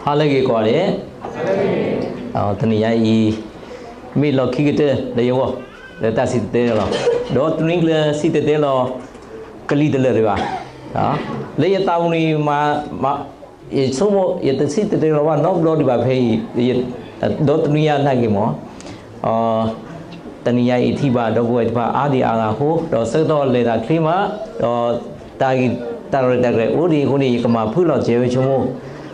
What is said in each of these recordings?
ဟါလၢအဂ့ၤကိးဂၤဒဲး, တနံၤညါအံၤ မ့ၢ်လီၢ်ခံကတၢၢ်လၢယဂီၢ် လၢတၢ်စံၣ်တဲၤတဲလီၤ, ဒီးတနွံကျၢၤစံၣ်တဲၤတဲလီၤ ကလံၤတလၢာ်ဒံးဘၣ်, လၢယသးပူၤန့ၣ် ယဆိကမိၣ် ယတစံၣ်တဲၤတဲလီၤဘၣ်နီတဘျီဒံးဘၣ်ဖဲအံၤ, ဒီးတနွံညါနာ်က့ၤမး တနံၤညါအံၤထံၣ်ဘၣ်ဒီပုၢ်ဝဲၢ်တဖၣ်အါဒံးအါဂၤအဃိ, ဒီးဆၢကတီၢ်လဲၤတၢ်ချ့မး, ဒီးတၢ်ဂ့ၢ်တၢ်ရဲၣ်တၢ်ကျဲၤအိၣ်ဒံးအဃိန့ၣ် ယကမၤဖုၣ်လီၤစဲးဝဲဆိကမိၣ်,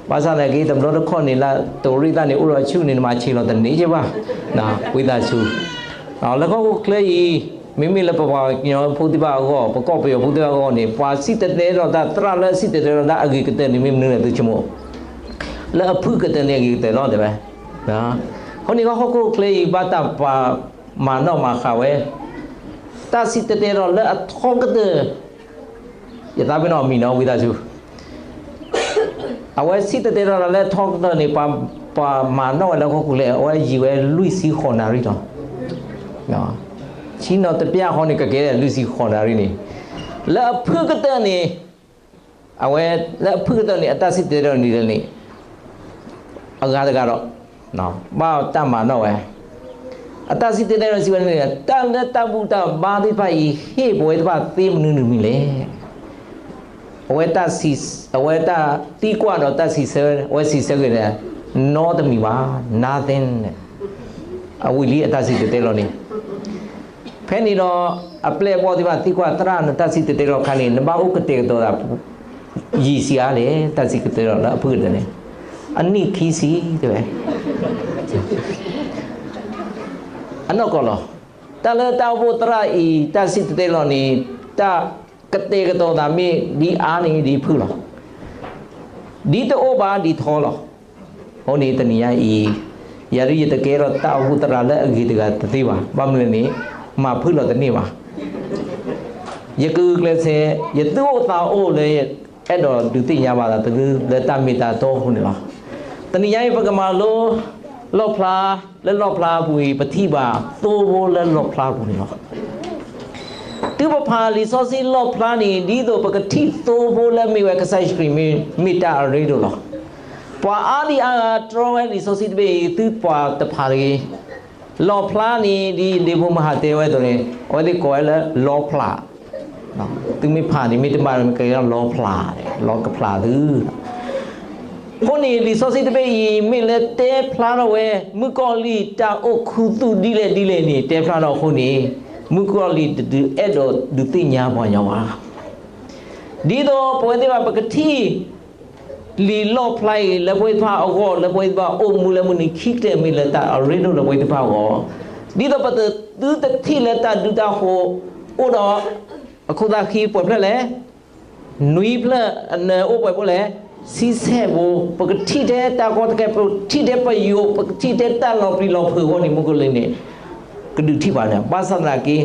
ဘၣ်ဆၣ်သနာ်က့ တဘျီတခီၣ်န့ၣ် လၢတအိၣ်ရ့ၣ်သၣ်န့ၣ် အိၣ်ဒီးဆူၣ်န့ၣ် နမၤဆံးလီၤတန့ၢ်က့ဘၣ်, ဝံသးစူၤ လၢဟီၣ်ခိၣ်ချၢအံၤ မ့မ့ၢ်လၢပပှၤကညီဖိသ့ၣ်တဖၣ်အဂီၢ် ပကီၢ်ပယီၤဖိသ့ၣ်တဖၣ်အဂီၢ်န့ၣ် ပှၤစံၣ်တဲၤတဲလီၤတၢ်သရၣ်လၢအစံၣ်တဲၤတဲလီၤတၢ်အဂ့ၤကတၢၢ်န့ၣ် မ့ၢ်မနုၤလဲၣ်သုဆိကမိၣ်, လၢအဖုၣ်ကတၢၢ်န့ၣ်အဂ့ၤကတၢၢ်လီၤတဲဝဲ, အဃိန့ၣ် ဟီၣ်ခိၣ်ချၢအံၤ ဘၣ်တၢ်ပှၤမၤနီၣ်မၤဃာ်ဝဲ တၢ်စံၣ်တဲၤတဲလီၤလၢအထီကတၢၢ်, ယသးပ့ၤနီၣ်အမံၤနီၤ ဝံသးစူၤ အဝဲစံၣ်တဲၤတဲလီၤလၢအထီကတၢၢ်န့ၣ် ပှၤမၤနီၣ်ဝဲလၢဟီၣ်ခိၣ်ချၢ အဝဲယံာ်ဝဲလွံၢ်ဆံဃိးနၣ်ရံၣ်လီၤ. ဆ့ၣ်နီၤတပျၢ်ဃီန့ၣ် ကကဲလွံၢ်ဆံဃိးနၣ်ရံၣ်န့ၣ်, လၢအဖုၣ်ကတၢၢ်န့ၣ်, အဝဲလၢအဖုၣ်ကတၢၢ်န့ၣ် အတၢ်စံၣ်တဲၤတဲလီၤန့ၣ် အဂၤတဂၤဒီး ဘၣ်တၢ်မၤနီၣ်ဝဲ အတၢ်စံၣ်တဲၤတဲလီၤစံးဝဲန့ၣ် တၢ်လၢတၢ်ဘူၣ်တၢ်ဘါသ့ၣ်တဖၣ်အံၤ ဟ့ၣ်ပဝဲသ့ၣ်တဖၣ်သ့မနုၤမနုၤလဲၣ်. အဝဲတၢ်သံကွၢ်ဒီးတၢ်စံးဆၢ, အဝဲစံးဆၢက့ၤဒီး နီတမံၤဘၣ်, nothing န့ၣ်, အဝံၤလံအတၢ်စံၣ်တဲၤတဲလီၤန့ၣ်, ဖဲန့ၣ်ဒီး အပျဲၢ်အဘီၣ်သ့ၣ်တဖၣ်သံကွၢ်သရၣ် နတၢ်စံၣ်တဲၤတဲလီၤခါန့ၣ် နဘၣ်အိၣ်ကတဲာ်ကတီၤသး ယံာ်ဆံးအါလဲၣ် တၢ်စံၣ်တဲၤတဲလီၤလၢအဖုၣ်ကတၢၢ်န့ၣ်, အနံၣ်ခံဆံတဲဝဲ အနီၢ်ကီၢ်လီၤ. တၢ်လၢတၢ်အိၣ်ဖှိၣ်သရၣ်အံၤ တၢ်စံၣ်တဲၤတဲလီၤန့ၣ် တၢ်ကတဲာ်ကတီၤသးမ့ၢ်ဒ်အါန့ၣ်ဒ်ဖုၣ်လီၤ. ဒ်တအိၣ်ဘၣ်ဒ်ထီလီၤ. အဃိန့ၣ်တနံၤညါအံၤ ယၤဒ်ယတကဲထီၣ်တၢ်အိၣ်ဖှိၣ်သရၣ်လၢအဂ့ၤတဂၤတသ့ဘၣ်. ဘၣ်မနုၤလဲၣ်န့ၣ် မၤဖုၣ်လီၤတန့ၢ်ဘၣ်. ယကဂုာ်ကျဲးစၢး ယသူၣ်အိၣ်သးအိၣ်လၢ အဲၣ်ဒိးဒုးသ့ၣ်ညါဘၣ်သးသုလၢတၢ်မ့ၢ်တၢ်တီအဃိန့ၣ်လီၤ. တနံၤညါအံၤ ပကမၤလိလီၣ်ဖျါ လၢလီၣ်ဖျါအပူၤအံၤ ပထံၣ်ဘၣ်သိဖိလၢလီၣ်ဖျါအပူၤန့ၣ်လီၤ. တုၤပဖးလံာ်စီဆှံလီၣ်ဖျါန့ၣ် ဒ်သိးပကထံၣ်သိဖိလၢအမ့ၢ်ဝဲကစၢ်ယ့ၣ်ၡူးခရံာ်မ့ၢ် မ့ၢ်တၢ်အရ့ဒိၣ်လီၤ. ပှၤအါဒံအါဂၤတြီဝဲလံာ်စီဆှံတဘ့ၣ်အံၤ သုပှၤတဖးတဂ့ၤ. လီၣ်ဖျါန့ၣ် ဒ်ဒ့ဖိမုၢ်ဟးတဲဝဲအသိးန့ၣ် အဝဲသ့ၣ်ကိးဝဲလၢလီဖျး သုမ့ၢ်ဖးန့ၣ် မ့ၢ်တမၤ ကလီဖျး, လီကဖျးသု. အဃိန့ၣ် လံာ်စီဆှံတဘ့ၣ်အံၤ မ့ၢ်လၢတဲဖျါထီၣ်ဝဲ မုၣ်ကီၢ်လံၢ်တၢ်အိၣ်ခူသူၣ်ဒ်လဲၣ်ဒ်လဲၣ်န့ၣ် တဲဖျါထီၣ်အဃိန့ၣ် မုၣ်ကီၢ်လံၢ်တဒုးအဲၣ်ဒိးဒုးသ့ၣ်ညါပှၤကညီဘၣ်. ဒ်သိးပဝဲသ့ၣ်တဖၣ်ပကထံၣ် လံာ်လီၣ်ဖျါအံၤ လၢပဝဲသ့ၣ်တဖၣ်အဂီၢ် လၢပဝဲသ့ၣ်တဖၣ်အိၣ်မူလၢမုၢ်နံၤခံကတၢၢ် မ့ၢ်လၢတၢ်အရ့ဒိၣ်လၢပဝဲသ့ၣ်တဖၣ်အဂီၢ်, ဒ်သိးပသုတထံၣ်လၢတၢ်ဒုးတၢ်ဃိၤ အိၣ်ဒီး အခိၣ်သးခံပှဲၤဖျၢၣ်လဲၣ်, နွံဖျၢၣ်အနၢၤအိၣ်ပှဲၤဖျၢၣ်လဲၣ်, ဆံဆဲၣ်ဘိ, ပကထံၣ်ထဲတၢ်ကီတၢ်ခဲ ပကထံၣ်ထဲပယိၤ ပကထံၣ်ထဲတၢ်လီၤပျံၤလီၤဖုးအဂီၢ်န့ၣ် မုၣ်ကီၢ်လံၢ်န့ၣ် ကဒုးထံၣ်ဘၣ်န့ၣ် ဘၣ်ဆၣ်သနာ်က့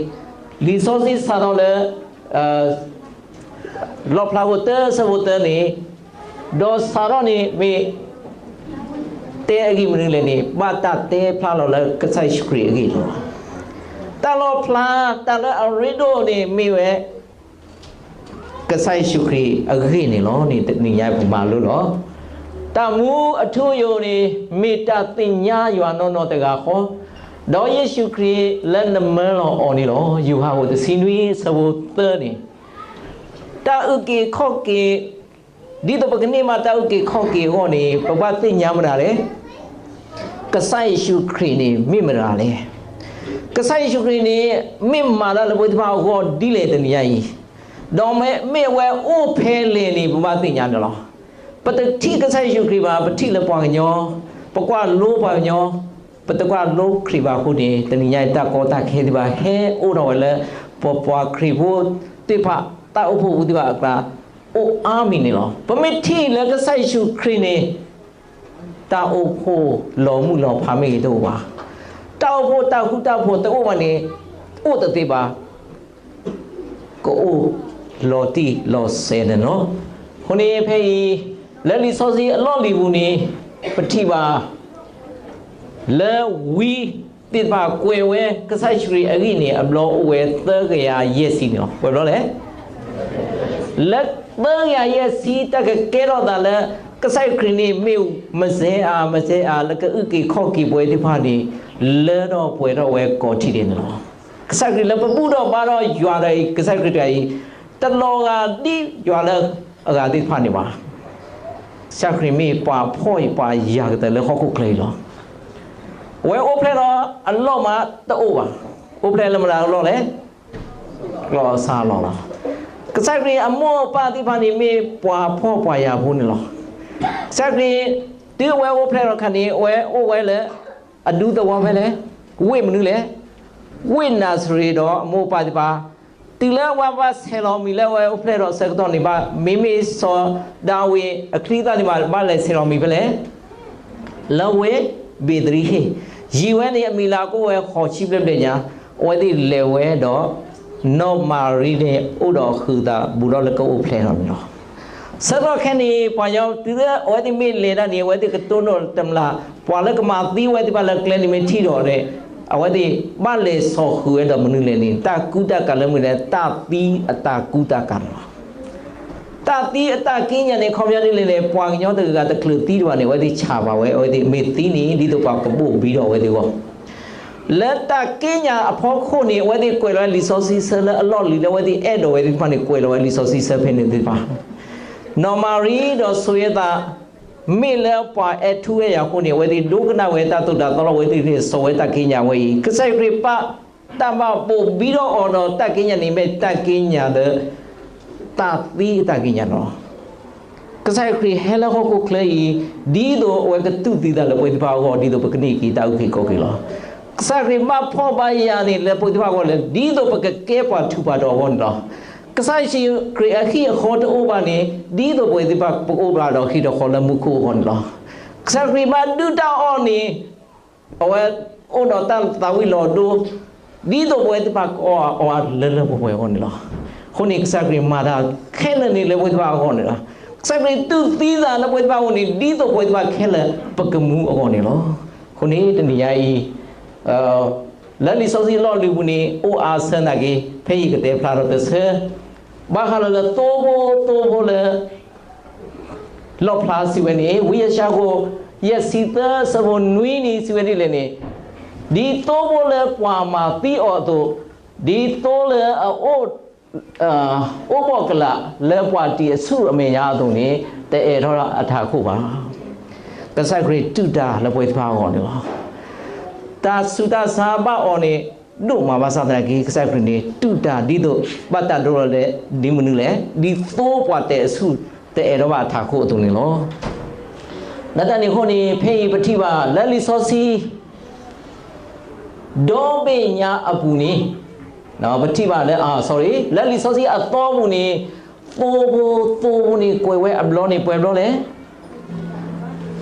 လံာ်စီဆှံစးထီၣ်လၢ လီၣ်ဖျါဖိတၢ ဆၢဖိတၢန့ၣ်, ဒီးစးထီၣ်န့ၣ်မ့ၢ် တဲအဂ့ၢ်မနုၤလဲၣ်န့ၣ် ဘၣ်တၢ်တဲဖျါလီၤလၢကစၢ်ယ့ၣ်ၡူးခရံာ်အဂ့ၢ်လီၤ. တၢ်လီၣ်ဖျါ တၢ်လၢအရ့ဒိၣ်န့ၣ်မ့ၢ်ဝဲ ကစၢ်ယ့ၣ်ၡူးခရံာ်အဂ့ၢ်န့ၣ်လီၤန့ၣ် တနံၤညါပမၤလိလီၤ. တၢ်မူအထူအယိာ်န့ၣ် မ့ၢ်တၢ်သ့ၣ်ညါယွၤနီၢ်နီၢ်တဂၤဃီ, ဒီးယ့ၣ်ၡူးခရံာ်လၢနမၢလီၤအီၤန့ၣ်လီၤ. ယိၤဟၣ်အခိၣ်တဆံနွံ ဆၢဖိသၢန့ၣ်, တၢ်အုၣ်က့ၤခီၣ်က့ၤ ဒ်သိးပကန့ၢ်ဘၣ်တၢ်အုၣ်က့ၤခီၣ်က့ၤအဂီၢ်န့ၣ် ပဘၣ်သ့ၣ်ညါမတၤလဲၣ်. ကစၢ်ယ့ၣ်ၡူးခရံာ်န့ၣ် မ့ၢ်မတၤလဲၣ်. ကစၢ်ယ့ၣ်ၡူးခရံာ်န့ၣ် မ့ၢ်မၤတၢ်လၢပဝဲသ့ၣ်တဖၣ်အဂီၢ်ဒ်လဲၣ်တနံၤညါအံၤ, ဒီးမ့ၢ်အဝဲအိၣ်ဖဲလဲၣ်န့ၣ် ပဘၣ်သ့ၣ်ညါန့ၣ်လီၤ. ပတထံၣ်ကစၢ်ယ့ၣ်ၡူးခရံာ်ဘၣ်, ပထံၣ်လၢပှၤကညီ, ပကွၢ်လိပှၤကညီ, ပတကွၢ်လိခရံာ်ဘၣ်အဃိန့ၣ် တနံၤညါအံၤတၢ်ကီတၢ်ခဲသ့ၣ်တဖၣ် ဟဲအိၣ်ထီၣ်ဝဲလၢ ပပှၤခရံာ်ဖိသ့ၣ်တဖၣ် တၢ်အိၣ်ဖှိၣ်ဖိသ့ၣ်တဖၣ်အကျါ အိၣ်အါမံၤန့ၣ်လီၤ. ပမ့ၢ်ထံၣ်လၢကစၢ်ယ့ၣ်ၡူးခရံာ်န့ၣ် တၢ်အိၣ်ဖှိၣ်လီၤမုၢ်လီၤဖးမ့ၢ်ဂ့ၤတအိၣ်ဘၣ်, တၢ်အိၣ်ဖှိၣ်တၢ်ဃူတၢ်ဖိးတအိၣ်ဘၣ်န့ၣ် အိၣ်တသ့ဘၣ်. ကအိၣ်လီၤတံၢ်လီၤဆဲးန့ၣ်လီၤ. အဃိန့ၣ်ဖဲအံၤ လၢလံာ်စီဆှံအလီၢ်လံၤပူၤန့ၣ် ပထံၣ်ဘၣ် လၢဝံသ့ၣ်တဖၣ်ကွဲးဝဲကစၢ်ယ့ၣ်ၡူးခရံာ်အဂ့ၢ်န့ၣ် အဘျီအိၣ်ဝဲသၢကယၤယဲၢ်ဆံန့ၣ်လီၤ. ပှဲၤဘျီလဲၣ်. လၢသၢကယၤယဲၢ်ဆံတၢ်ကကဲထီၣ်သးလၢ ကစၢ်ခရံာ်န့ၣ်မ့ၢ်မစဲအၤ မစဲအၤလၢကအုၣ်က့ၤခီၣ်က့ၤပဝဲသ့ၣ်တဖၣ်န့ၣ် လၢထီၣ်ပှဲၤထီၣ်ဝဲကိးထံၣ်ဒဲးန့ၣ်လီၤ. ကစၢ်ခရံာ်လၢပဘူၣ်ထီၣ်ဘါထီၣ်ယွၤဒီးအံၤ ကစၢ်ခရံာ်တဂၤအံၤ တလီၤဂာ်ဒ်ယွၤလၢအဂၤသ့ၣ်တဖၣ်န့ၣ်ဘၣ်. ကစၢ်ခရံာ်မ့ၢ်ပှၤဖှီၣ်အံၤပှၤယာ်ကတၢၢ်လၢဟီၣ်ခိၣ်ချၢအံၤလီၤ. အဝဲအိၣ်ဖျဲၣ်ဒီးအလီၢ်မးတအိၣ်ဘၣ်. အိၣ်ဖျဲၣ်လၢမတၤအလီၢ်လဲၣ်. လီၢ်အစၢ်အလီၢ်လီၤ. ကစၢ်ခရံာ်အမိၢ်အပၢ်သ့ၣ်တဖၣ်န့ၣ်မ့ၢ်ပှၤဖှီၣ်ပှၤယာ်ဖိန့ၣ်လီၤ. ကစၢ်ခရံာ် တုၤအဝဲအိၣ်ဖျဲၣ်ထီၣ်အခါန့ၣ် အဝဲအိၣ်ဝဲလၢ အဒူသဝီဖဲလဲၣ်, ဝ့ၢ်မနုၤလဲၣ်, ဝ့ၢ်နၤစရ့းဒီးအမိၢ်အပၢ်သ့ၣ်တဖၣ် တုၤလၢအဝဲဘၣ်ဆဲးလီၤမံၤလၢအဝဲအိၣ်ဖျဲၣ်ထီၣ်အဆၢကတီၢ်န့ၣ်ဘၣ် မ့မ့ၢ်စီၤဒၤဝံးအချံသၣ်န့ၣ်ဘၣ် ဘၣ်လဲၤဆဲးလီၤမံၤဖဲလဲၣ်, လၢဝ့ၢ်ဘ့းသရ့ဟ့ၣ်, ယံာ်ဝဲန့ၣ်အမံၤလၢကအိၣ်ဝဲဃိးဆံဘျဲၣ်ဘျဲၣ်ညါ, အဝဲသ့ၣ်လဲၤဝဲဒီး နီၢ်မၤရံန့ၣ် အိၣ်ဒီးဃုာ်သးဘူးဒီးလၢကအိၣ်ဖျဲၣ်ထီၣ်န့ၣ်လီၤ. ဆၢကတီၢ်ခဲအံၤန့ၣ် ပှၤကညီတုၤလၢအဝဲသ့ၣ်မ့ၢ်လဲၤတၢ်န့ၣ် အဝဲသ့ၣ်ကတိၤဒိၣ်တမျၢ်, ပှၤလၢကမၤသံအဝဲသ့ၣ်တဖၣ်လၢကျဲန့ၣ်မ့ၢ်ထံၣ်ဒီးန့ၣ် အဝဲသ့ၣ်ဘၣ်လဲၤစိာ်ဃုာ်ဝဲဒီးမနုၤလဲၣ်န့ၣ် တၢ်ကူတၢ်ကၤလၢမနုၤလဲၣ် တၢ်သံအတၢ်ကူတၢ်ကၤန့ၣ်လီၤ. တၢ်သံအတၢ်ကံးညာ်န့ၣ် ခီပညီဒ်လဲၣ်န့ၣ် ပှၤကညီတဂၤဂၤတချုးသံဒံးဘၣ်န့ၣ် အဝဲသ့ၣ်ဆးဘၣ်ဝဲ အဝဲသ့ၣ်မ့ၢ်သံန့ၣ် ဒ်သိးပှၤကဘိၣ်ဘံထီၣ်အဝဲသ့ၣ်အဂီၢ် လၢတၢ်ကံးညာ်အဖီခိၣ်န့ၣ် အဝဲသ့ၣ်ကွဲးလီၤဝဲလံာ်စီဆှံဆၢလၢအလီၢ်လံၤလၢအဝဲသ့ၣ်အဲၣ်ဒိးဝဲသ့ၣ်တဖၣ်န့ၣ် ကွဲးလီၤဝဲလံာ်စီဆှံဆၢဖဲန့ၣ်သ့ၣ်တဖၣ် နီၢ်မၤရံဒီးစီၤယိၤသး မ့ၢ်လၢပှၤအဲၣ်ထူအဲၣ်ယၤအဃိန့ၣ် အဝဲသ့ၣ်ဒိကနၣ်ဝဲတၢ်သိၣ်တၢ်သီလီၤ အဝဲသ့ၣ်စိာ်ဝဲတၢ်ကံးညာ်ဝဲအံၤ ကစၢ်ခရံာ်ပာ်တၢ်ဘၣ်ဘိၣ်ဘံထီၣ်အီၤဒီးတၢ်ကံးညာ်န့ၣ်မ့ၢ်တၢ်ကံးညာ်လၢ တၢ်သံအတၢ်ကံးညာ်လီၤ. ကစၢ်ခရံာ်ဟဲလၢဟီၣ်ခိၣ်ချၢအံၤ ဒ်သိးအဝဲကတူၢ်သံသးလၢပဝဲသ့ၣ်တဖၣ်အဂီၢ် ဒ်သိးပကန့ၢ်က့ၤတၢ်အုၣ်က့ၤခီၣ်က့ၤလီၤ. ကစၢ်ခရံာ်ဘၣ်ဖှီၣ်ဘၣ်ယာ်န့ၣ် လၢပဝဲသ့ၣ်တဖၣ်အဂီၢ်လၢ ဒ်သိးပကကဲပှၤထူးပှၤတီၤအဂီၢ်န့ၣ်လီၤ. ကစၢ်ယ့ၣ်ၡူးခရံာ်အဟံၣ်အဃီတအိၣ်ဘၣ်န့ၣ် ဒ်သိးပဝဲသ့ၣ်တဖၣ်ပကအိၣ်ဘၣ်ဒီးဟံၣ်ဒီးဃီလၢမူခိၣ်အဂီၢ်န့ၣ်လီၤ. ကစၢ်ခရံာ်ဘၣ်ဒုၣ်တၢ်အီၣ်န့ၣ် အဝဲအိၣ်ဒီးတၢ်သးဝံၣ်လီၤဒိ ဒ်သိးပဝဲသ့ၣ်တဖၣ်ကအီၣ်အီလၢလၢပှဲၤပှဲၤအဂီၢ်န့ၣ်လီၤ. အဃိန့ၣ် ကစၢ်ခရံာ်မၤတၢ်ခဲလၢာ်န့ၣ်လၢပဝဲသ့ၣ်တဖၣ်အဂီၢ်န့ၣ်လီၤ. ကစၢ်ခရံာ်တူၢ်သံသးလၢပဝဲသ့ၣ်တဖၣ်အဂီၢ်န့ၣ် ဒ်သိးပဝဲသ့ၣ်တဖၣ်ခဲလၢာ်ပကမူအဂီၢ်န့ၣ်လီၤ. အဃိန့ၣ် တနံၤညါအံၤ လၢလံာ်စီဆှံအလီၢ်လံၤပူၤန့ၣ် အိၣ်အါဆၢနာ်က့ ဖဲအံၤကတဲဖျါထီၣ်တဆၢ ဘၣ်ဃးလၢလၢသိဖိ သိဖိလၢ လီၣ်ဖျါစံးဝဲန့ၣ် ဝံယၡါယၤ ယဲၢ်ဆံသၢ အဆၢဖိနွံန့ၣ် စံးဝဲဒ်လဲၣ်န့ၣ်, ဒ်သိဖိလၢပှၤမၤသံအီၤအသိး, ဒ်သိလၢအအိၣ် အိၣ်ဘီၣ်ကလာ်လၢပှၤတံာ်အဆူၣ်အမဲာ်ညါအသိးန့ၣ် တအဲၣ်ထီၣ်အထးခိၣ်ဘၣ်. ကစၢ်ခရံာ်တူၢ်တၢ်လၢပဝဲသ့ၣ်တဖၣ်အဂီၢ်န့ၣ်လီၤ. တၢ်ဆူးတၢ်ဆါဘၣ်အီၤန့ၣ် ဒိၣ်မးဘၣ်ဆၣ်သနာ်က့ ကစၢ်ခရံာ်န့ၣ် တူၢ်တၢ်ဒ်သိး ဘၣ်တၢ်ဒိလီၤလၢ ဒ်မနုၤလဲၣ်, ဒ်သိပှၤတဲာ်အဆူၣ် တအဲၣ်ထီၣ်ဘၣ်အထးခိၣ်အသိးန့ၣ်လီၤ. လၢတၢ်န့ၣ်အဃိန့ၣ် ဖဲအံၤပထံၣ်ဘၣ်လၢလံာ်စီဆှံ ဒီဘ့ၣ်ညါအပူၤန့ၣ် ပထံၣ်ဘၣ်လၢ sorry လၢလံာ်စီဆှံအသီပူၤန့ၣ် သိဖိ သိဖိန့ၣ် ကွဲးဝဲအဘျီန့ၣ် ပှဲၤဘျီလဲၣ်, သၢဆံတ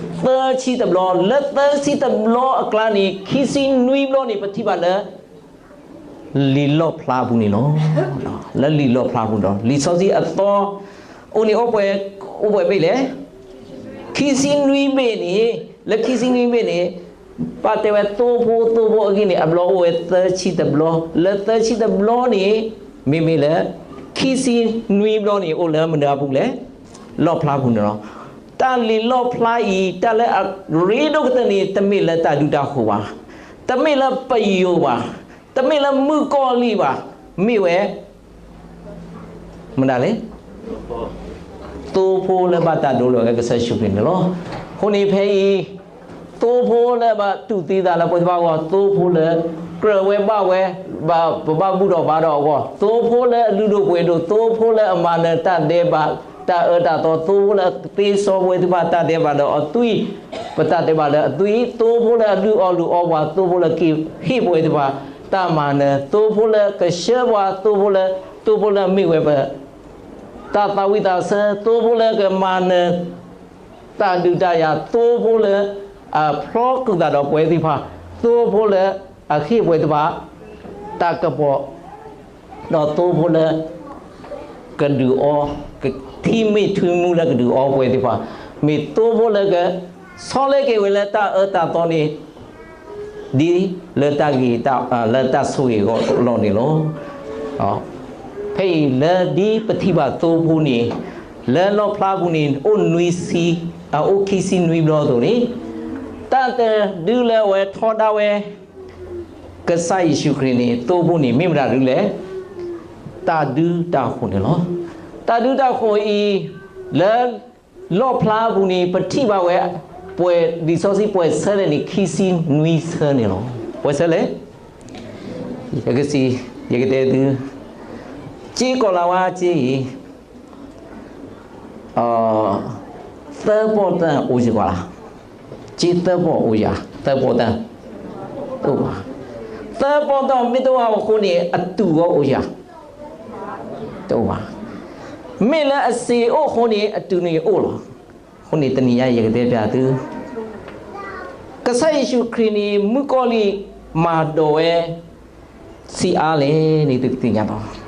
ဘျီ, လၢသၢဆံတဘျီအကျါန့ၣ် ခံဆံနွံဘျီန့ၣ် ပထံၣ်ဘၣ်လၢ လံာ်လီၣ်ဖျါအပူၤန့ၣ်လီၤ. လၢလံာ်လီၣ်ဖျါအပူၤဒီး လံာ်စီဆှံအသီ အိၣ်န့ၣ်အိၣ်ပှဲၤ အိၣ်ပှဲၤဘ့ၣ်လဲၣ်, ခံဆံနွံဘ့ၣ်န့ၣ်, လၢခံဆံနွံဘ့ၣ်န့ၣ် ဘၣ်တဲဝဲသိဖိ သိဖိအဂ့ၢ်န့ၣ် အဘျီအိၣ်ဝဲသၢဆံတဘျီ, လၢသၢဆံတဘျီန့ၣ် မ့မ့ၢ်လၢ ခံဆံနွံဘျီန့ၣ် အိၣ်လၢမနုၤအပူၤလဲၣ်, လီၣ်ဖျါပူၤန့ၣ်လီၤ. တၢ်လံာ်လီၣ်ဖျါအံၤ တၢ်လၢအရ့ဒိၣ်ကတၢၢ်န့ၣ် တမ့ၢ်လၢတၢ်ဒုၣ်တၢ်ဃိၤဘၣ်, တမ့ၢ်လၢပယိၤဘၣ်, တမ့ၢ်လၢမုၣ်ကီၤလံၢ်ဘၣ်, မ့ၢ်ဝဲ မနုၤလဲၣ်, သိဖိလၢဘၣ်တၢ်ဒိလီၤဝဲကစၢ်ယ့ၣ်ၡူးခရံာ်န့ၣ်လီၤ. အဃိန့ၣ်ဖဲအံၤ သိဖိလၢဘၣ်တူၢ်သံသးလၢပဝဲသ့ၣ်တဖၣ်အဂီၢ်, သိဖိလၢကြၢးဝဲဘၣ်ဝဲ, ပဘၣ်ဘူၣ်ထီၣ်ဘါထီၣ်အဂီၢ်, သိဖိလၢအလုၢ်ဒိၣ်ပှ့ၤဒိၣ်, သိဖိလၢအမၤနၢၤတၢ်ဒဲးဘး တၢ်အၢတၢ်သီ, သိဖိလၢအသ့စီပဝဲသ့ၣ်တဖၣ်တၢ်ဒဲးဘးဒီးအသွံၣ်, ပတၢ်ဒဲးဘးလၢအသွံၣ်, သိဖိလၢအလုၢ်အီၣ်လုၢ်အီပှၤ, သိဖိလၢကဟ့ၣ်ပဝဲသ့ၣ်တဖၣ်တၢ်မၤနၢၤ, သိဖိလၢကဆှၢပှၤ, သိဖိလၢ, သိဖိလၢမ့ၢ်ဝဲပ တၢ်သးဝံၣ်သးဆၢ, သိဖိလၢကမၤနၢၤ တၢ်ဒုးတၢ်ယၤ, သိဖိလၢအဖျီကုာ်သးဒီးပဝဲသ့ၣ်တဖၣ်, သိဖိလၢအဟ့ၣ်ပဝဲသ့ၣ်တဖၣ် တၢ်ကပီၤ, ဒီးသိဖိလၢကဒုးအီ, ထံမ့ၢ်ထံမူလၢကဒုးအီပဝဲသ့ၣ်တဖၣ်, မ့ၢ်သိဖိလၢက ဆီလဲက့ၤဝဲလၢတၢ်အၢတၢ်သီန့ၣ် ဒ်လၢတၢ်ဂ့ၤ, လၢတၢ်ဆိၣ်ဂ့ၤအဂီၢ်လီၤန့ၣ်လီၤ. ဖဲအံၤလၢဒ်ပထံၣ်ဘၣ်သိဖိန့ၣ်, လၢလီၣ်ဖျါပူၤန့ၣ် အိၣ်နွံဆံ, အအိၣ်ခံဆံနွံဘျီအသိးန့ၣ်, တၢ်တဒုလၢအဝဲထီဒါဝဲ ကစၢ်ယ့ၣ်ၡူးခရံာ်န့ၣ် သိဖိန့ၣ် မ့ၢ်မတၤဒုလဲၣ်. တၢ်ဒုတၢ်ဃိၤန့ၣ်လီၤ. တၢ်ဒုတၢ်ဃိၤအံၤ လၢ လီၣ်ဖျါပူၤန့ၣ် ပထံၣ်ဘၣ်ဝဲ ပှဲၤလံာ်စီဆှံပှဲၤဆၢလဲၣ်န့ၣ် ခံဆံနွံဆၢန့ၣ်လီၤ. ပှဲၤဆၢလဲၣ်. ယကစံး, ယကတဲသု, ကၠ့ကီၤလၤဝါကၠ့အံၤ သၢပီၣ်တၢၢ်အိၣ်ယၤကွၢ်လၢ်. ကၠ့သၢပီၣ်အိၣ်ယၤ, သၢပီၣ်တၢၢ် တအိၣ်ဘၣ်. သၢပီၣ်တၢၢ်မ့ၢ်တအိၣ်အဃိန့ၣ် အတုၢ်အီၤအိၣ်ယၤ, တအိၣ်ဘၣ်. မ့ၢ်လၢအစ့အိၣ်အဃိန့ၣ် အတုၢ်န့ၣ်အိၣ်လီၤ. အဃိန့ၣ်တနံၤညါအံၤ ယကတဲပျးသု ကစၢ်ယ့ၣ်ၡူးခရံာ်န့ၣ် မုၣ်ကီၤလံၢ်မၤဒိးဝဲ ဆံးအါလဲၣ်န့ၣ် သုကသ့ၣ်ညါလီၤ.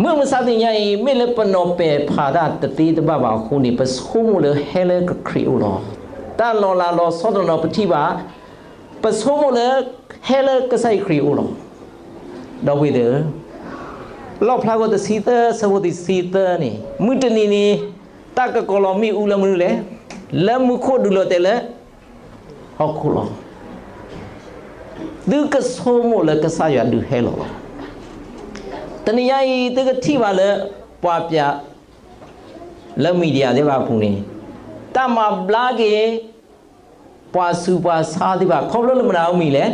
မုၢ်မဆါတနံၤညါအံၤ မ့ၢ်လၢပနီၢ်ပဲာ်ဖးတၢ်တသ့တဘၣ်ဘၣ်အဃိန့ၣ် ပဆိကမိၣ်လၢဟဲလၢကခရံာ်အအိၣ်လီၤ. တၢ်လီၤလးလီၤဆီတနီၤပထံၣ်ဘၣ်, ပဆိကမိၣ်လၢဟဲလၢကစၢ်ယ့ၣ်ၡူးခရံာ်အအိၣ်လီၤ. ဒီပုၢ်ဝဲၢ်သ့ၣ်ဧၢ, လီၣ်ဖျါဝဲတဆံသၢ ဆၢဖိတဆံသၢန့ၣ် မုၢ်တနံၤန့ၣ် တၢ်ကကီၤလီၤမ့ၣ်အူလၢမနုၤလဲၣ်. လၢမူခိၣ်ဒုးလီၤတဲာ်လၢ ဟီၣ်ခိၣ်လီၤ. သုကဆိကမိၣ်လၢကစၢ်ယွၤဒုးဟဲလီၤလီၤ. တနံၤညါအံၤ သုကထံၣ်ဘၣ်လၢ ပှၤပျး လၢ media သ့ၣ်တဖၣ်အပူၤန့ၣ် တၢ်မၤဘျါက့ၤ ပှၤဆူးပှၤဆါသ့ၣ်တဖၣ် ခီဖျိလၢမနုၤအမံၤလဲၣ်.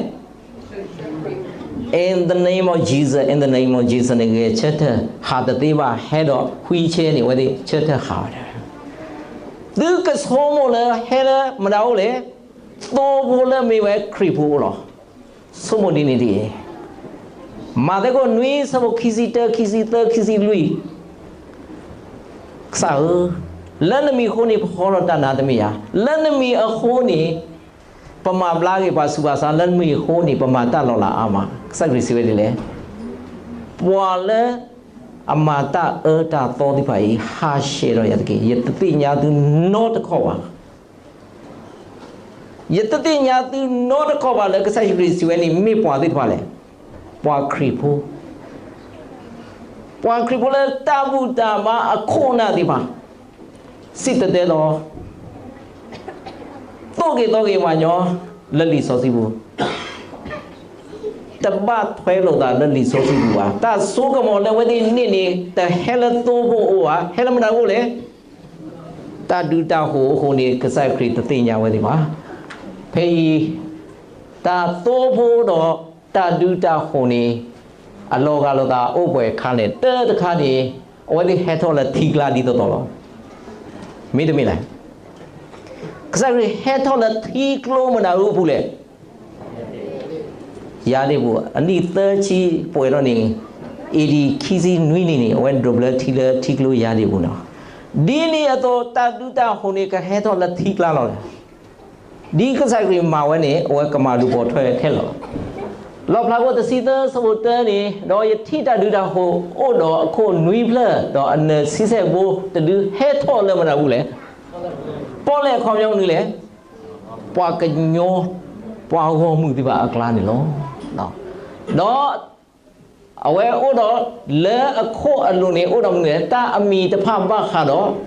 In the name of Jesus, in the name of Jesus န့ၣ် ဂဲၤဆၢထၢၣ်ဟးတသ့ဘၣ် ဟဲဒီး wheelchair န့ၣ် အဝဲသ့ၣ်ဆၢထၢၣ်ဟးဝဲဒၣ်. သုကဆိကမိၣ်လၢဟဲလၢမတၤအိၣ်လဲၣ်. သိဖိလၢအမ့ၢ်ဝဲခရံာ်ဖိအအိၣ်လီၤ. ဆိကမိၣ်ဒ်န့ၣ်တက့ၢ်. မးသဲခိၣ်နွံ ဆၢဖိခံဆံတၢ ခံဆံသၢ ခံဆံလွံၢ် ကစၢ်ဧၢ, လၢနမံၤအဃိန့ၣ် ပဟီထီၣ်တၢ်နါတမ့ၢ်ဧါ. လၢနမံၤအဃိန့ၣ် ပမၤဘျါက့ၤပှၤဆူးပှၤဆါ, လၢနမံၤအဃိန့ၣ် ပမၤတၢ်လီၤလးအါမး. ကစၢ်ခရံာ်စံးဝဲဒ်လဲၣ်. ပှၤလၢအမၤတၢ်အၢတၢ်သီသ့ၣ်တဖၣ်အံၤ ဟးဆှဲးဒီးယၤတက့ၢ်. ယတသ့ၣ်ညါသုနီတခီၣ်ဘၣ်. ယတသ့ၣ်ညါသုနီတခီၣ်ဘၣ်လၢကစၢ်ယ့ၣ်ၡူးခရံာ်စံးဝဲန့ၣ် မ့ၢ်ပှၤသ့ၣ်တဖၣ်လဲၣ်. ပှၤခရံာ်ဖိ, ပှၤခရံာ်ဖိလၢတၢ်ဘူၣ်တၢ်ဘါအခိၣ်အနၢ်သ့ၣ်တဖၣ်, စံၣ်တဲၤတဲလီၤ, သိၣ်က့ၤသီက့ၤပှၤကညီလၢလံာ်စီဆှံပူၤ, တဘၣ်ထွဲလိာ်သးလၢလံာ်စီဆှံပူၤဘၣ်. တၢ်စိကမီၤလၢအဝဲသ့ၣ်န့ၣ်န့ၣ် တဟဲလၢသိဖိအအိၣ်ဘၣ်, ဟဲလၢမတၤအအိၣ်လဲၣ်. တၢ်ဒုးတၢ်ဃိၤအဃိန့ၣ် ကစၢ်ခရံာ်တသ့ၣ်ညါဝဲသ့ၣ်ဘၣ်. ဖဲအံၤ တၢ်သိဖိဒီးတၢ်ဒုးတၢ်ဃိၤန့ၣ် အလီၤဂာ်လိာ်သးအိၣ်ပှဲၤခါလဲၣ်. တၢတခါန့ၣ် အဝဲသ့ၣ်ဟဲထီၣ်လၢထံကျါဒ်သိးသိးလီၤ. မ့တမ့ၢ်လဲၣ်. ကစၢ်ခရံာ်ဟဲထီၣ်လၢထံကျိမတၤအပူၤလဲၣ်. ယၤဒ့ၣ်ပူၤ, အနံၣ်သၢဆံပှဲၤထီၣ်န့ၣ်, အ့ၣ်ဒံး ခံဆံနွံနံၣ်န့ၣ် အဝဲဒိးဘျၢထံလၢထံကျိယၤဒ့ၣ်ပူၤန့ၣ်လီၤ. ဒ်န့ၣ်အသိး တၢ်ဒုးတၢ်ဃိၤန့ၣ် ကဟဲထီၣ်လၢထံကျါလီၤ. ဒ်ကစၢ်ခရံာ်မၤဝဲန့ၣ် အဝဲကမၤဒုးပိာ်ထွဲခဲလၢာ်လီၤ. လီၣ်ဖျါဝဲတဆံသၢ ဆၢဖိတၢန့ၣ်, ဒီးယထံၣ်တၢ်ဒုးတၢ်ဃိၤအိၣ်ဒီးအခိၣ်နွံဖျၢၣ်, ဒီးအနၢၤဆံဆဲၣ်ဘိတဒု ဟဲထီၣ်လၢမတၤအပူၤလဲၣ်. ပီၣ်လဲၣ်အခီပညီမနုၤလဲၣ်. ပှၤကညီ, ပှၤဂီၢ်မုၢ်သ့ၣ်တဖၣ်အကျါန့ၣ်လီၤ. ဒီးအဝဲအိၣ်ဒီးလၢအခိၣ်အလိၤန့ၣ် အိၣ်ဒီးမနုၤလဲၣ်, တၢ်အမံၤတဖၣ်ဘၣ်ဃးဒီး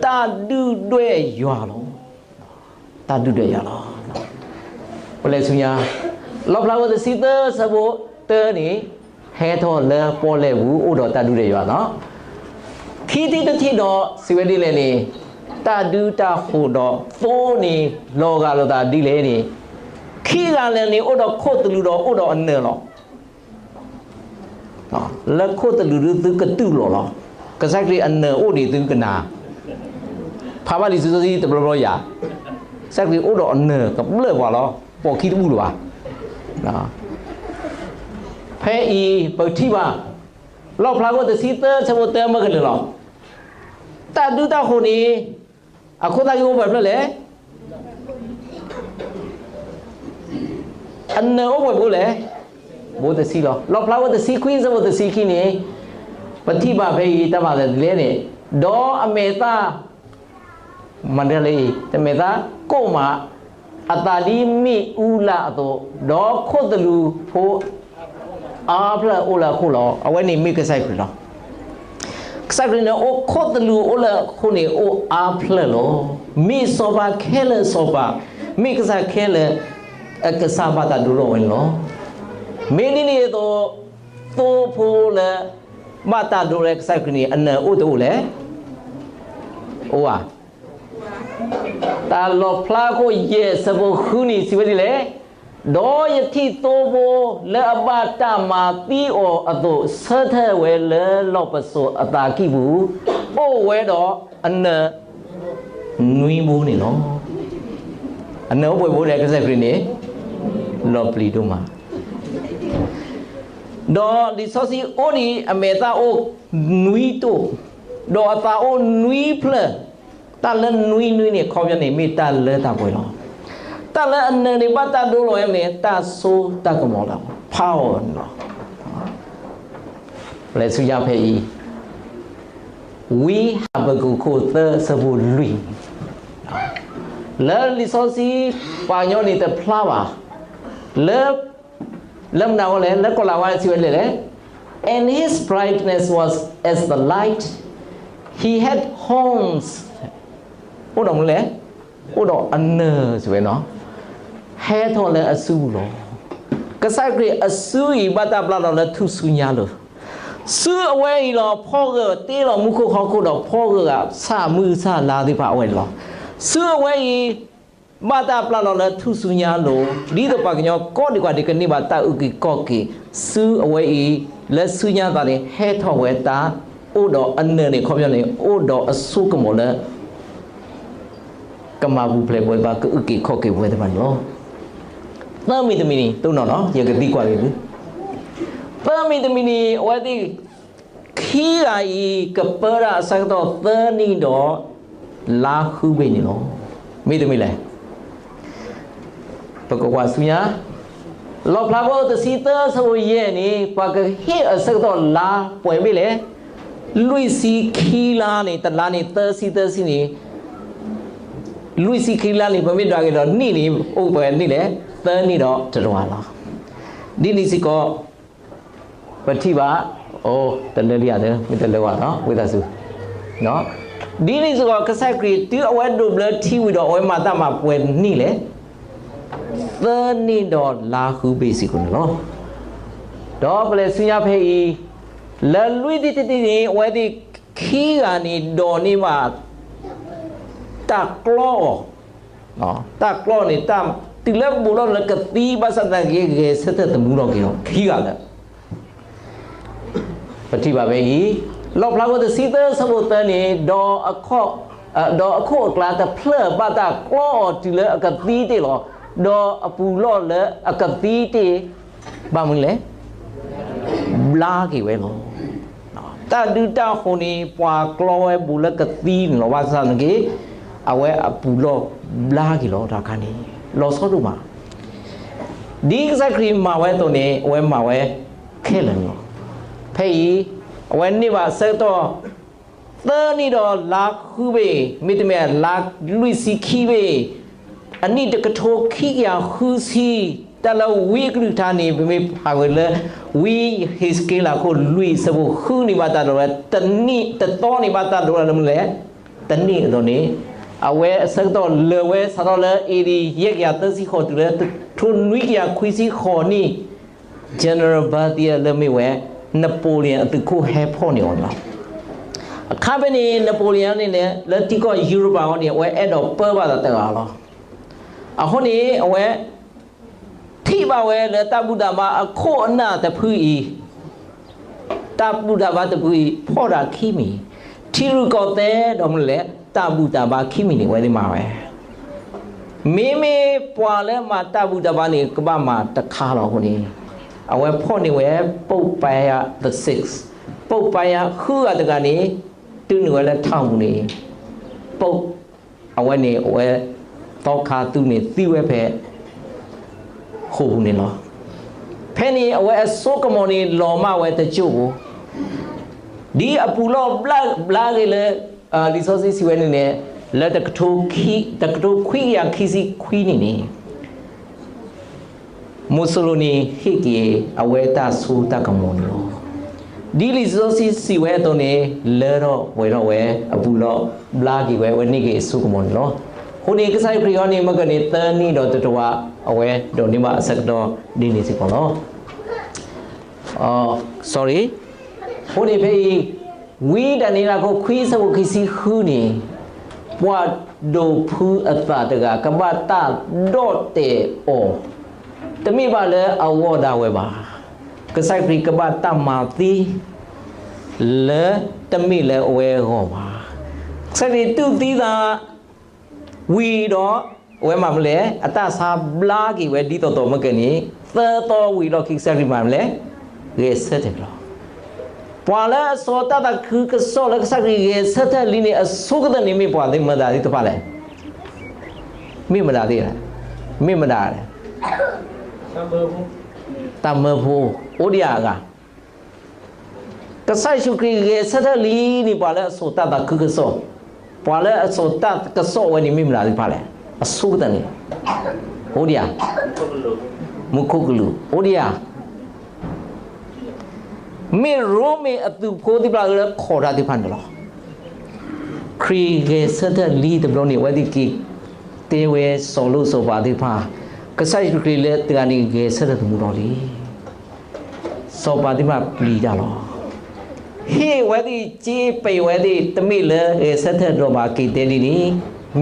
တၢ်ဒုၣ်ဒွဲၣ်ယွၤလီၤ. တၢ်ဒုၣ်ဒွဲၣ်ယွၤလီၤ. ပလဲၤဆူညါ, လီၣ်ဖျါဝဲတဆံသၢ ဆၢဖိတၢန့ၣ် ဟဲထီၣ်လၢပီၣ်လဲၣ်ပူၤ အိၣ်ဒီးတၢ်ဒုၣ်ဒွဲၣ်ယွၤလီၤ. ခံထံၣ်တထံၣ်ဒီး စံးဝဲဒ်လဲၣ်န့ၣ်, တၢ်ဒုးတၢ်ဃိၤဒီးသိန့ၣ် လီၤဂာ်လိာ်သးဒ်လဲၣ်န့ၣ်, ခံဂၤလၢာ်န့ၣ် အိၣ်ဒီးခိၣ်သလုးဒီးအိၣ်ဒီးအနၢၤလီၤ. လၢခိၣ်သလုးဒုသုကတူၢ်လိာ်လီၤ. ကစၢ်ခရံာ်အနၢၤအိၣ်ဒံးသုကနၣ်, ဖးဘၣ်လံာ်စီဆှံတဘျီဘျီယၤ, ကစၢ်ခရံာ်အိၣ်ဒီးအနၢၤကဘျၢၣ်ပှၤလီၤ, ပိာ်ခံတဘူၣ်လၢၤဘၣ်. ဖဲအံၤပထံၣ်ဘၣ်, လီၣ်ဖျါဝဲတဆံသၢ ဆၢဖိတၢမၢကလုာ်လီၤ. တၢ်ဒုးတၢ်ဃိၤန့ၣ် အခိၣ်သၣ်ဂ့ၢ်အိၣ်ပှဲၤဖျၢၣ်လဲၣ်. အနၢၤအိၣ်ပှဲၤဘိလဲၣ်. ဘိတဆံလီၤ. လီၣ်ဖျါဝဲတဆံခွံ ဆၢဖိတဆံခံန့ၣ်, ပထံၣ်ဘၣ်ဖဲအံၤတၢ်မၤသးဒ်လဲၣ်န့ၣ်, ဒီးအမဲာ်သၣ် မၤဒ်လဲၣ်အံၤ, တမဲာ်သၣ်ကိၣ်မး, အသးဒ်မ့ၣ်အူလၢ်အသိး, ဒီးခိၣ်သလုးဖိ အါဖျၢၣ်အိၣ်လၢအခိၣ်လီၤ. အဝဲန့ၣ်မ့ၢ်ကစၢ်ခရံာ်လီၤ. ကစၢ်ခရံာ်န့ၣ်အိၣ်ခိၣ်သလုးအိၣ်လၢအခိၣ်န့ၣ်အိၣ်အါဖျၢၣ်လီၤ. မ့ၢ်စီၤပၤခဲလၢာ်စီၤပၤ, မ့ၢ်ကစၢ်ခဲလၢာ်အကစၢ်ဘၣ်တၢ်ဒိလီၤဝဲန့ၣ်လီၤ. မ့ၢ်ဒ်န့ၣ်အသိး, သိဖိလၢ ဘၣ်တၢ်ဒိလၢကစၢ်ခရံာ်န့ၣ် အနၢၤအိၣ်တအိၣ်လဲၣ်. အိၣ်ဧါ. တၢ်လီၣ်ဖျါခိၣ်ယဲၢ်ဆၢဖိဃုန့ၣ် စံးဝဲဒ်လဲၣ်, ဒီးယထံၣ်သိဖိလၢအဘၣ်တၢ်မၤသံအီၤအသိး ဆၢထၢၣ်ဝဲလၢလီၢ်ပစိာ်အသးကံၢ်ပူၤ, အိၣ်ဝဲဒီးအနၢၤနွံဘိန့ၣ်လီၤ. အနၢၤအိၣ်ပှဲၤဘိလဲၣ် ကစၢ်ခရံာ်န့ၣ်, လီၤပျံၤဒိၣ်မး ဒီးလံာ်စီဆှံအိၣ်ဒံးအမဲာ်သၣ်အိၣ်နွံတိၣ်, ဒီးအသးအိၣ်နွံဖျၢၣ်, တၢ်လၢနွံနွံန့ၣ် အခီပညီန့ၣ် မ့ၢ်တၢ်လၢတၢ်ပှဲၤလီၤ. တၢ်လၢအနၢၤန့ၣ် ဘၣ်တၢ်ဒိလီၤဝဲန့ၣ် တၢ်စိတၢ်ကမီၤလီၤ, power န့ၣ်လီၤ. ပလဲၤဆူညါဖဲအံၤ, ဝံဟးဘကူာ်ခိၣ်သၢဆၢဖိလွံၢ်, လၢလံာ်စီဆှံပှၤကညီန့ၣ်တဖျါဘၣ်, လၢ လၢမနုၤအဃိလဲၣ်, လၢကီၤလၤဝါစံးဝဲဒ်လဲၣ်, and his brightness was as the light, he had horns, အိၣ်ဒီးမနုၤလဲၣ်, အိၣ်ဒီးအနၢၤစံးဝဲနီၤ, ဟဲထီၣ်လၢအစုပူၤလီၤ. ကစၢ်ခရံာ်အစုအံၤ ဘၣ်တၢ်ပျၢ်လီၤလၢထူၣ်စုညါလိၤ, စုအဝဲအံၤလီၤ ဖီၣ်ဂၢၢ်တ့လီၤမူခိၣ်ဟီၣ်ခိၣ်ဒီးဖီၣ်ဂၢၢ်ဂၤဆၣ်မုၢ်ဆၣ်လါသ့ၣ်တဖၣ်အဝဲန့ၣ်လီၤ. စုအဝဲအံၤ ဘၣ်တၢ်ပျၢ်လီၤလၢထူၣ်စုညါလိၤ, ဒ်သိးပှၤကညီကိးဒံးကွၢ်ဒံးကန့ၢ်ဘၣ်တၢ်အုၣ်က့ၤခီၣ်က့ၤ, စုအဝဲအံၤ လၢစုညါသးန့ၣ် ဟဲထီၣ်ဝဲတၢ်အိၣ်ဒီးအနၢၤန့ၣ် အခီပညီန့ၣ် အိၣ်ဒီးအစိကမီၤလၢ ကမၤပူၤဖျဲးပဝဲသ့ၣ်တဖၣ် ကအုၣ်က့ၤခီၣ်က့ၤပဝဲသ့ၣ်တဖၣ်န့ၣ်လီၤ. သၢမံၤတမံၤန့ၣ် တိၢ်နီၣ်နီၤ ယကသံကွၢ်က့ၤသု, သၢမံၤတမံၤန့ၣ် အဝဲသ့ၣ် ခံဂၤအံၤ ကပၢတၢ်အဆၢကတီၢ်သၢနံၣ်ဒီး လါဃုဘ့ၣ်န့ၣ်လီၤ. မ့ၢ်တမ့ၢ်လဲၣ်. ပကကွၢ်ဆူညါ, လီၣ်ဖျါဖိတဆံသၢဆၢဖိယဲၢ်န့ၣ် ပှၤကဟ့ၣ်အဆၢကတီၢ်လါပှဲၤဘ့ၣ်လဲၣ်. လွံၢ်ဆံခံလါန့ၣ် တလါန့ၣ် သၢဆံသၢဆံန့ၣ်, လွံၢ်ဆံခံလါန့ၣ် ပမ့ၢ်ဒွးက့ၤဒီးနံၣ်န့ၣ် အိၣ်ပှဲၤနံၣ်လဲၣ်, သၢနံၣ်ဒီးတတဝၤလီၤ. ဒ်န့ၣ်စ့ၢ်ကီး ပထံၣ်ဘၣ်, အိ, တလၢလံဧါ, မ့ၢ်တလၢဝဲဒီး ဝံသးစူၤ, ဒ်န့ၣ်စ့ၢ်ကီး ကစၢ်ခရံာ် တုၤအဝဲဒိးဘျၢထံဝံၤဒီး အဝဲမၤတၢ်မၤပှဲၤနံၣ်လဲၣ်, သၢနံၣ်ဒီးလါဃုဘ့ၣ်စ့ၢ်ကီးန့ၣ်လီၤ. ဒီးပလဲၤဆူညါဖဲအံၤ, လၢလွံၢ်ထံၣ်တထံၣ်န့ၣ် အဝဲသ့ၣ်ခံဂၤန့ၣ် ဒိးန့ၢ်ဘၣ် တၢ်ကျီအီၤ, တၢ်ကျီန့ၣ် တုၤလၢဘူးထီၣ်လၢကသံဘၣ်ဆၣ်သနာ်က့ ဂဲၤဆၢထၢၣ်သမူထီၣ်က့ၤအီၤ ခံဂၤလၢ ပထံၣ်ဘၣ်ဖဲအံၤ, လီၣ်ဖျါဖိတဆံသၢဆၢဖိသၢန့ၣ်, ဒီးအခိၣ်အကျါတဖျၢၣ် ဘၣ်တၢ်ကျီအီၤတုၤလၢအကသံတ့ၢ်လီၤ. ဒီးအပူၤလီၢ်လၢအကသံတ့ၢ် ဘၣ်မနုၤလဲၣ်, ဘျါက့ၤဝဲလီၤ. တၢ်ဒုးတၢ်ဃိၤန့ၣ် ပှၤကျီဝဲဘူးလၢကသံန့ၣ်လီၤ. ဘၣ်ဆၣ်သနာ်က့ အဝဲအပူၤလီၢ်ဘျါက့ၤလီၤတၢ်ခါန့ၣ် လီၤဆီဒိၣ်မး ဒ်ကစၢ်ခရံာ်မၤဝဲအသိးန့ၣ် အဝဲမၤဝဲခဲလၢာ်န့ၣ်လီၤ. ဖဲအံၤ အဝဲန့ၢ်ဘၣ်အဆၢကတီၢ် သၢနံၣ်ဒီးလါဃုဘ့ၣ်, မ့တမ့ၢ်လါလွံၢ်ဆံခံဘ့ၣ်, အနံၣ်တကထိခံကယၤဃုဆံ, တၢ်လၢဝံအကလုၢ်ကထါန့ၣ် ပမ့ၢ်ဖးဝဲလၢ ဝံယဟ့းစက့လးခိၣ်လွံၢ်အဆၢဖိဃုန့ၣ် ဘၣ်တၢ်ဒိးဝဲ တနံၣ်တသီန့ၣ် ဘၣ်တၢ်ဒိးဝဲလၢမနုၤလဲၣ်, တနံၣ်အသိးန့ၣ် အဝဲအဆၢကတီၢ်လၢာ်ဝဲစးထီၣ်လၢ A D ယဲၢ်ကယၤသၢဆံဃိးတုၤလၢ တကထိနွံကယၤခွံဆံဃိးနံၣ် General Berthier လၢမ့ၢ်ဝဲ Napoleon အသုးခိၣ်ဟဲဖီၣ်န့ၢ်အီၤန့ၣ်လီၤ. အခါဖဲန့ၣ် Napoleon န့ၣ်န့ၣ် လၢထံကီၢ်ယူရပၤအံၤန့ၣ် အဝဲအဲၣ်ဒိးပၢဘၣ်သးတဂၤလီၤ. အဃိန့ၣ် အဝဲ ထံၣ်ဘၣ်ဝဲလၢတၢ်ဘူၣ်တၢ်ဘါအခိၣ်အနၢ်တဖုအံၤ တၢ်ဘူၣ်တၢ်ဘါတဖုအံၤ ဖီၣ်တၢ်ခံမံၤ, ထံရူၢ်ကီၢ်သဲးဒီးမနုၤလဲၣ် တၢ်ဘူၣ်တၢ်ဘါခံမံၤန့ၣ် အဝဲသ့ၣ်မၤဝဲ. မ့မ့ၢ်ပှၤလၢမၤတၢ်ဘူၣ်တၢ်ဘါန့ၣ် ကဘၣ်မၤတခါလီၤအဃိန့ၣ် အဝဲဖီၣ်န့ၢ်ဝဲ Pope Pius the sixth, Pope Pius ဃုဂၤတဂၤန့ၣ် တုၤနုာ်ဝဲလၢထးပူၤန့ၣ် Pope အဝဲန့ၣ် အဝဲ သီခါသူန့ၣ် သံဝဲဖဲ ဃိာ်ပူၤန့ၣ်လီၤ. ဖဲန့ၣ် အဝဲအစိကမီၤန့ၣ် လီၤမၢ်ဝဲတစိၢ်ဖိ, ဒ်အပူၤလီၢ်ဘျါက့ၤလၢ လံာ်စီဆှံစံးဝဲန့ၣ်န့ၣ် လၢ တကထိခွံကယၤခံဆံခွံနံၣ်န့ၣ် မုၢ်စိၤလိၤန့ၣ်ဟ့ၣ်က့ၤအဝဲတၢ်စိတၢ်ကမီၤန့ၣ်လီၤ. ဒ်လံာ်စီဆှံစံးဝဲအသိးန့ၣ် လၢထီၣ်ပှဲၤထီၣ်ဝဲအပူၤလီၤ, ဘျါက့ၤဝဲအဝဲန့ၢ်က့ၤအစိကမီၤန့ၣ်လီၤ. အဃိန့ၣ် ကစၢ်ယ့ၣ်ၡူးခရံာ်အံၤန့ၣ် မ့ၢ်ကန့ၣ် သၢနံၣ်ဒီးတတဝါ အဝဲဒိးန့ၢ်ဘၣ်အဆၢကတီၢ်ဒ်န့ၣ်စ့ၢ်ကီးလီၤ. အ sorry, အဃိန့ၣ်ဖဲအံၤ ဝံဒၤနံးယ့လးခိၣ်ခွံဆၢဖိခံဆံဃုန့ၣ်, ပှၤဒိးဖုအသးတဂၤ ကဘၣ်တၢ်ဒီၣ်တဲာ်အီၤ, တမ့ၢ်ဘၣ်လၢအဂီၢ်ဒၣ်ဝဲဘၣ်. ကစၢ်ခရံာ်ကဘၣ်တၢ်မၤသံ လၢတမ့ၢ်လၢအဝဲအဂီၢ်ဘၣ်. ကစၢ်ခရံာ်တူၢ်သံသး ဝံၤဒီး အဝဲမၤမနုၤလဲၣ်, အတၢ်ဆါဘျါက့ၤဝဲဒ်သိးသိးမ့ၢ်ကန့ၣ်, သၢသီဝံၤလီၢ်ခံကစၢ်ခရံာ်မၤမနုၤလဲၣ်, ဂဲၤဆၢထၢၣ်လီၤ. ပှၤလၢအစိာ်တၢ်သးခုကစီၣ်လၢကစၢ်ခရံာ်ဂဲၤဆၢထၢၣ်လံန့ၣ် အဆိကတၢၢ်န့ၣ်မ့ၢ်ပှၤသ့ၣ်မတၤသ့ၣ်တဖၣ်လဲၣ်. မ့ၢ်မတၤသ့ၣ်လဲၣ်, မ့ၢ်မတၤလဲၣ်, တၢ်မၢဖိ, အိၣ်ဒံးဧါအဂၤ ကစၢ်ယ့ၣ်ၡူးခရံာ်ဂဲၤဆၢထၢၣ်လံန့ၣ် ပှၤလၢအစိာ်တၢ်သးခုကစီၣ်, ပှၤလၢအစိာ်တၢ်ကစီၣ်ဝဲန့ၣ်မ့ၢ်မတၤသ့ၣ်တဖၣ်လဲၣ်, အဆိကတၢၢ်န့ၣ်, အိၣ်ဒံးဧါ, မူခိၣ်ကလူး, အိၣ်ဒံးဧါ, မ့ၢ်ရိမ့ၤအသုးဖိသ့ၣ်တဖၣ်လၢခိးတၢ်သ့ၣ်တဖၣ်န့ၣ်လီၤ. ခရံာ်ဂဲၤဆၢထၢၣ်လံတဘျီန့ၣ် အဝဲသ့ၣ်က့ၤတဲဝဲစီၤလိၣ်စီၤပၤသ့ၣ်တဖၣ်, ကစၢ်ယ့ၣ်ၡူးခရံာ်လၢတဂၤန့ၣ်ဂဲၤဆၢထၢၣ်သမူထီၣ်လံ. စီၤပၤသ့ၣ်တဖၣ်ပျံၤတၢ်လီၤ. ဟ့ၣ်ဝဲသ့ၣ်စ့ပံးဝဲသ့ၣ် တမ့ၢ်လၢဂဲၤဆၢထၢၣ်ဒီးဘၣ်က့ၤတဲဒ်န့ၣ်,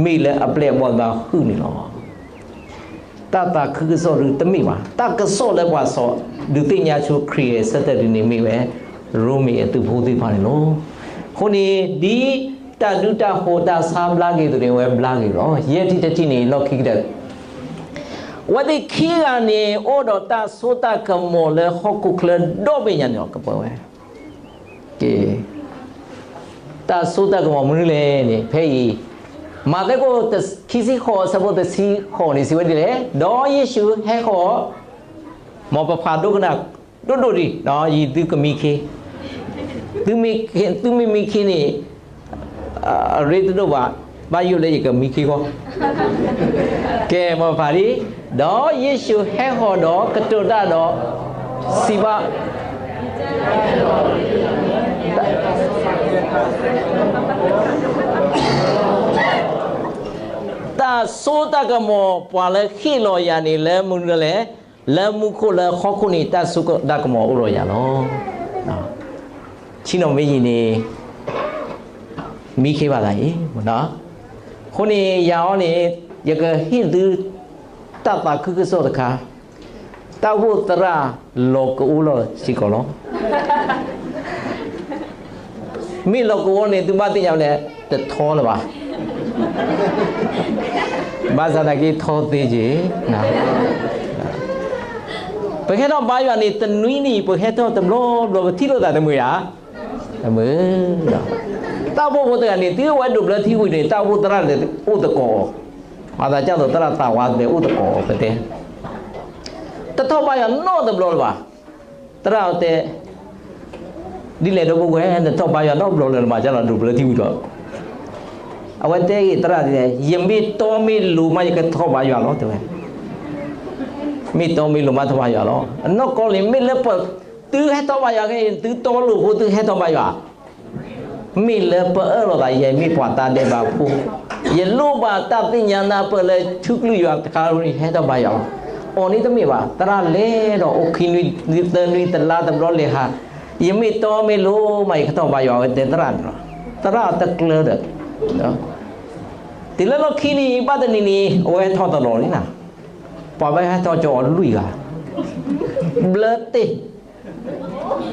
မ့ၢ်လၢအပျဲၢ်အဘီၣ်သ့ၣ်တဖၣ်ဟုၣ်န့ၣ်လီၤ. တၢ်သးခုကစီၣ်ဒုးတမ့ၢ်ဘၣ်. တၢ်ကစီၣ်လၢပှၤစီၤဒုးသ့ၣ်ညါဆိခရံာ်ဂဲၤဆၢထၢၣ်ဒုးန့ၣ်မ့ၢ်ဝဲ ရိမ့ၤအသုးဖိသ့ၣ်တဖၣ်န့ၣ်လီၤ. အဃိန့ၣ် ဒ်တၢ်ဒုးတၢ်ဃိးတၢ်ဆါဘျါက့ၤအသိးန့ၣ် အဝဲဘျါက့ၤလီၤ. ယဲၢ်ထံၣ်တထံၣ်န့ၣ် လီၢ်ခံကတၢၢ် အဝဲသ့ၣ်ခံဂၤန့ၣ် အိၣ်ဒီးတၢ်စိတၢ်ကမီၤလၢဟီၣ်ခိၣ်ချၢဒီဘ့ၣ်ညါန့ၣ်လီၤ. ကပၢဝဲ က့ၤ တၢ်စိတၢ်ကမီၤမနုၤလဲၣ်န့ၣ် ဖဲအံၤ မးသဲခိၣ်ခံဆံဃိး အဆၢဖိတဆံဃိးန့ၣ် စံးဝဲဒ်လဲၣ်, ဒီးယ့ၣ်ၡူးဟဲဃီၤ, မ်ပဖးဒိကနၣ်ဒိၣ်ဒိၣ်ဒံး, ယံာ်သုကမံခ့, သုမ့ၢ်မံခ့န့ၣ် အရ့တဒိၣ်ဘၣ်, ဘၣ်ယိၣ်လၢယကမံခ့ဃီ, ကဲ မ်ပဖးဒံး, ဒီးယ့ၣ်ၡူးဟဲဃီၤဒီးကတိၤတၢ်ဒီး စံးဘၣ် တၢ်စိတၢ်ကမီၤ ပှၤလၢဟ့ၣ်လီၤယၤန့ၣ် လၢမနုၤလဲၣ်, လၢမူခိၣ်လၢဟီၣ်ခိၣ်န့ၣ် တၢ်စိတၢ်ကမီၤအိၣ်ဒီးယၤလီၤ. ဆ့ၣ်နီၤမ့ၢ်ယံၤန့ၣ် မံခ့ဘၣ်သးအံၤ, အဃိန့ၣ် ယၤအီၤန့ၣ် ယကဟ့ၣ်သု တၢ်သးခုကစီၣ်တခါ, တၢ်အိၣ်ဖှိၣ်သရၣ်လီၤကအိလီၤစ့ၢ်ကီးလီၤ. မ့ၢ်လီၤကအိန့ၣ် သုဘၣ်သ့ၣ်ညါလၢ တထီလၢၤဘၣ်. ဘၣ်ဆၣ်သနာ်က့ထီသ့က့ၤ, ပဟဲထီၣ်ဘါယွၤန့ၣ် တနွံနံၤ ပဟဲထီၣ်တဘျီဘျီ ပထံၣ်လိာ်သးတမုာ်ဧါ, တမုာ်. တၢ်အိၣ်ဖှိၣ်ဖိတဂၤန့ၣ် တုၤအဝဲဒိးဘျၢထံဝံၤန့ၣ် တၢ်အိၣ်ဖှိၣ်သရၣ်န့ၣ်အိၣ်သကိးအီၤ, မၤသးဒ်သိးသရၣ်သးဝါန့ၣ်အိၣ်သကိးအီၤ ပတဲ တထီၣ်ဘါယွၤနီတဘျီလၢၤဘၣ်. သရၣ်တဲ ဒ်လဲၣ်ဒီပုၢ်ဝဲၢ် နထီၣ်ဘါယွၤနီတဘျီလၢၤဘၣ် ကလီၤဒိးဘျၢထံဝံၤဒီး, အဝဲတဲက့ၤသရၣ်ဒ်လဲၣ်, ယမ့ၢ်တီမ့ၢ်လိၤမး ယကထီၣ်ဘါယွၤလီၤ တဲဝဲ. မ့ၢ်တီမ့ၢ်လိၤမးထီၣ်ဘါယွၤလီၤ. အနီၢ်ကီၢ်န့ၣ် မ့ၢ်လၢပှၤသုဟဲထီၣ်ဘါယွၤခဲအံၤ သုတီလိၤဖိသုဟဲထီၣ်ဘါယွၤ မ့ၢ်လၢပအၢၣ်လီၤသး ယမ့ၢ်ပှၤတၢ်ဒဲးဘးဖိ, ယလိၣ်ဘၣ်တၢ်သ့ၣ်ညါနၢ်ပၢၢ်လၢထူကလုာ်ယွၤတခါလၢဟဲထီၣ်ဘါယွၤလီၤ. အီၤန့ၣ်တမ့ၢ်ဘၣ်, သရၣ်လဲၤဒီးအိၣ်ခံနွံသၢနွံတလါတဘျီလဲၤဟး, ယမ့ၢ်တီမ့ၢ်လိၤမး ယကထီၣ်ဘါယွၤ ဝဲတဲသရၣ်န့ၣ်လီၤ. သရၣ်တကျၢၤဒီး တုၤလၢလီၢ်ခံန့ၣ် ဘၣ်တနံၤန့ၣ် အဝဲဟဲထီၣ်တလီၤလံနၤ, ပှၤဘၣ်ဟဲထီၣ်ကၠီ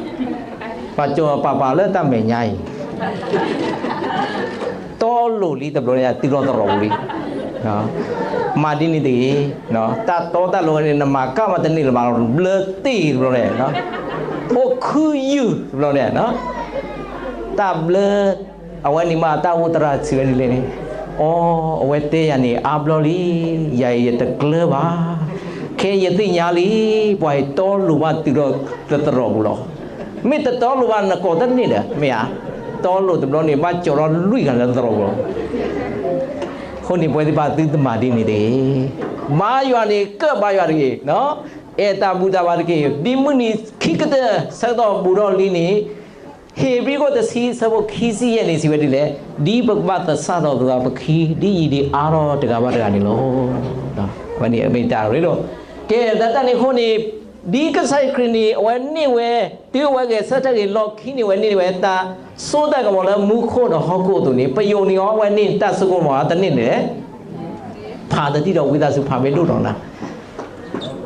အီၤလွံၢ်ဂၤ, ဘျၢတ့ၢ် ပှၤကၠီၤပာ်ပာ်လၢတၢ်မဲာ်ညါအံၤ, တီလိၤလံတဘျီန့ၣ် တုၤလီၤတရီးပူၤလံ. မၤဒ်န့ၣ်တဂ့ၤ, တၢ်တီတၢ်လိၤန့ၣ် နမၤကၣ်မးတန့ၢ်လၢၤဘၣ်, ဘျၢတ့ၢ်တဘျီန့ၣ်, အိၣ်ခုယုၢ်တဘျီန့ၣ်, တၢ်ဘျၢ အဝဲန့ၣ်မး တၢ်အိၣ်သရၣ်စံးဝဲဒ်လဲၣ်န့ၣ်, အီ အဝဲတဲယၤန့ၣ် အါဘျီလံ, ယၤအံၤယတကျၢၤဘၣ်, ခဲယသ့ၣ်ညါလံ, ပှၤအံၤတီလိၤဘၣ်တုၤဒီးတရီးပူၤလီၤ. မ့ၢ်တတီလိၤဘၣ်နကိးတန့ၢ်ဒီး မ့ၢ်ဧါ, တီလိၤတဘျီန့ၣ် ဘၣ်ကၠီၤထီၣ်လွံၢ်ဂၤလၢတရီးပူၤလီၤ. အဃိန့ၣ် ပဝဲသ့ၣ်တဖၣ်သုတမၤဒ်န့ၣ်တဂ့ၤ, ဘါယွၤန့ၣ် ကၢၣ်ဘါယွၤတဂ့ၤ, အဲၣ်တၢ်ဘူၣ်တၢ်ဘါတက့ၢ်. ဒ်မုၢ်နံၤခံကတၢၢ်ဆၢကတီၢ်ဘူးထီၣ်လံန့ၣ်, ဧ့ၤဘြံၤခိၣ်တဆံဆၢဖိခံဆံယဲၢ်န့ၣ် စံးဝဲဒ်လဲၣ်, ဒ်ပကဘၣ်သဆၣ်ထီၣ်ပသးပခံ, ဒ်ယံၤဒံးအါထီၣ်တဂၤဘၣ်တဂၤန့ၣ်လီၤ. အဝဲန့ၣ်မ့ၢ်တၢ်ရ့ဒိၣ်. ကဲ, လၢတၢ်န့ၣ်အဃိန့ၣ်, ဒ်ကစၢ်ယ့ၣ်ၡူးခရံာ်န့ၣ် အဝဲန့ၢ်ဝဲ, တုၤအဝဲဂဲၤဆၢထၢၣ်က့ၤလီၢ်ခံန့ၣ် အဝဲန့ၢ်ဝဲတၢ်စိတၢ်ကမီၤလၢမူခိၣ်ဒီးဟီၣ်ခိၣ်အသိးန့ၣ်, ပယိၤန့ၣ်အီၤ အဝဲန့ၢ်တၢ်စိကမီၤတန့ၢ်န့ၣ်လဲၣ်. ဖးတထံၣ်ဒီးဝံသးစူၤဖးမ့ၢ်ဒိၣ်ထီၣ်နၤ,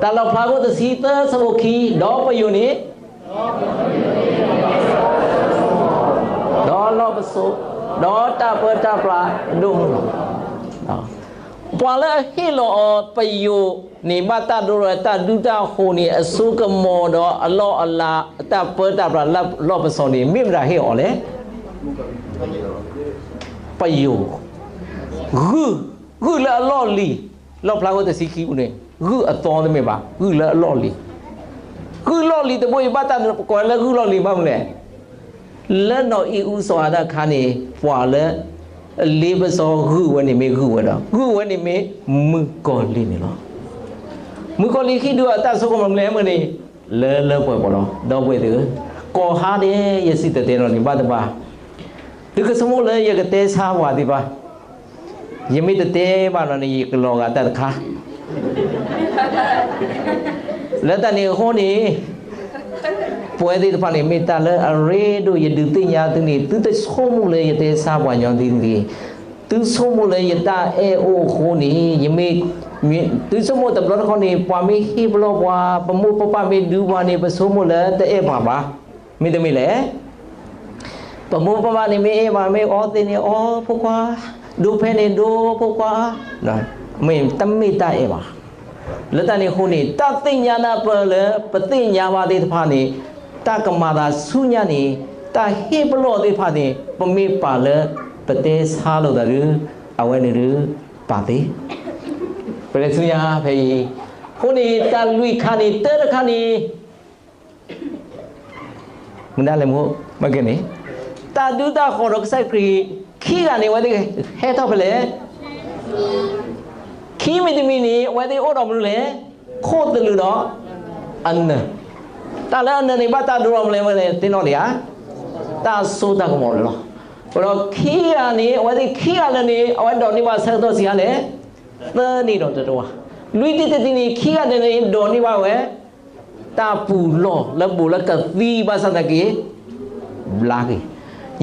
တၢ်လီၣ်ဖျါခိၣ်တဆံသၢဆၢဖိခံ, ဒီးပယိၤန့ၣ် ဒီးလီၢ်ပစိာ်, ဒီးတၢ်ပၢတၢ်ပြးဒိၣ်မးလီၤ. ပှၤလၢအဟ့ၣ်လီၤအီၤပယိၤန့ၣ် ဘၣ်တၢ်ဒိလီၤဝဲတၢ်ဒူတၢ်ဃိၤန့ၣ် အစိကမီၤဒီးအလီၢ်အလၤ တၢ်ပၢတၢ်ပြးလၢလီၢ်ပစိာ်န့ၣ် မ့ၢ်မတၤဟ့ၣ်အီၤလဲၣ်. ပယိၤ, ဂုၢ်, ဂုၢ်လၢအလီၢ်လံၤ, လီၣ်ဖျါခိၣ်တဆံခံပူၤန့ၣ်, ဂုၢ်အသီတမ့ၢ်ဘၣ်, ဂုၢ်လၢအလီၢ်လံၤ, ဂုၢ်လီၢ်လံၤတဘိအံၤ ဘၣ်တၢ်ကိးဝဲလၢဂုၢ်လီၢ်လံၤဘၣ်မနုၤလဲၣ်. လၢနီၢ်အံၣ်အူစီၤအၤဒၣ်အခါန့ၣ် ပှၤလၢ အလ့ပစီဂုၢ်ဝဲန့ၣ်မ့ၢ်ဂုၢ်ဝဲဒီး ဂုၢ်ဝဲန့ၣ်မ့ၢ်မုၣ်ကီၤလံၢ်န့ၣ်လီၤ. မုၣ်ကီၤလံၢ်ဟံၣ်ဒုးအတၢ်စိကမီၤမနုၤလဲၣ်မ့ၢ်န့ၣ်, လၢလၢပှဲၤပှဲၤလီၤ. ဒီပုၢ်ဝဲၢ်သ့ၣ်ဧၢ, ကိးဟါဒဲးယစံၣ်တဲၤတဲလီၤန့ၣ် ဘၣ်တဘၣ်, သုကဆိကမိၣ်လၢယကတဲဆါပှၤသ့ၣ်တဖၣ်, ယမ့ၢ်တတဲဘၣ်လီၤန့ၣ် ယကလီၤဂာ်တၢ်တခါ လၢတၢ်န့ၣ်အဃိန့ၣ်, ပဝဲသ့ၣ်တဖၣ်န့ၣ် မ့ၢ်တၢ်လၢအရ့ဒိၣ်ယဒုးသ့ၣ်ညါသုန့ၣ်, သုတဆိကမိၣ်လၢယတဲဆါပှၤညီသ့ၣ်တဂ့ၤ. သုဆိကမိၣ်လၢယတၢ်အဲၣ်အိၣ်အဃိန့ၣ်, ယမ့ၢ်, သုဆိကမိၣ်တဘျီတခီန့ၣ် ပှၤမ့ၢ်ဟ့ၣ်ပလီၢ်ပှၤ, ပမိၢ်ပပၢ်မ့ၢ်ဒုးပှၤန့ၣ် ပဆိကမိၣ်လၢတအဲၣ်ပှၤဘၣ်. မ့တမ့ၢ်လဲၣ် ပမိၢ်ပပၢ်န့ၣ်မ့ၢ်အဲၣ်ဘၣ်, မ့ၢ်အီသံးန့ၣ် အီဖိခွါ, ဒိဖဲန့ၣ်ဒိဖိခွါ, မ့ၢ်တမ့ၢ်တၢ်အဲၣ်ဘၣ်. လၢတၢ်န့ၣ်အဃိန့ၣ် တၢ်သ့ၣ်ညါနၢ်ပၢၢ်လၢပသ့ၣ်ညါဘၣ်သ့ၣ်တဖၣ်န့ၣ်, တၢ်ကမၤသးဆူညါန့ၣ်, တၢ်ဟ့ၣ်ပလီၢ်သ့ၣ်တဖၣ်န့ၣ် ပမ့ၢ်ပာ်လၢပတဲဆါလိာ်သးဒီး အဝဲန့ၣ်ဒီးပာ်သ့ ပတဲဆူညါဖဲအံၤ. အဃိန့ၣ် တၢ်လွံၢ်ခါန့ၣ် တၢတခါန့ၣ် မုၢ်ဒၣ်လဲၣ်မူ, မ့ၢ်ကဲန့ၣ်, တၢ်ဒုးတၢ်ဃီၤဒီးကစၢ်ခရံာ်ခံဂၤန့ၣ် အဝဲသ့ၣ်ဟဲထီၣ်ဖဲလဲၣ်. ခံမံၤတမံၤန့ၣ် အဝဲသ့ၣ်အိၣ်ဒီးမနုၤလဲၣ်, ခိၣ်သလုးဒီးအနၢၤ. တၢ်လၢအနၢၤန့ၣ် ဘၣ်တၢ်ဒိလီၤမနုၤလဲၣ် သ့ၣ်နီၣ်ဒံးဧါ, တၢ်စိတၢ်ကမီၤလီၤ. အဃိဒီးခံဂၤန့ၣ် အဝဲသ့ၣ်ခံဂၤလၢာ်န့ၣ် အဝဲဒိးန့ၢ်ဘၣ်ဆၢကတီၢ်ဆံးအါလဲၣ်, သၢနံၣ်ဒီးတတဝါ. လွံၢ်ထံၣ်တထံၣ်န့ၣ် ခံဂၤန့ၣ် ဒိးန့ၢ်ဘၣ်ဝဲ တၢ်ပူၤလီၢ်လၢဘူးလၢကသံဘၣ်ဆၣ်သနာ်က့ ဘျါက့ၤ.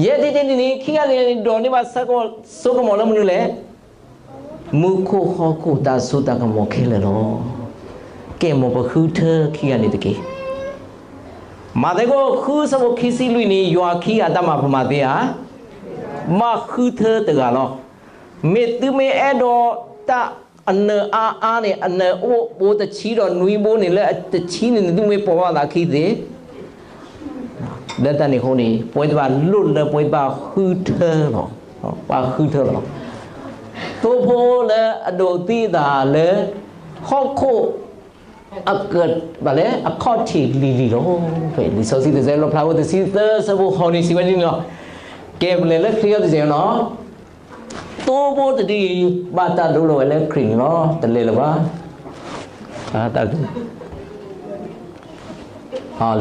ယဲၢ်ထံၣ်တထံၣ်န့ၣ် ခံဂၤန့ၣ် ဒိးန့ၢ်ဘၣ်ဆၢကတီၢ်စိကမီၤလၢမနုၤလဲၣ်, မူခိၣ်ဟီၣ်ခိၣ်တၢ်စိတၢ်ကမီၤခဲလၢာ်လီၤ. ကဲမ်ပဃုထၢခံဂၤန့ၣ်တက့ၢ်. မးသဲခိၣ်ဃုဆၢဖိခံဆံလွံၢ်န့ၣ် ယွၤခံဂၤတၢ်မၤပမၤသ့ဧါ, ဘၣ်ဃုထၢတဂၤလီၤ. မ့ၢ်သုမ့ၢ်အဲၣ်ဒိးတၢ်အနၢၤအါအါန့ၣ် အနၢၤအိၣ်ဘိတဆံဒီးနွံဘိန့ၣ် လၢတဆံန့ၣ် သုမ့ၢ်ပိာ်ဘၣ်သးခံသ့ လၢတၢ်န့ၣ်အဃိန့ၣ် ပဝဲသ့ၣ်တဖၣ်လိၣ်လၢပဝဲသ့ၣ်တဖၣ်ဃုထၢလီၤ. ပဃုထၢလီၤ. သိဖိလၢအဒိးသံအသးလၢ ဟီၣ်ခိၣ် အက, ဘၣ်လဲၣ် အခီၣ်ထံးလံၤလံၤလီၤ. လံာ်စီဆှံတစဲး လီၣ်ဖျါဝဲတဆံသၢဆၢဖိဃိးန့ၣ် စံးဝဲဒ်န့ၣ်လီၤ. ကဲပလဲၤလၢခရံာ်အီၤတစဲးလီၤ. သိဖိတဒုအံၤ ဘၣ်တၢ်ဒိလီၤဝဲလၢခရံာ်န့ၣ်လီၤ. တလဲၤလၢၤဘၣ်. တၢ်ဒု လဲၤ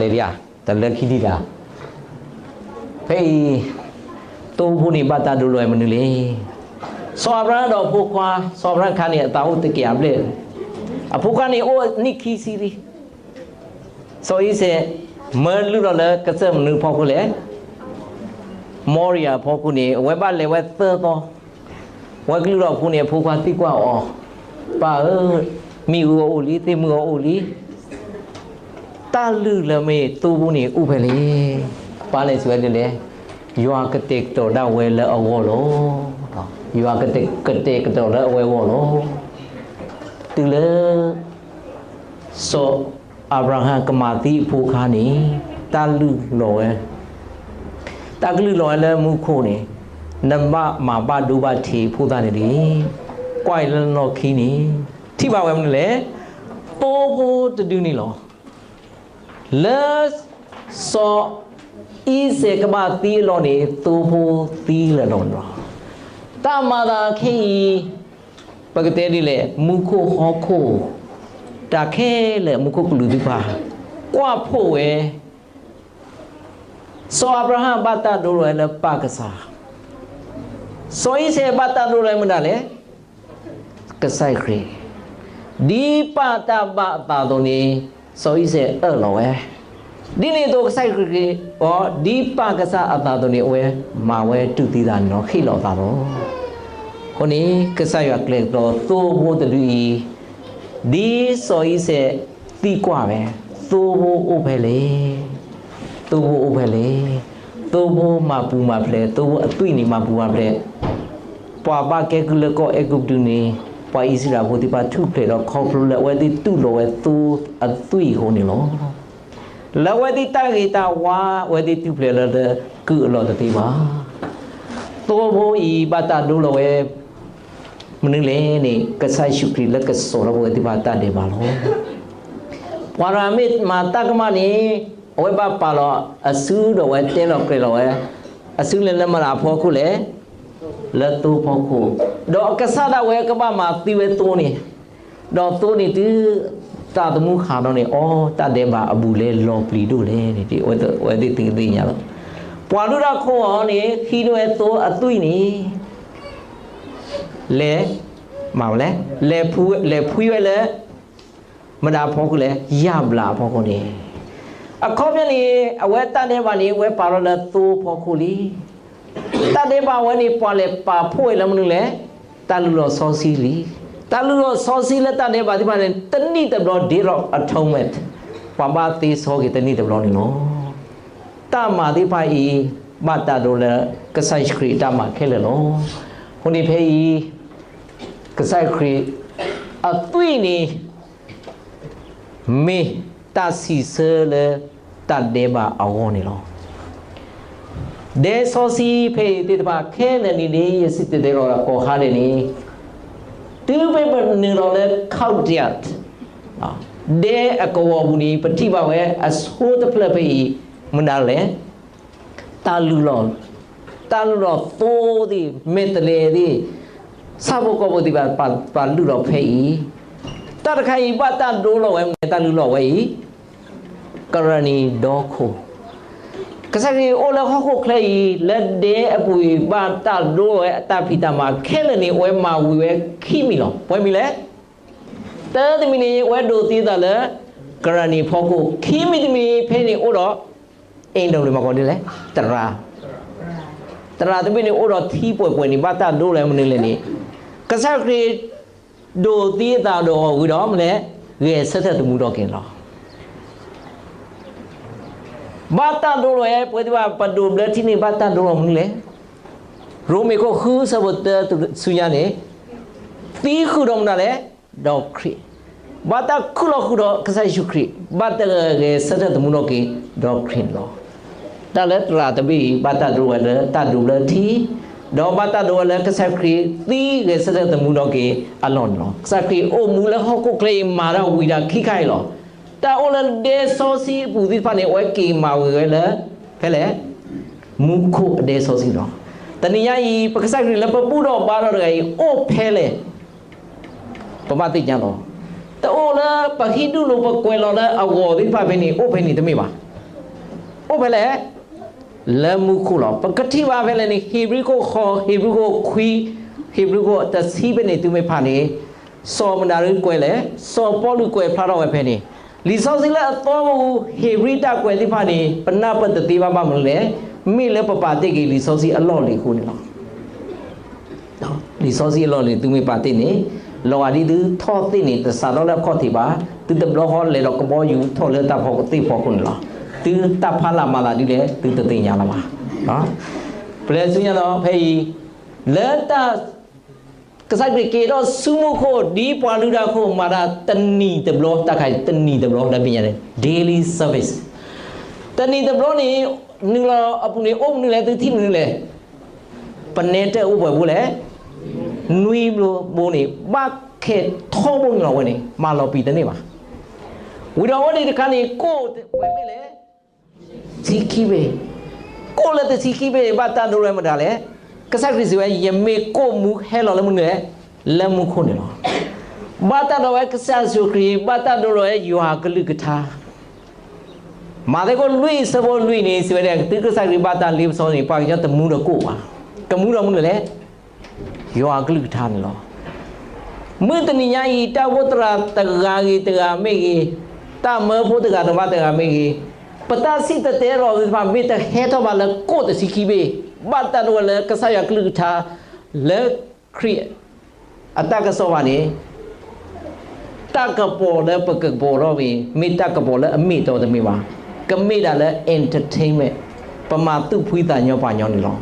ဒံးဧါ, တလၢခံဒံးတၢ်. ဖဲအံၤ သိဖိန့ၣ် ဘၣ်တၢ်ဒိလီၤဝဲမနုၤလဲၣ်. စီၤအၤဘြၤဟၣ်ဒီးအဖိခွါ, စီၤအၤဘြၤဟၣ်ခါန့ၣ် အသးအိၣ်တကယၤဘျဲၣ်, အဖိခွါန့ၣ်အိၣ်နံၣ်ခံဆံလံ. စီၤအံၤစဲး မၢလုၢ်ထီၣ်လၢကစၢၢ်မနုၤအဖီခိၣ်လဲၣ်. မီရံယၤအဖီခိၣ်န့ၣ် အဝဲဘၣ်လဲၤဝဲသၢသီ, ဝဲကလုၢ်ထီၣ်အဃိန့ၣ် အဖိခွါသံကွၢ်အီၤ, ပၢ်ဧၢ, မ့ၣ်အူအအိၣ်လံ, သ့ၣ်မုၢ်အအိၣ်လံ, တၢ်လုၢ်လၢမ့ၢ်သိဖိန့ၣ်အိၣ်ဖဲလဲၣ်. ပၢ်န့ၣ်စံးဝဲဒ်လဲၣ်, ယွၤကတဲာ်ကတီၤဒၣ်ဝဲလၢအဂီၢ်လီၤ. ယွၤကတဲာ်ကတီၤလၢအဝဲအဂီၢ်လီၤ. တုၤလၢ စီၤအၤဘြၤဟၣ်ကမၤသံအဖိခွါန့ၣ် တၢ်လုၢ်လီၤဝဲ, တၢ်ကလုၢ်လီၤဝဲလၢမူခိၣ်န့ၣ်, နဘၣ်မၤဘၣ်ဒိဘၣ်ထံးဖိသၣ်န့ၣ်တဂ့ၤ. ကွၢ်အံၤလၢနီၢ်ခံန့ၣ် ထံၣ်ဘၣ်ဝဲမနုၤလဲၣ်, သိဖိတဒုန့ၣ်လီၤ. လၢ စီၤအံၤစဲးကဘၣ်သံအလီၢ်န့ၣ် သိဖိသံလၢာ်လီၤန့ၣ်လီၤ. တၢ်မၤသးခဲအံၤ ပကတဲဒ်လဲၣ်, မူခိၣ်ဟီၣ်ခိၣ်တ တၢ်ခဲလၢာ်အမူခိၣ်ကလူးသ့ၣ်တဖၣ် ကွၢ်ဖှိၣ်ဝဲ စီၤအၤဘြၤဟၣ်ဘၣ်တၢ်ဒိလီၤဝဲလၢပၢ်ကစၢ်, စီၤအံၤစဲးဘၣ်တၢ်ဒိလီၤဝဲမတၤလဲၣ်, ကစၢ်ခရံာ်, ဒ်ပၢ်တၢ်ဘၣ်အသးအသိးန့ၣ် စီၤအံၤစဲးအၢၣ်လီၤဝဲ, ဒ်န့ၣ်အသိးကစၢ်ခရံာ်အံၤ ဒ်ပၢ်ကစၢ်အသးအသိးန့ၣ် အဝဲမၤဝဲတူၢ်သံသးန့ၣ်လီၤ ဟ့ၣ်လီၤအသးလီၤ. အဃိန့ၣ် ကစၢ်ယွၤကျဲၤကျီသိဖိတဒုအံၤ ဒ်စီၤအံၤစဲးသံကွၢ်ဝဲ, သိဖိအိၣ်ဖဲလဲၣ်, သိဖိအိၣ်ဖဲလဲၣ်, သိဖိမၤပူၤမၤဖျဲး, သိဖိအသွံၣ်န့ၣ်မၤပူၤမၤဖျဲး, ပှၤဘၣ်ကဲကုၢ်လၢကီၢ်အဲၤကူပတူးန့ၣ် ပှၤအံၣ်စရ့လးဖိသ့ၣ်တဖၣ်ထူၣ်ဖျဲးဒီး ခီဖျိလၢအဝဲသ့ၣ်တူၢ်လိာ်ဝဲသိအသွံၣ်အဃိန့ၣ်လီၤ. လၢအဝဲသ့ၣ်တၢ်ဂ့ၤတၢ်ဝါ အဝဲသ့ၣ်ထူၣ်ဖျဲးလၢကုၢ်အလီၢ်တသ့ဘၣ်. သိဖိအံၤဘၣ်တၢ်ဒိလီၤဝဲ မနုၤလဲၣ်န့ၣ် ကစၢ်ယ့ၣ်ၡူးခရံာ်လၢကစိာ်ထီၣ်ပဝဲသ့ၣ်တဖၣ်တၢ်ဒဲးဘးလီၤ. ပှၤတဂၤမ့ၢ်မၤတၢ်ကမၣ်န့ၣ် အဝဲဘၣ်ပာ်လီၤအစုဒီးအဝဲတဲလီၤကျဲၤလီၤဝဲ, အစုလဲၤလၢမတၤအဖီခိၣ်လဲၣ်, လၢသိဖီခိၣ်, ဒီးအကစၢ်ဒၣ်ဝဲကဘၣ်မၤသံဝဲသိန့ၣ်, ဒီးသိန့ၣ်တုၤ သးသမူဟးထီၣ်န့ၣ် အီ တၢ်ဒဲးဘးအဘူးအလဲလီၤပျံၤဒိၣ်လဲၣ်န့ၣ် အဝဲသ့ၣ်သ့ၣ်ညါလီၤ. ပှၤလုၢ်တၢ်ခိၣ်အီၤန့ၣ် ဟံးန့ၢ်ဝဲသိအသွံၣ်န့ၣ် လဲၤမၤဝဲလဲၣ်, လဲၤဖှံဝဲလၢ မတၤအဖီခိၣ်လဲၣ်, ယၢ်ဘျးအဖီခိၣ်န့ၣ်, အခီပညီန့ၣ် အဝဲတၢ်ဒဲးဘးန့ၣ် အဝဲပာ်လီၤလၢသိဖီခိၣ်လံ. တၢ်ဒဲးဘးဝဲန့ၣ် ပှၤလဲၤပာ်ဖှိၣ်ဝဲလၢမနုၤလဲၣ်, တၢ်လုၢ်လီၤစီဆှံလံ. တၢ်လုၢ်လီၤစီဆှံလၢတၢ်ဒဲးဘးသ့ၣ်တဖၣ်န့ၣ် တနံၣ်တဘျီ Day of Atonement, ပှၤဘၣ်သ့စီက့ၤတနံၣ်တဘျီန့ၣ်လီၤ. တၢ်မၤသ့ၣ်တဖၣ်အံၤ ဘၣ်တၢ်ဒိလၢကစၢ်ယ့ၣ်ၡူးခရံာ်အတၢ်မၤခဲလၢာ်လီၤ. အဃိန့ၣ်ဖဲအံၤ ကစၢ်ယ့ၣ်ၡူးခရံာ်အသွံၣ်န့ၣ် မ့ၢ်တၢ်စံးဆၢလၢတၢ်ဒဲးဘးအဂီၢ်န့ၣ်လီၤ. ဒဲစီဆှံဖဲအံၤသ့ၣ်တဖၣ်ခဲလၢာ်န့ၣ် ဒ်ယစံၣ်တဲၤတဲလီၤကိးခါဒဲးန့ၣ်, တုၤမ့ၢ်ပနုာ်လီၤလၢ Chaldean ဒဲအကဝီၤပူၤန့ၣ် ပထံၣ်ဘၣ်ဝဲအဆိတဖျၢၣ်ဖဲအံၤ မနုၤလဲၣ်, တၢ်လုၢ်လီၤ, တၢ်လုၢ်လီၤသိသ့ၣ် မဲာ်တဲးလဲးသ့ၣ်, ဆၣ်ဖိကီၢ်ဖိသ့ၣ်တဖၣ် ပှၤလုၢ်လီၤဖဲအံၤ, တၢ်တခါအံၤ ဘၣ်တၢ်ဒိလီၤဝဲမနုၤလဲၣ် တၢ်လုၢ်လီၤဝဲအံၤ, ကရၢနံၤဒီခိၣ်, ကစၢ်ခရံာ်အိၣ်လၢဟီၣ်ခိၣ်ချၢအံၤ လၢဒဲအပူၤအံၤ ဘၣ်တၢ်ဒိလီၤဝဲအတၢ်ဖံးတၢ်မၤခဲလၢာ်န့ၣ် အဝဲမၤဝံၤဝဲခံမံၤလီၤ. ပှဲၤမံၤလဲၣ်. တၢတမံၤန့ၣ် အဝဲဒိးသံအသးလၢ ကရၢနံၤဖီခိၣ်, ခံမံၤတမံၤဖဲန့ၣ်အိၣ်ဒီး အ့ဒိးလံ မၤကီဒ်လဲၣ်, သရၣ်, သရၣ်တဘ့ၣ်န့ၣ်အိၣ်ဒီးထံပှဲၤပှဲၤန့ၣ် ဘၣ်တၢ်ဒိလီၤဝဲမနုၤလဲၣ်န့ၣ်, ကစၢ်ခရံာ်ဒိးသံအသးဒီးအီၤဝံၤဒီး မနုၤလဲၣ်, ဂဲၤဆၢထၢၣ်သမူထီၣ်က့ၤန့ၣ်လီၤ. ဘၣ်တၢ်ဒိလီၤဝဲ ပဝဲသ့ၣ်တဖၣ် ပဒိးဘျၢထံန့ၣ် ဘၣ်တၢ်ဒိလီၤမနုၤလဲၣ်. ရိမ့ၤခိၣ်ဃု ဆၢဖိတၢ ဆူညါန့ၣ်, သံဃုာ်ဒီးမနုၤလဲၣ်, ဒီးခရံာ်, ဘၣ်တၢ်ခုၣ်လီၤဃုာ်ဒီးကစၢ်ယ့ၣ်ၡူးခရံာ်, ဘၣ်တၢ်ဂဲၤဆၢထၢၣ်သမူထီၣ်က့ၤ ဒီးခရံာ်န့ၣ်လီၤ. တၢ်လၢသရၣ်တဘ့ၣ်အံၤ ဘၣ်တၢ်ဒိဝဲလၢတၢ်ဒိးဘျၢထံ, ဒီးဘၣ်တၢ်ဒိဝဲလၢကစၢ်ခရံာ်သံဂဲၤဆၢထၢၣ်သမူထီၣ်က့ၤအလီၢ်န့ၣ်လီၤ. ကစၢ်ခရံာ်အိၣ်မူလၢဟီၣ်ခိၣ်ချၢအံၤ မၤတၢ်ဝံၤဒၣ်ခံခါအံၤလီၤ. တၢ်အိၣ်လၢဒဲစီဆှံအပူၤသ့ၣ်တဖၣ်န့ၣ် အဝဲက့ၤမၤဝံၤဝဲလၢ ဖဲလဲၣ်, မူခိၣ်အဒဲစီဆှံလီၤ. တနံၤညါအံၤ ပကစၢ်ခရံာ်လၢပဘူၣ်ထီၣ်ဘါထီၣ်တဂၤအံၤ အိၣ်ဖဲလဲၣ်, ပဘၣ်သ့ၣ်ညါလီၤ. တအိၣ်လၢပဟံးဒူၣ်လိာ်ပကွဲးလီၤလၢအဂီၤသ့ၣ်တဖၣ်ဖဲန့ၣ် အိၣ်ဖဲန့ၣ်တမ့ၢ်ဘၣ်. အိၣ်ဖဲလဲၣ်, လၢမူခိၣ်လီၤ. ပကထံၣ်ဘၣ်ဖဲလဲၣ်န့ၣ် ဟ့းဘြံၤခိၣ်ဃိး, ဟ့းဘြံၤခိၣ်ခွံ, ဟ့းဘြံၤခိၣ်တဆံဖဲန့ၣ် သုမ့ၢ်ဖးန့ၣ်, စီၤမနၤရူကွဲးလဲၣ်, စီၤပီလူးကွဲးဖျါထီၣ်ဝဲဖဲန့ၣ်, လံာ်စီဆှံလၢအသီပူၤ ဟ့းဘြံၤတၢ်ကွဲးသ့ၣ်တဖၣ်န့ၣ် ပနၢ်ပၢၢ်တသ့ဘၣ် ဘၣ်မနုၤလဲၣ်, မ့ၢ်လၢပပာ်တ့ၢ်က့ၤလံာ်စီဆှံအလီၢ်လံၤအဃိန့ၣ်လီၤ. လံာ်စီဆှံအလီၢ်လံၤ သုမ့ၢ်ပာ်တ့ၢ်န့ၣ်, လီၤဂာ်ဒ်သုထီၣ်သ့ၣ်န့ၣ် တစးထီၣ်လၢအခီၣ်ထံးဘၣ်, သုတဘျီဃီလဲၤဒီးကဘီယူၤထီၣ်လၢတၢ်ဖီခိၣ်သ့ၣ်ဖီခိၣ်န့ၣ်လီၤ. သုတၢ်ဖးလၢ်မၤသးဒ်လဲၣ် သုတသ့ၣ်ညါလၢၤဘၣ်. ပလဲၤဆူညါဒီးဖဲအံၤ, လၢတၢ် ကစၢ်ခရံာ်က့ၤထီၣ်ဆူမူခိၣ် ဒ်ပှၤလုၢ်တၢ်ခိၣ်မၤတၢ်တနံၤတဘျီ တၢ်ခါတနံၤတဘျီ လၢပညါန့ၣ် daily service တနံၤတဘျီန့ၣ် နုာ်လီၤအပူၤန့ၣ် အိၣ်မနုၤလဲၣ် သုထံၣ်မနုၤလဲၣ်, ပနဲတၢၣ်အိၣ်ပှဲၤဖိလဲၣ်, နွံဘိန့ၣ် ဘၣ်ခဲထီဘိန့ၣ်လီၤဝဲန့ၣ် မၤလီၤပံာ်တန့ၢ်ဘၣ်. ဝံၤဒီးအဝဲန့ၣ်တခါန့ၣ် ကိၣ်ပှဲၤမ့ၢ်လဲၣ် ဆံခံဘ့ၣ်, ကိၣ်လၢတဆံခံဘ့ၣ် ဘၣ်တၢ်ဒိဝဲမတၤလဲၣ်. ကစၢ်ခရံာ်စံးဝဲ ယမ့ၢ်ကိၣ်မူဟဲလီၤလၢမနုၤလဲၣ်, လၢမူခိၣ်န့ၣ်လီၤ. ဘၣ်တၢ်ဒိးဝဲကစၢ်ယ့ၣ်ၡူးခရံာ်, ဘၣ်တၢ်ဒိးလီၤဝဲယွၤကလုၢ်ကထါ. မးသဲခိၣ်လွံၢ်ဆၢဖိလွံၢ်န့ၣ် စံးဝဲဒၣ် တုၤကစၢ်ခရံာ်ဘၣ်တၢ်လ့ပစီန့ၣ် ပှၤကညီတမူဒီးကိၣ်ဘၣ်. တမူဒီးမနုၤလဲၣ်, ယွၤကလုၢ်ကထါန့ၣ်လီၤ. မုၢ်တနံၤညါအံၤ တၢ်အိၣ်ဖှိၣ်သရၣ်တဂၤဂ့ၤတဂၤမ့ၢ်ဂ့ၤ, တၢ်မၢဖိတဂၤတဂၤမ့ၢ်ဂ့ၤ, ပတၢ်စံၣ်တဲၤတဲလီၤသ့ၣ်တဖၣ် မ့ၢ်တဟဲထီၣ်ဘၣ်လၢကိၣ်တဆံခံဘ့ၣ်, ဘၣ်တၢ်ဒိးဝဲလၢကစၢ်ယွၤကလုၢ်ကထါ လၢခရံာ်အတၢ်ကစီၣ်ဘၣ်န့ၣ် တၢ်ကပီၤလၢပကကပီၤထီၣ်ဝဲ မ့ၢ်တၢ်ကပီၤလၢအမ့ၢ်အတီတမ့ၢ်ဘၣ်. ကမ့ၢ်ဒၣ်လၢ entertainment, ပမၤသူၣ်ဖှံသးညီပှၤကညီန့ၣ်လီၤ.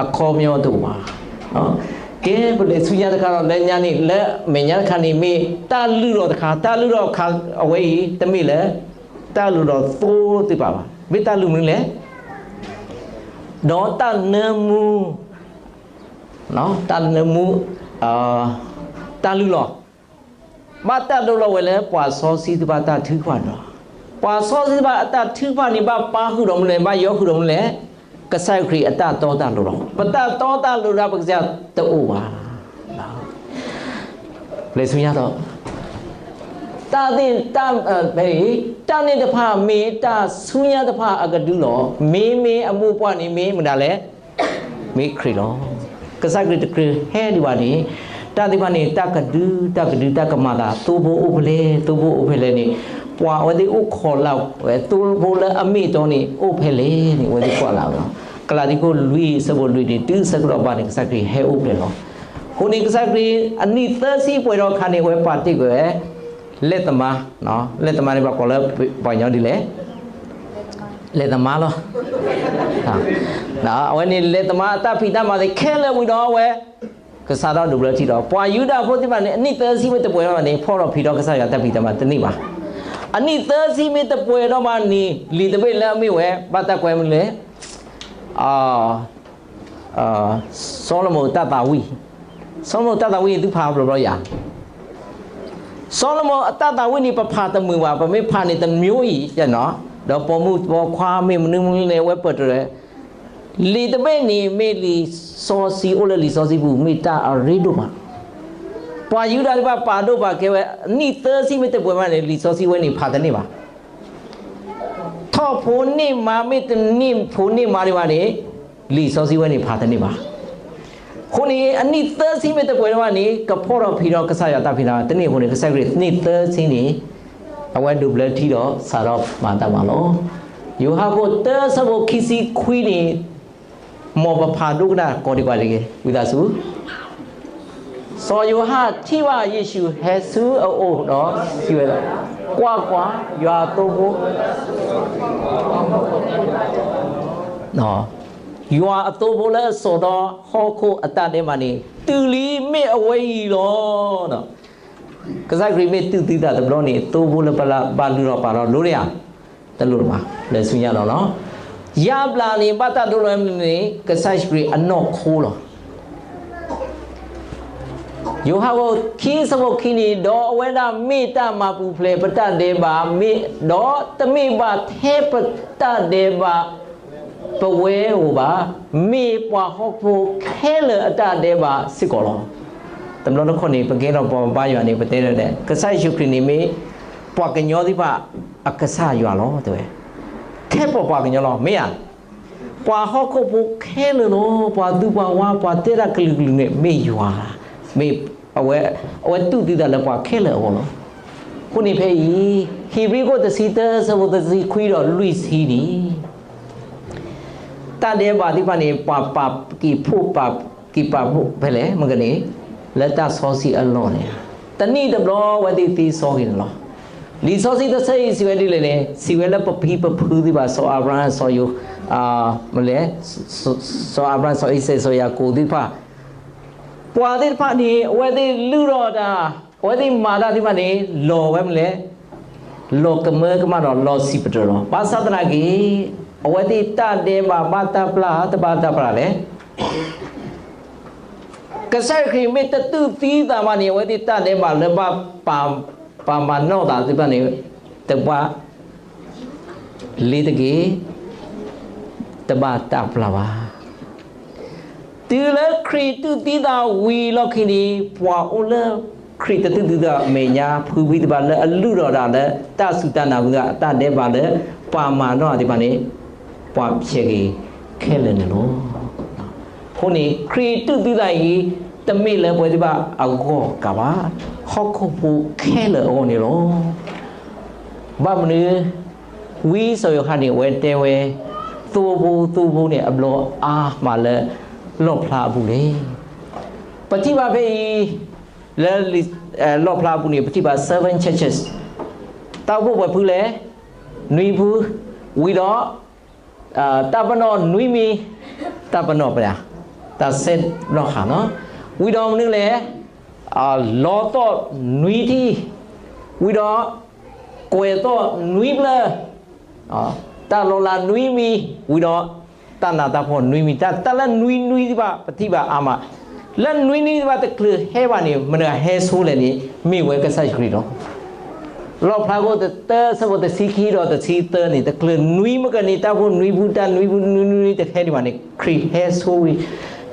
အခီပညီတအိၣ်ဘၣ်. ကဲ ပလဲၤဆူညါတခါဒီး လၢညါန့ၣ် လၢမဲာ်ညါတခါန့ၣ် မ့ၢ်တၢ်လုၢ်လီၤတခါ, တၢ်လုၢ်လီၤတခါအဝဲအံၤ တမ့ၢ်လၢ တၢ်လုၢ်လီၤသိသ့ၣ်တဖၣ်ဘၣ်. မ့ၢ်တၢ်လုၢ်မနုၤလဲၣ်, ဒီးတၢ်နၢမူ တၢ်နၢမူ တၢ်လုၢ်လီၤ, ဘၣ်တၢ်ဒိးလီၤဝဲလၢပှၤစီဆှံသ့ၣ်တဖၣ်အတၢ်ထုကဖၣ်န့ၣ်လီၤ. ပှၤစီဆှံသ့ၣ်တဖၣ်အတၢ်ထုကဖၣ်န့ၣ် ဘၣ်ပၢ်ဃုာ်ဒီးမနုၤလဲၣ်, ဘၣ်ယီဃုာ်ဒီးမနုၤလဲၣ်, ကစၢ်ခရံာ်အတၢ်တီတၢ်လိၤလီၤ. ပတၢ်တီတၢ်လိၤဒီးပကစၢ်တအိၣ်ဘၣ်. လဲၤဆူညါဒီး တၢ်သ့ၣ် တၢ် တၢ်န့ၣ်တဖၣ်မ့ၢ်တၢ်ဆူညါတဖၣ်အကဒုလီၤ. မ့မ့ၢ်အမိၢ်ပှၢ်န့ၣ်မ့ၢ်မတၤလဲၣ်, မ့ၢ်ခရံာ်လီၤ. ကစၢ်ခရံာ်တချုးဟဲဒံးဘၣ်န့ၣ် တၢ်သ့ၣ်တဖၣ်န့ၣ် တၢ်ကဒု တၢ်ကဒု တၢ်ကမၤသး သိဖိအိၣ်ဖဲလဲၣ်, သိဖိအိၣ်ဖဲလဲၣ်န့ၣ် ပှၤအဝဲသ့ၣ်အိၣ်ခိးလၢဝဲ သိဖိလၢအမ့ၢ်အတီန့ၣ် အိၣ်ဖဲလဲၣ်န့ၣ် အဝဲသ့ၣ်ကွၢ်လၢ်ဝဲလီၤ. ကလၤတံခိၣ်လွံၢ်ဆၢဖိလွံၢ်န့ၣ် တုၤဆၢကတီၢ်ဘၣ်န့ၣ် ကစၢ်ခရံာ်ဟဲအိၣ်ဖျဲၣ်လီၤ. အဃိန့ၣ် ကစၢ်ခရံာ်အနံၣ်သၢဆံပှဲၤထီၣ်အခါန့ၣ် အဝဲပာ်တ့ၢ်ကွံာ်ဝဲ လဲၤသမါ, လဲၤသမါန့ၣ်ပှၤကိးလၢပှၤကညီဒ်လဲၣ်, လဲၤသမါလီၤ. အဝဲန့ၣ်လဲၤသမါအတၢ်ဖံးတၢ်မၤသ့ၣ်ခဲလၢာ်ဝံၤဒီးအဝဲ ကစးထီၣ်ဒိးဘျၢထံလီၤ. ပှၤယူဒၤဖိသ့ၣ်တဖၣ်န့ၣ် အနံၣ်သၢဆံမ့ၢ်တပှဲၤထီၣ်ဘၣ်န့ၣ် ဖီၣ်ထီၣ်ဖံးထီၣ်ကစၢ်ယွၤတၢ်ဖံးတၢ်မၤတန့ၢ်ဘၣ်. အနံၣ်သၢဆံမ့ၢ်တပှဲၤထီၣ်ဘၣ်န့ၣ် လံာ်တဘ့ၣ်လၢအမ့ၢ်ဝဲ ဘၣ်တၢ်ကွဲမနုၤလဲၣ်, စီၤၡလိၤမိၣ်တၢ်သးဝံၣ်, စီၤၡလိၤမိၣ်တၢ်သးဝံၣ်န့ၣ် သုဖးဘျီဘျီယၤ, စီၤၡလိၤမိၣ်အတၢ်သးဝံၣ်န့ၣ် ပဖးတမုာ်ဘၣ်, ပမ့ၢ်ဖးန့ၣ်တမျိုးအံၤ, ဒီးပိာ်မုၣ်ပိာ်ခွါမ့ၢ်မနုၤမနုၤန့ၣ် အဝဲပၢၢ်တရၢ, လံာ်တဘ့ၣ်န့ၣ် မ့ၢ်လံာ်စီဆှံအိၣ်လၢလံာ်စီဆှံပူၤ မ့ၢ်တၢ်အရ့ဒိၣ်မး. ပှၤယူဒၤသ့ၣ်တဖၣ်ပာ်ဒိၣ်ပာ်ကဲဝဲ အနံၣ်သၢဆံမ့ၢ်တပှဲၤဘၣ်န့ၣ် လံာ်စီဆှံဝဲန့ၣ်ဖးတန့ၢ်ဘၣ်. ထီၣ်ဖိန့ၢ်မါမ့ၢ်တန့ၢ်ဖိန့ၢ်မါဒံးဘၣ်န့ၣ် လံာ်စီဆှံဝဲန့ၣ်ဖးတန့ၢ်ဘၣ်. အဃိန့ၣ် အနံၣ်သၢဆံမ့ၢ်တပှဲၤထီၣ်ဘၣ်န့ၣ် ကဖီၣ်ထီၣ်ဖံးထီၣ်ကစၢ်ယွၤတၢ်ဖံးတၢ်မၤတန့ၢ်အဃိန့ၣ် ကစၢ်ခရံာ်နံၣ်သၢဆံန့ၣ် အဝဲဒိးဘျၢထံဒီးစးထီၣ်မၤတၢ်မၤလီၤ. ယိၤဟၣ်ခိၣ်တၢဆၢဖိခံဆံခွံန့ၣ် မ်ပဖးဒိကနၣ်ကိးဒံးကွၢ်တဂ့ၤ ဝံသးစူၤ စီၤယိၤဟၣ်ထံၣ်ဘၣ်ယ့ၣ်ၡူးဟဲဆူအအိၣ်ဒီးစံးဝဲ, ကွၢ်ကွၢ်, ယွၤအသိဖိ, ယွၤအသိဖိလၢအစိာ်ဒီးဟီၣ်ခိၣ်အတၢ်ဒဲးဘးန့ၣ် တုၤလံမ့ၢ်အဝဲအံၤလီၤ. ကစၢ်ခရံာ်မ့ၢ်တူၢ်သံသးတဘျီန့ၣ် သိဖိလၢပဘၣ်လုၢ်ထီၣ်ပာ်ထီၣ်လိၣ်ဒံးဧါ, တလိၣ်ဘၣ်, လဲၤဆူညါလီၤ. ယါဘျါန့ၣ် ဘၣ်တၢ်ဒိလီၤန့ၣ် ကစၢ်ယ့ၣ်ၡူးခရံာ်အနီၢ်ခိလီၤ. ယိၤဟၣ်ခိၣ်ခံဆၢဖိခံန့ၣ် ဒီးအဝဲဒၣ်မ့ၢ်တၢ်မၤပူၤဖျဲးပတၢ်ဒဲးဘး, ဒီးတမ့ၢ်ဘၣ်ထဲပတၢ်ဒဲးဘး ပဝဲဧိၤဘၣ်, မ့ၢ်ပှၤဟီၣ်ခိၣ်ဖိခဲလၢာ်အတၢ်ဒဲးဘးစ့ၢ်ကီးလီၤ. တဘျီတခီၣ်န့ၣ် ပကဲထီၣ်ပှၤဘါယွၤန့ၣ် ပတဲဒ်လဲၣ်, ကစၢ်ယ့ၣ်ၡူးခရံာ်န့ၣ်မ့ၢ် ပှၤကညီသ့ၣ်တဖၣ်အကစၢ်ယွၤလီၤ တဲဝဲ. ထဲပှၤပှၤကညီလီၤ, မ့ၢ်ဧါ. ပှၤဟီၣ်ခိၣ်ဖိခဲလၢာ်လီၤ, ပှၤသူပှၤဝါ ပှၤတဲတၢ်ကလုာ်ကလုာ်န့ၣ် မ့ၢ်ယွၤ, မ့ၢ်အဝဲ, အဝဲတူၢ်သံသးလၢပှၤခဲလၢာ်အဂီၢ်လီၤ. အဃိန့ၣ်ဖဲအံၤ, ဟ့းဘြံၤခိၣ်တဆံတၢ ဆၢဖိတဆံခွံဒီးလွံၢ်ဆံန့ၣ် တၢ်ဒဲးဘးသ့ၣ်တဖၣ်န့ၣ် ပှၤပာ်က့ၤဖှိၣ်ပာ်က့ၤပာ်ဖှိၣ်ဖဲလဲၣ် မ့ၢ်ကန့ၣ်, လၢတၢ်စီဆှံအလီၢ်န့ၣ်, တနံၣ်တဘျီအဝဲသ့ၣ်သ့စီက့ၤန့ၣ်လီၤ. လံာ်စီဆှံတဆၢအံၤစံးဝဲဒ်လဲၣ်န့ၣ်, စံးဝဲလၢပဖံပဖုသ့ၣ်တဖၣ် စီၤအၤဘြၤဟၣ် စီၤယိၤ, မလဲၣ်, စီၤအၤဘြၤဟၣ် စီၤအံၤစဲး စီၤယၤကိာ်သ့ၣ်တဖၣ်, ပှၤသ့ၣ်တဖၣ်န့ၣ် အဝဲသ့ၣ်လုၢ်ထီၣ်တၢ်, အဝဲသ့ၣ်မၤတၢ်သ့ၣ်တဖၣ်န့ၣ် လီၤဝဲမလဲၣ်, လီၤကမၢကမၣ်ဒီးလီၤစံးပတြၢၤလီၤ. ဘၣ်ဆၣ်သနာ်က့ အဝဲသ့ၣ်တၢ်ဒဲးဘးဘၣ်တၢ်ပျၢ် တဘၣ်တၢ်ပျၢ်လဲၣ်. ကစၢ်ယ့ၣ်ၡူးခရံာ်မ့ၢ်တတူၢ်သံသးဘၣ်န့ၣ် အဝဲသ့ၣ်တၢ်ဒဲးဘးလၢဘၣ်ပာ်, ပာ်မၤနီၣ်သးသ့ၣ်တဖၣ်န့ၣ် တဘၣ် လ့ၤတက့ၢ်, တဘၣ်တၢ်ပျၢ်ဘၣ်. တုၤလၢခရံာ်တူၢ်သံသးဝံၤလီၢ်ခံန့ၣ် ပှၤအိၣ်လၢ ခရံာ်တသုသုတၢ်မဲာ်ညါဖုဖံသ့ၣ်တဖၣ်လၢအလုၢ်ထီၣ်ဒၣ်လၢတၢ်စူၢ်တၢ်နာ်ဝံၤဒီး အတၢ်ဒဲးဘးလၢပှၤမၤနီၣ်သ့ၣ်တဖၣ်န့ၣ် ပှၤဖျဲးက့ၤခဲလၢာ်န့ၣ်လီၤ. အဃိန့ၣ် ခရံာ်သုသုတၢ်အံၤ တမ့ၢ်လၢပဝဲသ့ၣ်တဖၣ်အဂီၢ်ကးဘၣ်, ဟီၣ်ခိၣ်ဖိခဲလၢာ်အဂီၢ်န့ၣ်လီၤ. ဘၣ်မနုၤ ဝံစီၤယိၤဟၣ်န့ၣ် အဝဲတဲဝဲ သိဖိ သိဖိန့ၣ် အဘျီအါမးလၢလီၣ်ဖျါအပူၤန့ၣ်, ပထံၣ်ဘၣ်ဖဲအံၤ လၢလီၣ်ဖျါအပူၤန့ၣ် ပထံၣ်ဘၣ် seven churches, တၢ်အိၣ်ဖှိၣ်ပှဲၤဖုလဲၣ်, နွံဖု, ဝံၤဒီး တၢ်ပနီၣ်နွံမံၤ, တၢ်ပနီၣ်ပှဲၤ, တၢ်ဆဲးလီၢ်ဃာ်နီၤ, ဝံၤဒီးမနုၤလဲၣ်, လီသီၣ်နွံထံၣ်, ဝံၤဒီး ကွဲးသီၣ်နွံဖျၢၣ်, တၢ်လီၤလးနွံမံၤ, ဝံၤဒီး တၢ်နးတၢ်ဖှီၣ်နွံမံၤ, တၢ် တၢ်လၢနွံနွံသ့ၣ်တဖၣ် ပထံၣ်ဘၣ်အါမး, လၢနွံနွံသ့ၣ်တဖၣ်တချုးဟဲဘၣ်န့ၣ် မတၤဟဲဆိလဲၣ်န့ၣ် မ့ၢ်ဝဲကစၢ်ယ့ၣ်ၡူးခရံာ်လီၤ. လီၣ်ဖျါခိၣ်တၢ ဆၢဖိတဆံခံဒီးတဆံသၢန့ၣ် တချုးနွံမ့ၢ်ကန့ၣ် တၢ်အိၣ်ဖှိၣ်နွံဖု တၢ်နွံဖုနွံနွံတဟဲဒံးဘၣ်န့ၣ် ခရံာ်ဟဲဆိဝံၤ,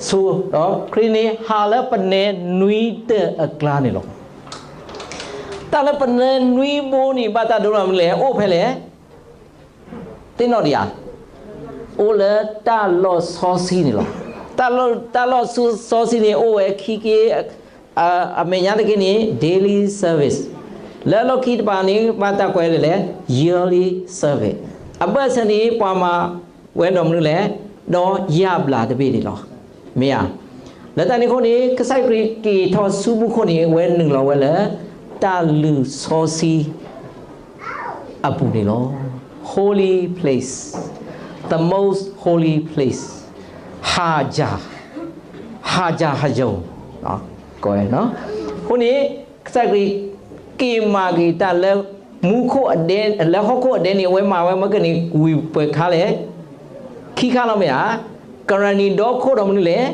ဆိ, ဒီးခရံာ်န့ၣ်ဟးလၢပနဲနွံတၢၢ်အကျါန့ၣ်လီၤ. တၢ်လၢပနဲနွံဘိန့ၣ် ဘၣ်တၢ်ဒိလီၤမနုၤလဲၣ်, အိၣ်ဖဲလဲၣ်, သ့ၣ်နီၣ်ဒံးဧါ, အိၣ်လၢတၢ်လီၢ်စီဆှံန့ၣ်လီၤ. တၢ်လီၢ်စီဆှံန့ၣ် အိၣ်ဝဲခံက့ၢ်, အမဲာ်ညါတက့ၢ်န့ၣ် daily service, လၢလီၢ်ခံတပၤန့ၣ် ဘၣ်တၢ်ကွဲးလဲၣ်လဲၣ် yearly service, အဘၢၣ်စၢၤန့ၣ် ပှၤမၤဝဲဒီးမနုၤလဲၣ်, ဒီးယၢ်ဘျးတဘ့ၣ်န့ၣ်လီၤ. မ့ၢ်ဧါ, လၢတၢ်န့ၣ်အဃိန့ၣ် ကစၢ်ခရံာ်က့ၤထီၣ်ဆူမူခိၣ်န့ၣ် အဝဲနုာ်လီၤဝဲလၢ တၢ်လုၢ်စီဆှံ အပူၤန့ၣ်လီၤ. Holy place, the most holy place, ဟါ, ဟါ, ဟါယိၤ, အဃိန့ၣ် ကစၢ်ခရံာ်က့ၤမၤက့ၤတၢ်လၢမူခိၣ်အဒဲ, လၢဟီၣ်ခိၣ်အဒဲန့ၣ် အဝဲမၤဝဲမ့ၢ်ကန့ၣ် ဝံၤပှဲၤခါလဲၣ်, ခံခါလီၤမ့ၢ်ဧါ, ကရၤနံၤဒီခိၣ်ဒီးမနုၤလဲၣ်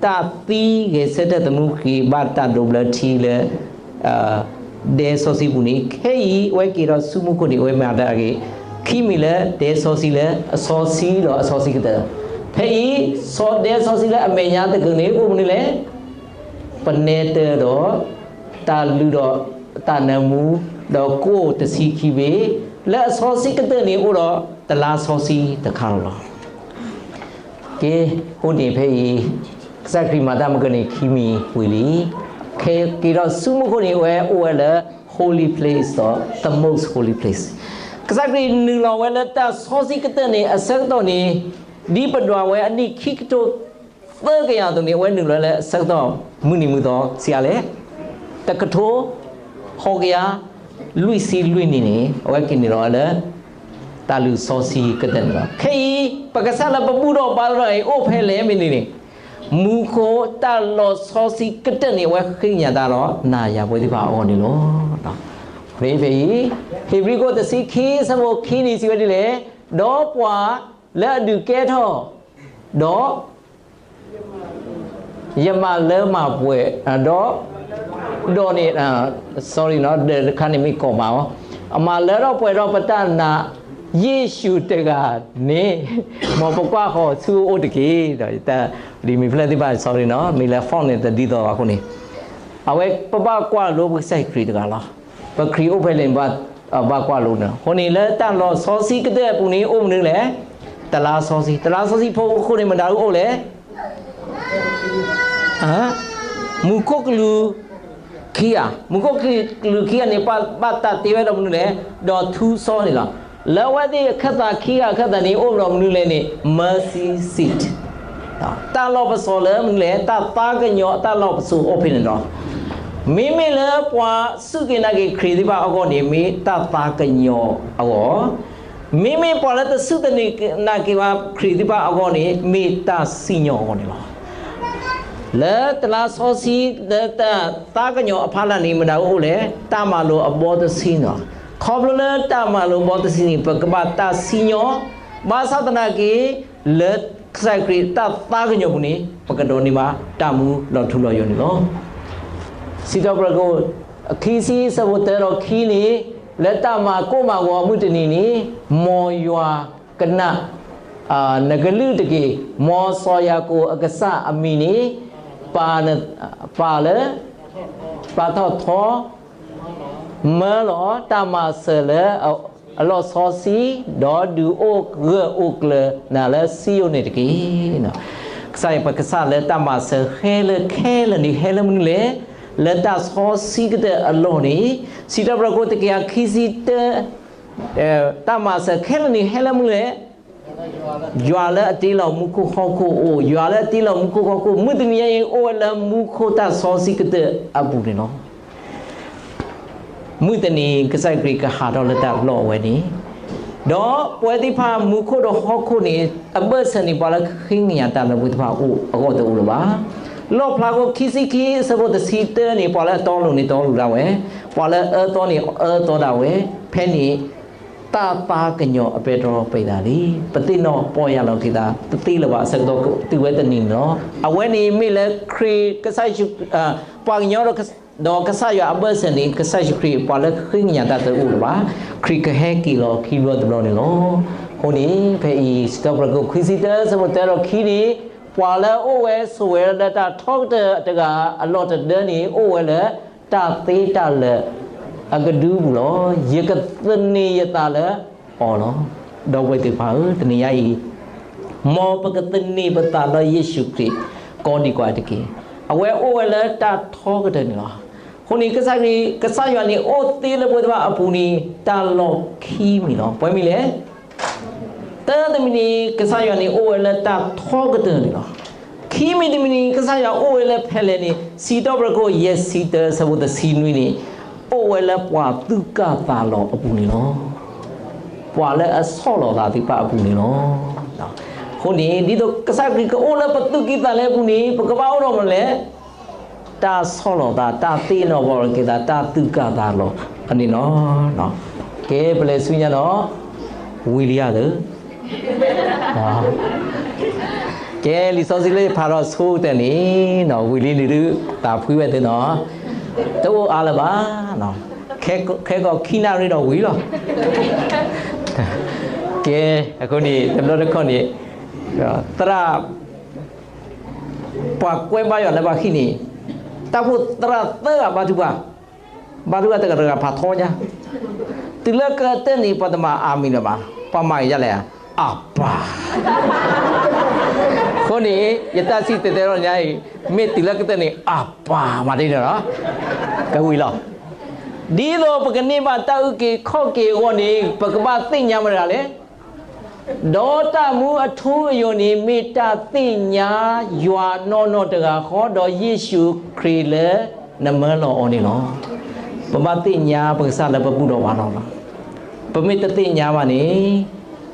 တၢ်သံဂဲၤဆၢထၢၣ်သမူက့ၤ ဘၣ်တၢ်ဒိးဘျၢထံလၢ ဒဲစီဆှံပူၤန့ၣ် ခဲအံၤအဝဲက့ၤဒီးဆူမူခိၣ်န့ၣ် အဝဲမၤတၢ်အဂ့ၢ် ခံမံၤလၢဒဲစီဆှံလၢအစီဆှံဒီးအစီဆှံကတၢၢ်, ဖဲအံၤ စီၤဒဲစီဆှံလၢအမဲာ်ညါတကလုာ်န့ၣ် အိၣ်မနုၤလဲၣ်, ပနဲတၢဒီး တၢ်လုၢ်ဒီးတၢ်နၢမူ ဒီးကိၣ်တဆံခံဘ့ၣ်, လၢအစီဆှံကတၢၢ်န့ၣ် အိၣ်ဒီးတလါစီဆှံတခါလီၤလီၤ. က့, အဃိန့ၣ်ဖဲအံၤ ကစၢ်ခရံာ်မၤတၢ်မ့ၢ်ကန့ၣ်ခံမံၤဝံၤလံ, ခဲက့ၤဒီးဆူမူခိၣ်န့ၣ် အဝဲအိၣ်ဝဲလၢ holy place ဒီး the most holy place, ကစၢ်ခရံာ်နုာ်လီၤဝဲလၢတၢ်စီဆှံကတၢၢ်န့ၣ် အဆၢကတီၢ်န့ၣ် ဒ်ပဒွးဝဲအနံၣ်ခံကထိ သၢကယၤအသိးန့ၣ် အဝဲနုာ်လီၤလၢအဆၢကတီၢ် မုၢ်နံၤမုၢ်သီဆံးအါလဲၣ်, တကထိ ဃိးကယၤ လွံၢ်ဆံလွံၢ်နံၣ်န့ၣ် အဝဲက့ၤနုာ်လီၤဝဲလၢ တၢ်လုၢ်စီဆှံကတၢၢ်န့ၣ်လီၤ. ခဲအံၤ ပကစၢ်လၢပဘူၣ်ထီၣ်ဘါထီၣ်အံၤ အိၣ်ဖဲလဲၣ်မ့ၢ်န့ၣ်န့ၣ် မူခိၣ်တၢ်လီၢ်စီဆှံကတၢၢ်န့ၣ် အဝဲဃ့ကညးတၢ်ဒီးနၤယၤပဝဲသ့ၣ်တဖၣ်အဂီၢ်န့ၣ်လီၤ. ဖဲအံၤ ဧ့ၤဘြံၤခိၣ်တဆံခံ ဆၢဖိခံန့ၣ် စံးဝဲဒ်လဲၣ်, ဒီးပှၤလၢအဒုးကဲထီၣ် ဒီး ယမၤလၢမၤပှဲၤ, ဒီး, ဒီးန့ၣ်, sorry နီၤ, ဒီးတခါန့ၣ်မ့ၢ်ကိးမးအီၤ, အမၤလၢထီၣ်ပှဲၤထီၣ်ပတၢ်နာ် ယ့ၣ်ၡူးတဂၤန့ၣ်, မ်ပကွၢ်ဃီၤဆူအအိၣ်တက့ၢ်. ဒီးတၢ်လံာ်မံၤဖျၢၣ်သ့ၣ်တဖၣ် sorry နီၤ, မ့ၢ်လၢ font န့ၣ်တဒ်သိးဘၣ်အဃိန့ၣ်, အဝဲပဘၣ်ကွၢ်လိပကစၢ်ယ့ၣ်ၡူးခရံာ်တဂၤလီၤ. ပခရံာ်အိၣ်ဖဲလဲၣ်န့ၣ် ဘၣ်ကွၢ်လိန့ၣ်, အဃိန့ၣ်လၢတၢ်လီၢ်စီဆှံကတၢၢ်အပူၤန့ၣ် အိၣ်မနုၤလဲၣ်, တလါစီဆှံ, တလါစီဆှံဖိအဃိန့ၣ် မတၤဒၣ်အိၣ်လဲၣ် မူခိၣ်ကလူးခံဂၤ, မူခိၣ်ကလူးခံဂၤန့ၣ် ဘၣ်တၢ်တ့ဝဲဒီးမနုၤလဲၣ်, ဒီးထူစီန့ၣ်လီၤ. လၢအဝဲသ့ၣ်အခၢၣ်သးခံဂၤအခၢၣ်သးန့ၣ် အိၣ်ဒီးမနုၤလဲၣ်န့ၣ် mercy seat, တၢ်လီၢ်ပစိာ်လၢမနုၤလဲၣ်, တၢ်သးကညီၤတၢ်လီၢ်ပစိာ်အိၣ်ဖဲန့ၣ်လီၤ. မ့မ့ၢ်လၢပှၤစူၢ်က့ၤနာ်က့ၤခရံာ်သ့ၣ်တဖၣ်အဂီၢ်န့ၣ် မ့ၢ်တၢ်သးကညီၤအဂီၢ်, မ့မ့ၢ်ပှၤလၢတစူၢ်တနာ်က့ၤဘၣ်ခရံာ်သ့ၣ်တဖၣ်အဂီၢ်န့ၣ် မ့ၢ်တၢ်စံၣ်ညီၣ်အဂီၢ်န့ၣ်လီၤ. လၢတလါစီဆှံ လၢတၢ်သးကညီၤအဖီလာ်န့ၣ် မတၤဒၣ်အိၣ်လဲၣ်, တၢ်မၤလိာ်အဘီတဆံန့ၣ်လီၤ. ခီဖျိလၢတၢ်မၤလိာ်ဘီတဆံန့ၣ် ပကဘၣ်တၢ်စံၣ်ညီၣ်, ဘၣ်ဆၣ်သနာ်က့ လၢကစၢ်ခရံာ်တၢ်သးကညီၤပူၤန့ၣ် ပကဒိးန့ၢ်ဘၣ်တၢ်မူလီၤထူလီၤယိာ်န့ၣ်လီၤ. စံးထီၣ်ပတြၢၤခိၣ် ခံဆံ ဆၢဖိတၢဒီးခံန့ၣ်, လၢတၢ်မၤကိၣ်မၤဂီၤအမုၢ်တနံၤန့ၣ်, မ်ယွၤကနၣ် နကလုၢ်တက့ၢ်. မ်စီၤယၤကိာ်အကစၢ်အမံၤန့ၣ် ပာ်လၢ ပာ်ထီၣ်ထီ မၢလီၤတၢ်မၤစၢၤလၢအလီၢ်စီဆှံ, ဒီးဒုးအိၣ်ဂၢၢ်အိၣ်ကျၢၤနၤလၢစံယိၣ်န့ၣ်တက့ၢ်. ကစၢ်ယွၤပကစၢ်လၢတၢ်မၤစၢၤဟဲလၢခဲလၢာ်န့ၣ် ဟဲလၢမနုၤလဲၣ်, လၢတၢ်စီဆှံကတၢၢ်အလီၢ်န့ၣ်, စံးထီၣ်ပတြၢၤခိၣ်တကယၤခံဆံတၢ တၢ်မၤစၢၤခဲလၢာ်န့ၣ် ဟဲလၢမနုၤလဲၣ်, ယွၤလၢအတ့လီၤမူခိၣ်ဟီၣ်ခိၣ်အအိၣ်, ယွၤလၢအတ့လီၤမူခိၣ်ဟီၣ်ခိၣ် မုၢ်တနံၤညါအံၤ အိၣ်ဝဲလၢမူခိၣ်တၢ်စီဆှံကတၢၢ်အပူၤန့ၣ်လီၤ. မုၢ်တနံၤကစၢ်ခရံာ်ကဟးထီၣ်လၢတၢ်လီၢ်အဝဲန့ၣ်, ဒီးပဝဲသ့ၣ်တဖၣ်မူခိၣ်ဒီးဟီၣ်ခိၣ်န့ၣ် အဘၢၣ်စၢၤန့ၣ် ပှၤလၢဃ့ကညးတၢ်လၢပဝဲသ့ၣ်တဖၣ်အအိၣ်အဂီၢ်တအိၣ်လၢၤဘၣ်. လီၣ်ဖျါခိၣ်ခံဆံခံအဆၢဖိတဆံတၢန့ၣ် ပှၤလၢအတီလိၤန့ၣ်တီလိၤဒၣ်ဝဲ, ပှၤလၢအအၢသီန့ၣ်အၢသီဒၣ်ဝဲ, ဖဲန့ၣ် တၢ်သးကညီၤအပဲတြီပှဲၤသးလံ. ပသ့ၣ်နီၣ်ပီၢ်ယၢ်လီၤက့ၤသး တသ့လၢၤဘၣ်အဆၢကတီၢ်တုၤဝဲတနံၤန့ၣ်လီၤ. အဝဲန့ၣ်မ့ၢ်လၢခရံာ်ကစၢ်ယ့ၣ်ၡူး, ပှၤကညီဒီး, ဒီးကစၢ်ယွၤအဘၢၣ်စၢၤန့ၣ် ကစၢ်ယ့ၣ်ၡူးခရံာ် ပှၤလၢဃ့ကညးတၢ်တအိၣ်လၢၤဘၣ်. ခရံာ်ကဟဲက့ၤလီၤခံဘျီတဘျီန့ၣ်လီၤ. အဃိန့ၣ် ဖဲအံၤ စံးထီၣ်ပတြၢၤခိၣ်ခွံဆံတၢအဆၢဖိတၢဒီးခံန့ၣ်, ပှၤလၢအအိၣ်ဝဲဆိးဝဲလၢတၢ်ထီကတၢၢ်တဂၤအလီၢ်တဒၢန့ၣ် အိၣ်ဝဲလၢ တၢ်သ့တၢ်လၢာ်အကဒုပူၤလီၤ. ယကသန့ၤယသးလၢအီၤလီၤ. ဒီပုၢ်ဝဲၢ်သ့ၣ်တဖၣ်ဧၢ, တနံၤညါအံၤ မ်ပကသန့ၤပသးလၢယ့ၣ်ၡူးခရံာ် ကိးဒံးကွၢ်တက့ၢ်. အဝဲအိၣ်ဝဲလၢတၢ်ထီကတၢၢ်န့ၣ်လီၤ. အဃိန့ၣ် ကစၢ်ခရံာ်, ကစၢ်ယွၤန့ၣ်အိၣ်သ့လၢပဝဲသ့ၣ်တဖၣ်အပူၤန့ၣ် တၢ်လီၢ်ခံမံၤလီၤ. ပှဲၤမံၤလဲၣ် တၢ်တမံၤန့ၣ် ကစၢ်ယွၤန့ၣ် အိၣ်ဝဲလၢတၢ်ထီကတၢၢ်န့ၣ်လီၤ. ခံမံၤတမံၤန့ၣ် ကစၢ်ယွၤအိၣ်ဝဲလၢဖဲလဲၣ်န့ၣ် စံးထီၣ်ပတြၢၤခိၣ်ယဲၢ်ဆံတၢ အဆၢဖိတဆံနွံန့ၣ်, အိၣ်ဝဲလၢပှၤသူၣ်ကၢ်သးလီၤအပူၤန့ၣ်လီၤ. ပှၤလၢအဆီၣ်လီၤသးသ့ၣ်တဖၣ်အပူၤန့ၣ်လီၤ. အဃိန့ၣ် ဒ်သိးကစၢ်ခရံာ်ကအိၣ်လၢပသူၣ်ကံၢ်သးလဲအပူၤန့ၣ် ပကဘၣ်အိၣ်ဒီးမနုၤလဲၣ် တၢ်ဆီၣ်လီၤသး တၢ်သ့ၣ်နီၣ်ပီၣ်က့ၤသး တၢ်သူၣ်ကၢ်သးလီၤအန့ၣ်လီၤ. ကဲ ပလဲၤဆူညါနီၤ, ဝံၤလံဧါသၢ, ကဲ လံာ်စီဆှံလၢယဖးထီၣ်ဆိကတၢၢ်န့ၣ်နီၤ ဝံၤလံန့ၣ်ဒုး သးဖှံဝဲသ့နီၤ, တအိၣ်အါလၢၤဘၣ်, ခဲကီးခံနၣ်ရံၣ်ဒီးဝံၤလီၤ. ကဲ အဃိန့ၣ် တဘျီတခီၣ်န့ၣ် သရၣ် ပှၤကွဲဘါယွၤလၢပှၤခံန့ၣ် တၢ်အိၣ်ဖှိၣ်သရၣ်သၢဂၤဘါထုကဖၣ်, ဘါထုကဖၣ်တဂၤတဂၤဖးထီညါ, တုၤလၢကတၢၢ်န့ၣ် ပှၤတမၤအၤမံၤလၢၤဘၣ်, ပှၤမၤက့ၤဒ်လဲၣ်, အပၢ်, အဃိန့ၣ် ယတၢ်စံၣ်တဲၤတဲလီၤညါအံၤ မ့ၢ်တုၤလၢကတၢၢ်န့ၣ် အပၢ်မၤဒ်န့ၣ်လီၤ, ကဝံၤလီၤ. ဒ်သိးပကန့ၢ်ဘၣ်တၢ်အုၣ်က့ၤခီၣ်က့ၤအဂီၢ်န့ၣ် ပကဘၣ်သ့ၣ်ညါမတၤတဂၤလဲၣ် ဒီးတၢ်မူအထူအယိာ်န့ၣ် မ့ၢ်တၢ်သ့ၣ်ညါယွၤနီၢ်နီၢ်တဂၤဃီ ဒီးယ့ၣ်ၡူးခရံာ်လၢနမၢလီၤအီၤန့ၣ်လီၤ. ပဘၣ်သ့ၣ်ညါပကစၢ်လၢပဘူၣ်ထီၣ်ဘါထီၣ်လီၤ. ပမ့ၢ်တသ့ၣ်ညါဘၣ်န့ၣ်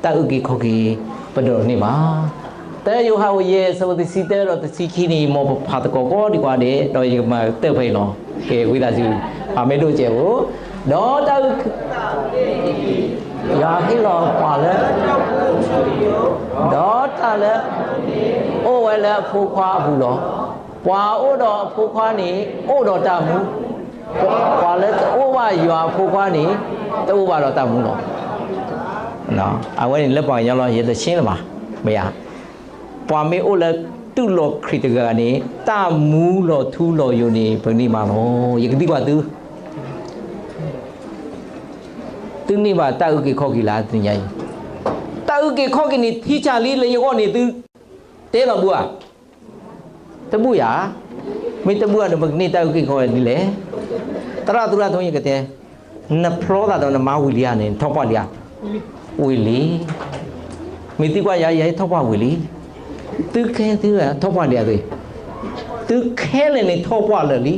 တၢ်အုၣ်က့ၤခီၣ်က့ၤပဒိးန့ၢ်ဘၣ်. တၢယိၤဟၣ်အယဲၢ် အဆၢဖိတဆံတၢဒီးတဆံခံန့ၣ် မ်ပဖးသကိးကိးဒံးကွၢ်ဒဲး ဒီးယကမၤတၢၢ်ဖဲအံၤလီၤ. ကဲ ဝံသးစူၤ ဖးမ့ၢ်ဒိၣ်စဲးဧိၤ, ဒီးတၢ်အုၣ် ယွၤဟ့ၣ်လီၤပှၤလၢ ဒီးတၢ်လၢ အိၣ်ဝဲလၢအဖိခွါအပူၤလီၤ. ပှၤအိၣ်ဒီးအဖိခွါန့ၣ် အိၣ်ဒီးတၢ်မူ, ပှၤလၢတအိၣ်ဘၣ်ယွၤအဖိခွါန့ၣ် တအိၣ်ဘၣ်ဒီးတၢ်မူလီၤ. အဝဲန့ၣ်လၢပှၤကညီလီၤ ယတဆ့လၢၤဘၣ်, မ့ၢ်ဧါ. ပှၤမ့ၢ်အိၣ်လၢတူၢ်လိာ်ခရံာ်တဂၤန့ၣ် တၢ်မူလီၤထူလီၤယိာ်န့ၣ် ပန့ၢ်ဘၣ်လီၤ. ယကသံကွၢ်သု သုန့ၢ်ဘၣ်တၢ်အုၣ်က့ၤခီၣ်က့ၤလၢတနံၤညါအံၤ, တၢ်အုၣ်က့ၤခီၣ်က့ၤန့ၣ် ထံဆးလံလၢယဂီၢ်န့ၣ် သုတဲလီၤဘၣ်ဧါ, တဘၣ်ဧါ, မ့ၢ်တဘၣ်ဧါန့ၣ် ပကန့ၢ်တၢ်အုၣ်က့ၤခီၣ်က့ၤဒ်လဲၣ်. သရၣ်သူရၣ် ထိယကတဲ, နဖျီသးဒီးနမါဝံၤလံဧါန့ၣ် နထီၣ်ပှၢ်လံဧါ, ဝံၤလံ မ့ၢ်သံကွၢ်ယၤ ယဟဲထီၣ်ပှၢ်ဝံၤလံ, သုခဲသုထီၣ်ပှၢ်လံဧါသ့, သုခဲလၢာ်န့ၣ်ထီၣ်ပှၢ်လၢာ်လံ.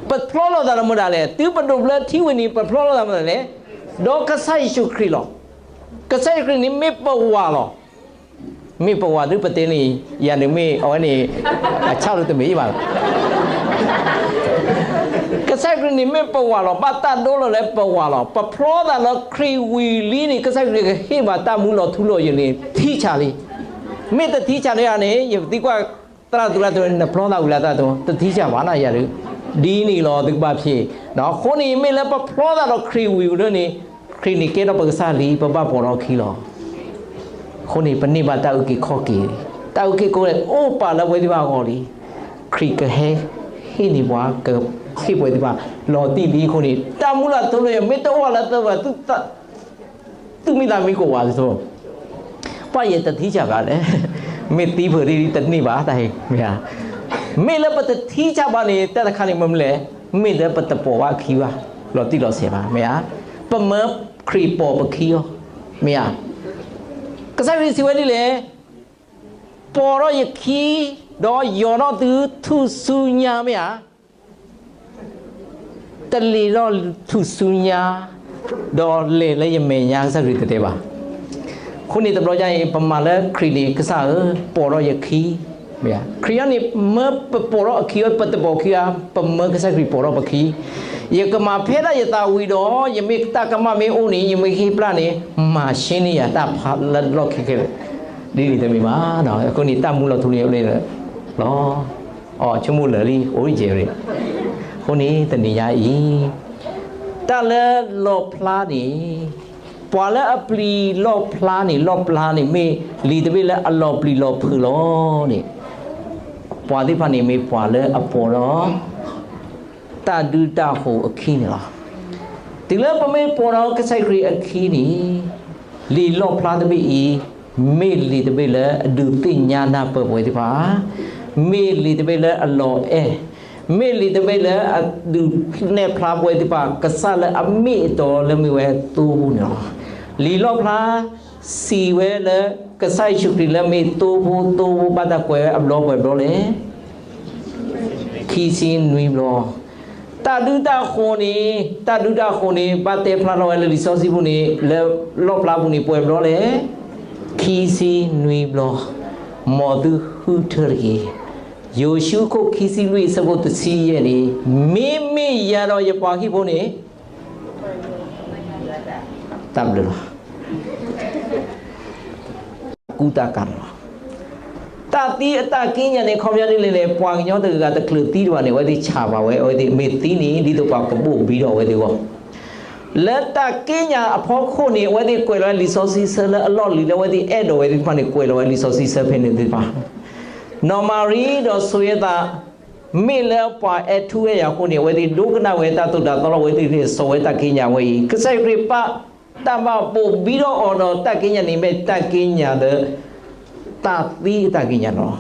ပဖျီလိာ်သးဒီးမတၤလဲၣ်, တုၤပဒိးဘျၢထံဝံၤန့ၣ် ပဖျီလိာ်သးမတၤလဲၣ်, ဒီးကစၢ်ယ့ၣ်ၡူးခရံာ်လီၤ. ကစၢ်ယ့ၣ်ၡူးခရံာ်န့ၣ်မ့ၢ်ပဝၤလီၤ. မ့ၢ်ပဝၤဒုးပတဲန့ၣ် ယၤန့ၣ်မ့ၢ်အဝဲန့ၣ် အဆၣ်ဒုးတမ့ၢ်အံၤဘၣ်လီၤ. ကစၢ်ခရံာ်န့ၣ်မ့ၢ်ပဝၤလီၤ, ဘၣ်တၢ်ဒိလီၤလၢပဝၤလီၤ. ပဖျီသးလၢခရံာ်ဝံၤလံန့ၣ် ကစၢ်ခရံာ်ကဟ့ၣ်ဘၣ်တၢ်မူလီၤထူလီၤယိာ်န့ၣ် ထံဆးလံ. မ့ၢ်တထံဆးန့ၣ်ဧါန့ၣ် ယသံကွၢ်သရၣ်သူရၣ် နဖျီသးဝံၤလံသရၣ်သူ, တထံဆးဘၣ်နၤယၤဒုး, ဒ်န့ၣ်လီၤ သုကဘၣ်ဖျ့ၣ်. အဃိန့ၣ်မ့ၢ်လၢပဖျီသးဒီးခရံာ်ဝံၤလံန့ၣ် ခရံာ်န့ၣ်ကဲထီၣ်ပကစၢ်လံ ပဘၣ်ပိာ်ထီၣ်အခံလီၤ. အဃိန့ၣ် ပန့ၢ်ဘၣ်တၢ်အုၣ်က့ၤခီၣ်က့ၤ, တၢ်အုၣ်က့ၤခီၣ်က့ၤအိၣ်ပာ်လၢပဝဲသ့ၣ်တဖၣ်အဂီၢ်လံ. ခရံာ်ကဟဲ ဟ့ၣ်န့ၢ်ပှၤကဟ့ၣ်ပှဲၤသ့ၣ်တဖၣ် လီၤတံၢ်လံအဃိန့ၣ် တၢ်မူလၢ်ထူလၢယိာ် မ့ၢ်တအိၣ်လၢသုဝဲ သုမံသးမံကိးဝဲသ့ၣ် ပှၤယဲတ ထံဆးဘၣ်လဲၣ်, မ့ၢ်သံဖုးဒ်တန့ၢ်ဘၣ်တၢ်ဟ့ၣ် မ့ၢ်ဧါ. မ့ၢ်လၢပတထံဆးဘၣ်န့ၣ် တၢ်တခါန့ၣ်မ့ၢ်မနုၤလဲၣ်, မ့ၢ်လၢပတပိာ်ဘၣ်အခံဘၣ် လီၤတံၢ်လီၤဆဲးဘၣ် မ့ၢ်ဧါ. ပမၢခရံာ်ပိာ်ပခံအီၤ မ့ၢ်ဧါ. ကစၢ်ခရံာ်စံးဝဲဒ်လဲၣ်, ပိာ်ထီၣ်ယခံ ဒီးယိာ်ထီၣ်သုထူၣ်စုညါ မ့ၢ်ဧါ. တလ့ၤထီၣ်ထူၣ်စုညါ ဒီးလဲၤလၢယမဲာ်ညါ ကစၢ်ခရံာ်တတဲဘၣ်. အဃိန့ၣ်တဘျီညါအံၤ ပမၤလၢခရံာ်န့ၣ် ကစၢ်ဧၢ, ပိာ်ထီၣ်ယခံ, မ့ၢ်ဧါ. ခရံာ်အံၤန့ၣ် မၢပပိာ်ထီၣ်အခံ ပတပိာ်ခံဧါ, ပမၢကစၢ်ခရံာ်ပိာ်ထီၣ်ပခံ, ယကမၤဖဲဒၣ်ယသးဝံၤဒီး ယမ့ၢ်တၢ်ကမၣ်မ့ၢ်အိၣ်န့ၣ် ယမ့ၢ်ဟ့ၣ်ပျၢ်န့ၣ် မၤရှဲန့ၢ်ယၤတၢ်ဖးလၢလီၢ်ခံခဲလၢာ် ဒ်န့ၣ်တမ့ၢ်ဘၣ်. အဃိန့ၣ် တၢ်မူလီၤထူန့ၣ်လီၤ အီၤဆိကမိၣ်လၢာ်လံ အိၣ်ယဲၢ်ရ့ၣ်. အဃိန့ၣ် တနံၤညါအံၤ တၢ်လၢလီၣ်ဖျါန့ၣ် ပှၤလၢအပျံၤလီၣ်ဖျါန့ၣ် လီၣ်ဖျါန့ၣ် မ့ၢ်လံာ်တဘ့ၣ်လၢအလီၤပျံၤလီၤဖုးလီၤန့ၣ် ပှၤသ့ၣ်တဖၣ်န့ၣ်မ့ၢ်ပှၤလၢအပိာ်ဒီး တၢ်ဒုၣ်တၢ်ဃိၤအခံန့ၣ်လီၤ. တုၤလၢပမ့ၢ်ပိာ်ဒီးကစၢ်ခရံာ်အခံန့ၣ် လံာ်လီၣ်ဖျါတဘ့ၣ်အံၤ မ့ၢ်လံာ်တဘ့ၣ်လၢအဒုးသ့ၣ်ညါနၢ်ပၢၢ်ပဝဲသ့ၣ်တဖၣ်, မ့ၢ်လံာ်တဘ့ၣ်လၢအလီၤအဲၣ်, မ့ၢ်လံာ်တဘ့ၣ်လၢအဒုးနဲၣ်ဖျါပဝဲသ့ၣ်တဖၣ် ကစၢ်လၢအမ့ၢ်အတီလၢမ့ၢ်ဝဲသိဖိန့ၣ်လီၤ. လံာ်လီၣ်ဖျါ စံးဝဲလၢ ကစၢ်ယ့ၣ်ၡူးခရံာ်လၢမ့ၢ်သိဖိ သိဖိဘၣ်တၢ်ကွဲးဝဲအဘျီပှဲၤဘျီလဲၣ်, ခံဆံနွံဘျီ. တၢ်ဒုၣ်တၢ်ဃိၤန့ၣ် တၢ်ဒုၣ်တၢ်ဃိၤန့ၣ် ဘၣ်တဲဖျါထီၣ်ဝဲလၢလံာ်စီဆှံပူၤန့ၣ် လၢလီၣ်ဖျါပူၤန့ၣ်ပှဲၤဘျီလဲၣ်, ခံဆံနွံဘျီ. မ်သုဃုထၢတက့ၢ်. ယိၤၡူအခိၣ်ခံဆံလွံၢ်အဆၢဖိတဆံယဲၢ်န့ၣ် မ့မ့ၢ်ယၤဒီးယပှၤဟံၣ်ဖိန့ၣ် တၢ်ဘျုးလီၤ. ကူတၢ်ကၤလီၤ. တၢ်သံအတၢ်က့ညါန့ၣ် ခီပညီဒ်လဲၣ်န့ၣ် ပှၤကညီတဂၤတချုးသံတဘၣ်န့ၣ် အဝဲသ့ၣ်ဆးဘၣ်ဝဲ အဝဲသ့ၣ်မ့ၢ်သံန့ၣ် ဒ်သိးပှၤကဘိၣ်ဘံထီၣ်အဝဲသ့ၣ်အဂီၢ် လၢတၢ်က့ညါအဖီခိၣ်န့ၣ် အဝဲသ့ၣ်ကွဲးလီၤဝဲလံာ်စီဆှံဆၢလၢအလီၢ်လံၤလၢအဝဲသ့ၣ်အဲၣ်ဒိးဝဲသ့ၣ်တဖၣ်န့ၣ် ကွဲးလီၤဝဲလံာ်စီဆှံဆၢဖဲန့ၣ်သ့ၣ်တဖၣ် နီၢ်မၤရံဒီးစိၤယဲသး မ့ၢ်လၢပှၤအဲၣ်ထူအဲၣ်ယၤအဃိန့ၣ် အဝဲသ့ၣ်ဒိကနၣ်ဝဲတၢ်သိၣ်တၢ်သီလီၤ အဝဲသ့ၣ်စိာ်ဝဲတၢ်က့ညါဝဲအံၤ ကစၢ်ခရံာ်ဘၣ်တၢ်ဘၣ်ဘိၣ်ဘံထီၣ်အီၤဒီးတၢ်က့ညါန့ၣ် မ့ၢ်တၢ်က့ညါလၢ တၢ်သံအတၢ်က့ညါလီၤ.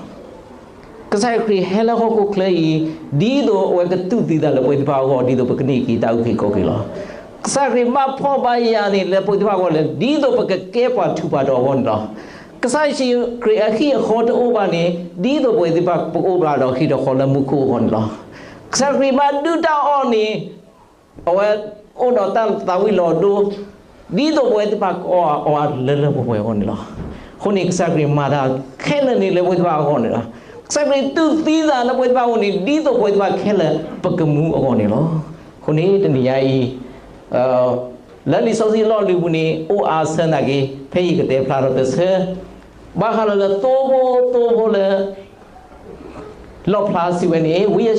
ကစၢ်ခရံာ်ဟဲလၢဟီၣ်ခိၣ်ချၢအံၤ ဒ်သိးအဝဲကတူၢ်သံသးလၢပဝဲသ့ၣ်တဖၣ်အဂီၢ် ဒ်သိးပကန့ၢ်က့ၤတၢ်အုၣ်က့ၤခီၣ်က့ၤလီၤ. ကစၢ်ခရံာ်ဘၣ်ဖှီၣ်ဘၣ်ယာ်န့ၣ် လၢပဝဲသ့ၣ်တဖၣ်အဂီၢ်လၢ ဒ်သိးပကကဲပှၤထူးပှၤတီၤအဂီၢ်န့ၣ်လီၤ. ကစၢ်ယ့ၣ်ၡူးခရံာ်အဟံၣ်အဃီတအိၣ်ဘၣ်န့ၣ် ဒ်သိးပဝဲသ့ၣ်တဖၣ်ပကအိၣ်ဘၣ်ဒီးဟံၣ်ဒီးဃီလၢမူခိၣ်အဂီၢ်န့ၣ်လီၤ. ကစၢ်ခရံာ်ဘၣ်ဒုၣ်တၢ်အီၣ်န့ၣ် အဝဲအိၣ်ဒီးတၢ်သးဝံၣ်လီၤဒိ ဒ်သိးပဝဲသ့ၣ်တဖၣ်ကအီၣ်အီလၢလၢပှဲၤပှဲၤအဂီၢ်န့ၣ်လီၤ. အဃိန့ၣ် ကစၢ်ခရံာ်မၤတၢ်ခဲလၢာ်န့ၣ်လၢပဝဲသ့ၣ်တဖၣ်အဂီၢ်န့ၣ်လီၤ. ကစၢ်ခရံာ်တူၢ်သံသးလၢပဝဲသ့ၣ်တဖၣ်အဂီၢ်န့ၣ် ဒ်သိးပဝဲသ့ၣ်တဖၣ်ခဲလၢာ်ပကမူအဂီၢ်န့ၣ်လီၤ. အဃိန့ၣ် တနံၤညါအံၤ လၢလံာ်စီဆှံလီၢ်လံၤပူၤန့ၣ် အိၣ်အါဆၢနာ်က့ ဖဲယကတဲဖျါထီၣ်တဆၢ ဘၣ်ဃးလၢလၢသိဖိ သိဖိလၢ လီၣ်ဖျါစံးဝဲန့ၣ် ဝံယၡါ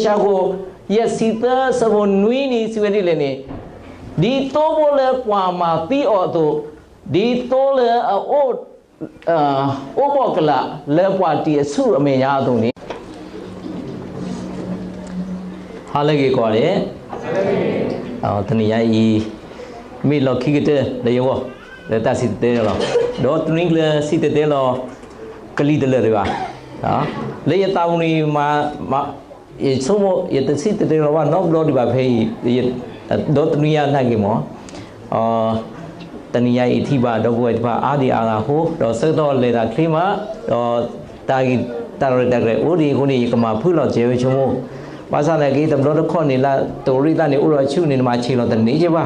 ယၤ ယဲၢ်ဆံသၢ အဆၢဖိနွံန့ၣ် စံးဝဲဒ်လဲၣ်န့ၣ်, ဒ်သိဖိလၢပှၤမၤသံအီၤအသိး, ဒ်သိလၢအအိၣ် အိၣ်ဘီၣ်ကလာ်လၢပှၤတံာ်အဆူၣ်အမဲာ်ညါအသိးန့ၣ် ဟါလၢအဂ့ၤကိးဂၤဒဲး, တနံၤညါအံၤ မ့ၢ်လီၢ်ခံကတၢၢ်လၢယဂီၢ် လၢတၢ်စံၣ်တဲၤတဲလီၤ, ဒီးတနွံကျၢၤစံၣ်တဲၤတဲလီၤ ကလံၤတလၢာ်ဒံးဘၣ်, လၢယသးပူၤန့ၣ် ယဆိကမိၣ် ယတစံၣ်တဲၤတဲလီၤဘၣ်နီတဘျီဒံးဘၣ်ဖဲအံၤ, ဒီးတနွံညါနာ်က့ၤမး တနံၤညါအံၤထံၣ်ဘၣ်ဒီပုၢ်ဝဲၢ်တဖၣ်အါဒံးအါဂၤအဃိ, ဒီးဆၢကတီၢ်လဲၤတၢ်ချ့မး, ဒီးတၢ်ဂ့ၢ်တၢ်ရဲၣ်တၢ်ကျဲၤအိၣ်ဒံးအဃိန့ၣ် ယကမၤဖုၣ်လီၤစဲးဝဲဆိကမိၣ်, ဘၣ်ဆၣ်သနာ်က့ တဘျီတခီၣ်န့ၣ် လၢတရံးသၣ်န့ၣ် အိၣ်ဒီးဆူၣ်န့ၣ် နမၤဆံးလီၤတန့ၢ်က့ဘၣ်,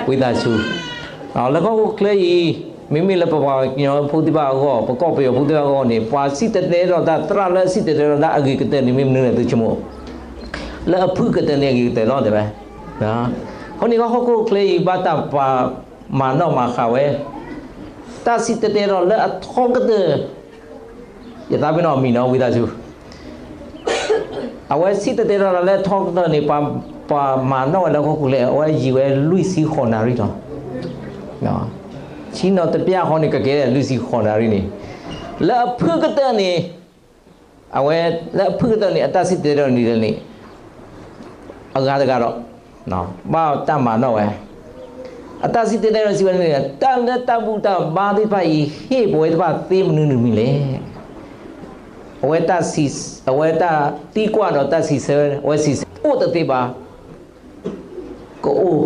ဝံသးစူၤ လၢဟီၣ်ခိၣ်ချၢအံၤ မ့မ့ၢ်လၢပပှၤကညီဖိသ့ၣ်တဖၣ်အဂီၢ် ပကီၢ်ပယီၤဖိသ့ၣ်တဖၣ်အဂီၢ်န့ၣ် ပှၤစံၣ်တဲၤတဲလီၤတၢ် သရၣ်လၢအစံၣ်တဲၤတဲလီၤတၢ်အဂ့ၤကတၢၢ်န့ၣ် မ့ၢ်မနုၤလဲၣ်သုဆိကမိၣ်, လၢအဖုၣ်ကတၢၢ်န့ၣ်အဂ့ၤကတၢၢ်လီၤတဲဝဲ, အဃိန့ၣ် ဟီၣ်ခိၣ်ချၢအံၤ ဘၣ်တၢ်ပာ်မၤနီၣ်မၤဃာ်ဝဲ တၢ်စံၣ်တဲၤတဲလီၤလၢအထီကတၢၢ် ယသးပ့ၤနီၣ်မံၤနီၤ ဝံသးစူၤ, အဝဲစံၣ်တဲၤတဲလီၤလၢအထီကတၢၢ်န့ၣ် ပှၤမၤနီၣ်ဝဲလၢဟီၣ်ခိၣ်ချၢ အဝဲယံာ်ဝဲလွံၢ်ဆံဃိးနၣ်ရံၣ်လီၤ, ဆံနီၤတပျၢ်ဃီန့ၣ် ကကဲလၢလွံၢ်ဆံဃိးနၣ်ရံၣ်န့ၣ်, လၢအဖုၣ်ကတၢၢ်န့ၣ် အဝဲလၢအဖုၣ်ကတၢၢ်န့ၣ် အတၢ်စံၣ်တဲၤတဲလီၤန့ၣ် အဂၤတဂၤဒီး ဘၣ်တၢ်မၤနီၣ်ဝဲ, အတၢ်စံၣ်တဲၤတဲလီၤစံးဝဲန့ၣ်, တၢ်လၢတၢ်ဘူၣ်တၢ်ဘါသ့ၣ်တဖၣ်အံၤ ဟ့ၣ်ပဝဲသ့ၣ်တဖၣ်သ့မနုၤတမံၤလဲၣ်. အဝဲတၢ်စံး, အဝဲတၢ်သံကွၢ်ဒီးတၢ်စံးဆၢ, အဝဲစံးဆၢအိၣ်တသ့ဘၣ်, ကအိၣ်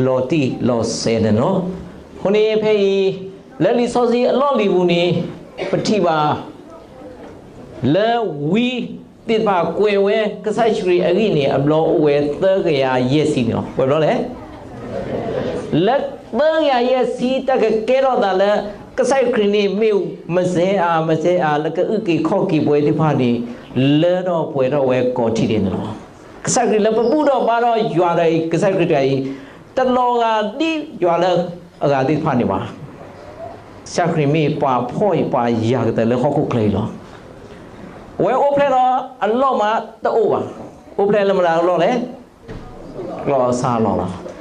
လီၤတံၢ်လီၤဆဲးန့ၣ်လီၤ. အဃိန့ၣ်ဖဲအံၤ လၢလံာ်စီဆှံအလီၢ်လံၤပူၤန့ၣ် ပထံၣ်ဘၣ် လၢဝံသ့ၣ်တဖၣ်ကွဲးဝဲကစၢ်ယ့ၣ်ၡူးခရံာ်အဂ့ၢ်န့ၣ် အဘျီအိၣ်ဝဲသၢကယၤယဲၢ်ဆံန့ၣ်လီၤ. ပှဲၤဘျီလဲၣ်. လၢသၢကယၤယဲၢ်ဆံ တၢ်ကကဲထီၣ်သးလၢ ကစၢ်ယ့ၣ်ၡူးခရံာ်န့ၣ် မ့ၢ်မစဲအၤ မစဲအၤ လၢကအုၣ်က့ၤခီၣ်က့ၤပဝဲသ့ၣ်တဖၣ်န့ၣ် လၢထီၣ်ပှဲၤထီၣ်ဝဲကိးထံၣ်ဒဲးန့ၣ်လီၤ. ကစၢ်ခရံာ်လၢပဘူၣ်ထီၣ်ဘါထီၣ်ယွၤဒီးအံၤ ကစၢ်ခရံာ်တဂၤအံၤ တလီၤဂာ်ဒ်ယွၤလၢအဂၤသ့ၣ်တဖၣ်န့ၣ်ဘၣ်. ကစၢ်ခရံာ်မ့ၢ်ပှၤဖှီၣ်အံၤပှၤယာ်ကတၢၢ်လၢဟီၣ်ခိၣ်ချၢအံၤလီၤ. အဝဲအိၣ်ဖျဲၣ်ဒီးအလီၢ်မးတအိၣ်ဘၣ်. အိၣ်ဖျဲၣ်လၢမတၤအလီၢ်လဲၣ်. လီၢ်အဆၣ်အလီၢ်လီၤ.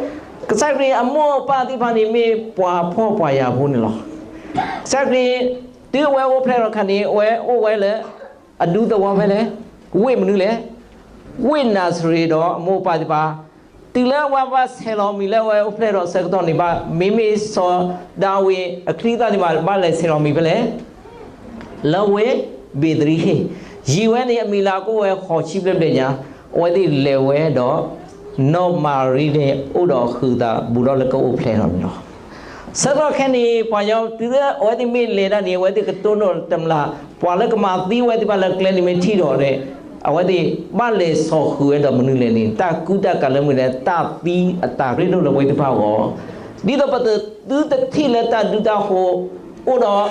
ကစၢ်ခရံာ်အမိၢ်အပၢ်သ့ၣ်တဖၣ်န့ၣ် မ့ၢ်ပှၤဖှီၣ်ပှၤယာ်ဖိန့ၣ်လီၤ. ကစၢ်ခရံာ် တုၤအဝဲအိၣ်ဖျဲၣ်ထီၣ်အခါန့ၣ် အဝဲအိၣ်ဝဲလၢ အဒူသဝီဖဲလဲၣ်, ဝ့ၢ်မနုၤလဲၣ်, ဝ့ၢ်နၤစရ့ဒီးအမိၢ်အပၢ်သ့ၣ်တဖၣ်, တုၤလၢအဝဲဘၣ်ဆဲးလီၤမံၤလၢအဝဲအိၣ်ဖျဲၣ်ထီၣ်အဆၢကတီၢ်န့ၣ်ဘၣ်, မ့မ့ၢ်စီၤဒၤဝံးအချံသၣ်န့ၣ်ဘၣ် ဘၣ်လဲၤဆဲးလီၤမံၤဖဲလဲၣ် လၢဝ့ၢ်ဘ့းသရ့ဟ့ၣ်, ယံာ်ဝဲန့ၣ်အမံၤလၢအကအိၣ်ဝဲဃိးဆံဘျဲၣ်ဘျဲၣ်ညါ, အဝဲသ့ၣ်လဲၤဝဲဒီး နီၢ်မၤရံန့ၣ်အိၣ်ဒီးအဃုာ်သးဘူးဒီးလၢကအိၣ်ဖျဲၣ်ထီၣ်န့ၣ်လီၤ. ဆၢကတီၢ်ခဲအံၤန့ၣ် ပှၤကညီတုၤလၢအဝဲသ့ၣ်မ့ၢ်လဲၤဒၣ်န့ၣ် အဝဲသ့ၣ်ကတိၢ်နီၣ်တမျၢ်, ပှၤလၢကမၤသံဝဲသ့ၣ်တဖၣ်လၢကျဲန့ၣ်မ့ၢ်ထံၣ်ဒီးန့ၣ်, အဝဲသ့ၣ်ဘၣ်လဲၤစိာ်ဃုာ်ဝဲဒီးမနုၤလဲၣ်န့ၣ် တၢ်ကူတၢ်ကၤလၢမနုၤလဲၣ်, တၢ်သံအတၢ်ရ့ဒိၣ်လၢပဝဲသ့ၣ်တဖၣ်အဂီၢ်, ဒ်သိးပသုတထံၣ်လၢတၢ်ဒုးတၢ်ဃိအိၣ်ဒီး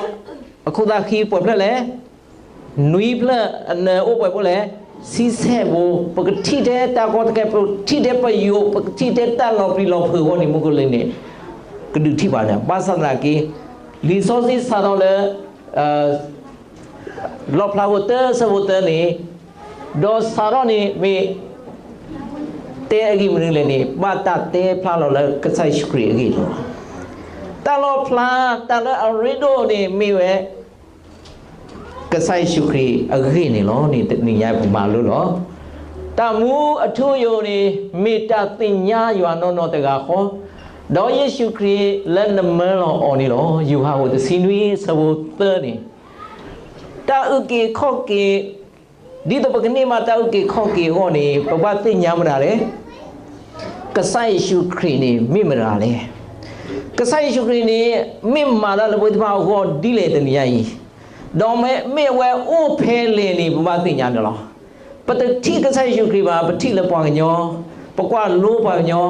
အခိၣ်သးဃံပှဲၤဖျၢၣ်လဲၣ်, နွံဖျၢၣ်အနၢၤအိၣ်ပှဲၤဖိလဲၣ်, ဆံဆဲၣ်ဖိ, ပကထံၣ်ထဲတၢ်ကီတၢ်ခဲ, ပကထံၣ်ထဲပယိၤ, ပကထံၣ်ထဲတၢ်လီၤပျံၤလီၤဖုးအဂီၢ်န့ၣ် မုၢ်ကီၤလံၤန့ၣ် ကဒုးထံၣ်ပှၤန့ၣ်, ဘၣ်ဆၣ်သနာ်က့ လံာ်စီဆှံစးထီၣ်လၢ လီၣ်ဖျါဖိတၢ ဆၢဖိတၢန့ၣ်, ဒီးစးထီၣ်န့ၣ်မ့ၢ် တဲအဂ့ၢ်မနုၤလဲၣ်န့ၣ် ဘၣ်တၢ်တဲဖျါလီၤလၢကစၢ်ယ့ၣ်ၡူးခရံာ်အဂ့ၢ်န့ၣ်လီၤ. တၢ်လီၣ်ဖျါ တၢ်လၢအရ့ဒိၣ်န့ၣ်မ့ၢ်ဝဲ ကစၢ်ယ့ၣ်ၡူးခရံာ်အဂ့ၢ်န့ၣ်လီၤန့ၣ် တနံၤညါပမၤလိလီၤ. တၢ်မူအထူအယိာ်န့ၣ် မ့ၢ်တၢ်သ့ၣ်ညါယွၤနီၢ်နီၢ်တဂၤဃီ, ဒီးယ့ၣ်ၡူးခရံာ်လၢနမၢလီၤအီၤန့ၣ်လီၤ. ယိၤဟၣ်အခိၣ်တဆံနွံ ဆၢဖိသၢန့ၣ်, တၢ်အုၣ်က့ၤခီၣ်က့ၤ, ဒ်သိးပကန့ၢ်ဘၣ်တၢ်အုၣ်က့ၤခီၣ်က့ၤအဂီၢ်န့ၣ် ပဘၣ်သ့ၣ်ညါမတၤလဲၣ်. ကစၢ်ယ့ၣ်ၡူးခရံာ်န့ၣ်မ့ၢ်မတၤလဲၣ်. ကစၢ်ယ့ၣ်ၡူးခရံာ်န့ၣ် မ့ၢ်မၤတၢ်လၢပဝဲသ့ၣ်တဖၣ်အဂီၢ်ဒ်လဲၣ်တနံၤညါအံၤ, ဒီးမ့ၢ်အဝဲအိၣ်ဖဲလဲၣ်န့ၣ် ပဘၣ်သ့ၣ်ညါန့ၣ်လီၤ. ပတထံၣ်ကစၢ်ယ့ၣ်ၡူးခရံာ်ဘၣ်, ပထံၣ်လၢပှၤကညီ, ပကွၢ်လိပှၤကညီ,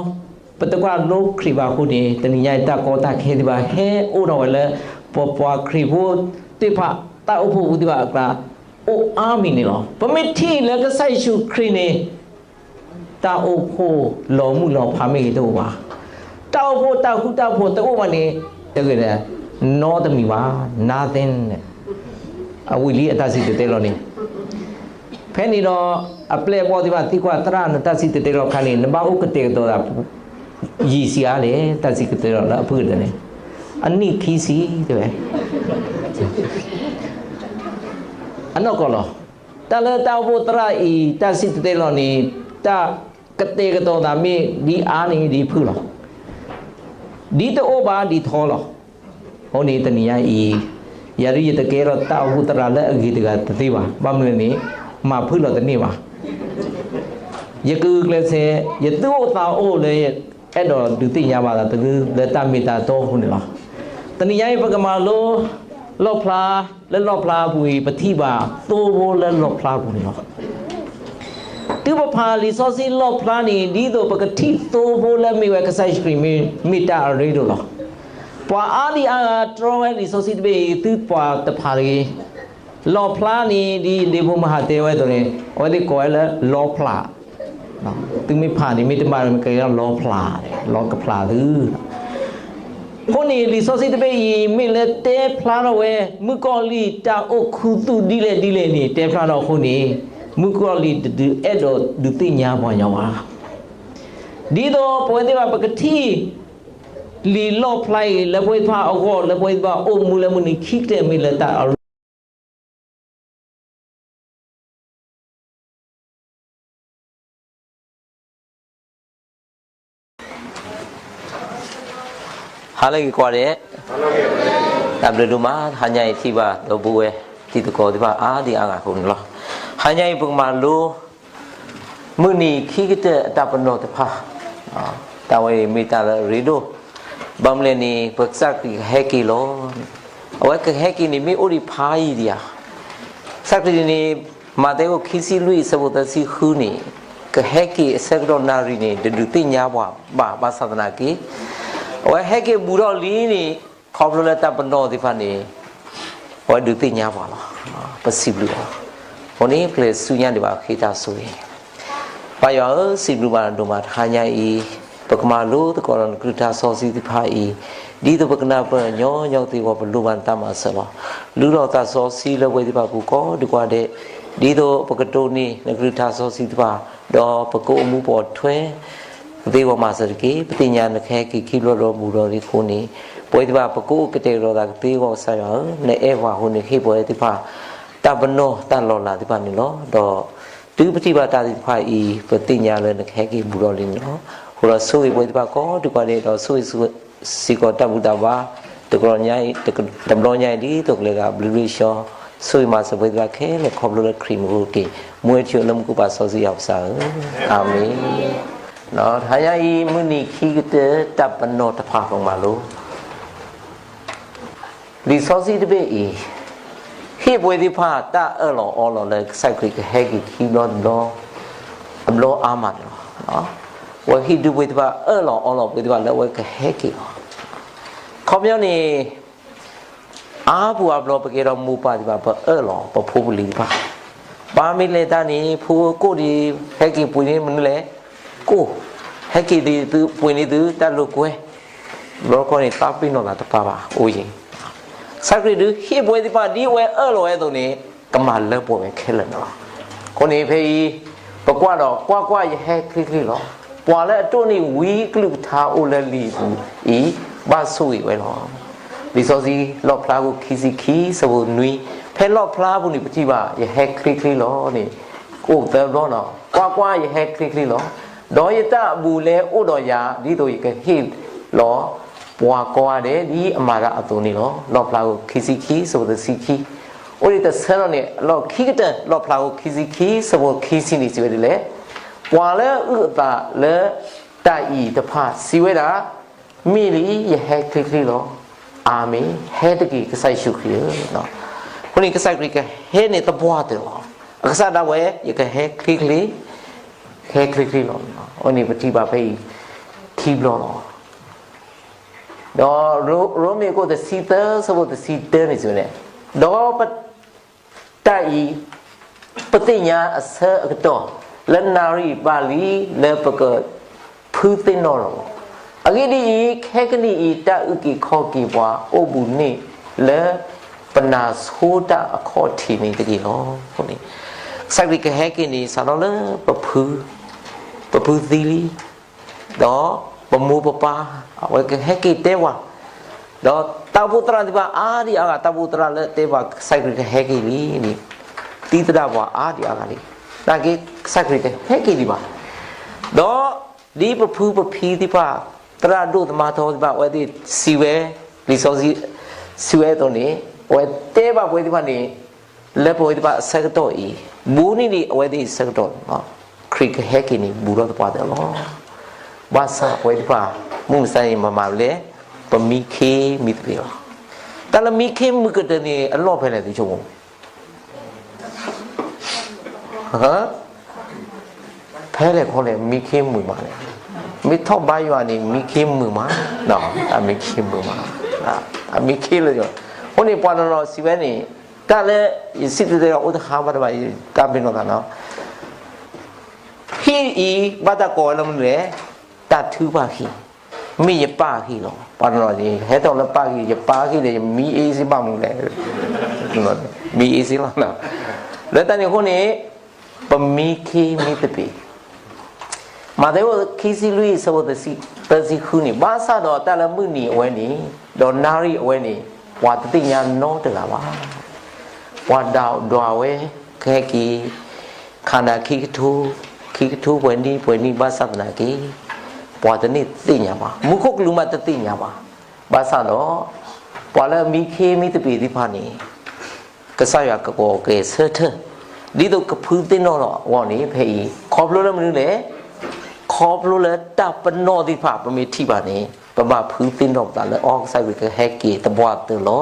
ပတကွၢ်လိခရံာ်ဘၣ်အဃိန့ၣ် တနံၤညါအံၤတၢ်ကီတၢ်ခဲသ့ၣ်တဖၣ် ဟဲအိၣ်ထီၣ်ဝဲလၢ ပပှၤခရံာ်ဖိသ့ၣ်တဖၣ် တၢ်အိၣ်ဖှိၣ်ဖိသ့ၣ်တဖၣ်အကျါ အိၣ်အါမံၤန့ၣ်လီၤ. ပမ့ၢ်ထံၣ်လၢကစၢ်ယ့ၣ်ၡူးခရံာ်န့ၣ် တၢ်အိၣ်ဖှိၣ်လီၤမုၢ်လီၤဖးမ့ၢ်ဂ့ၤတအိၣ်ဘၣ်, တၢ်အိၣ်ဖှိၣ်တၢ်ဃူတၢ်ဖိးတအိၣ်ဘၣ်န့ၣ် တဂ့ၤဒီး နီတမံၤဘၣ်, nothing. အဝံၤလံအတၢ်စံၣ်တဲၤတဲလီၤန့ၣ်, ဖဲန့ၣ်ဒီး အပျဲၢ်အဘီၣ်သ့ၣ်တဖၣ်သံကွၢ် သရၣ်နတၢ်စံၣ်တဲၤတဲလီၤအခါန့ၣ် နဘၣ်အိၣ်ကတဲာ်ကတီၤသး ယံာ်ဆံးဧါလဲၣ်, တၢ်စံၣ်တဲၤတဲလီၤလၢအဖုၣ်ကတၢၢ်န့ၣ်, အနံၣ်ခံဆံတဲဝဲ အနီၢ်ကီၢ်လီၤ. တၢ်လၢတၢ်အိၣ်ဖှိၣ်သရၣ်အံၤ တၢ်စံၣ်တဲၤတဲလီၤန့ၣ် တၢ်ကတဲာ်ကတီၤသးမ့ၢ်ဒ်အါန့ၣ်ဒ်ဖုၣ်လီၤ. ဒ်တအိၣ်ဘၣ်ဒ်ထီလီၤ. အဃိန့ၣ်တနံၤညါအံၤ ယၤဒ်ယတကဲထီၣ်တၢ်အိၣ်ဖှိၣ်သရၣ်လၢအဂ့ၤတဂၤတသ့ဘၣ်. ဘၣ်မနုၤလဲၣ်န့ၣ် မၤဖုၣ်လီၤတန့ၢ်ဘၣ်. ယကုၢ်ကျဲးစၢး ယသူၣ်အိၣ်သးအိၣ်လၢ အဲၣ်ဒိးဒုးသ့ၣ်ညါဘၣ်သးတဂ့ၤလၢတၢ်မ့ၢ်တၢ်တီအဃိန့ၣ်လီၤ. တနံၤညါအံၤ ပကမၤလိလီၣ်ဖျါ လၢလီၣ်ဖျါအပူၤအံၤ ပထံၣ်ဘၣ်သိဖိလၢလီၣ်ဖျါအပူၤန့ၣ်လီၤ. တုၤပဖးလံာ်စီဆှံလီၣ်ဖျါန့ၣ် ဒ်သိးပကထံၣ်သိဖိလၢမ့ၢ်ဝဲကစၢ်ယ့ၣ်ၡူးခရံာ်မ့ၢ် မ့ၢ်တၢ်အရ့ဒိၣ်လီၤ. ပှၤအါဒံအါဂၤတြီဝဲလံာ်စီဆှံတဘ့ၣ်အံၤ သုပှၤတဖးတဂ့ၤ. လီၣ်ဖျါန့ၣ် ဒ်ဒ့ဖိမုၢ်ဟးတဲဝဲအသိးန့ၣ် အဝဲသ့ၣ်ကိးဝဲလၢလီဖျး သုမ့ၢ်ဖးန့ၣ် မ့ၢ်တဘၣ်န့ၣ် မ့ၢ်ကဲလီဖျး, လီကဖျးသု. အဃိန့ၣ် လံာ်စီဆှံတဘ့ၣ်အံၤ မ့ၢ်လၢတဲဖျါထီၣ်ဝဲ မုၣ်ကီၤလံၢ်တၢ်အိၣ်ခူသူၣ်ဒ်လဲၣ်ဒ်လဲၣ်န့ၣ် တဲဖျါထီၣ်အဃိန့ၣ် မုၣ်ကီၤလံၢ်တဒုးအဲၣ်ဒိးဒုးသ့ၣ်ညါပှၤကညီဘၣ်. ဒ်သိးပဝဲသ့ၣ်တဖၣ်ပကထံၣ် လံာ်လီၣ်ဖျါအံၤ လၢပဝဲသ့ၣ်တဖၣ်အဂီၢ် လၢပဝဲသ့ၣ်တဖၣ်အိၣ်မူလၢမုၢ်နံၤခံကတၢၢ်မ့ၢ်လၢတၢ်အရ့ ဟါလၢအဂ့ၤကိးဂၤဒဲး, တၢ်ဘျုးဒိၣ်မး ဟါညါအံၤထံၣ်ဘၣ်ဒီပုၢ်ဝဲၢ်တံၤသကိးသ့ၣ်တဖၣ်အါဒံအါဂၤအဃိန့ၣ်လီၤ. ဟါညါအံၤပကမၤလိ မုၢ်နံၤခံကတၢၢ်အတၢ်ပနီၣ်တဖၣ်, တၢ်ဝဲအံၤမ့ၢ်တၢ်လၢအရ့ဒိၣ်, ဘၣ်မနုၤလဲၣ်န့ၣ် ပကစၢ်ခရံာ်ကဟဲက့ၤလီၤ. အဝဲကဟဲက့ၤန့ၣ် မ့ၢ်အိၣ်ဒံးဖးယံၤဒံးဧါ. ကစၢ်ခရံာ်န့ၣ် မးသဲအခိၣ်ခံဆံလွံၢ်အဆၢဖိသၢဆံဃုန့ၣ် ကဟဲက့ၤအဆၢကတီၢ်နၣ်ရံၣ်န့ၣ် တဒုးသ့ၣ်ညါပှၤဘၣ် ဘၣ်ဆၣ်သနာ်က့ အဝဲဟဲက့ၤဘူးထီၣ်လံန့ၣ် ခီဖျိလၢတၢ်ပနီၣ်သ့ၣ်တဖၣ်န့ၣ် အဝဲဒုးသ့ၣ်ညါပှၤလီၤ. ပစံးဘျုးအီၤ. အဃိန့ၣ် ပကလဲၤဆူညါဒံးဘၣ်ဃ့တၢ်ဆိၣ်ဂ့ၤ ပၢ်ယွၤဧၢ, စံးဘျုးဘၣ်နၤဒိၣ်မးတဟါညါအံၤ, ပကမၤလိသကိးဒီးနကလုၢ်ကထါစီဆှံသ့ၣ်တဖၣ်အံၤ, ဒ်သိးပကနၢ်ပၢၢ်ညီညီသ့ဝဲ ပလိၣ်ဘၣ်နတၢ်မၤစၢၤလီၤ. လူလီၤသးစီဆှံလၢပဝဲသ့ၣ်တဖၣ်အပူၤကိးဒံးကိးဂၤဒဲး, ဒ်သိးပကတိၢ်န့ၢ်နကလုၢ်ကထါစီဆှံသ့ၣ်တဖၣ်, ဒီးပကအိၣ်မူပိာ်ထွဲ သ့ဝဲမၤစၢၤတက့ၢ်. ပသ့ၣ်ညါနကဟဲက့ၤခံဘျီဒီးဘူးဒီးလံအဃိန့ၣ်, ပဝဲသ့ၣ်တဖၣ်ပကအိၣ်ကတဲာ်ကတီၤသးကသ့အဂီၢ် ကစၢ်ယွၤဧၢ, နအဲၣ်ပှၤအဃိန့ၣ် ဟ့ၣ်ပဝဲသ့ၣ်တဖၣ် တၢ်ပနီၣ်တၢ်လီၤလးသ့ၣ်တဖၣ်န့ၣ်လီၤ. ဒီးတုၤပထံၣ်ဘၣ်တၢ်သ့ၣ်တဖၣ်အံၤ ပသ့ၣ်ညါလၢနကဟဲက့ၤဘူးဒီးလံန့ၣ်လီၤ. အဃိဒီးဆိၣ်ဂ့ၤပဝဲသ့ၣ်တဖၣ်ကိးဒံးကိးဂၤဒဲး ဒီးဆိၣ်ဂ့ၤစ့ၢ်ကီးတၢ်ဘူၣ်တၢ်ဘါ တဘျီညါအံၤ တဘျီညါအံၤဒ်သိးကလဲၤဂၤဘျ့ဘျ့ဆှီ, ဆိၣ်ဂ့ၤမၤစၢၤပဝဲသ့ၣ်တဖၣ်ခဲလၢာ်ခီဖျိလၢခရံာ်မူခိၣ်တက့ၢ်. မူဝဲထံအိၣ်လၢမူခိၣ်ပၢ်စီဆှံယွၤပကစၢ်ဧၢ, အၤမ့ၣ်. တဟါညါအံၤ မုၢ်နံၤခံကတၢၢ် တၢ်ပနီၣ်တဖၣ်ပကမၤလိ လံာ်စီဆှံတဘ့ၣ်အံၤ ဟ့ၣ်ပဝဲသ့ၣ်တဖၣ်တၢ်အၢၣ်လီၤအီလီၤလၢကစၢ်ခရံာ်ကဟဲက့ၤခံဘျီတဘျီ အဘျီအါမးန့ၣ်လီၤ. အဝဲဟ့ၣ်ဒုးပဝဲသ့ၣ်တဖၣ် အၢၣ်လီၤအီလီၤပဝဲသ့ၣ်တဖၣ်လၢအဝဲကဟဲက့ၤလီၤ. ခီပညီန့ၣ် အါပူၤအါဘျီပကဲထီၣ်မိၢ်ပၢ်သ့ၣ်တဖၣ် ပအၢၣ်လီၤပဖိပလံၤတဖၣ်, ပၢ်မ့ၢ်လဲၤတၢ်န့ၣ် ဖိကိၣ်ဒံး ဟဲက့ၤပှ့ၤန့ၢ်မနုၤလဲၣ်, ကိၣ်, ဟဲက့ၤဒ်သုပှ့ၤန့ၢ်သုတၢ်လိာ်ကွဲ, ဘျီခီန့ၣ် သးပ့ၤနီၣ်သးတပၢ်ဘၣ် အိၣ်ယံၤ ကစၢ်ခရံာ်ဒုးဟ့ၣ်ပဝဲသ့ၣ်တဖၣ်ဒ်အဝဲအၢၣ်လီၤဝဲအသိးန့ၣ် ကမၤလၢပှဲၤဝဲခဲလၢာ်န့ၣ်လီၤ. အဃိန့ၣ်ဖဲအံၤ ပကွၢ်ဒီး ကွၢ်ကွၢ်, ယဟဲချ့ချ့လီၤ. ပှၤလၢအတိၢ်န့ၢ်ဝံအကလုၢ်ကထါအိၣ်လၢလံာ်ပူၤအံၤ ဘၣ်ဆိၣ်ဂ့ၤဝဲလီၤ. လံာ်စီဆှံ လီၣ်ဖျါခိၣ်ခံဆံခံ ဆၢဖိနွံ, ဖဲလီၣ်ဖျါပူၤန့ၣ် ပထံၣ်ဘၣ် ယဟဲချ့ချ့လီၤန့ၣ် အိၣ်သၢဘျီန့ၣ်လီၤ. ကွၢ်ကွၢ်, ယဟဲချ့ချ့လီၤ. ဒီးယတၢ်အဘူးအလဲအိၣ်ဒီးယၤ ဒ်သိးယကဟ့ၣ်လီၤ ပှၤကိးဂၤဒဲး ဒ်အမၤတၢ်အသိးန့ၣ်လီၤ. လီၣ်ဖျါခိၣ်ခံဆံခံ ဆၢဖိတဆံခံ, အိၣ်ဒံးတဆၢလီၤန့ၣ် လီၢ်ခံကတၢၢ် လီၣ်ဖျါခိၣ်ခံဆံခံ ဆၢဖိခံဆံန့ၣ် စံးဝဲဒ်လဲၣ်, ပှၤလၢအအုၣ်အသးလၢတၢ်အံၤတဖၣ် စံးဝဲဒၣ်, မ့ၢ်လံ, ယဟဲချ့ချ့လီၤ. အၤမ့ၣ်, ဟဲတက့ၢ် ကစၢ်ယ့ၣ်ၡူးခရံာ်ဧၢ. အဃိန့ၣ် ကစၢ်ခရံာ်ကဟဲန့ၣ်သပှၢ်တၢၢ်လီၤ. အကစၢ်ဒၣ်ဝဲ ယကဟဲချ့ချ့, ဟဲချ့ချ့လီၤ. အဃိန့ၣ် ပထံၣ်ဘၣ်ဖဲအံၤခံဘျီလီၤ. ဒီးရိမ့ၤခိၣ်တဆံသၢ ဆၢဖိတဆံတၢန့ၣ်စံးဝဲန့ၣ်, ဒီးပတၢ်အံၤ ပသ့ၣ်ညါအဆၢအကတီၢ် လၢနၣ်ရံၣ်ဘၣ်လံလၢပကဖုသ့ၣ်နီၣ်လီၤ. အဂ့ၢ်ဒ်အံၤ, ခဲကနံၣ်အံၤ တၢ်အုၣ်က့ၤခီၣ်က့ၤပှၤအိၣ်ဘူးန့ၣ်လၢ ပနၢ်ဆိတၢ်အခီၣ်ထံးန့ၣ်တက့ၢ်လီၤ. ကစၢ်ခရံာ်ကဟဲက့ၤန့ၣ် စးထီၣ်လၢပဖု, ပဖုသံလံ ဒီးပမိၢ်ပပၢ် အဝဲကဟဲက့ၤတဲပှၤ, ဒီးတၢ်အိၣ်ဖှိၣ်သရၣ်သ့ၣ်တဖၣ်အါဒံအါဂၤ တၢ်အိၣ်ဖှိၣ်သရၣ်လၢတဲပှၤကစၢ်ခရံာ်ကဟဲက့ၤလံန့ၣ် သံသဒၣ်ပှၤအါဒံအါဂၤလံ. နာ်က့ ကစၢ်ခရံာ်ကဟဲက့ၤဒံးဘၣ်. ဒီးဒ်ပဖုပဖံသ့ၣ်တဖၣ် သရၣ်ဒိၣ်သမါထီသ့ၣ်တဖၣ် အဝဲသ့ၣ်စံးဝဲ, လံာ်စီဆှံစံးဝဲအသိးန့ၣ် အဝဲတဲဘၣ်ပဝဲသ့ၣ်တဖၣ်န့ၣ် လၢပဝဲသ့ၣ်တဖၣ်အဆၢကတီၢ်အံၤ ဘူးန့ၢ်ဒံးအဝဲသ့ၣ်အဆၢကတီၢ်န့ၣ်လီၤ. ခရံာ်ကဟဲက့ၤန့ၣ် ဘူးထီၣ်သပှၢ်တၢၢ်လီၤ. ဘၣ်ဆၣ်ပဝဲသ့ၣ်တဖၣ် မုၢ်မဆါန့ၣ် မၤမၤလဲၣ်, ပမံခ့မံသပ့ၤလီၤ. တၢ်လၢမံခ့မုၢ်ကတၢၢ်န့ၣ် အလီၢ်ဖဲလဲၣ်သုဆိကမိၣ် ဖဲလဲၣ်ခီလဲၣ် မံခ့မုာ်မးလဲၣ်. မ့ၢ်ထီၣ်ဘါယွၤန့ၣ် မံခ့မုာ်မး, အမံခ့မုာ်မး, အမံခ့လၢ, အဃိန့ၣ် ပှၤတနီၤစံးဝဲန့ၣ်, တၢ်လၢ ယစံၣ်တဲၤတဲလီၤအိၣ်တဟါဘၣ်တဘၣ် တၢ်ပ့ၤနီၣ်သးနီၤ, ဟံၣ်အံၤ ဘၣ်တၢ်ကိးဝဲလၢမနုၤလဲၣ်, တၢ်ထုကဖၣ်ဟံၣ်, မ့ၢ်ယပၢ်ဟံၣ်လီၤ. ပှၤတနီၤန့ၣ် ဟဲထီၣ်လၢပၢ်ဟံၣ်, ယပၢ်ဟံၣ်ဒီး ယမံအ့စ့ဘၣ်မနုၤလဲၣ်, မံအ့စ့လီၤ. လၢတၢ်န့ၣ်အဃိန့ၣ် ပမံခ့မံသပ့ၤ, မးသဲအခိၣ်ခံဆံလွံၢ် အဆၢဖိသၢဆံဃုန့ၣ်, ဘၣ်ဆၣ်ဒီးတၢ်လၢမုၢ်နံၤအဝဲန့ၣ်, ဒီးနၣ်ရံၣ်အဝဲန့ၣ်, ပှၤတသ့ၣ်ညါနီတဂၤဘၣ်. ပှၤဒွးဝဲ, ကဟဲက့ၤ, ခါနၤခံကထိ, ခံကထိပှဲၤနံၣ်ပှဲၤနံၣ်ဘၣ်ဆၣ်သနာ်က့, ပှၤတန့ၢ်သ့ၣ်ညါဘၣ်, မူခိၣ်ကလူးမးတသ့ၣ်ညါဘၣ်. ဘၣ်ဆၣ်ဒီး ပှၤလၢအမံခ့မံသပ့ၤသ့ၣ်တဖၣ်န့ၣ် ကစၢ်ယွၤကကိးက့ၤဆၢထၢၣ် ဒ်သိးကဖုသ့ၣ်နီၣ်လီၤအဂီၢ်န့ၣ် ဖဲအံၤ ခီဖျိလၢမနုၤလဲၣ်, ခီဖျိလၢတၢ်ပနီၣ်သ့ၣ်တဖၣ် ပမ့ၢ်ထံၣ်ဘၣ်န့ၣ် ပဘၣ်ဖုသ့ၣ်နီၣ်ပသးလၢ အီ ကစၢ်ခရံာ်ကဟဲက့ၤသပှၢ်တၢၢ်လီၤ.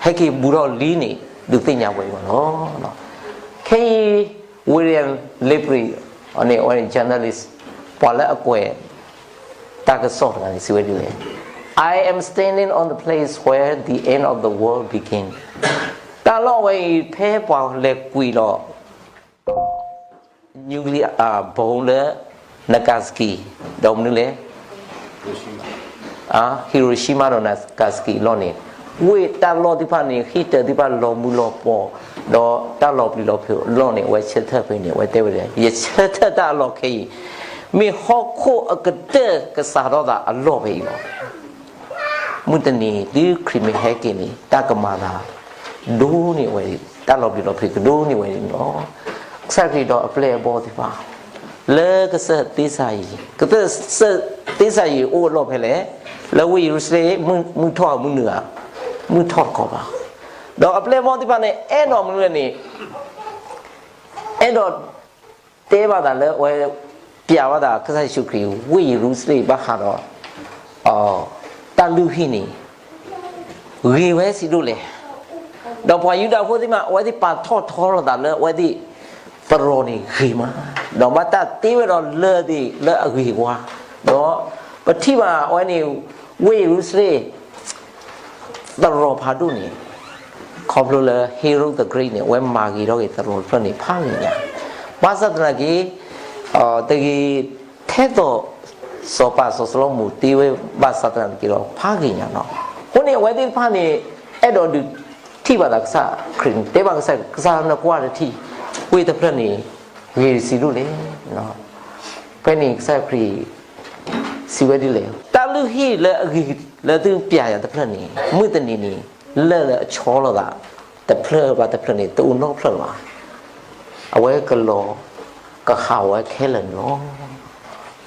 ဟဲက့ၤဘူးထီၣ်လံန့ၣ် ဒုးသ့ၣ်ညါဝဲအံၤဘၣ်လီၤ. ခဲအံၤ William Lamprey န့ၣ် အဝဲန့ၣ် journalist ပှၤလၢအကွဲး တၢ်ကစီၣ်တဂၤန့ၣ် စံးဝဲဒ်လဲၣ်, I am standing on the place where the end of the world began. တၢ်လီၢ်ဝဲအံၤ ဖဲပှၤလဲၤကွံာ်လီၤ nuclear bomb လၢ Nagasaki ဒီးမနုၤလဲၣ် Hiroshima ဒီး Nagasaki အလီၢ်န့ၣ်, ဝ့ၢ်တၢ်လီၢ်သ့ၣ်တဖၣ်န့ၣ် ဟံၣ်တၢၤသ့ၣ်တဖၣ်လီၤမုၢ်လီၤပှီၢ်, ဒီးတၢ်လီၤပျံၤလီၤဖုးအလီၢ်န့ၣ် အဝဲဆၢထၢၣ်ဖဲန့ၣ် အဝဲတဲဝဲဒ်လဲၣ်, ယဆၢထၢၣ်တၢ်အလီၢ်ခဲအံၤ မ့ၢ်ဟီၣ်ခိၣ်အကတၢၢ်ကစးထီၣ်သးအလီၢ်ဖဲအံၤလီၤ. မုၢ်တနံၤ တုၤခရံာ်မ့ၢ်ဟဲက့ၤန့ၣ် တၢ်ကမၤသး ဒိၣ်န့ၢ်ဝဲ, တၢ်လီၤပျံၤလီၤဖုးကဒိၣ်န့ၢ်ဝဲန့ၣ်လီၤ. ကစၢ်ခရံာ်ဒီးအပျဲၢ်အဘီၣ်သ့ၣ်တဖၣ် လၢကစၢၢ်သ့စၤယံၤ, ကစၢၢ်သ့စၤယံၤအိၣ်အလီၢ်ဖဲလဲၣ်, လၢဝ့ၢ်ယရူၤၡလ့ၣ် မုၢ်ထီၣ်မုၢ်နုာ်ဧါ, မုၢ်ထီၣ်တခီဘၣ်. ဒီးအပျဲၢ်အဘီၣ်သ့ၣ်တဖၣ်န့ၣ် အဲၣ်ဒိးမနုၤလဲၣ်န့ၣ် အဲၣ်ဒိး တဲဘၣ်သးလၢအဝဲ ပျးဘၣ်သး ကစၢ်ယ့ၣ်ၡူးခရံာ် ဝ့ၢ်ယရူၤၡလ့ၣ်ဘၣ်ဃးဒီး တၢ်လုၢ်ဟံၣ်န့ၣ် ဂ့ၤဝဲဆံးဒိၣ်လဲၣ်. ဒီးပှၤယူဒၤဖိသ့ၣ်မး အဝဲသ့ၣ်ပာ်ထီၣ်ထီလိာ်သးလၢအဝဲသ့ၣ် သရိာ်န့ၣ်ဂ့ၤမး, ဒီးဘၣ်တၢ်တ့ဝဲဒီးလၢၢ်သ့ၣ်လၢအဂ့ၤဝါ, ဒီးပထံၣ်ဘၣ်အဝဲန့ၣ် ဝ့ၢ်ယရူၤၡလ့ၣ် သရိာ်ဖးဒိၣ်န့ၣ် ခီဖျိလၢ Herod the Great န့ၣ် အဝဲမၤဂ့ၤထီၣ်က့ၤသရိာ်တဖျၢၣ်န့ၣ် ဖးဂ့ၤညါ, ဘၣ်ဆၣ်သနာ်က့ တဂ့ၤထဲသိး စီၤပၤစီၤၡလိၤမိၣ်တ့ဝဲဘၣ်ဆၣ်သနာ်က့ဒီး ဖးဂ့ၤညါလီၤ. အဃိန့ၣ် အဝဲသ့ၣ်တဖၣ်န့ၣ် အဲၣ်ဒိးဒုးထံၣ်ဘၣ်သးကစၢ်ခရံာ်န့ၣ် တဲဘၣ်ကစၢ်, ကစၢ်နကွၢ်တထံၣ် ဝ့ၢ်တဖျၢၣ်န့ၣ် ဂ့ၤဆံးဒိၣ်လဲၣ်. ဖဲန့ၣ်ကစၢ်ခရံာ် စံးဝဲဒ်လဲၣ်, တၢ်လုၢ်ဟံၣ်လၢအဂ့ၤလၢသုပျးယၤတဖျၢၣ်န့ၣ် မုၢ်တနံၤန့ၣ် လၢၢ်လၢအဆီလိာ်သး တဖျၢၣ်ဘၣ်တဖျၢၣ်န့ၣ် တအိၣ်နီတဖျၢၣ်လၢၤဘၣ်. အဝဲကလီၤကဟးဂီၤဝဲခဲလၢာ်န့ၣ်လီၤ.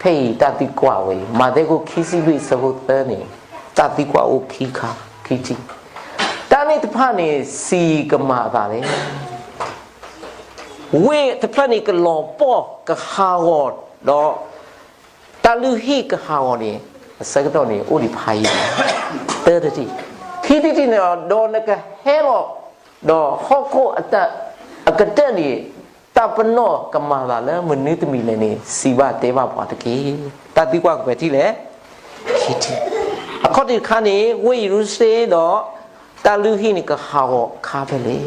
ဖဲအံၤတၢ်သံကွၢ်ဝဲအံၤ မးသဲခိၣ်ခံဆံလွံၢ်ဆၢဖိသၢန့ၣ် တၢ်သံကွၢ်အိၣ်ခံခါ ခံထံၣ်, တၢ်န့ၣ်တဖၣ်န့ၣ် စံးကမၤအသးလဲၣ်. ဝ့ၢ်တဖျၢၣ်န့ၣ်ကလီၤပှီၢ်ကဟးဂီၤဒီး တၢ်လုၢ်ဟံၣ်ကဟးဂီၤန့ၣ် အဆၢကတီၢ်န့ၣ် အိၣ်ဒံးဖးယံာ်, သၢတထံၣ်, ခံထံၣ်တထံၣ်န့ၣ်ဒီး နကဟဲလီၤ ဒီးဟီၣ်ခိၣ်အတၢ်အကတၢၢ်န့ၣ် တၢ်ပနီၣ်ကမၤသးလၢမနုၤတမံၤလဲၣ်န့ၣ် စံးဘၣ်တဲဘၣ်ပှၤတက့ၢ်. တၢ်သံကွၢ်ကပှဲၤထံၣ်လဲၣ်, ခံထံၣ်, အခီၣ်ထံးတခါန့ၣ် ဝ့ၢ်ယရူၤၡလ့ၣ်ဒီး တၢ်လုၢ်ဟံၣ်န့ၣ် ကဟးဂီၤအခါဖဲလဲၣ်.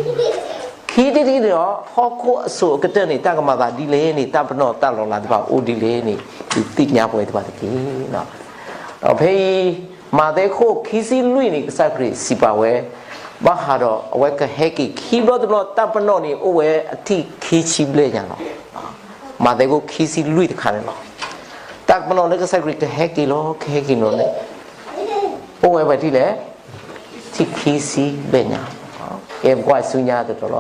ခံထံၣ်တထံၣ်န့ၣ်ဒီး ဟီၣ်ခိၣ်အစိၤအကတၢၢ်န့ၣ် တၢ်ကမၤသးဒ်လဲၣ်န့ၣ် တၢ်ပနီၣ်တၢ်လီၤလးသ့ၣ်တဖၣ်အိၣ်ဒ်လဲၣ်န့ၣ် ဒုးသ့ၣ်ညါပဝဲသ့ၣ်တဖၣ်တက့ၢ်. ဒီးဖဲအံၤ မးသဲခိၣ်ခံဆံလွံၢ်န့ၣ် ကစၢ်ခရံာ်စံးပာ်ဝဲ ဘၣ်ဃးဒီးအဝဲကဟဲက့ၤခံဘျီတဘျီ တၢ်ပနီၣ်န့ၣ် အိၣ်ဝဲအထံၣ်ခံဆံဘျဲၣ်ညါလီၤ. မးသဲခိၣ်ခံဆံလွံၢ်တခါန့ၣ်လီၤ. တၢ်ပနီၣ်လၢကစၢ်ခရံာ်ကဟဲက့ၤလီၤ ကဟဲက့ၤလီၤန့ၣ် အိၣ်ဝဲပှဲၤထံၣ်လဲၣ်, ထံၣ်ခံဆံဘျဲၣ်ညါ, ကဲပကွၢ်ဆူညါတတီၤလီၤ.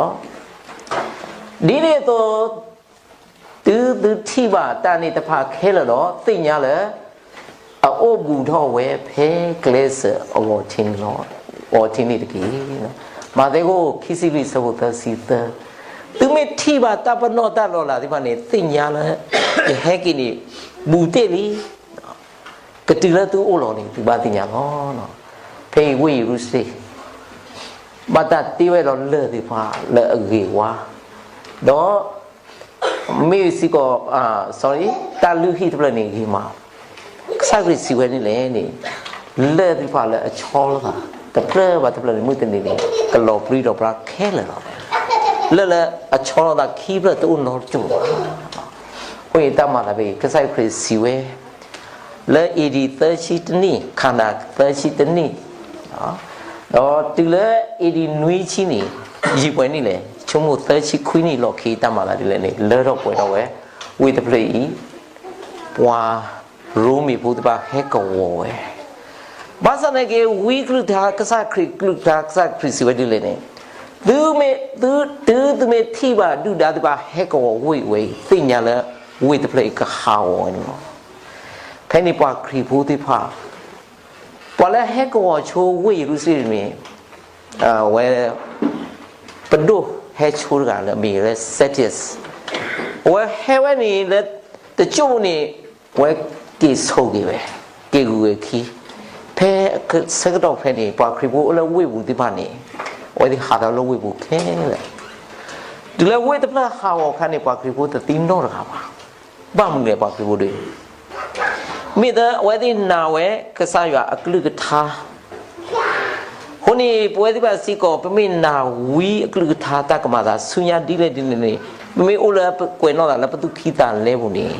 ဒ်န့ၣ်အသိး တုၤသုထံၣ်ဘၣ်တၢ်န့ၣ်တဖၣ်ခဲလၢာ်ဒီး သ့ၣ်ညါလၢ အအိၣ်ဘူးထီၣ်ဝဲဖဲကျဲစၢၤအဂီၢ်ထံးန့ၣ်လီၤ, အဂီၢ်ထံးန့ၣ်တက့ၢ်. မးသဲခိၣ်ခံဆံလွံၢ်ဆၢဖိသၢဆံသၢ, သုမ့ၢ်ထံၣ်ဘၣ်တၢ်ပနီၣ်တၢ်လီၤလးသ့ၣ်တဖၣ်န့ၣ် သ့ၣ်ညါလၢ ယဟဲက့ၤန့ၣ် ဘူးတ့ၢ်လံ, ကတုၤလၢသုအိၣ်လီၤန့ၣ် သုဘၣ်သ့ၣ်ညါလီၤ. ဖဲအံၤဝ့ၢ်ယရူၤၡလ့ၣ် ဘၣ်တၢ်တ့ဝဲဒီးလၢၢ်သ့ၣ်တဖၣ်လၢအဂ့ၤဝါ, ဒီး မ့ၢ်စ့ၢ်ကီး sorry တၢ်လုၢ်ဟံၣ်တဖျၢၣ်န့ၣ်ဂ့ၤမး, ကစၢ်ခရံာ်စံးဝဲဒ်လဲၣ်န့ၣ်, လၢၢ်သ့ၣ်တဖၣ်လၢအဆီလိာ်သး တဖျၢၣ်ဘၣ်တဖျၢၣ်န့ၣ် မုၢ်တနံၤန့ၣ် ကလီၤပြံဒီးပြါခဲလၢာ်လီၤ. လၢၢ်လၢအဆီလိာ်သးခံဖျၢၣ်တအိၣ်နီတစိၤဘၣ်. အဃိန့ၣ်တၢ်မၤသးဖဲအံၤ ကစၢ်ခရံာ်စံးဝဲ လၢ A D သၢဆံတနံၣ်, ခါနၤသၢဆံတနံၣ်, ဒီးတုၤလၢ A D နွံဆံန့ၣ် ယံာ်ပှဲၤနံၣ်လဲၣ်, ဆိကမိၣ်သၢဆံခွံနံၣ်လီၢ်ခံတၢ်မၤသးဒ်လဲၣ်န့ၣ် လၢထီၣ်ပှဲၤထီၣ်ဝဲ ဝ့ၢ်တဖျၢၣ်အံၤ ပှၤရိမ့ၤဖိသ့ၣ်တဖၣ်ဟဲကဝီၤဝဲ, ဘၣ်ဆၣ်သနာ်က့ ဝံကလုၢ်ကထါ ကစၢ်ခရံာ်ကလုၢ်ကထါ ကစၢ်ခရံာ်စံးဝဲဒ်လဲၣ်န့ၣ်, သုမ့ၢ်, သု, တုၤသုမ့ၢ်ထံၣ်ဘၣ်ဒုၣ်ဒါသ့ၣ်တဖၣ်ဟဲကဝီၤဝ့ၢ်ဝဲအံၤ သ့ၣ်ညါလၢဝ့ၢ်တဖျၢၣ်အံၤကဟးဂီၤဝဲန့ၣ်လီၤ. ဖဲန့ၣ်ပှၤခရံာ်ဖိသ့ၣ်တဖၣ် ပှၤလၢဟဲကဝီၤဆိဝ့ၢ်ယရူၤၡလ့ၣ်န့ၣ် အဝဲ ပဒိၣ်ဟဲဆိတဂၤလၢအမ့ၢ်ဝဲ Sergius, အဝဲဟဲဝဲန့ၣ်လၢ တကၠိၢ်န့ၣ် အဝဲက့ၤဆိၣ်ဂ့ၤဝဲ, က့ၤဂုၤဝဲခံ, ဖဲဆၢကတီၢ်ဖဲန့ၣ် ပှၤခရံာ်ဖိအိၣ်လၢဝ့ၢ်ပူၤသ့ၣ်တဖၣ်န့ၣ် အဝဲသ့ၣ်ဟးထီၣ်လၢဝ့ၢ်ပူၤခဲလၢာ်, တုၤလၢဝ့ၢ်တဖျၢၣ်ဟးဂီၤအခါန့ၣ် ပှၤခရံာ်ဖိတသံနီတဂၤဘၣ်. ဘၣ်မနုၤလဲၣ် ပှၤခရံာ်ဖိဒီး မ့ၢ်သဝဲသ့ၣ်နာ်ဝဲကစၢ်ယွၤအကလုၢ်ကထါ အဃိန့ၣ် ပဝဲသ့ၣ်တဖၣ်စ့ၢ်ကီး ပမ့ၢ်နာ်ဝံအကလုၢ်ကထါ တၢ်ကမၤသးဆူညါဒ်လဲၣ်ဒ်လဲၣ်န့ၣ် ပမ့ၢ်အိၣ်လၢပကွဲးနီၣ်သးလၢပသူၣ်ကံၢ်သးလဲပူၤန့ၣ်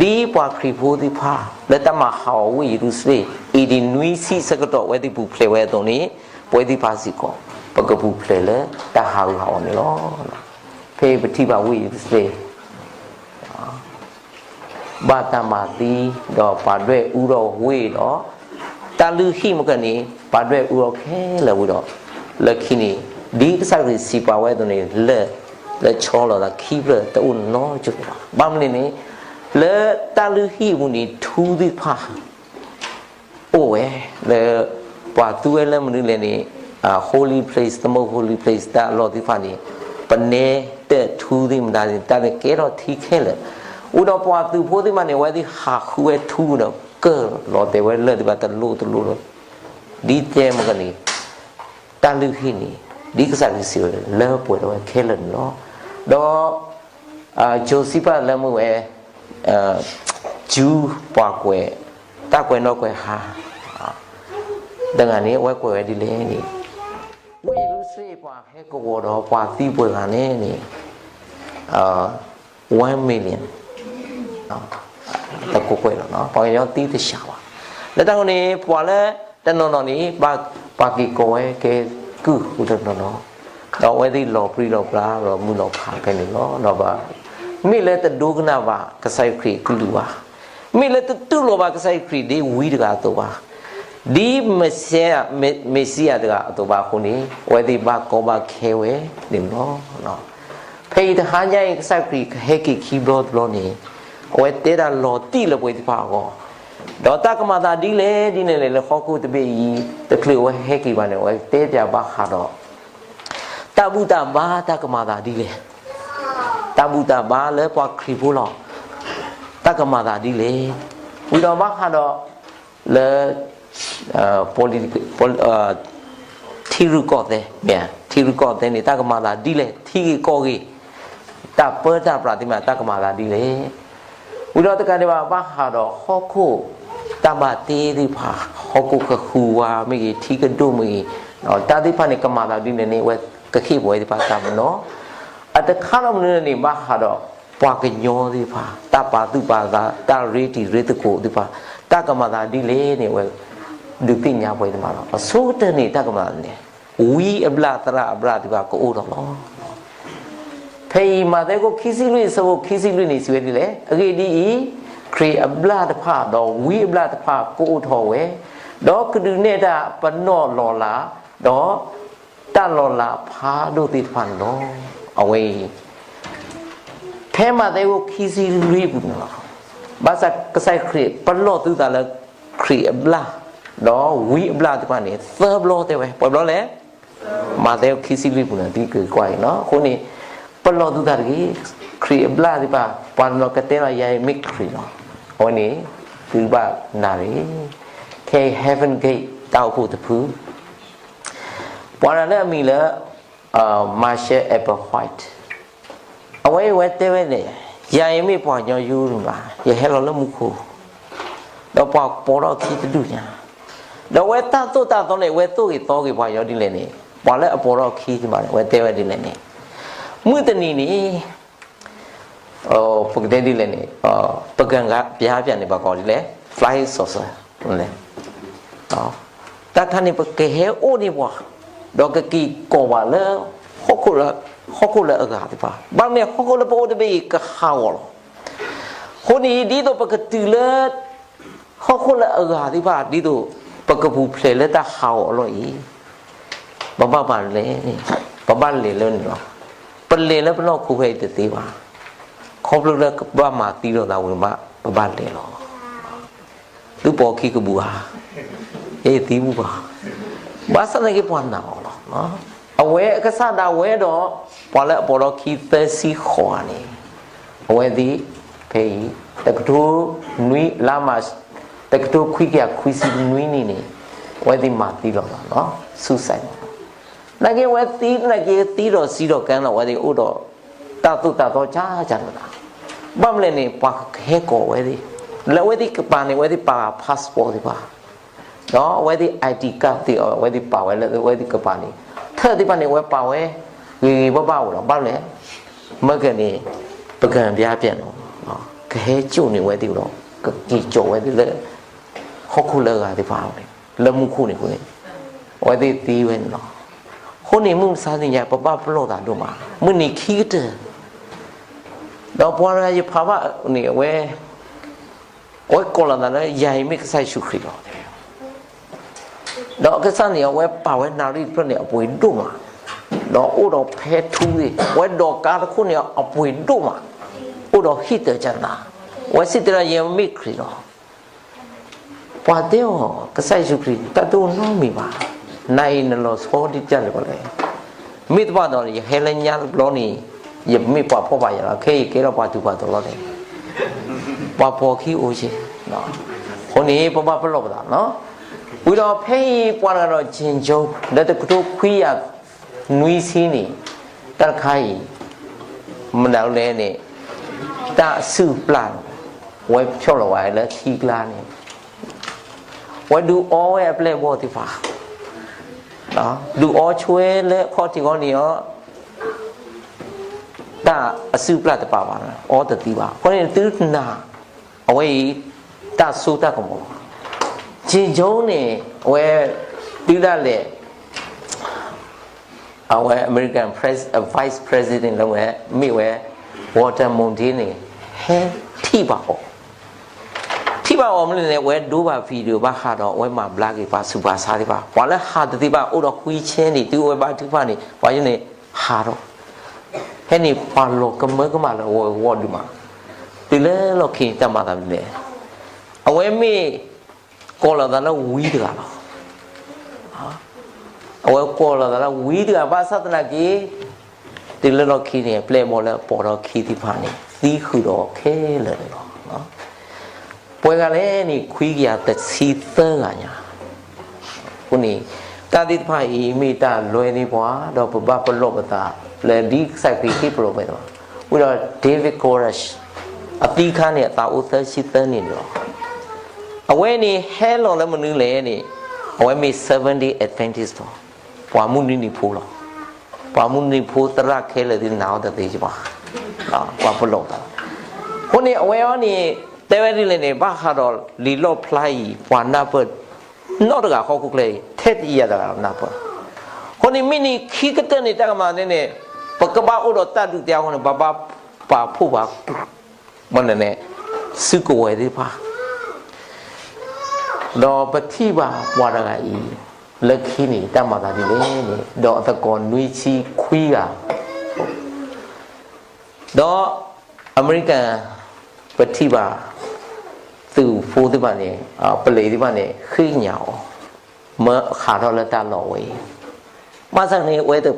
ဒ်ပှၤခရံာ်ဖိသ့ၣ်တဖၣ် လၢတၢ်မၤဟးဂီၤဝ့ၢ်ယရူၤၡလ့ၣ် အ့ၤဒီးနွံဆံဆၢကတီၢ် အဝဲသ့ၣ်ပူၤဖျဲးဝဲအသိးန့ၣ် ပဝဲသ့ၣ်တဖၣ်စ့ၢ်ကီး ပကပူၤဖျဲးလၢတၢ်ဟးဂူာ်ဟးဂီၤန့ၣ်လီၤ. ဖဲအံၤပထံၣ်ဘၣ်ဝ့ၢ်ယရူၤၡလ့ၣ် ဘၣ်တၢ်မၤသံ ဒီးပှၤဒွဲၣ်အူထီၣ်ဝ့ၢ်ဒီး တၢ်လုၢ်ဟံၣ်မ့ၢ်ကန့ၣ် ပှၤဒွဲၣ်အူထီၣ်ခဲလၢာ်ဝံၤဒီး လၢခံန့ၣ် ဒ်ကစၢ်ခရံာ်စံးပာ်ဝဲအသိးန့ၣ် လၢာ် လၢဆီလီၤသးခံဖျၢၣ်တအိၣ်နီတကၠိၢ်ဘၣ်. ဘၣ်မနုၤန့ၣ် လၢတၢ်လုၢ်ဟံၣ်အပူၤန့ၣ် ထူသ့ၣ်တဖၣ် အိၣ်ဝဲ လၢ ပှၤသူဝဲလၢမနုၤလဲၣ်န့ၣ် holy place သမုတ် holy place တၢ်အလီၢ်သ့ၣ်တဖၣ်န့ၣ် ပနဲတၢၢ်ထူသ့ၣ်မတၤသ့ၣ် တၢ်န့ၣ်ကဲထီၣ်ထံခဲလၢာ်, ဝံၤဒီးပှၤသုးဖိသ့ၣ်တဖၣ်န့ၣ် အဝဲသ့ၣ်ဟးဃုဝဲထူဒီး ကၢၢ်လီၤတဲာ်ဝဲလၢၢ်သ့ၣ်တဖၣ်တလိၣ်တလိၣ်လီၤ. ဒ်တဲမ့ၢ်ကန့ၣ် တၢ်လုၢ်ဟံၣ်န့ၣ် ဒ်ကစၢ်ခရံာ်စံးဝဲ လၢပှဲၤထီၣ်ဝဲခဲလၢာ်န့ၣ်လီၤ. ဒီး Josephus လၢမ့ၢ်ဝဲ Jew ပှၤကွဲး တၢ်ကွဲးနီၣ်ကွဲးဟး တဂၤန့ၣ် အဝဲကွဲးဝဲဒ်လဲၣ်န့ၣ် ဝ့ၢ်ယရူၤၡလ့ၣ်ပှၤဟဲကဝီၤဒီးပှၤသံပှဲၤဂၤန့ၣ်န့ၣ် one million တကွဲးလီၤ ပှၤကညီသံတစှၤဘၣ်. လၢတၢ်န့ၣ် ပှၤလၢတနီၤနီၤန့ၣ် ပှၤက့ၤကိးဝဲကဲကုၢ်ဃုတနီၤနီၤ ဒီးအဝဲသ့ၣ်လီၤပြံလီၤပြါဒီးမုၢ်လီၤဖးဖဲန့ၣ်လီၤ. ဒီး မ့ၢ်လၢတဒိကနၣ်ဘၣ်ကစၢ်ခရံာ်အကလုၢ်ဘၣ်, မ့ၢ်လၢတတူၢ်လိာ်ဘၣ်ကစၢ်ခရံာ်ဒ်ဝံတဂၤအသိးဘၣ်, ဒ်မ့ၣ်စံယၤတဂၤအသိးဘၣ်အဃိန့ၣ် အဝဲသ့ၣ်ဘၣ်ကီဘၣ်ခဲဝဲန့ၣ်လီၤ. ဖဲအံၤတဟါညါအံၤ ကစၢ်ခရံာ်ကဟဲက့ၤခံဘျီတဘျီန့ၣ် အဝဲတဲတၢ်လီၤတံၢ်လၢပဝဲသ့ၣ်တဖၣ်အဂီၢ်, ဒီးတၢ်ကမၤသးဒ်လဲၣ်ဒ်လဲၣ်န့ၣ် လၢဟီၣ်ခိၣ်တဘ့ၣ်အံၤ တချုးအဝဲဟဲက့ၤဘၣ်န့ၣ် အဝဲတဲပၠးဘၣ်ဃးဒီး တၢ်ဘူၣ်တၢ်ဘါတၢ်ကမၤသးဒ်လဲၣ်, တၢ်ဘူၣ်တၢ်ဘါလၢပှၤခရံာ်ဖိလီၤ တၢ်ကမၤသးဒ်လဲၣ်, ဝံၤဒီးဘၣ်ဃးဒီး လၢ ထံရူၢ်ကီၢ်သဲး မ့ၢ် ထံရူၢ်ကီၢ်သဲးန့ၣ် တၢ်ကမၤသးဒ်လဲၣ်, ထံဂ့ၢ်ကီၢ်ဂ့ၢ် တၢ်ပၢတၢ်ပြးသ့ၣ်မး တၢ်ကမၤသးဒ်လဲၣ်, ဝံၤဒီးတကးဒံးဘၣ် ဘၣ်ဃးဒီးဟီၣ်ခိၣ် တၢ်ဘၣ်တ့သ့ၣ်တဖၣ် ဟီၣ်ခိၣ်ကဃုဝါမ့ၢ်ဂ့ၤ ထံကဒိၣ်မ့ၢ်ဂ့ၤ တၢ်သ့ၣ်တဖၣ်န့ၣ် ကမၤသးဒ်လဲၣ်န့ၣ် အဝဲကဟ့ၣ်ပဝဲသ့ၣ်တဖၣ်တၢ်ပနီၣ်, အတခါလီၤမနုၤန့ၣ် ဘၣ်ဃးဒီး ပှၤကညီသ့ၣ်တဖၣ် တၢ်ပာ်သူၣ်ပာ်သး တၢ်ရ့တံၤရ့သကိးသ့ၣ်တဖၣ် တၢ်ကမၤသးဒ်လဲၣ်န့ၣ် အဝဲ ဒုးသ့ၣ်ညါပဝဲသ့ၣ်တဖၣ်လီၤ. အဆိကတၢၢ်န့ၣ် တၢ်ကမၤသးန့ၣ် ဝံအဘျၣ်သရၣ်အဘျၣ်သ့ၣ်တဖၣ်ကအိၣ်ထီၣ်လီၤ. ဖဲအံၤ မးသဲခိၣ်ခံဆံလွံၢ် အဆၢဖိခံဆံလွံၢ်န့ၣ် စံးဝဲဒ်လဲၣ်, အဂ့ၢ်ဒ်အံၤ, ခရံာ်အဘျၣ်တဖၣ် ဒီးဝံအဘျၣ်တဖၣ်ကအိၣ်ထီၣ်ဝဲ, ဒီးကဒုးနဲၣ်တၢ်ပနီၣ်လီၤလး, ဒီး တၢ်လီၤလးဖးဒိၣ်သ့ၣ်တဖၣ်န့ၣ်လီၤ. အဝဲအံၤ ဖဲမးသဲခိၣ်ခံဆံလွံၢ်အပူၤန့ၣ်လီၤ. ဘၣ်ဆၣ်ကစၢ်ခရံာ်ပလီၢ်သုသးလၢ ခရံာ်အဘျၣ် ဒီးဝံအဘျၣ်သ့ၣ်တဖၣ်န့ၣ် သၢဘျီတဲဝဲ, ပှဲၤဘျီလဲၣ်, မးသဲခိၣ်ခံဆံလွံၢ်ပူၤန့ၣ် သုကကွၢ်အံၤလီၤ. အဃိန့ၣ် ပလီၢ်သုသးတဂ့ၤ, ခရံာ်အဘျၣ်သ့ၣ်တဖၣ် ပှၤတနီၤကတဲလီၤ ယၤအံၤမ့ၢ်ခရံာ်လီၤ. အဝဲန့ၣ် သုဘၣ်နာ်တဂ့ၤ. ခဲအံၤ Heaven Gate တၢ်အိၣ်ဖှိၣ်တဖု ပှၤတဂၤလၢအမံၤလၢ Marshall Applewhite အဝဲအံၤဝဲတဲဝဲန့ၣ်, ယၤအံၤမ့ၢ်ပှၤကညီယိတဂၤ, ယဟဲလီၤလၢမူခိၣ်, ဒီးပှၤပိာ်ထီၣ်အခံတဒူၣ်ညါ, ဒီးအဝဲတၢ်သိၣ်တၢ်သီန့ၣ် အဝဲသိၣ်ဂ့ၤသီဂ့ၤပှၤကညီဒ်လဲၣ်န့ၣ်, ပှၤလၢအပိာ်ထီၣ်အခံသ့ၣ်တဖၣ်န့ၣ် အဝဲတဲဝဲဒ်လဲၣ်န့ၣ်, မုၢ်တနံၤန့ၣ် ပကတဲဒ်လဲၣ်န့ၣ်, ပကပျၢ်ပျၢ်န့ၣ် ပှၤကိးဒ်လဲၣ် flying saucer တၢ်ခါန့ၣ် ပကဟဲအိၣ်န့ၢ်ပှၤ, ဒီးကက့ၤကိးပှၤလၢ ဟီၣ်ခိၣ်လၢအဂၤသ့ၣ်တဖၣ်, ဘၣ်မနုၤဟီၣ်ခိၣ်လၢပအိၣ်တဘ့ၣ်အံၤကဟးဂီၤလီၤ. အဃိန့ၣ် ဒ်သိးပကတုၤလၢ ဟီၣ်ခိၣ်လၢအဂၤသ့ၣ်တဖၣ် ဒ်သိးပကပူၤဖျဲးလၢတၢ်ဟးဂီၤအလီၢ်အံၤ, ပဘၣ်မၤလဲၣ်န့ၣ်, ပဘၣ်လဲၤလၢန့ၣ်လီၤ. ပလဲၤလၢပနီၢ်ခိဖဲအံၤတသ့ဘၣ်. ခီဖျိလၢကဘၣ်မၤသံလိာ်သးဝံၤမး ပဘၣ်လဲၤလီၤ. သုပိာ်ခံကဘူးဧါ. ယသံမူဘၣ်, ဘၣ်ဆၣ်သနာ်က့ပှၤနာ်အီၤလီၤ. အဝဲအကစၢ်ဒၣ်ဝဲဒီး ပှၤလၢအပိာ်ထီၣ်ခံသၢဆံဃိးဂၤန့ၣ်, အဝဲသ့ၣ် ဖဲအံၤ တကထိနွံ လါမး တကထိခွံကယၤခွံဆံနွံနံၣ်န့ၣ်, အဝဲသ့ၣ်မၤသံလီၤသးလီၤ, suicide လီၤ. သနာ်က့အဝဲသံသနာ်က့သံဒီးစံဒီးကါလီၤ, အဝဲသ့ၣ်အိၣ်ဒီးတၢ်သိၣ်တၢ်သီကၢ်ကၢ်လီၤသး, ဘၣ်မနုၤလဲၣ်န့ၣ် ပှၤကဟဲကိးဝဲသ့ၣ်, လၢအဝဲသ့ၣ်ကပၤန့ၣ် အဝဲသ့ၣ်ပာ် passport သ့ၣ်တဖၣ်, ဒီးအဝဲသ့ၣ် I D card သ့ၣ် အဝဲသ့ၣ်ပာ်ဝဲလၢအဝဲသ့ၣ်ကပၤန့ၣ်, ထၢၣ်သ့ၣ်တဖၣ်န့ၣ် အဝဲပာ်ဝဲ ဂ့ၤဂ့ၤဘၣ်ဘၣ်အိၣ်လီၤ. ဘၣ်မနုၤလဲၣ်, မ့ၢ်ကန့ၣ် ပကဘျါပျဲနီၤ, ကဟဲစိာ်န့ၢ်ဝဲသ့ၣ်ဒီး ကက့ၤစိာ်ဝဲသ့ၣ်လၢ ဟီၣ်ခိၣ်လၢအဂၤသ့ၣ်တဖၣ်န့ၣ်, လၢမူခိၣ်န့ၣ်အဃိန့ၣ်, အဝဲသ့ၣ်သံဝဲန့ၣ်လီၤ. အဃိန့ၣ်မုၢ်မဆါတနံၤညါ ပဘၣ်ပလီၢ်သးဒိၣ်မး, မုၢ်နံၤခံကတၢၢ် ဒီးပှၤတဂၤယဖးဘၣ်န့ၣ် အဝဲ, အဝဲကိးလီၤသးလၢ ယၤအံၤမ့ၢ်ကစၢ်ယ့ၣ်ၡူးခရံာ်လီၤ. ဒီးအကစၢ်န့ၣ် အဝဲပာ်ဝဲနၣ်ရံၣ်တဖျၢၣ်န့ၣ် အပှ့ၤဒိၣ်မး, ဒီးအိၣ်ဒီးဖဲထူသ့ၣ်, အဝဲဒိးကါတခိၣ်န့ၣ် အပှ့ၤဒိၣ်မး, အိၣ်ဒီးဟံၣ်တၢၤကၢသး, အဝဲစံးတဲဒၣ် ယမ့ၢ်ခရံာ်လီၤ. ပှၤတဲအီၤ ကစၢ်ယ့ၣ်ၡူးခရံာ် တၢ်တအိၣ်နီတမံၤဘၣ်, နၤအံၤနလီၤဆီဒ်လဲၣ်လဲၣ်, မ့ၢ်တဘၣ်ဒီး ယဟဲလၢညါတဘျီန့ၣ် ယမ့ၢ်ပှၤဖှီၣ်ဘၣ်ယၤလီၤ, ခဲအံၤကဲထီၣ်ပှၤထူးပှၤတီၤလီၤန့ၣ်, ပှၤပိာ်ခံအိၣ်က့ၤ, အဃိန့ၣ် ပဘၣ်ပလီၢ်ပသးလီၤ. ဝံၤဒီးဖဲအံၤပှၤတဂၤဒီး ကၠ့ၣ်ကၠိ လၢတကထိခွံကယၤနွံဆံန့ၣ်, တၢ်တခါအံၤ မနုၤလဲၣ်န့ၣ်, တၢ်အစုၣ်ပျၢ်န့ၣ် ဝဲဖျီၣ်လီၤဝဲလၢထံကျါန့ၣ်, ဝဲဒုးအီဝဲအပျဲၢ်အဘီၣ်သ့ၣ်တဖၣ်, ဒုးအီဆိဝဲလၢအခီၣ်ထံးခီၣ်န့ၣ်အီၤ, တၢ်အစုၣ်ပျၢ်တပာ်ဘၣ်, အီတသံဘၣ်. အဃိန့ၣ်သုနာ်, အဝဲအံၤ တၢ်စိတၢ်ကမီၤ, ကၠ့ၣ်ကၠိန့ၣ် အဝဲ တုၤဒၣ်လဲာ် အဝဲ American pres- Vice President လၢဝဲ မ့ၢ်ဝဲ Walter Mondale န့ၣ် ဟဲထံၣ်ဘၣ်အီၤ, ထံၣ်ဘၣ်အီၤမနုၤလဲၣ်န့ၣ် အဝဲဒိဘၣ် video ဘၣ်ဃးဒီး အဝဲမၤဘျါက့ၤပှၤဆူးပှၤဆါသ့ၣ်တဖၣ်, ပှၤလၢဟးတသ့ဘၣ် အိၣ်ဒီးဃုဆဲန့ၣ် တုၤအဝဲဘါထုကဖၣ်န့ၣ် ပှၤယိန့ၣ် ဟးထီၣ်, ဖဲန့ၣ်ပှၤလီၤကမၢကမၣ်လၢအဂီၢ်ဒိၣ်မး, တုၤလၢလီၢ်ခံန့ၣ် တၢ်မၤသးမနုၤလဲၣ်, အဝဲမ့ၢ် ကိးလီၤသးလၢဝံတဂၤလီၤ. အဝဲကိးလီၤသးလၢဝံတဂၤ ဘၣ်ဆၣ်သနာ်က့ တုၤလၢလီၢ်ခံန့ၣ် အပျဲၢ်အဘီၣ်လၢအပိာ်ထီၣ်ခံသ့ၣ်တဖၣ်န့ၣ် သံဃုာ်ဒီးခဲလၢာ်န့ၣ်လီၤ. ပှဲၤဂၤလဲၣ်န့ၣ် ခွံကယၤတဆံသၢဂၤညါ အဃိန့ၣ် တၢ်သ့ၣ်တဖၣ်အံၤ မ့ၢ်တၢ်လွဲန့ၢ်ပှၤ ဒီးပဘၣ်ပလီၢ်ပသး လၢဒ်ကစၢ်ခရံာ်ဟ့ၣ်ပလီၢ်ပသး, ဝံၤဒီး David Koresh အသံအခါန့ၣ် အသးအိၣ်သၢဆံသၢနံၣ်န့ၣ်လီၤ. အဝဲန့ၣ်ဟဲလီၤလၢမနုၤလဲၣ်န့ၣ် အဝဲမ့ၢ် Seventh Day Adventist လီၤ. ပှၤမုၢ်နွံနံၤဖိလီၤ. ပှၤမုၢ်နွံနံၤဖိသရၣ်ခဲလၢာ်သ့ၣ်နာ်အီၤတသ့ဘၣ်, ပှၤပလီၢ်သး. အဃိန့ၣ် အဝဲအံၤန့ၣ် တဲဝဲဒ်လဲၣ်န့ၣ် ဘၣ်ဃးဒီးလံာ်လီၣ်ဖျါအံၤ ပှၤနၢ်ပၢၢ်နီတဂၤဟီၣ်ခိၣ်ချၢအံၤ ထဲတယၤတဂၤနၢ်ပၢၢ်. အဃိန့ၣ် မ့ၢ်နံၤခံကတၢၢ်န့ၣ် တၢ်ကမၤန့ၣ်န့ၣ် ပကဘၣ်အိၣ်ဒီးတၢ်ဒုးသ့အဃိန့ၣ် ပဘၣ်ပာ်ဖှိၣ်ပှၤ မ့ၢ်န့ၣ် စုကဝဲၤသ့ၣ်တဖၣ် ဒီးပထံၣ်ဘၣ်ပှၤတဂၤအံၤ လၢခံန့ၣ် တၢ်မၤသးဒ်လဲၣ်န့ၣ် ဒီးအသကိးနွံဆံခွံဂၤ ဒီးအမဲရကၤ ပထံၣ်ဘၣ် သုးဖိသ့ၣ်တဖၣ်န့ၣ် ပလံးသ့ၣ်တဖၣ်န့ၣ် ဃ့ကညးအီၤ မၢဃးထီၣ်လၢတၢ်လီၢ်ဝဲအံၤ, ဘၣ်ဆၣ်န့ၣ် အဝဲတ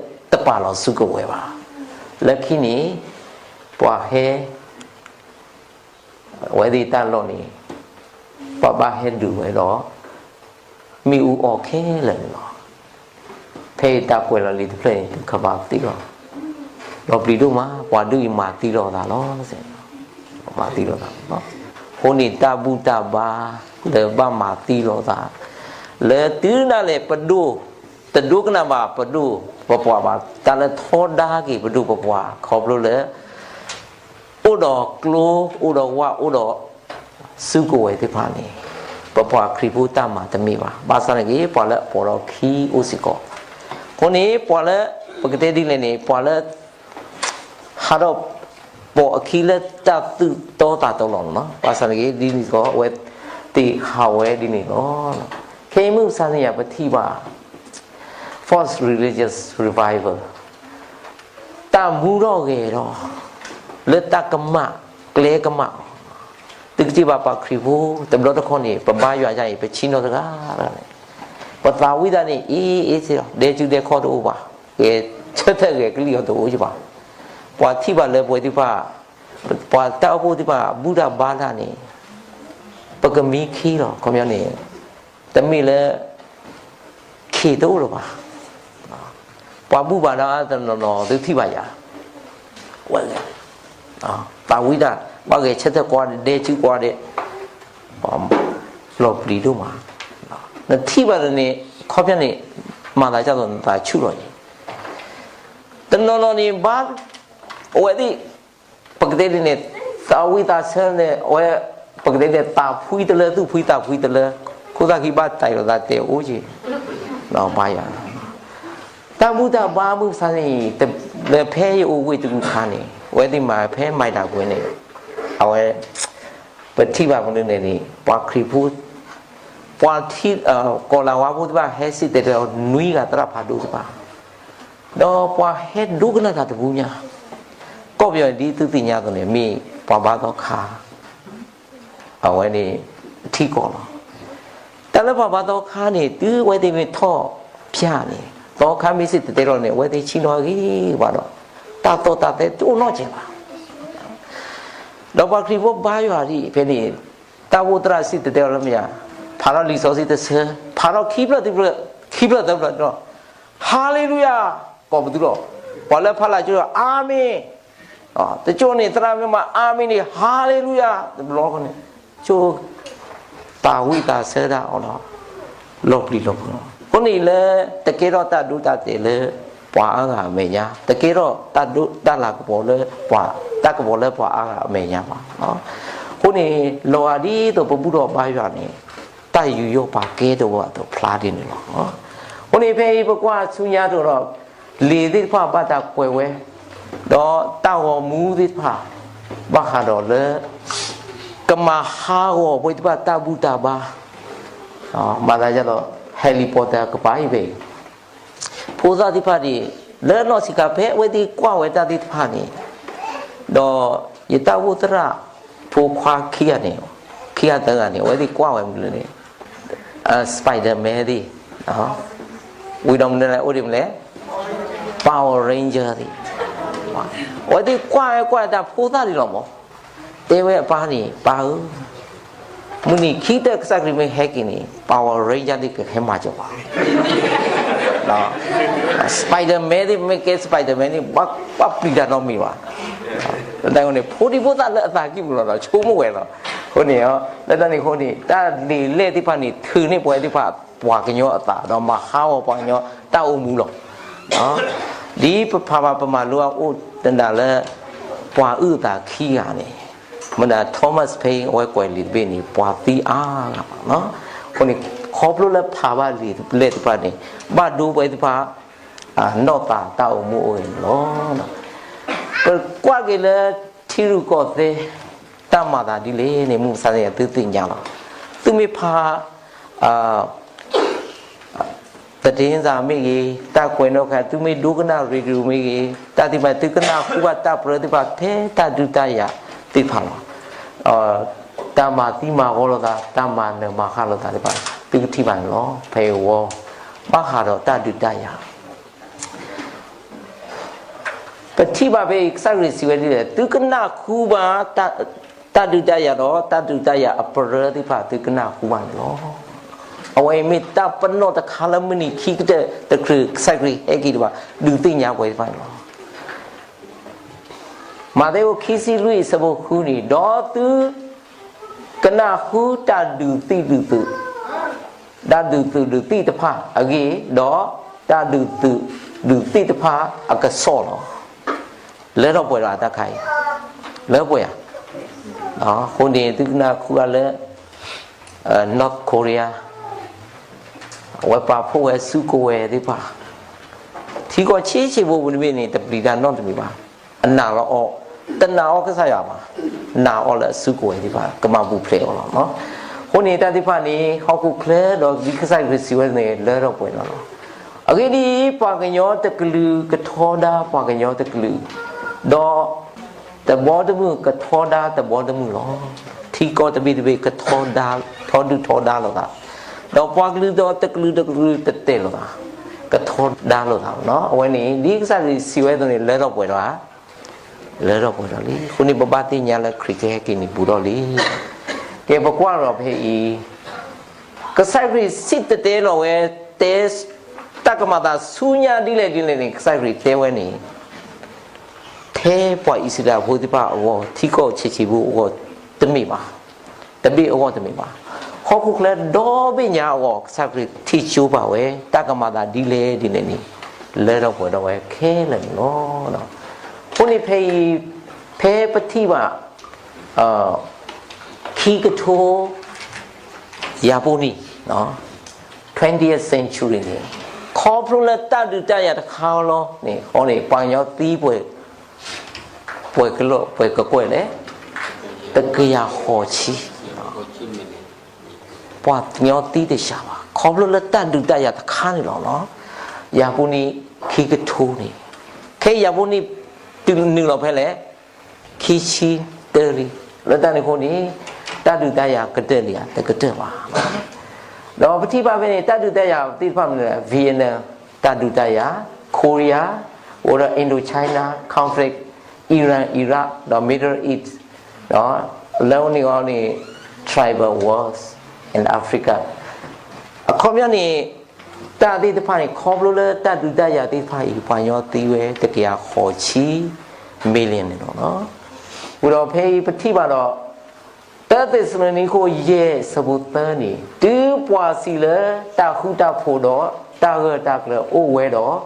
ပာ်လီၤစုကဝဲၤဘၣ်. လၢခံန့ၣ် ပှၤဟဲ အဝဲသ့ၣ်တၢ်လီၢ်န့ၣ် ပှၤဘၣ်ဟဲဒုးဝဲဒီး မ့ၣ်အူအီၣ်ခဲလၢာ်န့ၣ်လီၤ. ဖဲအံၤတၢ်ကွဲးလီၤလံာ်တဖျၢၣ်န့ၣ် တၢ်ကဘၣ်သံလီၤ. ဒီးပျံၤဒိၣ်မး ပှၤဒုးအံၤမၤသံလီၤသးလီၤ. မၤသံလီၤသးလီၤ. အဃိန့ၣ် တၢ်ဘူၣ်တၢ်ဘါလၢဘၣ်မၤသံလီၤသး လၢတုၤဒၣ်လဲာ်ပဒိၣ် တဒိကနၣ်ဘၣ်ပဒိၣ်ပပှၢ်ဘၣ် တၢ်လၢထီဒါက့ၤပဒိၣ်ပပှၢ် ခီဖျိလၢ အိၣ်ဒီးကျိ အိၣ်ဒီးဝၣ် အိၣ်ဒီးစုကဝဲၤသ့ၣ်တဖၣ်န့ၣ် ပပှၤခရံာ်ဖိတၢ်မၤတမ့ၢ်ဘၣ်. ဘၣ်ဆၣ်န့ၣ်က့ၤ ပှၤလၢအပိာ်ထီၣ်ခံအိၣ်စ့ၢ်ကီး. အဃိန့ၣ် ပှၤလၢ ပကတဲဒ်လဲၣ်န့ၣ် ပှၤလၢ ဟးထီၣ် ပိာ်အခံလၢတၢ်သူၣ်တီသးတီလီၤန့ၣ်လီၤ. ဘၣ်ဆၣ်န့ၣ်က့ၤ ဒ်န့ၣ်စ့ၢ်ကီး အဝဲသ့ၣ်ဟးဝဲဒ်န့ၣ်လီၤ. ခဲအံၤမုၢ်မဆါတနံၤညါ ပထံၣ်ဘၣ် false religious revival တၢ်မူထီၣ်ဂဲၤထီၣ် လၢတၢ်ကမၣ် ကျဲကမၣ် သုကထံၣ်ဘၣ်ပှၤခရံာ်ဖိ တဘျီတခီၣ်န့ၣ် ပဘါယွၤဒ်အံၤ ပဆံးနီၤတဂၤတဂၤန့ၣ် ပသးဝံၣ်တၢ်န့ၣ် အ့ၣ်အ့ၣ်စ့ၢ်လီၤ, ဒဲကၠူဒဲခီၣ်တအိၣ်ဘၣ်, ဂဲၤဆၢထၢၣ်ဂဲၤကလံၣ်အီၤတအိၣ်ဘၣ်. ပှၤထံၣ်ဘၣ်လၢပဝဲသ့ၣ်တဖၣ်, ပှၤတၢ်အိၣ်ဖှိၣ်သ့ၣ်တဖၣ် ဘူၣ်တၢ်ဘါတၢ်န့ၣ် ပကမံခ့လီၤ. ခီပညီန့ၣ် တမ့ၢ်လၢ ခ့တအိၣ်လၢၤဘၣ်. ပှၤဘူၣ်ဘၣ်ဒီးတနီၤနီၤ သုထံၣ်ဘၣ်ယၤ, ဝဲလဲၣ်, သးဝံၣ်တၢ်, ဘၣ်ဂဲၤဆၢထၢၣ်ကွၢ်ဒဲး ဒဲကၠူကွၢ်ဒဲး, လီၤပျံၤဒိၣ်မး. နထံၣ်ဘၣ်ဒီးန့ၣ် ခီပညီန့ၣ် မၤသးဒ်သိးနသးဆူၣ်လီၤန့ၣ်, တနီၤနီၤန့ၣ် ဘါ, အဝဲသ့ၣ် ပကတဲဒ်န့ၣ်, သးဝံၣ်သးဆၢန့ၣ် အဝဲ, ပကတဲဒ်န့ၣ် သးဖှံတလၢ သူၣ်ဖှံသးဖှံတလၢ, ခိၣ်သၣ်ခံဘၣ်တၢ်အံၤလိာ်သးတဲအိၣ်က့ၤ, ဘါယၤ, တၢ်ဘူၣ်တၢ်ဘါမုၢ်မဆါန့ၣ်, လၢဖဲယအိၣ်ဝ့ၢ်တရူးခါန့ၣ် အဝဲသ့ၣ်မၤဖဲမၤတၢ်ကွဲန့ၣ်, အဝဲ, ပထံၣ်ဘၣ်မနုၤန့ၣ်န့ၣ် ပှၤခရံာ်ဖိ, ပှၤထံ, ကီၤလၤဝါဖိသ့ၣ်တဖၣ် ဟဲစံၣ်တဲၤတဲလီၤနွံဂၤသရၣ်ဖးဒိၣ်တဖၣ် ဒီးပှၤဟဲဒိကနၣ်တၢ်တဘူၣ်ညါ, ကီၢ်ပယီၤန့ၣ် ဒ်သုသ့ၣ်ညါအသိးန့ၣ် မ့ၢ်ပှၤဘါသီခါ, အဝဲန့ၣ်, ထံကီၢ်လီၤ. တၢ်လၢပှၤဘါသီခါန့ၣ် တုၤအဝဲသ့ၣ်မ့ၢ်ထီၣ်ဖၠၣ်န့ၣ် သီခါမ့ၢ်စံၣ်တဲၤတဲလီၤန့ၣ် အဝဲသ့ၣ်ဆ့ၣ်နီၤဂ့ၤဘၣ်ဒီး, တၢ်သီၣ်တၢ်သဲတအိၣ်နီတစဲးဘၣ် ဒီးပှၤခရံာ်ဖိဘါယွၤဒ်ဖဲန့ၣ်, တၢ်အိၣ်ဖှိၣ်သရၣ်စံၣ်တဲၤတဲလီၤလၢမ့ၢ်ဧါ, ဖးထီၣ်လံာ်စီဆှံတဆၢ, ဖးထီၣ်ခံဖျၢၣ်သၢဖျၢၣ်, ခံဖျၢၣ်သၢဖျၢၣ်ဒီး, ဟါလ့လူယၤ, ကိးပသူလီၤ. ပှၤလၢဖးလၢ်ကၠိဒီး အၤမ့ၣ်, တကၠိန့ၣ် သရၣ်မ့ၢ်မၤအၤမ့ၣ်န့ၣ် ဟါလ့လူယၤ, တဘျီဃီန့ၣ်, ကၠိ သးဝံၣ်သးဆၢတၢ်အီၤလီၤ. လီၤပျံၤလီၤဖုးလီၤ. အဃိန့ၣ်လၢ တကဲထီၣ်တၢ်ဒိတၢ်တဲာ်လၢ ပှၤအါဂၤအမဲာ်ညါ, တကဲထီၣ်တၢ်ဒိတၢ်လၤကပီၤလၢပှၤ, တၢ်ကပီၤလၢပှၤအါဂၤအမဲာ်ညါဘၣ်. အဃိန့ၣ် လီၤဂာ်ဒ်သိးပဘူၣ်ထီၣ်ဘါယွၤန့ၣ်, တၢ်ယူးယီၣ်ပာ်ကဲတအိၣ်အသိးဖျါဒ်န့ၣ်လီၤ. အဃိန့ၣ်ဖဲအံၤပကွၢ်ဆူညါတအိၣ်ဒီး လံာ်သ့ၣ်တဖၣ်ဘၣ်တၢ်ကွဲးဝဲ, ဒီးတၢ်ဂီၤမူသ့ၣ်တဖၣ် ဘၣ်ဃးဒီးလၢ ကမၤဟးဂီၤပဝဲသ့ၣ်တဖၣ်တၢ်ဘူၣ်တၢ်ဘါ, မၤသးဒ်သိး Harry Potter ကပၤအံၤဖဲအံၤ, ဖိသၣ်သ့ၣ်တဖၣ်န့ၣ် လၢနီၢ်ဆံးခါဖဲအဝဲသ့ၣ်ကွၢ်ဝဲတၢ်သ့ၣ်တဖၣ်န့ၣ်, ဒီးယတၢ်အိၣ်ဖှိၣ်သရၣ်ဖိခွါခံဂၤန့ၣ်, ခံဂၤသၢဂၤန့ၣ် အဝဲသ့ၣ်ကွၢ်ဝဲမနုၤလဲၣ်န့ၣ်, Spiderman သ့ၣ်, ဝံၤဒီးမနုၤလဲၣ် အိၣ်ဒံးမနုၤလဲၣ်, Power Ranger သ့ၣ်, အဝဲသ့ၣ်ကွၢ်ဝဲကွၢ်တၢ်ဖိသၣ်ဒံးလီၤမး, တဲဝဲအပၢ်န့ၣ် ပၢ်ဧၢ, မုၢ်နံၤခံကတၢၢ်ကစၢ်ခရံာ်မ့ၢ်ဟဲက့ၤန့ၣ် Power Ranger သ့ၣ်ကဟဲမၤစၢၤပှၤ, Spiderman သ့ၣ်မ့ၢ်ကဲ Spiderman န့ၣ် ဘၣ်ပျံၤတၢ်နီတမံၤဘၣ်. တၢ်န့ၣ် ဖိဒံဖိသၣ်လၢအသးကံၢ်ပူၤလီၤဒီး ဆိကမိၣ်ဝဲလီၤ. အဃိန့ၣ် လၢတၢ်န့ၣ်အဃိန့ၣ် တၢ်လံာ်လဲၢ်သ့ၣ်တဖၣ်န့ၣ် ထုးန့ၢ်ပဝဲသ့ၣ်တဖၣ် ပှၤကညီအသး ဒီးမၤဟးဂီၤပှၤကညီတၢ်အိၣ်မူလီၤ. ဒ်ပဖးဘၣ်ပမၤလိအအိၣ်တနၤလၢ ပှၤအုၣ်အသးခံဂၤန့ၣ်, မ့ၢ်ဒၣ် Thomas Paine အဝဲကွဲးလံာ်တဘ့ၣ်န့ၣ် ပှၤသံအါဂၤဘၣ်. အဃိန့ၣ် ခီဖျိလၢဖးဘၣ်လံာ်လဲၢ်သ့ၣ်တဖၣ်န့ၣ် ဘၣ်ဒိပဝဲသ့ၣ်တဖၣ် နီၢ်သးတၢ်အိၣ်မူအိၣ်ဂဲၤန့ၣ်လီၤ. ပကွၢ်က့ၤလၢထံရူၢ်ကီၢ်သဲး တၢ်မၤသးဒ်လဲၣ်န့ၣ် မုၢ်မဆါန့ၣ် သုသ့ၣ်ညါလီၤ. သုမ့ၢ်ဖး သဒ့စၢ်မ့ၢ်ဂ့ၤ, တၢ်ကွဲးနီၣ်ဃာ် သုမ့ၢ်ဒိကနၣ် radio မ့ၢ်ဂ့ၤ, တၢ်သ့ၣ်တဖၣ် သုကနၢ်ဟူဘၣ်တၢ်ပြၢသ့ၣ်တဖၣ် ဖဲတၢ်ဒုးတၢ်ယၤသ့ၣ်တဖၣ်လီၤ. တၢ်မၤသံမၤဂီၤလိာ်သး, တၢ်မၤနၢၤမၤဃၣ်လိာ်သးသ့ၣ်တဖၣ် သုကထံၣ်ဘၣ်န့ၣ်လီၤ. ဖဲအံၤဝဲ ဘၣ်ဃးဒီးတၢ်ဒုးတၢ်ယၤ ပထံၣ်ဘၣ်ဖဲအံၤ ကစၢ်ခရံာ်စံးဝဲဒ်လဲၣ်, သုကနၢ်ဟူဘၣ် တၢ်ဒုးတၢ်ယၤဒီး တၢ်ဒုးတၢ်ယၤအပြၢသ့ၣ်တဖၣ် သုကနၢ်ဟူဘၣ်န့ၣ်လီၤ. အဝဲအံၤမ့ၢ်တၢ်ပနီၣ်တခါလၢမုၢ်နံၤခံကတၢၢ်တချုး ကစၢ်ခရံာ်ဟဲက့ၤဒံးဘၣ် ဒုးသ့ၣ်ညါပှၤသ့ၣ်တဖၣ်န့ၣ်လီၤ. မးသဲအခိၣ်ခံဆံလွံၢ်အဆၢဖိဃုန့ၣ်, ဒီးသု ကနၢ်ဟူတၢ်ဒုးသုးဒုးသုး, တၢ်ဒုးသုးဒုးသံၣ်တဖၣ်အဂ့ၢ်, ဒီးတၢ်ဒုးသုးဒုးသံၣ်တဖၣ်အကစီၣ်လီၤ. လၢထီၣ်ပှဲၤဒီးအတၢ်ခါအံၤ, လၢပှဲၤဧါ. အဃိန့ၣ် သုကနၢ်ဟူဘၣ်လၢ North Korea အဝဲပာ်ဖှိၣ်ဝဲစုကဝဲၤသ့ၣ်တဖၣ်, ထံကီၢ်ဆံးဆံးဖိပူၤတဘ့ၣ်န့ၣ် တပျံၤတၢ်နီတမံၤဘၣ်. အနာ်လီၤအီၤ, တနာ်အီၤကစၢ်ယွၤဘၣ်, နာ်အီၤလၢအစုကဝဲၤသ့ၣ်တဖၣ် ကမၤပူၤဖျဲးအီၤလီၤ. အဃိန့ၣ် တၢ်သ့ၣ်တဖၣ်န့ၣ် ဟီၣ်ခိၣ်ချၢဒီးဒ်ကစၢ်ခရံာ်စံးဝဲန့ၣ် လၢထီၣ်ပှဲၤလီၤလီၤ. အဂ့ၢ်ဒ်အံၤ, ပှၤကညီတကလုာ်ကထီဒါ ပှၤကညီတကလုာ်, ဒီး တဘီတမုၢ်ကထီဒါတဘီတမုၢ်လီၤ. ထံကီၢ်တဘ့ၣ်တဘ့ၣ်ကထီဒါ, ထီဒုၣ်ထီဒါလိာ်သး, ဒီးပှၤကလုာ်ဒီးတကလုာ်တကလုာ်တတဲာ်လိာ်သး, ကထီဒါလိာ်သးလီၤ. အဝဲန့ၣ် ဒ်ကစၢ်ခရံာ်စံးဝဲအသိးန့ၣ် လၢထီၣ်ပှဲၤဒီးဧါ, လၢထီၣ်ပှဲၤဒီးလံ. အဃိန့ၣ် ပဘၣ်သ့ၣ်ညါလၢခရံာ်ကဟဲက့ၤန့ၣ်ဘူးထီၣ်လံ. ကဲ ပကွၢ်ဒီးဖဲအံၤ ကစၢ်ခရံာ်စံၣ်တဲၤတဲလီၤဝဲ, တဲ တၢ်ကမၤအသးဆူညါဒ်လဲၣ်ဒ်လဲၣ်န့ၣ် ကစၢ်ခရံာ်တဲဝဲန့ၣ် ထဲပှၤအံၣ်စရ့လးဖိသ့ၣ်တဖၣ်အဂီၢ် ထံကီၢ်ဆံးဆံးဖိအဂီၢ်တမ့ၢ်ဘၣ်, တဘ့ၣ်အဂီၢ်တမ့ၢ်ဘၣ်, ဟီၣ်ခိၣ်ချၢဒီဘ့ၣ်ညါအဂီၢ် ကစၢ်ခရံာ်ထံၣ်ကၠိပာ်ဝဲ တၢ်ကမၤအသးဒ်လဲၣ်ဒ်လဲၣ်န့ၣ် လၢထီၣ်ပှဲၤထီၣ်ဝဲခဲလၢာ်န့ၣ်လီၤ. အဃိန့ၣ်ဖဲအံၤ ဖဲပထံၣ်ဘၣ် ခံကထိ ယၤပိနံၣ် twentieth century န့ၣ် ခီဖျိလၢတၢ်ဒုးတၢ်ယၤတခါလီၤန့ၣ် အဃိန့ၣ် ပှၤကညီသံပှဲၤ ပှဲၤကကွဲၢ်လဲၣ်, တကယၤဃိးဆံ, ပှၤကညီသံတစှၤဘၣ် ခီဖျိလၢတၢ်ဒုးတၢ်ယၤတခါန့ၣ်လီၤ. ယၤပိနံၣ်ခံကထိန့ၣ် ခဲအံၤယၤပိနံၣ်တုၤနုာ်လီၤဖဲလဲၣ် ခံဆံတၢလံ. လၢတၢ်န့ၣ်အဃိန့ၣ် တၢ်ဒုးတၢ်ယၤကတၢၢ်လံဧါ, တကတၢၢ်ဘၣ်. ဒီးပထံၣ်ဘၣ်ဖဲန့ၣ် တၢ်ဒုးတၢ်ယၤသ့ၣ်တဖၣ်မနုၤလဲၣ်, Vietnam တၢ်ဒုးတၢ်ယၤ, Korea, အိၣ်ဒီး Indochina conflict, Iran, Iraq ဒီး Middle East, ဒီးလၢန့ၣ်အီၤန့ၣ် tribal wars in Africa အခီပညီန့ၣ် တၢ်သ့ၣ်တဖၣ်န့ၣ် ခီဖျိလၢတၢ်ဒုးတၢ်ယၤသ့ၣ်တဖၣ်အံၤ ပှၤကညီသံဝဲတကယၤဃိးဆံ million န့ၣ်လီၤ. ဝံၤဒီးဖဲအံၤပထံၣ်ဘၣ်ဒီး တၢသ့းစၤလနံခိၣ်ယဲၢ်ဆၢဖိသၢန့ၣ် တုၤပှၤစံးလၢတၢ်ဃူတၢ်ဖိးဒီးတၢ်ဂၢၢ်တၢ်ကျၢၤအိၣ်ဝဲဒီး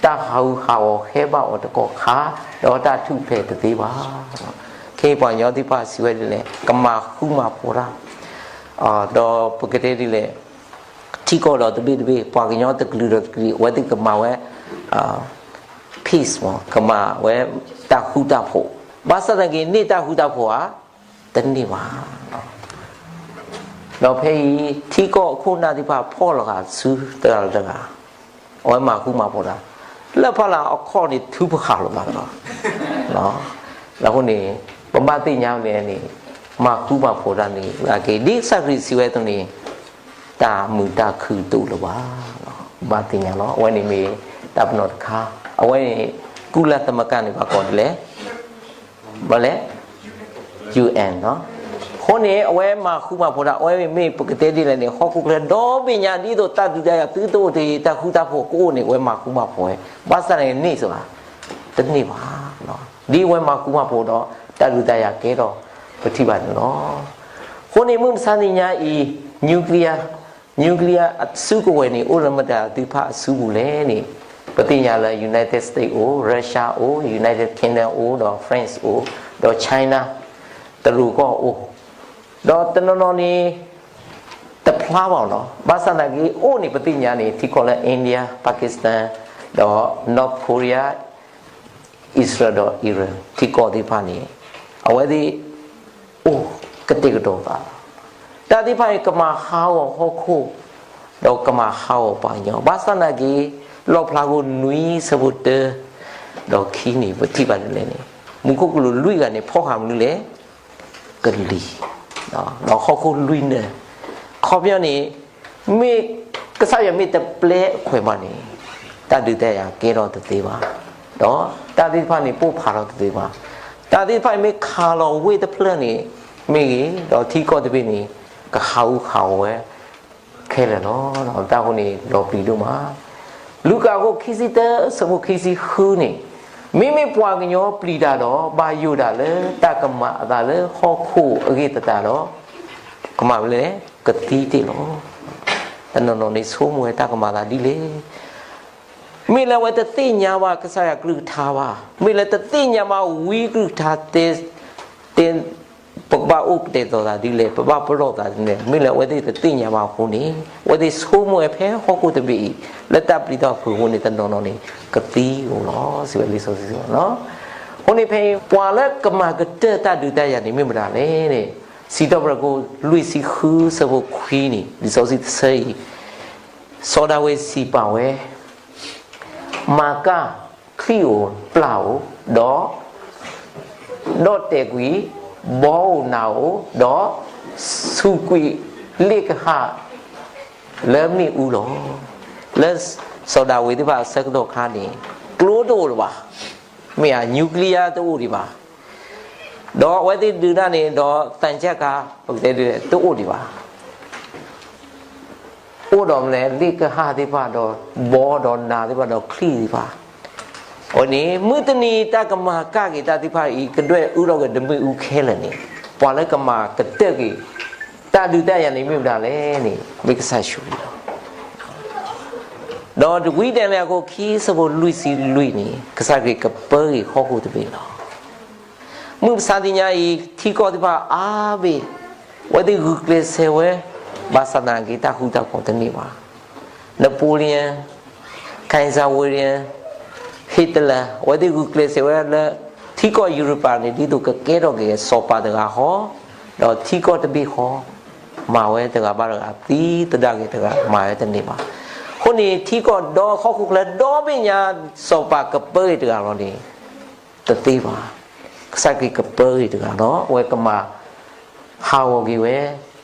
တၢ်ဟးဂူာ်ဟးဂီၤဟဲဘၣ်အီၤတကီၢ်ခါ ဒီးတၢ်ထူၣ်ဖျဲးတသ့ဘၣ်. ခဲအံၤပှၤကညီသ့ၣ်တဖၣ်စံးဝဲဒ်လဲၣ် ကမၤဃူမၤဖိးတၢ် ဒီးပကတဲဒ်လဲၣ် ထံကီၢ်ဒီးတဘ့ၣ်တဘ့ၣ် ပှၤကညီတကလုာ်ဒီးတကလုာ် အဝဲသ့ၣ်ကမၤဝဲ peace မ့ၢ် ကမၤဝဲတၢ်ဃူတၢ်ဖိး, ဘၣ်ဆၣ်သနာ်က့ န့ၢ်တၢ်ဃူတၢ်ဖိးဧါ, တန့ၢ်ဘၣ်. ဒီးဖဲအံၤ ထံကီၢ်အခိၣ်အနၢ်သ့ၣ်တဖၣ်ဖီၣ်လီၤဃာ်ဆူတဂၤလၢတဂၤ, အဝဲမၤဃူမၤဖိးတၢ် လၢဖီလာ်အခီၣ်န့ၣ် ထုးဖးလိာ်သးလီၤ. အဃိန့ၣ် ပဘၣ်သ့ၣ်ညါန့ၣ်န့ၣ် မၤဃူမၤဖိးတၢ်န့ၣ် အက့ၤ ဒ်ကစၢ်ခရံာ်စံးဝဲအသိးန့ၣ် တၢ်မုာ်တၢ်ခုၣ်တအိၣ်လၢၤဘၣ်. ဘၣ်သ့ၣ်ညါလီၤ. အဝဲန့ၣ်မ့ၢ်တၢ်ပနီၣ်တခါ, အဝဲန့ၣ် ကုလသမဂ္ဂန့ၣ် ဘၣ်ကိးဒ်လဲၣ်, ဘၣ်လဲၣ် UN လီၤ. အဃိန့ၣ် အဝဲမၤဃူမၤဖိးတၢ် အဝဲမ့ၢ်ပကတဲဒ်လဲၣ်န့ၣ် ဟီၣ်ခိၣ်ချၢဒီဘ့ၣ်ညါ ဒ်သိးတၢ်ဒုးတၢ်ယၤသုတအိၣ်တဂ့ၤ တၢ်ဃူတၢ်ဖိးကအိၣ်န့ၣ် အဝဲမၤဃူမၤဖိးဝဲ, ဘၣ်ဆၣ်န့ၣ်န့ၢ်စ့ၢ်ဧါ, တန့ၢ်ဘၣ်. ဒ်အဝဲမၤဃူမၤဖိးဒီး တၢ်ဒုးတၢ်ယၤကဲထီၣ်ပထံၣ်ဘၣ်န့ၣ်လီၤ. အဃိန့ၣ် မုၢ်မဆါတနံၤညါအံၤ nuclear nuclear အစုကဝဲၤန့ၣ် အိၣ်လၢမတၤသ့ၣ်တဖၣ်အစုပူၤလဲၣ်န့ၣ် ပသ့ၣ်ညါလၢ United States အိၣ်, Russia အိၣ်, United Kingdom အိၣ်, ဒီး France အိၣ်, ဒီး China တရူးကီၢ်အိၣ်, ဒီးတနီၤနီၤန့ၣ် တဖျါဘၣ်လီၤ. ဘၣ်ဆၣ်သနာ်က့ အိၣ်န့ၣ်ပသ့ၣ်ညါန့ၣ် ထံကီၢ်လၢ India, Pakistan, ဒီး North Korea, Israel ဒီး Iran ထံကီၢ်သ့ၣ်တဖၣ်န့ၣ် အဝဲသ့ၣ် အိၣ်ကတဲာ်ကတီၤသး, တၢ်သ့ၣ်တဖၣ်န့ၣ် ကမၤဟးဂီၤဟီၣ်ခိၣ်, ဒီးကမၤဟးဂီၤပှၤကညီ, ဘၣ်ဆၣ်သနာ်က့ လီၣ်ဖျါခိၣ်နွံဆၢဖိတၢ ဒီးခံန့ၣ် ပထံၣ်ဘၣ်ဒ်လဲၣ်န့ၣ် မူခိၣ်ကလူးလွံၢ်ဂၤန့ၣ် ဖီၣ်ဃာ်မနုၤလဲၣ်, ကလံၤ, ဒီးဟီၣ်ခိၣ်လွံၢ်နၢၤ, ခီပညီန့ၣ် မ့ၢ်ကစၢ်ယွၤမ့ၢ်တပျဲအခွဲးမးန့ၣ် တၢ်ဒုးတၢ်ယၤကဲထီၣ်တသ့ဘၣ်, ဒီးတၢ်သ့ၣ်တဖၣ်န့ၣ် ပိၢ်ဖးထီၣ်တသ့ဘၣ်, တၢ်သ့ၣ်တဖၣ်န့ၣ် မ့ၢ်ခးလီၤဝ့ၢ်တဖျၢၣ်န့ၣ် မ့ၢ်ဂ့ၤ, ဒီးထံကီၢ်တဘ့ၣ်န့ၣ် ကဟးဂူာ်ဟးဂီၤဝဲ ခဲလၢာ်လီၤ. တၢ်အဃိန့ၣ် လီၤပျံၤဒိၣ်မး. လူၤကၣ်အခိၣ်ခံဆံတၢ ဆၢဖိခံဆံဃုန့ၣ်, မ့မ့ၢ်ပှၤကညီပျံၤတၢ်ဒီး ဘၣ်ယိၣ်တၢ်လၢတၢ်ကမၤအသးလၢဟီၣ်ခိၣ်အဂ့ၢ်သတးဒီး ကမၤဝဲလဲၣ်, ကသံတ့ၢ်လီၤ. တနီၤနီၤန့ၣ်ဆိကမိၣ်ဝဲတၢ်ကမၤသးဒ်လဲၣ်. မ့ၢ်လၢအဝဲတသ့ၣ်ညါဘၣ်ကစၢ်ယွၤကလုၢ်ကထါဘၣ်, မ့ၢ်လၢတသ့ၣ်ညါဘၣ်ဝံကလုၢ်ကထါတဲ တဲ ပကဘၣ်အိၣ်ကတဲာ်ကတီၤသးဒ်လဲၣ်, ပဘၣ်ပလီၢ်သးဒ်လဲၣ်, မ့ၢ်လၢအဝဲသ့ၣ်တသ့ၣ်ညါဘၣ်အဃိန့ၣ် အဝဲသ့ၣ်ဆိကမိၣ်ဝဲဖဲဟီၣ်ခိၣ်တဘ့ၣ်အံၤ လၢတၢ်ပျံၤတၢ်ဖုးအဃိန့ၣ် တနီၤနီၤန့ၣ် ကသံဧိၤလီၤ စံးဝဲလံာ်စီဆှံစံးဝဲလီၤ. အဃိန့ၣ်ဖဲအံၤ ပှၤလၢကမၤကတၢၢ်တၢ်ဒုးတၢ်ယၤန့ၣ်မ့ၢ်မတၤလဲၣ်န့ၣ် စံးထီၣ်ပတြၢၤခိၣ်လွံၢ်ဆံဃုဆၢဖိခွံန့ၣ် လံာ်စီဆှံတဆၢအံၤ စီၤဒၤဝံးစံးပာ်ဝဲ မၤကၢ်ချံၣ်ဧိၤပျၢ်ဧိၤ, ဒီး ဒီးတဲာ်ကွံာ်ဘီဧိၤနးဧိၤ, ဒီးဆူးကွံာ်လ့ၣ်ကဟၣ် လၢမ့ၣ်အူလီၤ. လၢစီၤဒၤဝံးသ့ၣ်တဖၣ်အဆၢကတီၢ်ခါန့ၣ် ကျိတအိၣ်လၢၤဘၣ်. မ့ၢ်ဧါ, nuclear တအိၣ်ဒံးဘၣ်. ဒီးအဝဲသ့ၣ်ဒုးတၢ်န့ၣ်ဒီး သံချပ်ကာ ပကတဲဒ်လဲၣ် တအိၣ်ဒံးဘၣ်. အိၣ်ဒီးမနုၤလဲၣ်, လ့ၣ်ကဟၣ်သ့ၣ်တဖၣ်ဒီး ဘီဒီးနၤသ့ၣ်တဖၣ်ဒီးချံၣ်သ့ၣ်တဖၣ်. အဝဲန့ၣ် မုၢ်တနံၤတၢ်ကမၤကၣ်က့ၤတၢ်သ့ၣ်တဖၣ်အံၤ ကဒွဲၣ်အုၣ်ထီၣ်က့ၤတမ့ၣ်အူခဲလၢာ်န့ၣ် ပှၤလၢကမၤကတၢၢ်က့ၤ တၢ်ဒုးတၢ်ယၤန့ၣ်မ့ၢ်မတၤလဲၣ်န့ၣ် မ့ၢ်ကစၢ်ယ့ၣ်ၡူးခရံာ်လီၤ. ဒီးတဝံဒၤရံယၤအခိၣ်ခံ အဆၢဖိလွံၢ်ဆံလွံၢ်န့ၣ် ကစၢ်ခရံာ်ကပၢက့ၤဟီၣ်ခိၣ်တဘ့ၣ်လီၤ. မုၢ်မဆါတနံၤအံၤ ထံကီၢ်သ့ၣ်တဖၣ်အါဘ့ၣ် အဝဲသ့ၣ်ဂုာ်ကျဲးစၢးဝဲ ဘၣ်ဆၣ်သနာ်က့ တၢ်ဃူတၢ်ဖိးတန့ၢ်ဘၣ်. Napoleon, Kaiser William, Hitler အဝဲသ့ၣ်ဂုာ်ကျဲးစၢးဝဲလၢ ထံကီၢ်ယူရပၤန့ၣ် ဒ်သိးကကဲထီၣ်က့ၤစီၤပၤတဂၤဃီ, ဒီးထံကီၢ်တဘ့ၣ်ဃီ, မၤဝဲတဂၤဘၣ်တဂၤ သံသဒၣ်က့ၤတဂၤ မၤဝဲတန့ၢ်ဘၣ်. အဃိန့ၣ် ထံကီၢ်ဒီဟီၣ်ခိၣ်ချၢဒီဘ့ၣ်ညါ စီၤပၤကပၢက့ၤတဂၤလီၤန့ၣ် တသ့ဘၣ်. ကစၢ်ခရံာ်ကပၢက့ၤတဂၤလီၤ. အဝဲကမၤဟးဂီၤက့ၤဝဲ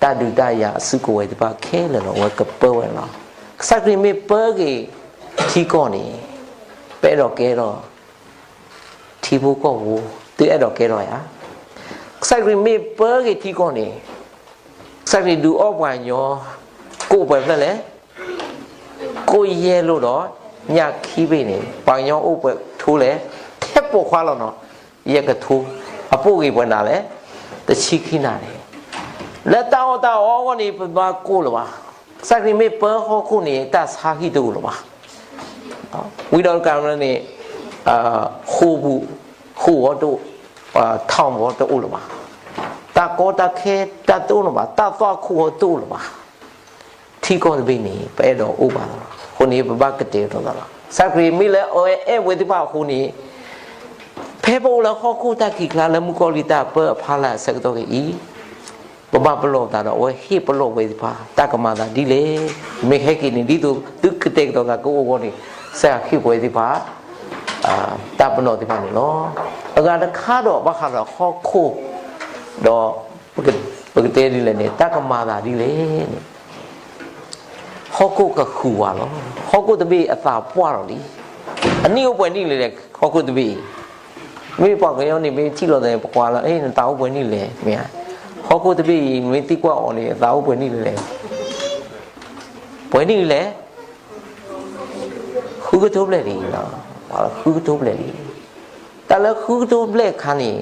တၢ်ဒုးတၢ်ယၤအစုကဝဲၤသ့ၣ်တဖၣ်ခဲလၢာ်လီၤ. အဝဲကပၢဝဲလီၤ. ကစၢ်ခရံာ်မ့ၢ်ပၢက့ၤထံကီၢ်န့ၣ် ပအဲၣ်ဒိးကဲထီၣ် ထံဖိကီၢ်ဖိ သုအဲၣ်ဒိးကဲထီၣ်ဧါ. ကစၢ်ခရံာ်မ့ၢ်ပၢက့ၤထံကီၢ်န့ၣ် ကစၢ်ခရံာ်ဒုးအီၣ်ပှၤကညီ ကိၣ်ပှဲၤဖျၢၣ်လဲၣ်, ကိၣ်ယဲၢ်လိာ်ဒီး ညၣ်ခံဘ့ၣ်န့ၣ် ပှၤကညီအိၣ်ပှဲၤကထိလဲၣ်, ထဲပိာ်ခွါလီၤနီၤ, ယဲၢ်ကထိ, အပိၢ်ဂ့ၤပှဲၤနၤလဲၣ်, တဆံခံနၤန့ၣ်, လၢတၢ်အီၣ်တၢ်အီအဂီၢ်န့ၣ် ပဘၣ်ကိၣ်လၢၤဘၣ်. ကစၢ်ခရံာ်မ့ၢ်ပၢဟီၣ်ခိၣ်န့ၣ် တၢ်ဆါဟံၣ်တအိၣ်လၢၤဘၣ်. ဝံၤဒီးတကးန့ၣ် ဃိာ်ပူၤ, ဃိာ်အီၤတအိၣ်, ထီၣ်မီၤတအိၣ်လၢၤဘၣ်. တၢ်ကီတၢ်ခဲတၢ်တအိၣ်လၢၤဘၣ်, တၢ်သွၣ်ခိၣ်အီၤတအိၣ်လၢၤဘၣ်. ထံကီၢ်တဘ့ၣ်န့ၣ် ပအဲၣ်ဒိးအိၣ်ဘၣ်လီၤ. အဃိန့ၣ် ပဘၣ်ကတဲာ်ကတီၤသးလီၤ. ကစၢ်ခရံာ်မ့ၢ်လၢအဝဲအဲၣ်ဝဲသ့ၣ်တဖၣ်အဃိန့ၣ် ဖဲပအိၣ်လၢဟီၣ်ခိၣ်တၢ်ခံးကျါလၢမုၣ်ကီၤလံၢ်တၢ်ပၢအဖီလာ်အဆၢကတီၢ်ခဲအံၤ ပဘၣ်ပလီၢ်ပသးဒီး အဝဲဟ့ၣ်ပလီၢ်ဝဲသ့ၣ်တဖၣ် တၢ်ကမၤသးဒ်လဲၣ်. မ့ၢ်ဟဲက့ၤန့ၣ် ဒ်သိးသုကတဲာ်ကတီၤသးကအိၣ်အဂီၢ်န့ၣ် ကစၢ်ယွၤဟ့ၣ်ပဝဲသ့ၣ်တဖၣ် တၢ်ပနီၣ်သ့ၣ်တဖၣ်န့ၣ်လီၤ. အဂၤတခါဒီး ဘၣ်ဃးဒီးဟီၣ်ခိၣ် ဒီး ပကတဲဒ်လဲၣ်န့ၣ် တၢ်ကမၤသးဒ်လဲၣ်န့ၣ် ဟီၣ်ခိၣ်ကဃုာ်ဝဲလီၤ. ဟီၣ်ခိၣ်တဘ့ၣ်အသးပှၢ်လီၤလံ. အနံၣ်အိၣ်ပှဲၤနံၣ်လဲၣ်လဲၣ် ဟီၣ်ခိၣ်တဘ့ၣ်အံၤ. မ့ၢ်ပှၤကညီန့ၣ် မ့ၢ်ထံၣ်လီၤသးန့ၣ် ပကွၢ်လၢ အ့ နသးအိၣ်ပှဲၤနံၣ်လဲၣ် မ့ၢ်ဧါ. ဟီၣ်ခိၣ်တဘ့ၣ်အံၤ မ့ၢ်သံကွၢ်အီၤန့ၣ် အသးအိၣ်ပှဲၤနံၣ်လဲၣ်လဲၣ်. ပှဲၤနံၣ်လဲၣ် ဃုကထိဘျဲၣ်လံ. ပှၤလၢဃုကထိဘျဲၣ်လံ. တၢ်လၢဃုကထိဘျဲၣ်အခါန့ၣ်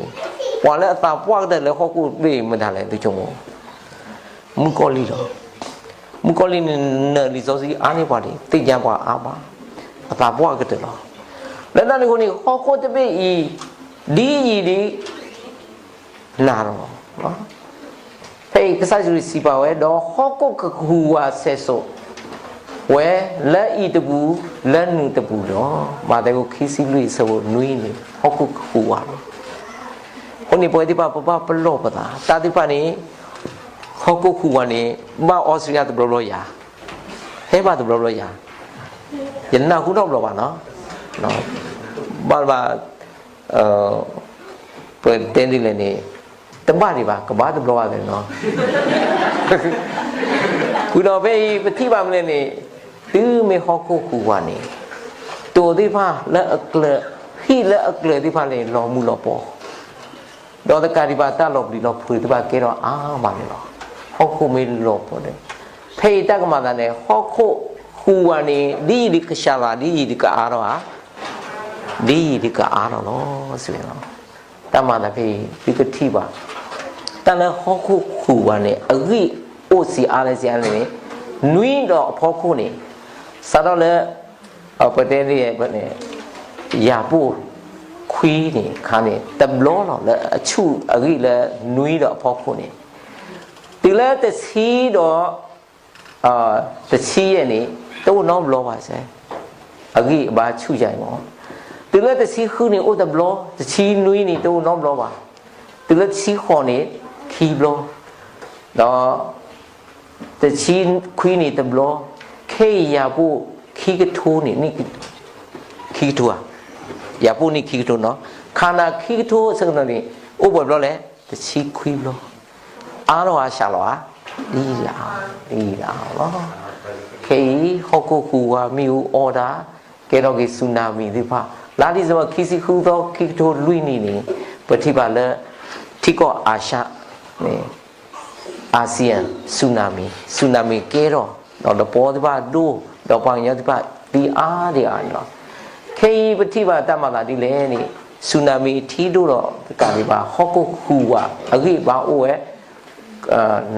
ပှၤလၢအသးပှၢ်ကတၢၢ်လၢဟီၣ်ခိၣ်တဘ့ၣ်အံၤမတၤလဲၣ် သုဆိကမိၣ် မုၣ်ကီၤလံၢ်လီၤ. မုၣ်ကီၤလံၢ်န့ၣ် နၢၤလံာ်စီဆှံအါန့ၢ်ပှၤလံ, သ့ၣ်ညါပှၤအါမး, အသးပှၢ်ကတၢၢ်လီၤ. လၢတၢ်န့ၣ်အဃိန့ၣ် ဟီၣ်ခိၣ်တဘ့ၣ်အံၤ ဒ်ယံာ်ဒ် နၤလီၤ. ဖဲအံၤကစၢ်ယွၤစံးပာ်ဝဲ ဒီးဟီၣ်ခိၣ်ကဃုာ်ဝးဆဲးစိးဝဲ လၢအံၤတပူၤ လၢနုာ်တပူၤလီၤ. မးသဲခိၣ်ခံဆံလွံၢ်အဆၢဖိနွံန့ၣ် ဟီၣ်ခိၣ်ကဃုာ်ဝးလီၤ. အဃိန့ၣ် ပဝဲသ့ၣ်တဖၣ် ပဘၣ်ပလီၢ်ပသး တၢ်သ့ၣ်တဖၣ်န့ၣ် ဟီၣ်ခိၣ်ဃုာ်ဝးန့ၣ် ဘၣ်အီစထြ့လယါတဘျီဘျီယၤ, ဟဲဘၣ်တဘျီဘျီယၤ, ယနၢ်ဟူနီတဘျီဘၣ်နီၤ, ဘၣ်ဘၣ် ပတဲဒ်လဲၣ်န့ၣ် တဘၣ်ဒံးဘၣ် ကဘၣ်တဘျီဘၣ်သ့ၣ်နီၤ. ဃုာ်ဒီးဖဲအံၤ ပထံၣ်ဘၣ်မနုၤလဲၣ်န့ၣ် တုၤမ့ၢ်ဟီၣ်ခိၣ်ဃုာ်ဝးန့ၣ် တိၤသ့ၣ်တဖၣ်လၢအကျၢၤ ဟံၣ်လၢအကျၢၤသ့ၣ်တဖၣ်န့ၣ် လီၤမုၢ်လီၤပှီၢ် ဒီးတကးဒံးဘၣ် တၢ်လီၤပျံၤလီၤဖုးသ့ၣ်တဖၣ်ကဲထီၣ်အါမးန့ၣ်လီၤ. ဟီၣ်ခိၣ်မ့ၢ်လီၤပှီၢ်န့ၣ် ဖဲအံၤတၢ်ကမၤသးန့ၣ် ဟီၣ်ခိၣ်ဃုာ်ဝးန့ၣ် ဒ်ယံာ်ဒ်ကစှၤလီၤ ဒ်ယံာ်ဒ်ကအါထီၣ်ဧါ, ဒ်ယံာ်ဒ်ကအါထီၣ်လီၤ စ့ၢ်ကီးလီၤ. တၢ်မၤသးဖဲအံၤ သုကထံၣ်ဘၣ် တၢ်လၢဟီၣ်ခိၣ်ဃုာ်ဝးန့ၣ် အဂံၢ်အိၣ်ဆံးအါလဲၣ်ဆံးအါလဲၣ်န့ၣ် နွံဒီးအဖီခိၣ်န့ၣ် စးထီၣ်လၢ ပတဲဒ်လဲၣ်န့ၣ် ယၤပိၢ်ခွံန့ၣ် ခါန့ၣ် တဘျီလီၤ လၢအဆူၣ်အဂံၢ်လၢနွံဒီးအဖီခိၣ်န့ၣ် တုၤလၢတဆံဒီး တဆံယဲၢ်န့ၣ် တအိၣ်နီတဘျီဘၣ်စဲး, အဂံၢ်အဘါဆူၣ်ယါအံၤမး. တုၤလၢတဆံဃုန့ၣ် အိၣ်တဘျီ, တဆံနွံန့ၣ် တအိၣ်နီတဘျီဘၣ်. တုၤလၢတဆံဃိးန့ၣ် ခံဘျီ, ဒီး တဆံခွံန့ၣ်တဘျီ, ခဲအံၤယၤပိၢ်ခံကထိန့ၣ် ခံကထိဧါ, ယၤပိၢ်န့ၣ်ခံကထိနီၤ, ခါနၤခံကထိအဆၢကတီၢ်န့ၣ် အိၣ်ပှဲၤဘျီလဲၣ်, တဆံခွံဘျီ. အါထီၣ်ဧါစှၤလီၤဧါ, ဒ်ယံာ်ဒ်အါ, ဒ်ယံာ်ဒ်အါလီၤ. ခဲအံၤ ဟီၣ်ခိၣ်ဟူးဝး မ့ၣ်အူအီၣ်တၢ် ကဲထီၣ်က့ၤ tsunami သ့ၣ်တဖၣ် လါဒံၣ်စ့ဘၢၣ် ခံဆံဃုသီ ခံကထိလွံၢ်နံၣ်န့ၣ် ပထံၣ်ဘၣ်လၢ ထံကီၢ်အၤၡၣ်န့ၣ် Asian tsunami, tsunami ကဲထီၣ် ဒီးတပီသ့ၣ်တဖၣ်ဒိၣ် ဒီးပှၤကညီသ့ၣ်တဖၣ်သံအါဒံအါန့ၣ်လီၤ. ခဲအံၤပထံၣ်ဘၣ်တၢ်မၤသးဒ်လဲၣ်န့ၣ် tsunami ထံဒိၣ်ဒီးတကးဒံးဘၣ် ဟီၣ်ခိၣ်ဟူးဝးအဂံၢ်ဘါအိၣ်ဝဲ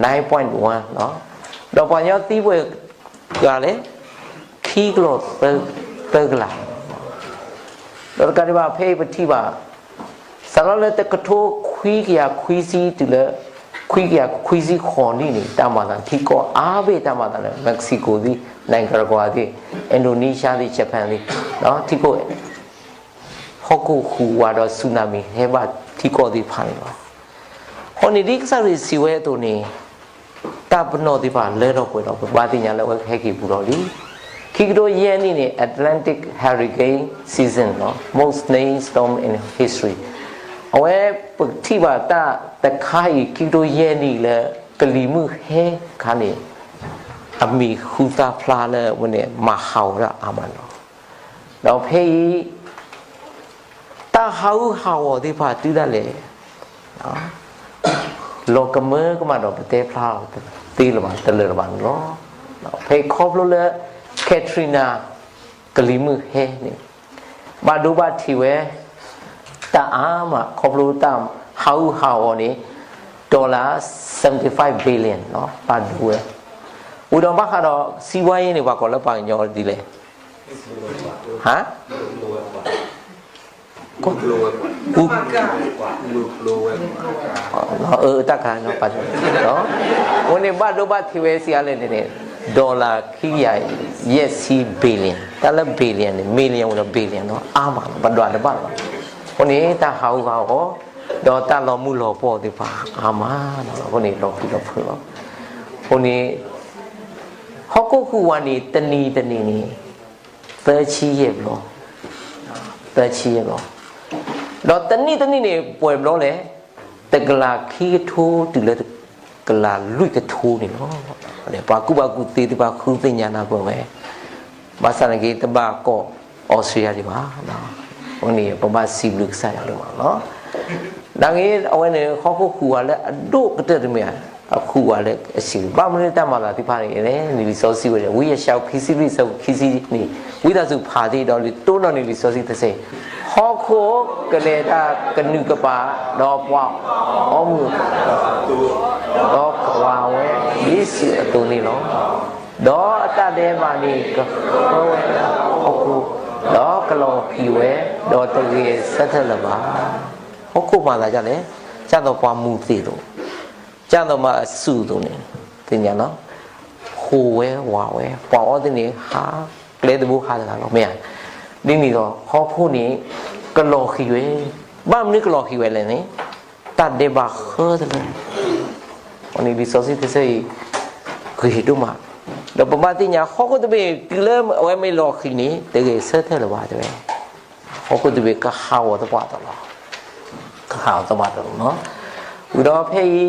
nine point one ဒီးပှၤကညီသံပှဲၤဂၤလဲၣ် ခံကလီၤသၢကလး ဒီးတကးဒံးဘၣ် ဖဲအံၤပထံၣ်ဘၣ် စးထီၣ်လၢတကထိခွံကယၤခွံဆံတုၤလၢ ခွံကယၤခွံဆံဃိးနံၣ်န့ၣ် တၢ်မၤသးထံကီၢ်အါဘ့ၣ်တၢ်မၤသးလၢ Mexico သ့ၣ် Nicaragua သ့ၣ် Indonesia သ့ၣ် Japan သ့ၣ် ထံကီၢ် ဟီၣ်ခိၣ်ဟူးဝးဒီး tsunami ဟဲဘၣ်ထံကီၢ်သ့ၣ်တဖၣ်န့ၣ်လီၤ. အဃိန့ၣ်ဒ်ကစၢ်ခရံာ်စံးဝဲအသိးန့ၣ် တၢ်ပနီၣ်သ့ၣ်တဖၣ်လၢထီၣ်ပှဲၤထီၣ် ပဘၣ်သ့ၣ်ညါလၢအဝဲကဟဲက့ၤပူၤလီၤလံ. ခံကထိယဲၢ်နံၣ်န့ၣ် Atlantic hurricane season လီၤ most named storm in history အဝဲပကထံၣ်ဘၣ်တၢ်တခါအံၤ ခံကထိယဲၢ်နံၣ်လၢ ကလံၤမုၢ်ဟဲခါန့ၣ် အမံၤဟူသၣ်ဖျါလၢအဝဲန့ၣ် မၤဟးဂီၤတၢ်အါမးန့ၣ်လီၤ. ဒီးဖဲအံၤ တၢ်ဟးဂူာ်ဟးဂီၤသ့ၣ်တဖၣ်တုၤဒၣ်လဲာ် လီၤကမၢကမၣ်ဒီးပတဲဖျါအီၤတသ့လၢၤဘၣ် တလၢာ်လၢၤဘၣ်န့ၣ်လီၤ. ဖဲခီဖျိလၢ Katrina ကလံၤမုၢ်ဟဲန့ၣ် ဘၣ်ဒိဘၣ်ထံးဝဲ တၢ်အါမး ခီဖျိတၢ်ဟးဂူာ်ဟးဂီၤန့ၣ် dollar seventy five billion လီၤ ဘၣ်ဒိဝဲ ဝံၤဒီးဘၣ်ဃးဒီး စံးဝါယဲန့ၣ် ပှၤကိးလၢပှၤကညီဒ်လဲၣ် ဟါ အတၢ်ခါ အဝဲန့ၣ်ဘၣ်ဒိဘၣ်ထံးဝဲစံးအါလဲၣ်န့ၣ်န့ၣ် dollar ခံကယၤယဲၢ်ဆံ billion တၢ်လၢ billion န့ၣ် million ဝံၤဒီး billion လီၤ အါမးလီၤ ပဒွးတဘၣ်လီၤ. အဃိန့ၣ် တၢ်ဟးဂူာ်ဟးဂီၤ ဒီးတၢ်လီၤမုၢ်လီၤပှီၢ်သ့ၣ်တဖၣ်အါမးလီၤ. အဃိန့ၣ် လီၤဖုးလီၤဖုးလီၤ. အဃိန့ၣ် ဟီၣ်ခိၣ်ဟူးဝးန့ၣ် တနံၤတနံၤန့ၣ် သၢဆံယဲၢ်ဘျီ သၢဆံယဲၢ်ဘျီ ဒီးတနံၣ်တနံၣ်န့ၣ် ပှဲၤဘျီလဲၣ် တကလးခံကထိတုၤလၢ ကလးလွံၢ်ကထိန့ၣ်လီၤ. ပှၤကူၣ်ဘၣ်ကူၣ်သ့သ့ၣ်တဖၣ်ဃုသ့ၣ်ညါနၢ်ပၢၢ်ဝဲ ဘၣ်ဆၣ်နာ်က့ တဘၣ်ကီၢ်အီစထြ့လယါဒံးဘၣ်. အဃိန့ၣ် ပဘၣ်စံးဘျုးကစၢ်ယွၤဒိၣ်မးလီၤ. နာ်က့ အဝဲန့ၣ် ဟီၣ်ခိၣ်ဟူးဝးလၢအဒိၣ်ကတၢၢ်တမ့ၢ်ဧါ, အဟူးဝးလၢအဆံး ဘၣ်မနုၤတၢ်မၤသးသ့ၣ်တဖၣ်န့ၣ်လဲၣ်န့ၣ် လံာ်စီဆှံဝဲ ဝံယၡါယၤ ခံဆံလွံၢ် ဆၢဖိခံဆံန့ၣ် ဝံသးစူၤဖးသ့ဒီး လၢတိၢ်နီၣ်န့ၣ်လံာ်စီဆှံတဆၢအံၤ, ဟီၣ်ခိၣ်ကလဲၤတၢ်ကနုာ်ကပၤ, ဒီးပှၤအီမူၤ ဒီးကွၢ်ဝဲ ဒ်စံးအသိးန့ၣ်လီၤ. ဒီးအတၢ်ဒဲးဘးန့ၣ်ကဃၢဝဲလၢဟီၣ်ခိၣ်, ဒီးကလီၤဃံၤဝဲ, ဒီးတဂဲၤဆၢထၢၣ်လၢၤဘၣ်. ဟီၣ်ခိၣ်မၤသးဒ်လဲၣ်, ဒ်သိးပှၤမူၤသ့ၣ်အသိး, ဒ်သိးမၤအစူၢ်အသိးန့ၣ်, သ့ၣ်ညါလီၤ. ဟူးဝဲဝးဝဲ, ပှၤအီသ့ၣ်န့ၣ် ဟးကျဲတဘိဟးတဂၤလီၤ မ့ၢ်ဧါ. ဒ်န့ၣ်ဒီး ဟီၣ်ခိၣ်န့ၣ် ကလီၤဃံၤဝဲ, ဘၣ်မနုၤကလီၤဃံၤဝဲလဲၣ်န့ၣ်, တၢ်ဒဲးဘးဃၢတလၢ အဃိန့ၣ် လံာ်စီဆှံတဆၢအံၤ ဂ့ၤဒိၣ်မး, ဒီးပဘၣ်သ့ၣ်ညါ ဟီၣ်ခိၣ်တဘ့ၣ်တုၤလၢအဝဲမ့ၢ်လီၤဃံၤန့ၣ် တဂဲၤဆၢထၢၣ်လၢၤဘၣ်တဲဝဲ, ဟီၣ်ခိၣ်တဘ့ၣ်ကဟးဂီၤသပှၢ်တၢၢ်လီၤ, ကဟးဂီၤသပှၢ်တၢၢ်လီၤ. ဝံၤဒီးဖဲအံၤ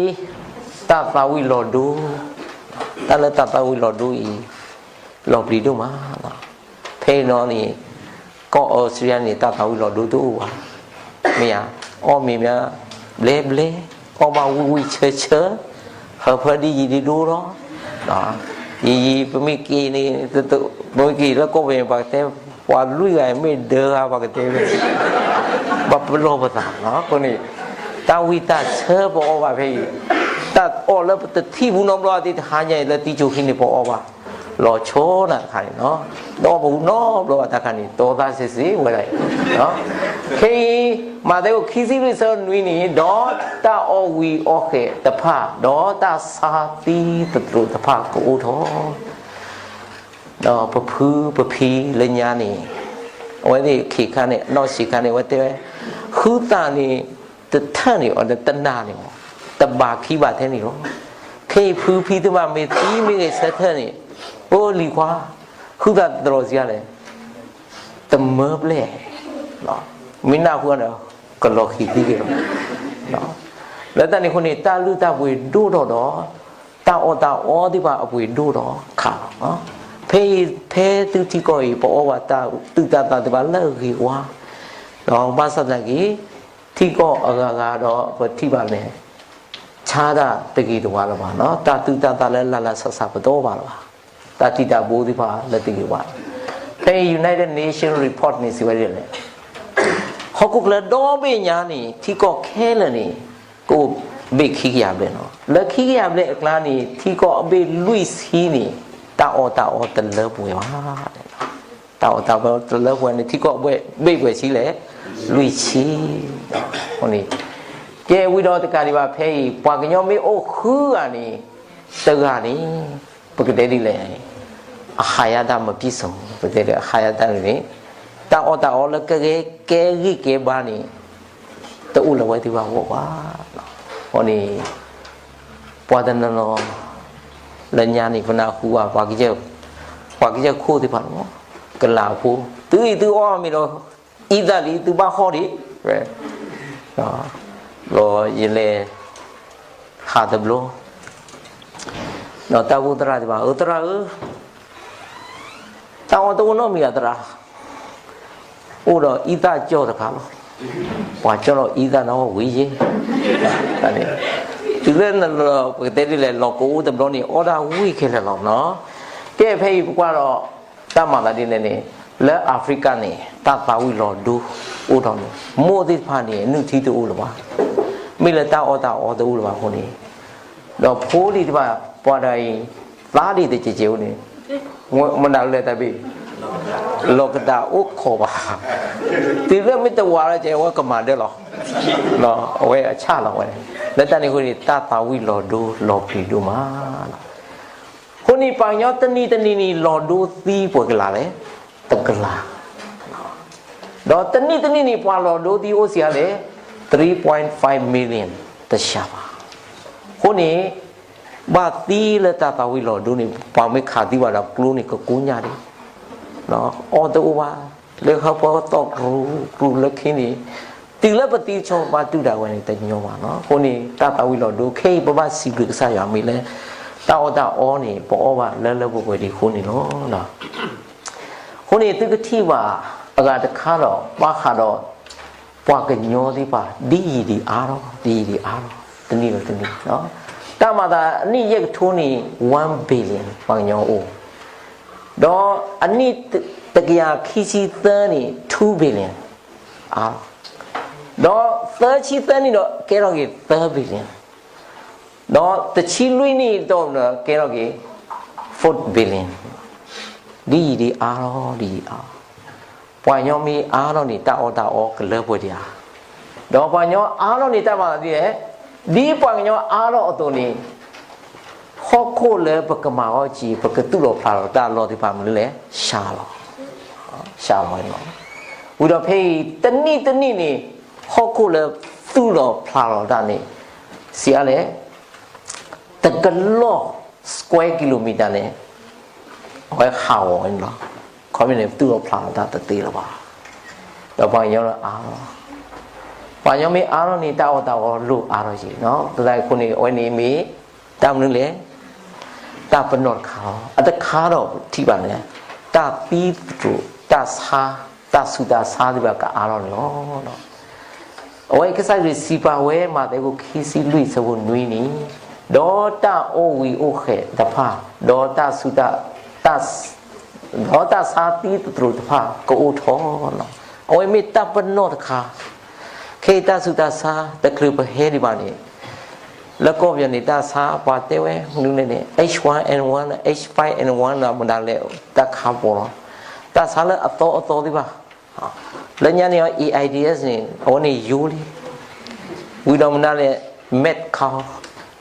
တၢ်သးဝံၣ်လီၤဒိ, တၢ်လၢတၢ်သးဝံၣ်လီၤဒိအံၤ လီၤပျံၤဒိၣ်မးလီၤ. ဖဲအံၤနီၢ်န့ၣ် ကီၢ်အီစထြ့လယါန့ၣ် တၢ်သးဝံၣ်လီၤဒိတအိၣ်ဘၣ်, မ့ၢ်ဧါ, အီၣ်မ့ၤမ့ၢ်ဘျဲဘျဲ, အီၣ်ဘၣ်ဝံၣ်ဝံၣ်ဆၢဆၢ, ဟၢဖၢဒ်ယံာ်ဒ်ဒိလီၤ. ယံာ်ယံာ် ပမ့ၢ်က့ၤန့ၣ်, ပမ့ၢ်က့ၤလၢကီၢ်ပယီၤ ပှၤကတဲ, ပှၤလွံၢ်ဂၤမ့ၢ်ဒၢဂၤ ပှၤကတဲဝဲ, ဘၣ်ပလီၢ်ပသးလီၤ. အဃိန့ၣ် တၢ်ဝံၣ်တၢ်ဆၢပအီၣ်ဘၣ်ဖဲအံၤ, တၢ်အီၣ်လၢပတထံၣ်ဘူးနီတဘျီသ့ၣ် တဟါညါအံၤလၢသံကၠိခံန့ၣ် ပအီၣ်ဘၣ် လီၤဆီနၤတခါန့ၣ်, တအီၣ်ဘူးနီတဘျီဘၣ်တခါန့ၣ် တီသးစ့စ့ဝဲဒၣ်အံၤ. ခဲအံၤ မးသဲအိၣ်ခံဆံလွံၢ်ဆၢနွံန့ၣ်, ဒီးတၢ်အီၣ်ဝံၤအီၣ်ဃဲၤတဖၣ်, ဒီးတၢ်ဆါသံသတြိာ်တဖၣ်ကအိၣ်ထီၣ် ဒီးပဖုပဖံလၢညါန့ၣ်, အဝဲသ့ၣ်ခံခါန့ၣ် အနီၢ်ဆံးခါန့ၣ် အဝဲတဲဝဲ, ဟုသၣ်န့ၣ် တထၢၣ်န့ၣ် တနၤန့ၣ်မး တဘးခံဘးထဲန့ၣ်လီၤ. ခဲအံၤဖုဖံသ့ၣ်တဖၣ် မ့ၢ်သံမ့ၢ်ဂဲၤဆၢထၢၣ်န့ၣ်, အိၣ်လံၤခွါ, ဟုသၣ်တတြီၤစံးလဲၣ်, တမၢပျဲၢ်, မ့ၢ်နၢ်ဟူဒီး ကလီၤဃံၤသံက့ၤလီၤ. လၢတၢ်န့ၣ်အဃိန့ၣ် တၢ်လုၢ်တၢ်ပှ့ၤဒိၣ်ထီၣ်ဒီး တၢ်အီၣ်တၢ်အီသ့ၣ်တဖၣ်အပှ့ၤဒိၣ်ဒီးခးလီၤ. ဖဲအံၤ ဖဲသုထံကီၢ်အံၤ ပအီၣ်ဘၣ်တၢ်သူၣ်တၢ်သးသ့ၣ်တဖၣ်လၢအဂ့ၤဝါ, ဒီးဘၣ်ဆၣ်သနာ်က့ ထံကီၢ်အဂၤဂၤဒီးပထံၣ်ဘၣ်န့ၣ် ဆါတၢ်တဂ့ၤတဝါလၢၤဘၣ်, တၢ်သူၣ်တၢ်သးလၢလၢ်လၢ်ဆးဆးပတအီၣ်ဘၣ်လၢၤဘၣ်, တၢ်တံာ်တၢ်ဘိသ့ၣ်တဖၣ်လၢတဂ့ၤဝါ, ဖဲအံၤ United Nations report န့ၣ် စံးဝဲဒ်လဲၣ်, ဟီၣ်ခိၣ်ချၢဒီဘ့ၣ်ညါန့ၣ် ထံကီၢ်ခဲလၢာ်န့ၣ် ကအိၣ်ဘ့ၣ်ခံကယၤဘျဲၣ်လီၤ. လၢခံကယၤဘျဲၣ်အကျါန့ၣ် ထံကီၢ်အဘ့ၣ်လွံၢ်ဆံန့ၣ် တၢ်အီၣ်တၢ်အီတလၢပှဲၤဘၣ်. တၢ်အီၣ်တၢ်အီတလၢပှဲၤန့ၣ် ထံကီၢ်ဘ့ၣ်ပှဲၤဆံလဲၣ်, လွံၢ်ဆံ. အဃိန့ၣ် ကဲဝံၤဒီးတကးဒံးဘၣ် ဖဲအံၤ ပှၤကညီမ့ၢ်အိၣ်ဃုဂၤန့ၣ် တဂၤန့ၣ် ပကတဲဒ်လဲၣ်, အဟါယတၢ်မပံၣ်စိ ပတဲဒီးအဟါယတၢ်န့ၣ် တၢ်အီၣ်တၢ်အီလၢကဂဲၤကဲဂံၢ်ကဲဘါန့ၣ် တအိၣ်လၢၤဝဲသ့ၣ်တဖၣ်အဂီၢ်ဘၣ်. အဃိန့ၣ် ပှၤတနီၤနီၤ လၢညါန့ၣ် ပနၢ်ဟူဘၣ် ပှၤကစၢၢ်ခိၣ်သ့ၣ်တဖၣ်လီၤ, ကလၤဖိ, သုအံၤသုအီၣ်မ့ၤဒီး အံသၣ်လံ သုဘၣ်ဟီၣ်ဒံး, ဒီးယလဲၤဟးတဘျီ ဒီးတၢ်အိၣ်သရၣ်သ့ၣ်တဖၣ် အၢ သရၣ်ဧၢ, တၢ်အီၣ်တအိၣ်နီတမံၤဧါသရၣ်, အိၣ်ဒီးအံသၣ်ကၠီၣ်တခါလီၤ, ပှၤကၠီၣ်ဒီးအံသၣ်န့ၣ်ဝံၤယ့ၢ်, တုၤလၢနလီၤ ပကတဲဒ်လဲၣ် လီၤကအိၣ်တဘျီန့ၣ် အီၣ်တၢ်ဝံၣ်ခဲလၢာ်လီၤနီၤ. ကဲဖဲအံၤပကွၢ်ဒီး တၢ်မၤသးဒ်လဲၣ်န့ၣ် လၢ Africa န့ၣ် တၢ်သးဝံၣ်လီၤဒိအိၣ်ထီၣ်န့ၣ် မိၢ်သ့ၣ်တဖၣ်န့ၣ် နုၢ်ထံတအိၣ်လၢၤဘၣ်, မ့ၢ်လၢတၢ်အီၣ်တၢ်အီတအိၣ်လၢၤဘၣ်အဃိန့ၣ် ဒီးဖိလံၤတဖၣ် ပှၤတဂၤအံၤ သါဒံးတကဲးကဲးအိၣ်န့ၣ် မနုၤလဲၣ်တၢ်ဘ့ၣ် လီၤကဒါအိၣ်ခိးဘၣ်, တုၤလၢမ့ၢ်တဝၤလီၤကဲး အဝဲကမၤဒၢလီၤ, အဝဲအဆၣ်လီၤဝဲ, လၢတၢ်န့ၣ်အဃိန့ၣ် တၢ်သးဝံၣ်လီၤဒိလီၤပျံၤဒိၣ်မးလီၤ. အဃိန့ၣ် ပှၤကညီတနံၤတနံၤန့ၣ် လီၤဒိသံပှဲၤကလးလဲၣ်, တကလး ဒီးတနံၣ်တနံၣ်န့ၣ် ပှၤလီၤဒိသံအိၣ်စံးအါလဲၣ်, three point five million တစှၤဘၣ်. အဃိန့ၣ် ဘၣ်သံလၢတၢ်သးဝံၣ်လီၤဒိန့ၣ် ပှၤမ့ၢ်ခးသံဘၣ်ဒီးကျိန့ၣ် ကကိညၢ်ဒံး, အီၣ်တအိၣ်ဘၣ်, လၢဟၢဖၢသီၣ်ကရူၢ်ကရူၢ်လၢခံန့ၣ် တုၤလၢပသံဆိပာ်တူၢ်ဒၣ်ဝဲန့ၣ် တညီဘၣ်နီၤ. အဃိန့ၣ် တၢ်သးဝံၣ်လီၤဒိခဲအံၤ ပဘၣ်စံးဘျုးကစၢ်ယွၤမ့ၢ်လၢ တၢ်အီၣ်တၢ်အီန့ၣ် ပအီၣ်ဘၣ်လၢလၢပှဲၤပှဲၤဒံးအဃိန့ၣ်လီၤ. အဃိန့ၣ် သုကထံၣ်ဘၣ်အဂၤတခါဒီး ဘၣ်ဃးဒီး ပှၤကညီသ့ၣ်တဖၣ် ဒ်ယံာ်ဒံးအါထီၣ် ဒ်ယံာ်ဒံးအါထီၣ် တနံၣ်လၢတနံၣ်, တၢ်မၤသးအနံၣ်ယဲၢ်ကထိန့ၣ် one billion ပှၤကညီအိၣ်, ဒီးအနံၣ်တကယၤခံဆံသၢန့ၣ် two billion အါထီၣ်, ဒီးသၢဆံသၢနံၣ်ဒီးကဲထီၣ်က့ၤသၢ billion ဒီးတဆံလွံၢ်နံၣ်တီၢ်ပူၤဒီးကဲထီၣ်က့ၤ four billion, ဒ်ယံာ်ဒံးအါထီၣ် ဒ်ယံာ်အါထီၣ်, ပှၤကညီမ့ၢ်အါထီၣ်န့ၣ် တၢ်အီၣ်တၢ်အီကလၢပှဲၤဒံးဧါ, ဒီးပှၤကညီအါထီၣ်န့ၣ် တၢ်မၤသးဒ်လဲၣ်, ဒ်ပှၤကညီအါထီၣ်အသိးန့ၣ် ဟီၣ်ခိၣ်လၢပကမၤအီၣ်က့ၤ ပကသူၣ်လီၤဖျးလီၤတၢ်အလီၢ်သ့ၣ်တဖၣ်မနုၤလဲၣ်, စှၤလီၤ, စှၤလီၤဝဲလီၤ. ဝံၤဒီးဖဲအံၤ တနံၣ်တနံၣ်န့ၣ် ဟီၣ်ခိၣ်လၢသူၣ်လီၤဖျးလီၤတၢ်န့ၣ် စံးအါလဲၣ်, တကလီၢ် square kilometer န့ၣ် အဝဲဟးဂီၤဝဲန့ၣ်လီၤ. ခီမ့ၢ်န့ၣ် သူၣ်လီၤဖျးလီၤတၢ်တသ့လၢၤဘၣ်. ဒီးပှၤကညီလၢအါလီၤ, ပှၤကညီမ့ၢ်အါထီၣ်န့ၣ် တၢ်အီၣ်တၢ်အီလိၣ်အါထီၣ်က့ၤနီၤ. သနာ်က့အဃိန့ၣ် အဝဲန့ၣ်မ့ၢ် တၢ်မနုၤလဲၣ်, တၢ်ပနီၣ်တခါလီၤ. အတခါဒီးထံၣ်ဘၣ်န့ၣ် တၢ်သံသတြိာ် တၢ်ဆါ တၢ်ဆူးတၢ်ဆါသ့ၣ်တဖၣ်ကအါထီၣ်န့ၣ်လီၤ. အဝဲကစၢ်ခရံာ်စံးပာ်ဝဲ မးသဲအခိၣ်ခံဆံလွံၢ် အဆၢဖိနွံန့ၣ်, ဒီးတၢ်အိၣ်ဝံၤအိၣ်ဃဲးတဖၣ်, ဒီးတၢ်ဆူးတၢ် ဒီးတၢ်ဆါသံသတြိာ်တဖၣ်ကအိၣ်ထီၣ်လီၤ. အဝဲမ့ၢ်တၢ်ပနီၣ်တခါ, ခဲအံၤတၢ်ဆူးတၢ်ဆါတချုးပဟဲဒံးဘၣ်န့ၣ်, လၢကီၢ်ပယီၤန့ၣ် တၢ်ဆါပှၤတဲဝဲမနုၤလဲၣ်န့ၣ် H one N one, H five N one မနုၤလဲၣ် တၢ်ခါပီၤလီၤ. တၢ်ဆါလၢအသီအသီသ့ၣ်တဖၣ် လၢညါန့ၣ် AIDS န့ၣ် အဝဲန့ၣ်ယိလံ. ဝံၤဒီးမနုၤလဲၣ် mad cow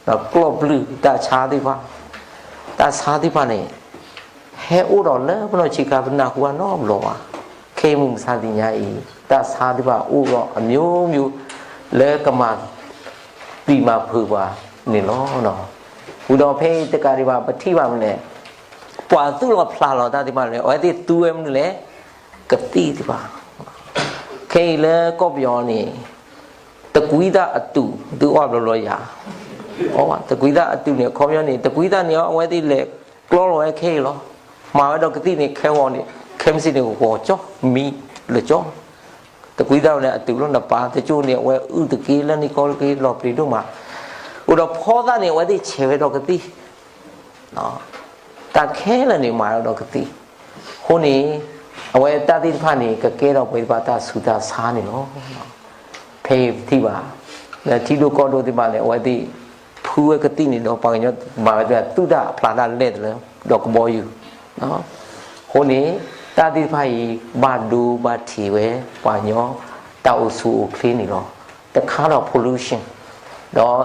ဒီးကျီၢ်ဘျုၣ်တၢ်ဆါသ့ၣ်တဖၣ်, တၢ်ဆါသ့ၣ်တဖၣ်န့ၣ် ဟဲအိၣ်ဒီးလၢပနီၢ်ဆံးခါ ပနၢ်ဟူဘၣ်နီတဘျီဘၣ်. ခဲအံၤမုၢ်မဆါတနံၤညါအံၤ တၢ်ဆါသ့ၣ်တဖၣ်အိၣ်ဒီးအမျိုးမျိုး လၢကမၤပျံၤမၤဖုးပှၤန့ၣ်လီၤ. ဝံၤဒီးဖဲအံၤတကးဒံးဘၣ် ပထံၣ်ဘၣ်မနုၤလဲၣ်, ပှၤသူၣ်လီၤဖျးလီၤတၢ်သ့ၣ်တဖၣ်န့ၣ် အဝဲသ့ၣ်သူဝဲမနုၤလဲၣ်, ကသံၣ်သ့ၣ်တဖၣ်. ခဲအံၤလၢကီၢ်ပယီၤန့ၣ် တကွံတၢ်အတူး သုအီၣ်ဘျီဘျီယၤ, အီၣ်ဘၣ်. တကွံသၣ်အတုၤန့ၣ် အခီပညီန့ၣ် တကွံသၣ်န့ၣ် အဝဲသ့ၣ်လဲၤကျီလီၤဝဲခဲအံၤလီၤ. မၤဝဲဒီးကသံၣ်န့ၣ် ခဲဂီၤန့ၣ် ခဲမုၢ်ဆ့ၣ်န့ၣ် ဂီၤကၠီ မံလၢာ်ကၠီ တကွံသၣ်န့ၣ် အတုၤလီၤ. နပၢ်တကၠိန့ၣ် အဝဲအုၣ်တက့ၢ် လၢနံၣ်ကီတက့ၢ် လီၤပျံၤဒိၣ်မး. အိၣ်ဒီးဖီသၣ်န့ၣ် အဝဲသ့ၣ်ဆဲးဝဲဒီးကသံၣ် တၢ်ခဲလၢာ်န့ၣ် မၤဝဲဒီးကသံၣ်. အဃိန့ၣ် အဝဲတၢ်သ့ၣ်တဖၣ်န့ၣ် ကကဲထီၣ်ပှၤသ့ၣ်တဖၣ်တၢ်ဆူးတၢ်ဆါန့ၣ်လီၤ. ဖဲအံၤပထံၣ်ဘၣ် လၢထံဒိၣ်ကီၢ်ဒိၣ်သ့ၣ်တဖၣ်န့ၣ် အဝဲသ့ၣ်ဖုဝဲကသံၣ်န့ၣ်ဒီး ပှၤကညီမၤဝဲသ့ၣ် သုးတၢ်အဖျါတၢ်လဲၢ်တလၢ ဒီးကဘီယူၤ အဃိန့ၣ် တၢ်သ့ၣ်တဖၣ်အံၤ ဘၣ်ဒိဘၣ်ထံးဝဲ ပှၤကညီတၢ်အိၣ်ဆူၣ်အိၣ်ချ့န့ၣ်လီၤ. တခါဒီး pollution ဒီး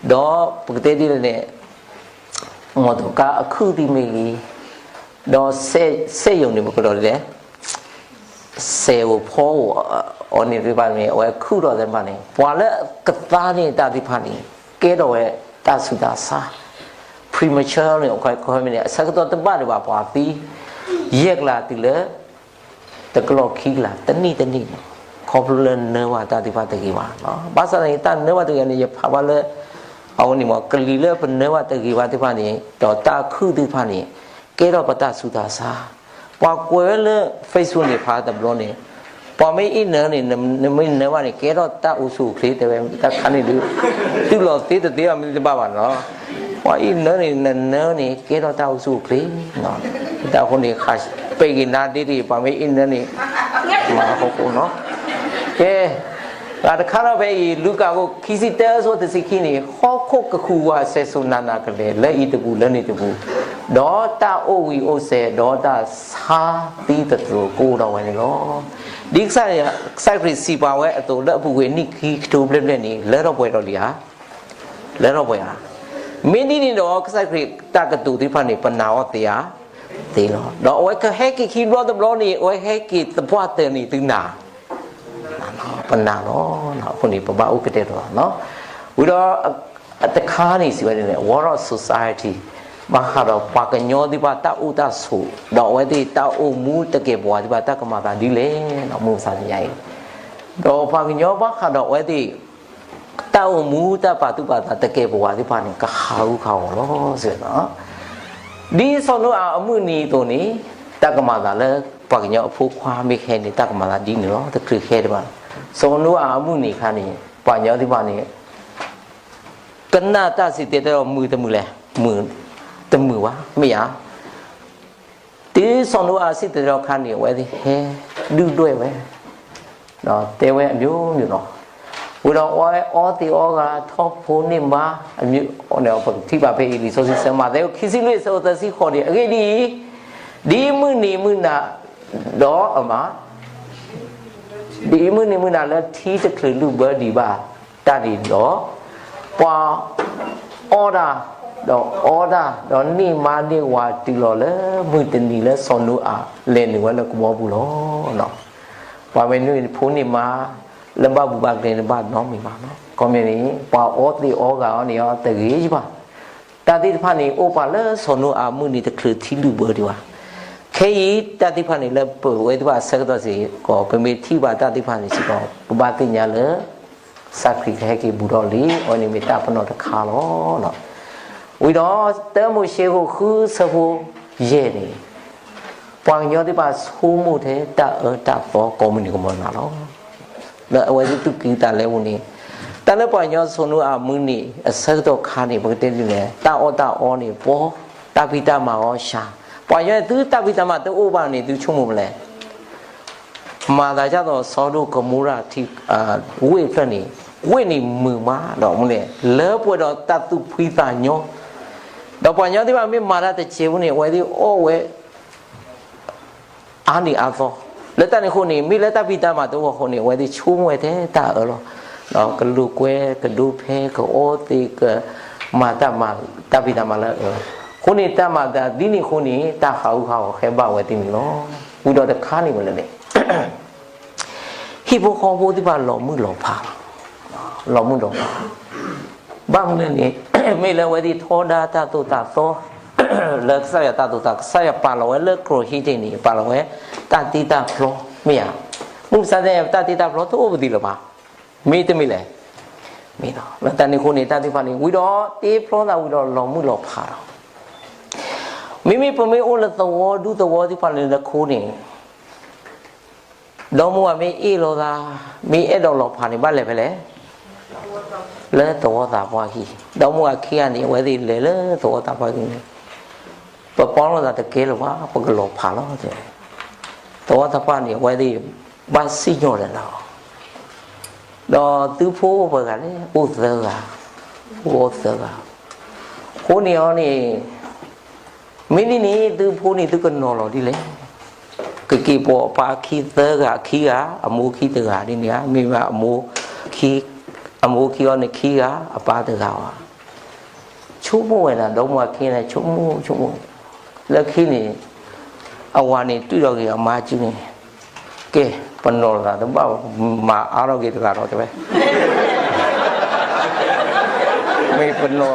ဒီးပကတဲဒ်လဲၣ်န့ၣ် မီၢ်တကါအခုၣ်သံမ့ၢ်ဂ့ၤ, ဒီးစက်ရုံန့ၣ် ပကတဲလဲၣ် စဲးအိၣ်ဖီအိၣ်အီၤန့ၣ်သ့ၣ်တဖၣ်န့ၣ် အဝဲခုၣ်ထီၣ်သ့ၣ်တဖၣ်န့ၣ် ပှၤလၢကသါန့ၢ်တၢ်သ့ၣ်တဖၣ်န့ၣ် ကဲထီၣ်ဝဲတၢ်ဆူးတၢ်ဆါ premature န့ၣ် အခီပညီန့ၣ် အဆၢကတီၢ်တဘၣ်ဒံးဘၣ် ပှၤသံ ယဲၢ်ကလးတုၤလၢ တကလီၢ်ခံကလး တနံၣ်တနံၣ်န့ၣ် ခီဖျိလၢနၢဘၣ်တၢ်သ့ၣ်တဖၣ်တဂ့ၤဘၣ်. ဘၣ်ဆၣ်သနာ်က့ တၢ်နၢဘၣ်တဂ့ၤန့ၣ် ယဖးဘၣ်လၢ အဝဲန့ၣ်မ့ၢ် ကလံၤလၢပနၢဘၣ်တဂ့ၤဘၣ်သ့ၣ်တဖၣ်န့ၣ် ဒီးတၢ်ခုၣ်သ့ၣ်တဖၣ်န့ၣ် ကဲထီၣ်ပတၢ်ဆူးတၢ်ဆါ ပှၤကွဲးဝဲလၢ Facebook န့ၣ် ဖးတဘျီန့ၣ် ပှၤမ့ၢ်အ့ၣ်နၢန့ၣ် နမ့ၢ်နၢဘၣ်န့ၣ် ကဲထီၣ်တၢ်အိၣ်ဆူၣ်အိၣ်ချ့ တဲဝဲတၢ်ခါန့ၣ်ဒုး တူၢ်လိာ်သ့တသ့ဘၣ်မ့ၢ်တဘၣ်ဘၣ်နီၤ. ပှၤအ့ၣ်နၢန့ၣ် နနၢန့ၣ် ကဲထီၣ်တၢ်အိၣ်ဆူၣ်အိၣ်ချ့ တၢ်အဃိန့ၣ် ဃးပဲာ်က့ၤနါဒ့ဒ့ၣ် ပှၤမ့ၢ်အ့ၣ်နၢန့ၣ် မၤဟီၣ်ခိၣ်နီၤ. ကဲ တၢ်တခါဒီးဖဲအံၤ လူၤကၣ်ခိၣ်ခံဆံတၢ အဆၢဖိတဆံခံန့ၣ် ဟီၣ်ခိၣ်ကဃုာ်ဝးစဲၤစိၤနးနးကလဲာ် လၢအံၤတပူၤလၢန့ၣ်တပူၤ, ဒီးတၢ်အိၣ်ဝံၤအိၣ်စဲၤ ဒီးတၢ်ဆါသံသတြိာ်ကအိၣ်ဒီးဝဲန့ၣ်လီၤ. ဒ်ကစၢ်ယွၤ ကစၢ်ခရံာ်စံးပာ်ဝဲအသိး လၢအပူၤကွံာ်နံၣ်ခံကထိဘျဲၣ်ဘျဲၣ်န့ၣ် လၢထီၣ်ပှဲၤဒီးလံဧါ. လၢထီၣ်ပှဲၤဧါ. မ့ၢ်ဒ်န့ၣ်ဒီး ကစၢ်ခရံာ်တၢ်ကတိၤသ့ၣ်တဖၣ်န့ၣ် ပနာ်အီၤသ့ဧါ. သ့လီၤ. ဒီးအဝဲကဟဲက့ၤခံဘျီတဘျီန့ၣ် အဝဲဟဲက့ၤသပှၢ်တၢၢ်န့ၣ်သုနၤ ပနာ်လီၤ. အဃိန့ၣ် ပဘၣ်အိၣ်ကတဲာ်တလီၤ. ဝံၤဒီး တခါန့ၣ်စံးဝဲဒ်လဲၣ် World Society ဘၣ်ဃးဒီးပှၤကညီသ့ၣ်တဖၣ်တၢ်အိၣ်တၢ်ဆိး ဒီးအဝဲသ့ၣ်တၢ်အိၣ်မူတကဲာ်ပဝးသ့ၣ်တဖၣ် တၢ်ကမၤသးဒ်လဲၣ် မုၢ်မဆါတနံၤအံၤ, ဒီးပှၤကညီဘၣ်ဃးဒီးအဝဲသ့ၣ် တၢ်အိၣ်မူတၢ်ပာ်သူၣ်ပာ်သးတကဲာ်ပဝးသ့ၣ်တဖၣ်န့ၣ် ကဟးဂူာ်ဟးဂီၤလီၤ စ့ၢ်ကီး ဒ်စီၤနိအၤအမုၢ်နံၤအသိးန့ၣ် တၢ်ကမၤသးလၢ ပှၤကညီအဖိခွါမ့ၢ်ကဟဲန့ၣ် တၢ်ကမၤသးဒ်န့ၣ်လီၤ. တချုးကဟဲဒံးဘၣ်. စီၤနိအၤအမုၢ်နံၤအခါန့ၣ် ပှၤကညီသ့ၣ်တဖၣ်န့ၣ် ကနၣ်တၢ်စံၣ်တဲၤတဲလီၤ မုာ်တမုာ်လဲၣ်, မုာ်တမုာ်ဘၣ် မ့ၢ်ဧါ. တုၤစီၤနိအၤစံၣ်တဲၤတဲလီၤအခါန့ၣ် အဝဲသ့ၣ်ဟဲဒုၣ်ဒွဲၣ်ဝဲ တဲဝဲအမျိုးမျိုးလီၤ. ဝံၤဒီးအဝဲအီသံးအီဂၤ ထီၣ်ဖိန့ၢ်မါ အမျိုး ပကထံၣ်ဘၣ်ဖဲအံၤ လံာ်စီဆှံဆၢမးသဲ ခံဆံလွံၢ် အဆၢဖိသၢဆံဃိးန့ၣ် အဂ့ၢ်ဒ်အံၤ, ဒ်မုၢ်နံၤမုၢ်နၤ ဒီးအမၤ ဒ်မုၢ်နံၤမုၢ်နၤလၢထံတချုးလုၢ်ဘၢဒံးဘၣ်တၢ်ဒ်န့ၣ်ဒီး, ပှၤအီၣ်တၢ်, ဒီးအီတၢ်, ဒီးန့ၢ်မါန့ၢ်ဝၤတုၤလီၤလၢမုၢ်တနံၤလၢစီၤနိအၤလဲၤနုာ်ဝဲလၢကဘီပူၤလီၤ. ပှၤမ့ၢ်နုာ်ဖိန့ၢ်မါ လၢဘၣ်ဘူးဘၣ်ကျဲန့ၣ်ဘၣ်နီတမံၤဘၣ်. ခီမ့ၢ်န့ၣ် ပှၤအီသံးအီဂၤအီၤန့ၣ်အီၤတဂ့ၤဘၣ်. တၢ်သ့ၣ်တဖၣ်န့ၣ် အိၣ်ပှၤလၢစီၤနိအၤမုၢ်နံၤတချုးထံလုၢ်ဘၢဒံးဘၣ်. ခဲအံၤတၢ်သ့ၣ်တဖၣ်န့ၣ် လၢပဝဲသ့ၣ်တဖၣ်အဆၢကတီၢ်စ့ၢ်ကီး ပမ့ၢ်ထံၣ်ဘၣ်တၢ်သ့ၣ်တဖၣ်န့ၣ်စ့ၢ်ကီး ပဘၣ်သ့ၣ်ညါလၢ ကစၢ်ခရံာ်ကဟဲက့ၤဘူးထီၣ်လံ အဝဲန့ၣ်မ့ၢ်တၢ်ပနီၣ်တခါလီၤ. ဝံၤဒီး တၢမိၤၡ့ ဃိးဃုဆၢဖိယဲၢ်န့ၣ် ပှၤကညီသ့ၣ်တဖၣ်ဆိကမိၣ်ထဲတၢ်အၢတၢ်သီကိးမုၢ်နံၤကမီၤနၤလီၤ. လၢအဝဲသ့ၣ်သူၣ်ကံၢ်သးလဲပူၤန့ၣ် တၢ်လၢပှၤကညီစီၤနိအၤမုၢ်နံၤအဆၢကတီၢ်ခါန့ၣ် ပကတဲဒ်လဲၣ် တၢ်အီၣ်တၢ်အီန့ၣ်ပှီၢ်, တၢ်ဖံးတၢ်မၤအီၤစှၤ, ပှၤကညီန့ၣ် သုတၢ်ဖံးတၢ်မၤတအိၣ်ဘၣ်န့ၣ် သုဆိကမိၣ်မနုၤလဲၣ်. မၤသးဒ်သိးစီၤဒိၣ်ကမိရၤထံ ဝ့ၢ်ဖျၢၣ်န့ၣ် ဝ့ၢ်န့ၣ်မုာ်မးဒီးမနုၤလဲၣ် လၢပှဲၤဒီးတၢ်သူၣ်ဖှံသးညီ, ဒီးပှၤကညီသ့ၣ်တဖၣ်မ့ၢ်မၤတၢ်တစဲးဖိန့ၣ် အဝဲသ့ၣ်အီၣ်ဝဲ အါနံၣ်အါသီ, လၢတၢ်န့ၣ်အဃိန့ၣ် မ့ၢ်လၢတၢ်ဖံးတၢ်မၤတအိၣ်အဃိန့ၣ် အဝဲသ့ၣ်ဆိကမိၣ်ဝဲထဲတၢ်အၢလီၤ. ကလိာ်ကွဲ ကဒိဖဲ ကအိၣ်သ့ ကမၤတၢ်မၤ တၢ်ဖံးတၢ်မၤလၢအအၢ, အဃိန့ၣ် တၢ်မၤသးဒ်န့ၣ်အဃိန့ၣ် တၢ်ဟးဂူာ်ဟးဂီၤဃဲဘၣ်ဝဲသ့ၣ်န့ၣ်လီၤ. ဝံၤဒီးတခါန့ၣ်ဝဲလဲၣ်န့ၣ် ဟံၣ်ဖိဃီဖိသ့ၣ်တဖၣ်လီၤမုၢ်လီၤဖးလီၤ. လီၤမုၢ်လီၤဖး ဘၣ်မနုၤလဲၣ်န့ၣ် မ့ၢ်လၢအဝဲသ့ၣ်ထီဒါတၢ်သိၣ်တၢ်သီ လၢကစၢ်ယွၤတၢ်သိၣ်တၢ် ကစၢ်ယွၤပာ်လီၤဝဲလၢကီၢ်ဟံၣ်တ့ၢ်န့ၣ် ပာ်လီၤဝဲ တၢ်တ့တၢ်ဖျီ မ့ၢ်ဧါ. မုၢ်မဆါတနံၤ တၢ်တ့တၢ်ဖျီတအိၣ်ပသံးလၢၤဘၣ်. မ့တမ့ၢ်လဲၣ် မ့ၢ်လီၤ. လၢတၢ်န့ၣ်အဃိန့ၣ် တၢ်သ့ၣ်တဖၣ်န့ၣ် ဝံၤဒီးတ့ဖျီသးဝံၤဒီးလီၤမုၢ်လီၤဖးလီၤ. မ့မ့ၢ်ပမ့ၢ်အိၣ်လၢသဝီဒူသဝီသ့ၣ်တဖၣ်လၢနခိန့ၣ် ဒီမါဝၤမ့ၢ်အ့ၣ်လိာ်သး, မ့ၢ်အဲၣ်ဒိးလီၤဖးန့ၣ် ဘၣ်လဲၤဖဲလဲၣ်, လၢသဝီသးပှၢ်ခံ, ဒီမါဝၤခံဂၤန့ၣ် အဝဲသ့ၣ်လဲၤလၢသဝီသးပှၢ်ခံန့ၣ်, ပပီလိာ်သးတကဲလၢၤဘၣ်, ပကလီၤဖးလီၤ. သဝီသးပှၢ်န့ၣ် အဝဲသ့ၣ်ဘၣ်စံၣ်ညီၣ်လၢၤလီၤ. ဒီးသုဖိပှဲၤဂၤလဲၣ်, အိၣ်သၢဂၤ, အိၣ်သၢဂၤ, အဃိန့ၣ်အီၤန့ၣ် မ့ၢ်ဒ်န့ၣ် သုဖိန့ၣ်သုကနီၤလီၤဒ်လဲၣ်. ကက့ၤပိာ်အပၢ်ခံသၢဂၤ, ခံဂၤ, အမိၢ်ခံတဂၤဒ်န့ၣ်ဧါ, မ့ၢ်ဘၣ်အမိၢ်, အမိၢ်ခံအီၤန့ၣ်ခံဂၤ, အပၢ်တဂၤဘၣ်. ဆိကမိၣ်ဝဲဒၣ် ဒီမါဝၤခံန့ၣ် ဆိကမိၣ်ဆိကမိၣ်, လၢခံန့ၣ် အဝၤန့ၣ်တွံၢ်ထီၣ်က့ၤအမါစုန့ၣ်, ကဲ, ပနီၤလိာ်သးတဘၣ်ဘၣ်, မၤအါထီၣ်က့ၤတဂၤဒီးတဲဝဲ မ့ၢ်ပနီၤ,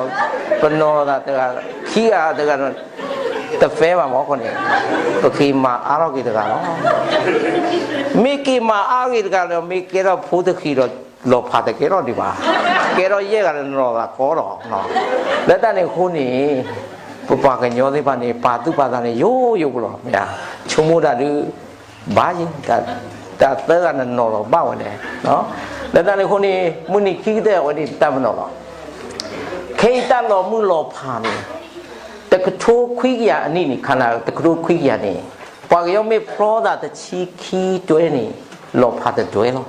ပနီၤလိာ်သးတဂၤ, ခံဂၤတဂၤဒီး တ fair ဘၣ်မး အဃိန့ၣ်, ပက့ၤမၤအါထီၣ်က့ၤတဂၤလီၤ. မ့ၢ်က့ၤမၤအါဂ့ၤတဂၤဒီး မ့ၢ်ကဲထီၣ်ဖိတဂၤဒီး လီၤဖးတကဲထီၣ်ဒံးဘၣ်, ကဲထီၣ်ယဲၢ်ဂၤဒီးနီၤလိာ်သးကီလီၤ. လၢတၢ်န့ၣ်အဃိန့ၣ် ပပှၤကညီသ့ၣ်တဖၣ်န့ၣ် ပာ်သူၣ်ပာ်သးန့ၣ် ယိယိဖိလီၤ. မ့ၢ်ဧါ, ဆိကမိၣ်တၢ်ဒုး ဘၣ်ယဲ, တၢ်သၢဂၤန့ၣ်နီၤလီၤဘၣ်ဝဲလဲၣ်. လၢတၢ်န့ၣ်အဃိန့ၣ် မုၢ်နံၤခံကတၢၢ်ဝဲန့ၣ် တၢ်ပနီၣ်လီၤ. ခဲအံၤတၢ်လီၤမုၢ်လီၤဖးန့ၣ် တကထိခွံကယၤအနံၣ်န့ၣ်, ခါနၤတကထိခွံကယၤန့ၣ်, ပှၤကညီမ့ၢ်ဖျီသးတဆံခံတွဲန့ၣ် လီၤဖးတတွဲလီၤ.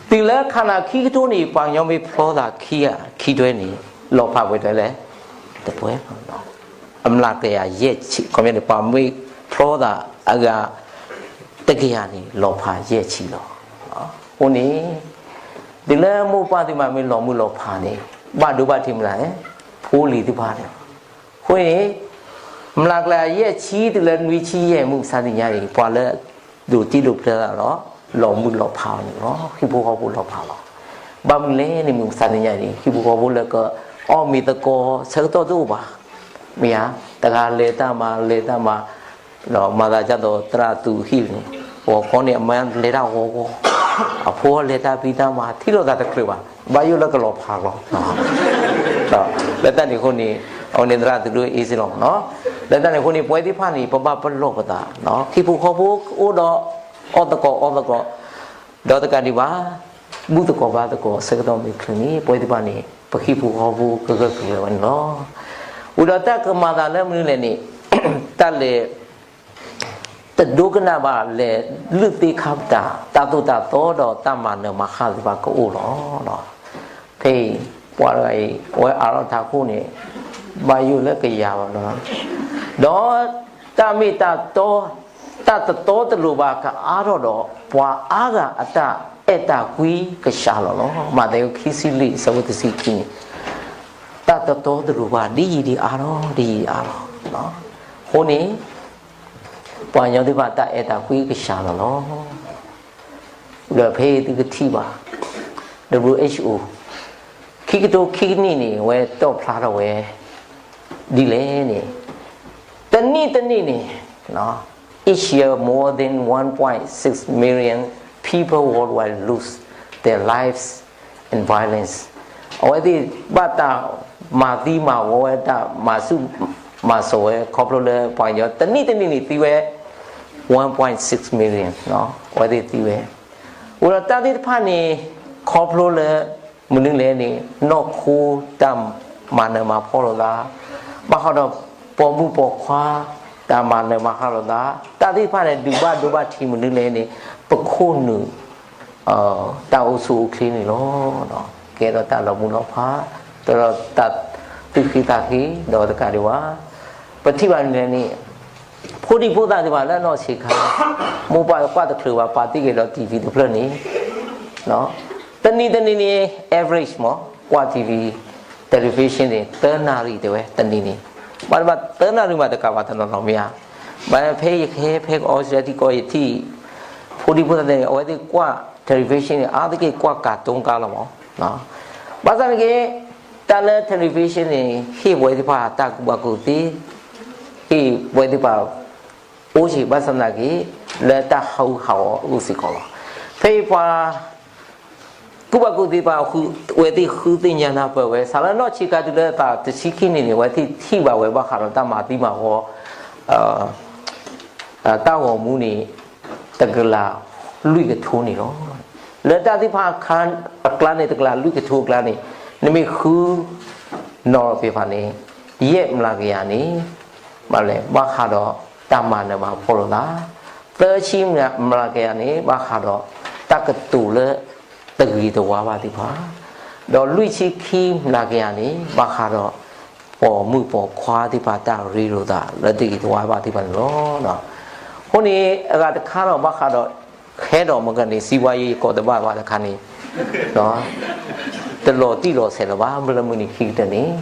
တုၤလၢခါနၤခံကထိန့ၣ် ပှၤကညီမ့ၢ်ဖျီသးခံ, ခံတွဲန့ၣ် လီၤဖးပှဲၤတွဲလဲၣ်, တတွဲလီၤ. အမျးကယၤယဲၢ်ဆံ, ခီပညီန့ၣ် ပှၤမ့ၢ်ဖျီသးအဂၤတကယၤန့ၣ် လီၤဖးယဲၢ်ဆံလီၤ. အဃိန့ၣ် တုၤလၢမိၢ်ပၢ်သ့ၣ်တဖၣ်မ့ၢ်လီၤမုၢ်လီၤဖးန့ၣ် ဘၣ်ဒိဘၣ်ထံးမနုၤလဲၣ်, ဖိလံၤသ့ၣ်တဖၣ်န့ၣ်. အဃိန့ၣ် မျးကယၤယဲၢ်ဆံတုၤလၢနွံဆံယဲၢ် မုၢ်မဆါတနံၤညါအံၤ ပှၤလၢဒိးတံၢ်ဒိးဖျၢသးဒီး လီၤမုၢ်လီၤဖးအီၤန့ၣ်လီၤ. ဟံၣ်ဖိဃီဖိလီၤဖးလီၤ. ဘၣ်မနုၤလဲၣ်န့ၣ် မုၢ်မဆါတနံၤညါအံၤ ဟံၣ်ဖိဃီဖိလၢကအီၣ်မ့ၤသကိးဆၢကတီၢ်တအိၣ်ဘၣ်. မ့ၢ်ဧါ, တဂၤလဲၤတၢ်မၤ လဲၤတၢ်မၤ ဒီးမၤသးဒ်သိးသရၣ်သူးဟံၣ်န့ၣ်, ဂီၤခီန့ၣ် အမါလဲၤတၢ်ဂီၤဂီၤ, အဖိလဲၤတၢ်ဖံးတၢ်မၤ ထံၣ်လိာ်သးတချုးဘၣ်, ဘၣ်ယိၣ်လၢကလီၤဖးလီၤ. လၢတၢ်န့ၣ်အဃိန့ၣ် အဝဲန့ၣ်သရၣ်သူးဒိၣ်အ့စ့လီၤမးနီၤ. လၢတၢ်န့ၣ်အဃိန့ၣ် ပဝဲသ့ၣ်တဖၣ်န့ၣ် ပဘၣ်ပလီၢ်ပသး, ဟံၣ်ဖိဃီဖိအိၣ်ဒီး အီၣ်သကိးအီသကိး ဒီးတကးဒံးဘၣ် ဘူၣ်သကိးဘါသကိး ဆၢကတီၢ်မ့ၢ်ချုးန့ၣ် ပဝဲသ့ၣ်တဖၣ်န့ၣ် ပဟံၣ်ဖိဃီဖိကဂၢၢ်ကျၢၤဝဲန့ၣ်လီၤ. ဝံၤဒီးတၢ်ကမၤသးလၢမနုၤလဲၣ်န့ၣ် တၢ်လဲၤ တဒိကနၣ်ဘၣ်လဲၤလုၢ်သ့ခါပတာ် တၢ်သိၣ်တၢ်သီဒီးတၢ်မၤနၢၤမၤဃၣ်သ့ၣ်တဖၣ်ကအိၣ်လီၤ. ဖဲအံၤ ပှၤတဂၤအံၤ အဝဲအးထီၣ်ထးခိၣ်န့ၣ် ဘၣ်ယိၣ်လၢကယၤလီၤ. ဒီးတၢ်မ့ၢ်တၢ်တီ တၢ်တတီတလိၤဘၣ်ကအါထီၣ်ဒီး ပှၤအါဂၤအတၢ်အဲၣ်တၢ်ကွံကစှၤလီၤလီၤ. မးသဲခံဆံလွံၢ် အဆၢဖိတဆံခံန့ၣ် တၢ်တတီတလိၤဘၣ် ဒ်ယံာ်ဒ်အါထီၣ် ဒ်ယံာ်ဒ်အါထီၣ်. အဃိန့ၣ် ပှၤကညီသ့ၣ်တဖၣ်တၢ်အဲၣ်တၢ်ကွံကစှၤလီၤလီၤ. ဒီးဖဲအံၤသုကထံၣ်ဘၣ် WHO ခံကထိခံကနံၣ်န့ၣ် အဝဲတီၣ်ဖျါထီၣ်ဝဲ ဒ်လဲၣ်န့ၣ် တနံၣ်တနံၣ်န့ၣ် each year more than one point six million people worldwide lose their lives in violence. အဝဲသ့ၣ်ဘၣ်တၢ်မၤသံမၤဝီဝဲ တၢ်မၤဆူၣ်မၤစိးဝဲ ခီဖျိလၢပှၤကညီ တနံၣ်တနံၣ်န့ၣ်သံဝဲ one point six million အဝဲသ့ၣ်သံဝဲ. အဃိဒီးတၢ်သ့ၣ်တဖၣ်န့ၣ် ခီဖျိလၢ မနုၤလဲၣ်န့ၣ် နီၢ်ခိတၢ်မၤနၢၤမၤဖှီၣ်လိာ်သး, ဘၣ်ဃးဒီးပိာ်မုၣ်ပိာ်ခွါ တၢ်မၤနၢၤမၤဃၣ်လိာ်သး, တၢ်သ့ၣ်တဖၣ်န့ၣ် ဒုးဘၣ်ဒိဘၣ်ထံးမနုၤလဲၣ်န့ၣ် ပခိၣ်နူာ် တၢ်အိၣ်ဆူၣ်အိၣ်ချ့န့ၣ်လီၤ. ကဲထီၣ်တၢ်လီၤမုၢ်လီၤဖး, ကဲထီၣ်တၢ်သူၣ်ခုသးခု ဒီးတကးဒံးဘၣ် ပထံၣ်ဘၣ်မနုၤလဲၣ်န့ၣ် ဖိဒံဖိသၣ်သ့ၣ်တဖၣ်လၢအနီၢ်ဆံးခါ မိၢ်ပၢ်ကွၢ်တချုးဘၣ် ပာ်တ့ၢ်က့ၤဒီး TV တဖျၢၣ်န့ၣ် တနံၤတနံၤန့ၣ် average မး ကွၢ် TV television န့ၣ် သၢနၣ်ရံၣ်တဲဝဲ တနံၤန့ၣ် ဘၣ်တဘၣ်သၢနၣ်ရံၣ်မးတကးဘၣ်တနီၤနီၤမ့ၢ်ဧါ. ဘၣ်ဖဲယကဟဲဖဲကီးစဲထံကီးယထံၣ် ဖိဒံဖိသၣ်သ့ၣ်န့ၣ် အဝဲသ့ၣ်ကွၢ် television န့ၣ် အါတက့ၢ်ကွၢ် cartoon ကါလီၤမး. ဘၣ်ဆၣ်န့ၣ်က့ တၢ်လၢ television န့ၣ် ဟ့ၣ်ပဝဲသ့ၣ်တဖၣ်တၢ်ကူၣ်ဘၣ်ကူၣ်သ့ ဟ့ၣ်ပဝဲသ့ၣ်တဖၣ် အိၣ်ဆံးဘၣ်ဆၣ်သနာ်က့ လၢတၢ်ဟးဂူာ်ဟးဂီၤအိၣ်စ့ၢ်ကီးလီၤ. ဖဲအံၤပှၤ ကူၣ်ဘၣ်ကူၣ်သ့ပှၤ အဝဲသ့ၣ်ဃုသ့ၣ်ညါနၢ်ပၢၢ်ဝဲ စးလၢနီၢ်ဆံးခါတုၤလၢအသးတဆံခံနံၣ်န့ၣ် အဝဲသ့ၣ်ထံၣ်ဘၣ်ဝဲဘၣ်ဃးဒီးတၢ်မၤသံမၤဝီ တၢ်ဂီၤမူန့ၣ် တကလးလွံၢ်ကထိန့ၣ်လီၤ. လၢတၢ်သ့ၣ်တဖၣ်အခါအကျါန့ၣ် တကလးလွံၢ်ကထိအကျါန့ၣ် နမ့ၢ်ဃုနီၤလီၤသ့ၣ်တဖၣ်န့ၣ် ယဲၢ်မျးကယၤန့ၣ် မ့ၢ်လဲၣ် ဘၣ်ဃးဒီးတၢ်မၤနၢၤမၤဖှီၣ်လိာ်သး, သၢဆံမျးကယၤန့ၣ် ဘၣ်ဃးဒီးတၢ်ကတိၤလၢတဂ့ၤတဝါဘၣ်သ့ၣ်တဖၣ်, ဒီးလွံၢ်ဆံခံမျးကယၤန့ၣ် ဘၣ်ဃးဒီးပိာ်မုၣ်ပိာ်ခွါသ့ၣ်တဖၣ်တၢ်ရ့လိာ်သးလၢတဂ့ၤတဝါဘၣ်သ့ၣ်တဖၣ်န့ၣ်လီၤ. အဃိန့ၣ် အဂၤတခါဒီးဘၣ်ဃးဒီး ဟဲဒီးမ့ၢ်ကန့ၣ် စံးဘှါယံၤကိးတဘၣ်ဘၣ်တခါန့ၣ် တလီၤတံၢ်လီၤဆဲးလၢၤဘၣ် လၢမုၢ်နံၤခံကတၢၢ်န့ၣ်,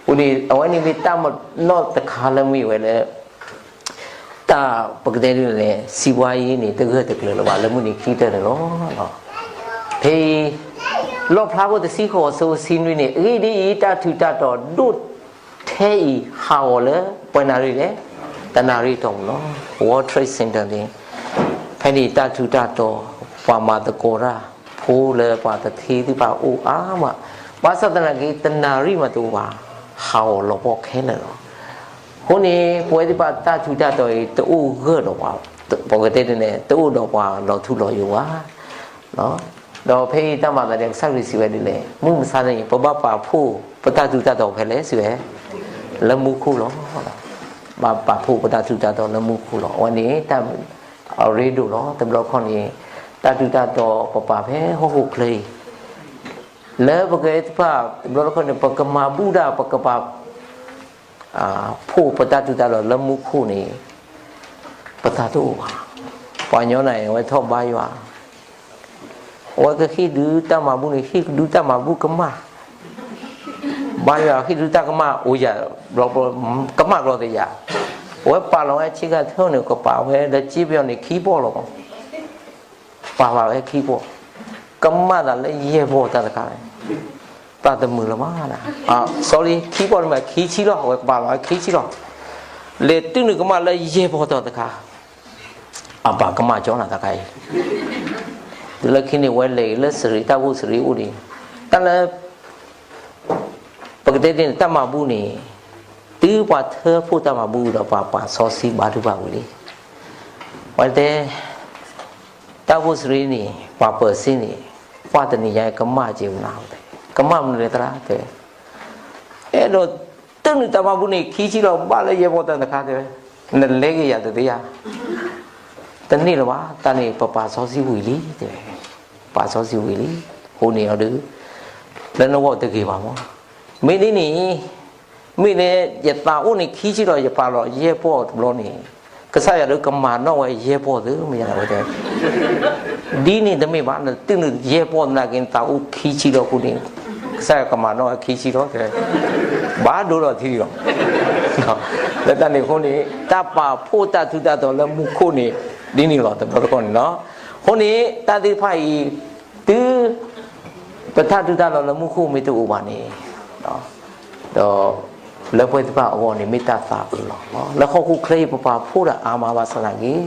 အဃိန့ၣ် အဝဲန့ၣ်မ့ၢ်တၢ်မနီၣ်တခါလၢမ့ၢ်ဝဲလၢ တၢ်ပကတဲဒ်လဲၣ် စံးဘှါယံၤန့ၣ် တဂၢၢ်တကျၢၤလၢၤဘၣ် လၢမုၢ်နံၤခံကတၢၢ်န့ၣ်လီၤ. ဖဲအံၤ လီၣ်ဖျါခိၣ်တဆံဃိး အဆၢဖိတဆံနွံန့ၣ် အဂ့ၢ်ဒ်အံၤ တၢ်ထူးတၢ်တီၤဒိၣ်ထဲအံၤဟးဂီၤလၢ ပှဲၤနၣ်ရံၣ်လဲၣ်, တနၣ်ရံၣ်တီၢ်ပူၤလီၤ. World Trade Center န့ၣ် ဖဲန့ၣ်တၢ်ထူးတၢ်တီၤ ပှၤမၤသကိးတၢ်ဖိလၢပှၤတထ့သ့ၣ်တဖၣ်အိၣ်အါမး, ဘၣ်ဆၣ်သနာ်က့ တနၣ်ရံၣ်မးတအိၣ်ဘၣ် ဟးဂီၤလီၤပှီၢ်ခဲလၢာ်လီၤ. အဃိန့ၣ် ပဝဲသ့ၣ်တဖၣ်တၢ်ထူးတၢ်တီၤအံၤ တအိၣ်ဂၢၢ်ဒီးပှၤ, ပကတဲဒ်န့ၣ် တအိၣ်ဒီးပှၤလီၤထူလီၤယိာ်ဘၣ်. ဒီးဖဲအံၤတၢ်မၤသးဒ်ကစၢ်ခရံာ်စံးဝဲဒ်လဲၣ်, မုၢ်မဆါတနံၤ ပဘၣ်ပာ်ဖှိၣ်ပတၢ်ထူးတၢ်တီၤဖဲလဲၣ်စံးဝဲ, လၢမူခိၣ်လီၤ. ဘၣ်ပာ်ဖှိၣ်ပတၢ်ထူးတၢ်တီၤလၢမူခိၣ်လီၤ. အဝဲန့ၣ်တၢ်အရ့ဒိၣ်လီၤ. တဘျီတခီၣ်န့ၣ် တၢ်ထူးတၢ်တီၤပပာ်ဖဲဟီၣ်ခိၣ်ချၢအံၤ လၢပကဲတဖၣ်တဘျီတခီၣ်န့ၣ် ပကမၤဘူၣ်ဒၣ် ပကပာ် ဖှိၣ်ပတၢ်ထူးတၢ်တီၤလၢမူခိၣ်န့ၣ် ပသးတအိၣ်ဘၣ်. ပှၤညီနုၢ်အံၤ အဝဲထီၣ်ဘါယွၤ, အဝဲကဟ့ၣ်ဒုးတၢ်မၤဘူၣ်န့ၣ် ဟ့ၣ်ဒုးတၢ်မၤဘူၣ်ကမၣ်, ဘါယွၤဟ့ၣ်ဒုးတၢ်ကမၣ်အိၣ်ယၤ ဘျီဘျီ ကမၣ်ဘျီတယၤ, အဝဲပာ်လီၤဝဲဆ့ကၤထၢၣ်န့ၣ် ကပာ်ဝဲလၢစ့ပယီၤန့ၣ် ခံပီၢ်လီၤ. ပာ်လီၤဝဲခံပီၢ်, ကမၣ်သးလၢယဲၢ်ပီၢ်တၢ်တခါ, သးတမုာ်လၢၤဘၣ်, sorry ခံပီၢ်တမ့ၢ် ခံဆံလီၤ, အဝဲကပာ်လီၤဝဲခံဆံလီၤ. လဲၤတုၤနုာ်ကမၣ်လၢယဲၢ်ပီၢ်တၢ်တခါ, အပာ်ကမၣ်ကၠီနၤတခါအံၤ, တုၤလၢခံန့ၣ် ဝဲလဲၤလၢစရံး တၢ်အိၣ်စရံးအိၣ်ဒံး, တၢ်လၢ ပကတဲဒ်န့ၣ် တၢ်မၤဘူၣ်န့ၣ် တုၤပှၤထၢဖှိၣ်တၢ်မၤဘူၣ်ဒီး ပှၤပာ်စီဆှံဘါထုကဖၣ်ဝံၤလံ. ပှၤတဲ တၢ်အိၣ်စရံးန့ၣ် ပှၤပၢၤစ့န့ၣ် ကွၢ်တနံၤညါကမၣ်က့ၤမနုၤ, ကမၣ်မနုၤလဲၣ်သရၣ်တဲ, အဲၣ်ဒိးတုၤနုာ်တၢ်မၤဘူၣ်န့ၣ် ခံဆံလီၤ ဘၣ်လၢယဲၢ်ပီၢ်တၢ်တခါတဲဝဲ, နလဲၤက့ၤယၤတသ့ဧါ, တန့ၢ်လၢၤဘၣ်, တၢ်န့ၣ်ပပာ်စီဆှံဝံၤလံတဲဝဲ, ပာ်စီဆှံဝံၤလံ, အဃိန့ၣ်အီၤဒီး လၢနဂီၢ်တဂ့ၤဘၣ်မး, မ့ၢ်ဒ်န့ၣ် မ့ၢ်လၢယသးအိၣ်န့ၣ်ခံဆံလီၤ ယပာ်လီၤယဲၢ်ပီၢ်တဘျီန့ၣ် ကစၢ်ယွၤဒုးကမၤနီၣ်ဝဲယဲၢ်ပီၢ်သ့ မ့ၢ်ယၤဝဲတဲ, ဒ်န့ၣ်တမ့ၢ်ဘၣ် နတုၤနုာ်ယဲၢ်ပီၢ်သနာ်က့ နသးအိၣ်ခံဆံလီၤအဃိန့ၣ် ကစၢ်ယွၤကမၤနီၣ်ဝဲခံဆံလီၤတဲ, ဘၣ်ဒိလီၤထံလီၤ လၢတၢ်န့ၣ်အဃိန့ၣ် တၢ်ပာ်ဖှိၣ်တၢ်ထူးတၢ်တီၤလၢမူခိၣ်န့ၣ် ဒ်န့ၣ်လီၤ တဘျီတခီၣ်န့ၣ်လီၤ. အဃိန့ၣ် တၢ်သ့ၣ်တဖၣ်အံၤ တုၤ ပတၢ်ထူးတၢ်တီၤလၢမူခိၣ်မ့ၢ်တအိၣ်ဘၣ်န့ၣ် ဒီး လၢပဝဲသ့ၣ်တဖၣ်အဂီၢ်န့ၣ် မ့ၢ်တၢ်သးပ့ၤနီၣ်လီၤ. လၢဟီၣ်ခိၣ်ချၢအံၤ ပပာ်ဖှိၣ်တၢ်အါမးဘၣ်ဆၣ်သနာ်က့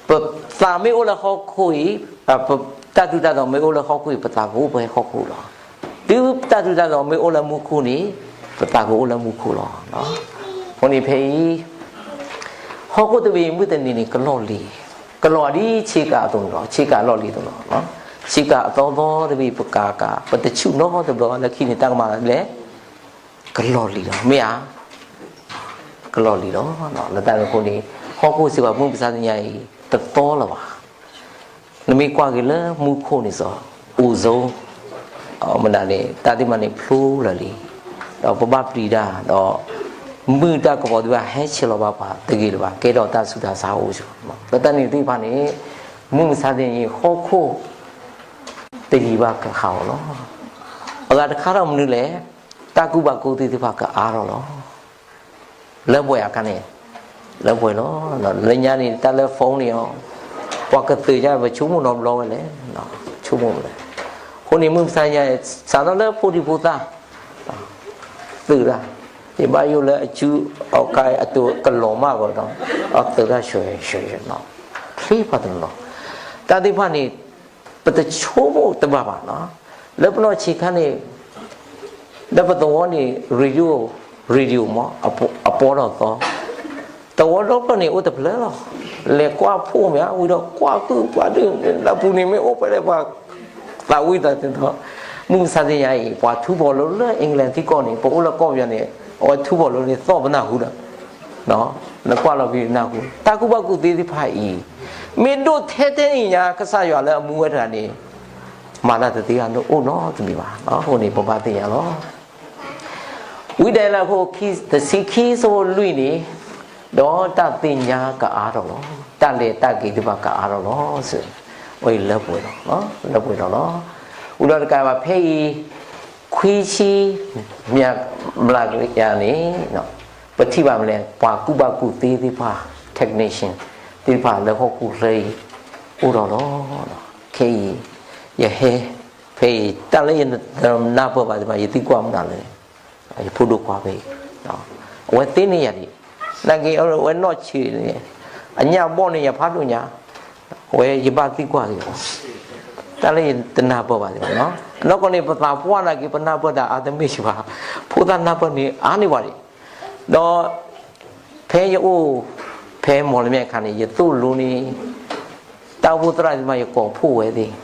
ပသးမ့ၢ်အိၣ်လၢဟီၣ်ခိၣ်အံၤ, ပတၢ်ထူးတၢ်တီၤမ့ၢ်အိၣ်လၢဟီၣ်ခိၣ်အံၤ ပသးကအိၣ်ဖဲဟီၣ်ခိၣ်လီၤ. တုၤတၢ်ထူးတၢ်တီၤမ့ၢ်အိၣ်လၢမူခိၣ်န့ၣ် ပသးကအိၣ်လၢမူခိၣ်လီၤ. အဃိန့ၣ်ဖဲအံၤ ဟီၣ်ခိၣ်တဘ့ၣ်အံၤမုၢ်တနံၤန့ၣ် ကလီၢ်လံၤ, ကလီၤဒ်ဆ့ကၤအသိးန့ၣ်လီၤ. ဆ့ကၤလီၢ်လံၤအသိးလီၤ. ဆ့ကၤအသီသီတဘ့ၣ် ပကၤကၤ ပတဆူၣ်နီတဘျီ လၢခံန့ၣ်တၢ်ကမၤလဲၣ် ကလီၢ်လံၤလီၤ. မ့ၢ်ဧါ, ကလီၢ်လံၤလီၤ. လၢတၢ်န့ၣ်အဃိန့ၣ် ဟီၣ်ခိၣ်စ့ၢ်ကီးမုၢ်မဆါတနံၤအံၤ တသီလၢၤဘၣ်. နမ့ၢ်ကွၢ်က့ၤလၢမူခိၣ်န့ၣ်စ့ၢ်ကီး အိၣ်စိ မနုၤန့ၣ် တၢ်သ့ၣ်တဖၣ်န့ၣ်ဖျိလၢာ်လံ, ဒီးပဘၣ်ပျံၤတၢ် ဒီး မုၢ်တၢ်ကပီၤသ့ၣ်တဖၣ်ဟဲဆဲးလီၤဘၣ်ပှၤတဂ့ၤလၢၤဘၣ် ကဲထီၣ်တၢ်ဆူးတၢ်ဆါအိၣ်စ့ၢ်ကီး. လၢတၢ်န့ၣ်သ့ၣ်တဖၣ်န့ၣ် မုၢ်မဆါတနံၤအံၤ ဟီၣ်ခိၣ် တယံာ်ဘၣ်ကဟးဂီၤလီၤ. အဂၤတခါထီၣ်မနုၤလဲၣ်, တၢ်ကူၣ်ဘၣ်ကူၣ်သ့သ့ၣ်တဖၣ်ကအါထီၣ်လီၤ. လၢပှဲၤအခါန့ၣ် လၢပှဲၤလီၤ. လၢညါန့ၣ် တၢ်လၢ phone န့ၣ်အီၤ ပှၤကသုးညါ ပဆိကမိၣ်နီတဘျီဝဲလဲၣ်, ဆိကမိၣ်လဲၣ်. အဃိန့ၣ် မုၢ်မဆါညါ စးထီၣ်လၢဖိဒံဖိသၣ် သုးတၢ်, ယဘၣ်ယိၣ်လၢအစုအီၤခါအတိၤကလီၤမၢ်ကီးဒီး အသုးတၢ်ဆှဲးဆှဲးဆှဲးနီၤ, ချ့ပှၤတနီၤနီၤ, တၢ်သ့ၣ်တဖၣ်န့ၣ် ပတဆိကမိၣ်တဘၣ်ဘၣ်နီၤ. လၢပနီၢ်ဆံးခါန့ၣ် လၢပသဝီန့ၣ် radio radio မ့ၢ် အပီထီၣ်သီ, သဝီဒီဖျၢၣ်န့ၣ် အိၣ်တဖျၢၣ်လီၤ. လဲၤကွၢ်ဖှိၣ်မ့ၢ်ဧါ, ဝံၤဒီးကွၢ်ကုၢ်ကွၢ်ဒုၣ်, လၢပူၤန့ၣ်မ့ၢ်အိၣ်ဖဲလဲၣ်ပှၤသးဝံၣ်သးတနီၤ, မုၢ်မဆါတနံၤအံၤ ပှၤထူပီၤလိလၢ England ထံကီၢ်န့ၣ်, ပအိၣ်လၢကီၢ်ပယီၤန့ၣ် အဝဲထူပီၤလိန့ၣ် သီၣ်ပနၢ်ဟူဒီး နကွၢ်လီၤပနၢ်ဟူ, တၢ်ကူၣ်ဘၣ်ကူၣ်သ့သ့ၣ်တဖၣ်အံၤ မ့ၢ်ဒိၣ်ထဲထဲအံၤညါ ကစၢ်ယွၤလၢအမူဝဲတဂၤန့ၣ် မၤတၢ်တသ့ဂ့ၤ နအိၣ်နီတမံၤဘၣ်. အဃိန့ၣ် ပဘၣ်သ့ၣ်ညါလီၤ. ဝံဒၣ်အ့လးအခိၣ် တဆံခံ ဆၢဖိလွံၢ်န့ၣ်, ဒီးတၢ်သ့ၣ်ညါကအါထီၣ်လီၤ, တၢ်လဲၤတၢ်က့ၤသ့ၣ်တဖၣ်ကအါထီၣ်လီၤ. အဝဲအံၤလၢပှဲၤလီၤ, လၢပှဲၤထီၣ်လီၤ. ဝံၤဒီးတကးဘၣ် ဖဲအံၤ ခွံဆံ မျးကယၤန့ၣ် ပထံၣ်ဘၣ်မနုၤလဲၣ်, ပှၤကူၣ်ဘၣ်ကူၣ်သ့သ့ၣ်တဖၣ် technician သ့ၣ်တဖၣ်လၢဟီၣ်ခိၣ်ချၢအံၤ အိၣ်ထီၣ်လီၤ. ခဲအံၤ ယဟဲ ဖဲအံၤ တၢ်လၢယတနၢ်ပၢၢ်ဘၣ်သ့ၣ်တဖၣ် ယသံကွၢ်မနုၤလဲၣ်, ယဖိဒိၣ်ခွါဖဲအံၤ အဝဲသ့န့ၢ်ယၤဒံး, နာ်က့အဝဲနီၢ်ဆံးန့ၣ် အညၣ်ဘီၣ်န့ၢ်ယၤဖးဒိၣ်ညါ, အဝဲယဘၣ်သံကွၢ်က့ၤအီၤ, တၢ်လၢယတနၢ်ပၢၢ်ဘၣ်သ့ၣ်တဖၣ်နီၤ. အနီၢ်ကီၢ်န့ၣ် ပသးပှၢ်နာ်က့ ပနၢ်ပၢၢ်တၢ်အါတမ့ၢ်ဘၣ်, ဖိသၣ်နၢ်ပၢၢ်န့ၢ်အါန့ၢ်ပှၤဒံး, ဒီး ဖဲယအိၣ် ဖဲမီၢ်လမၠဲၣ်အခါန့ၣ် ယသိၣ်လိန့ၢ် တၢ်အိၣ်ဖှိၣ်သရၣ်သ့ၣ်တဖၣ် ယကိးဖှိၣ်ဝဲသ့ၣ်,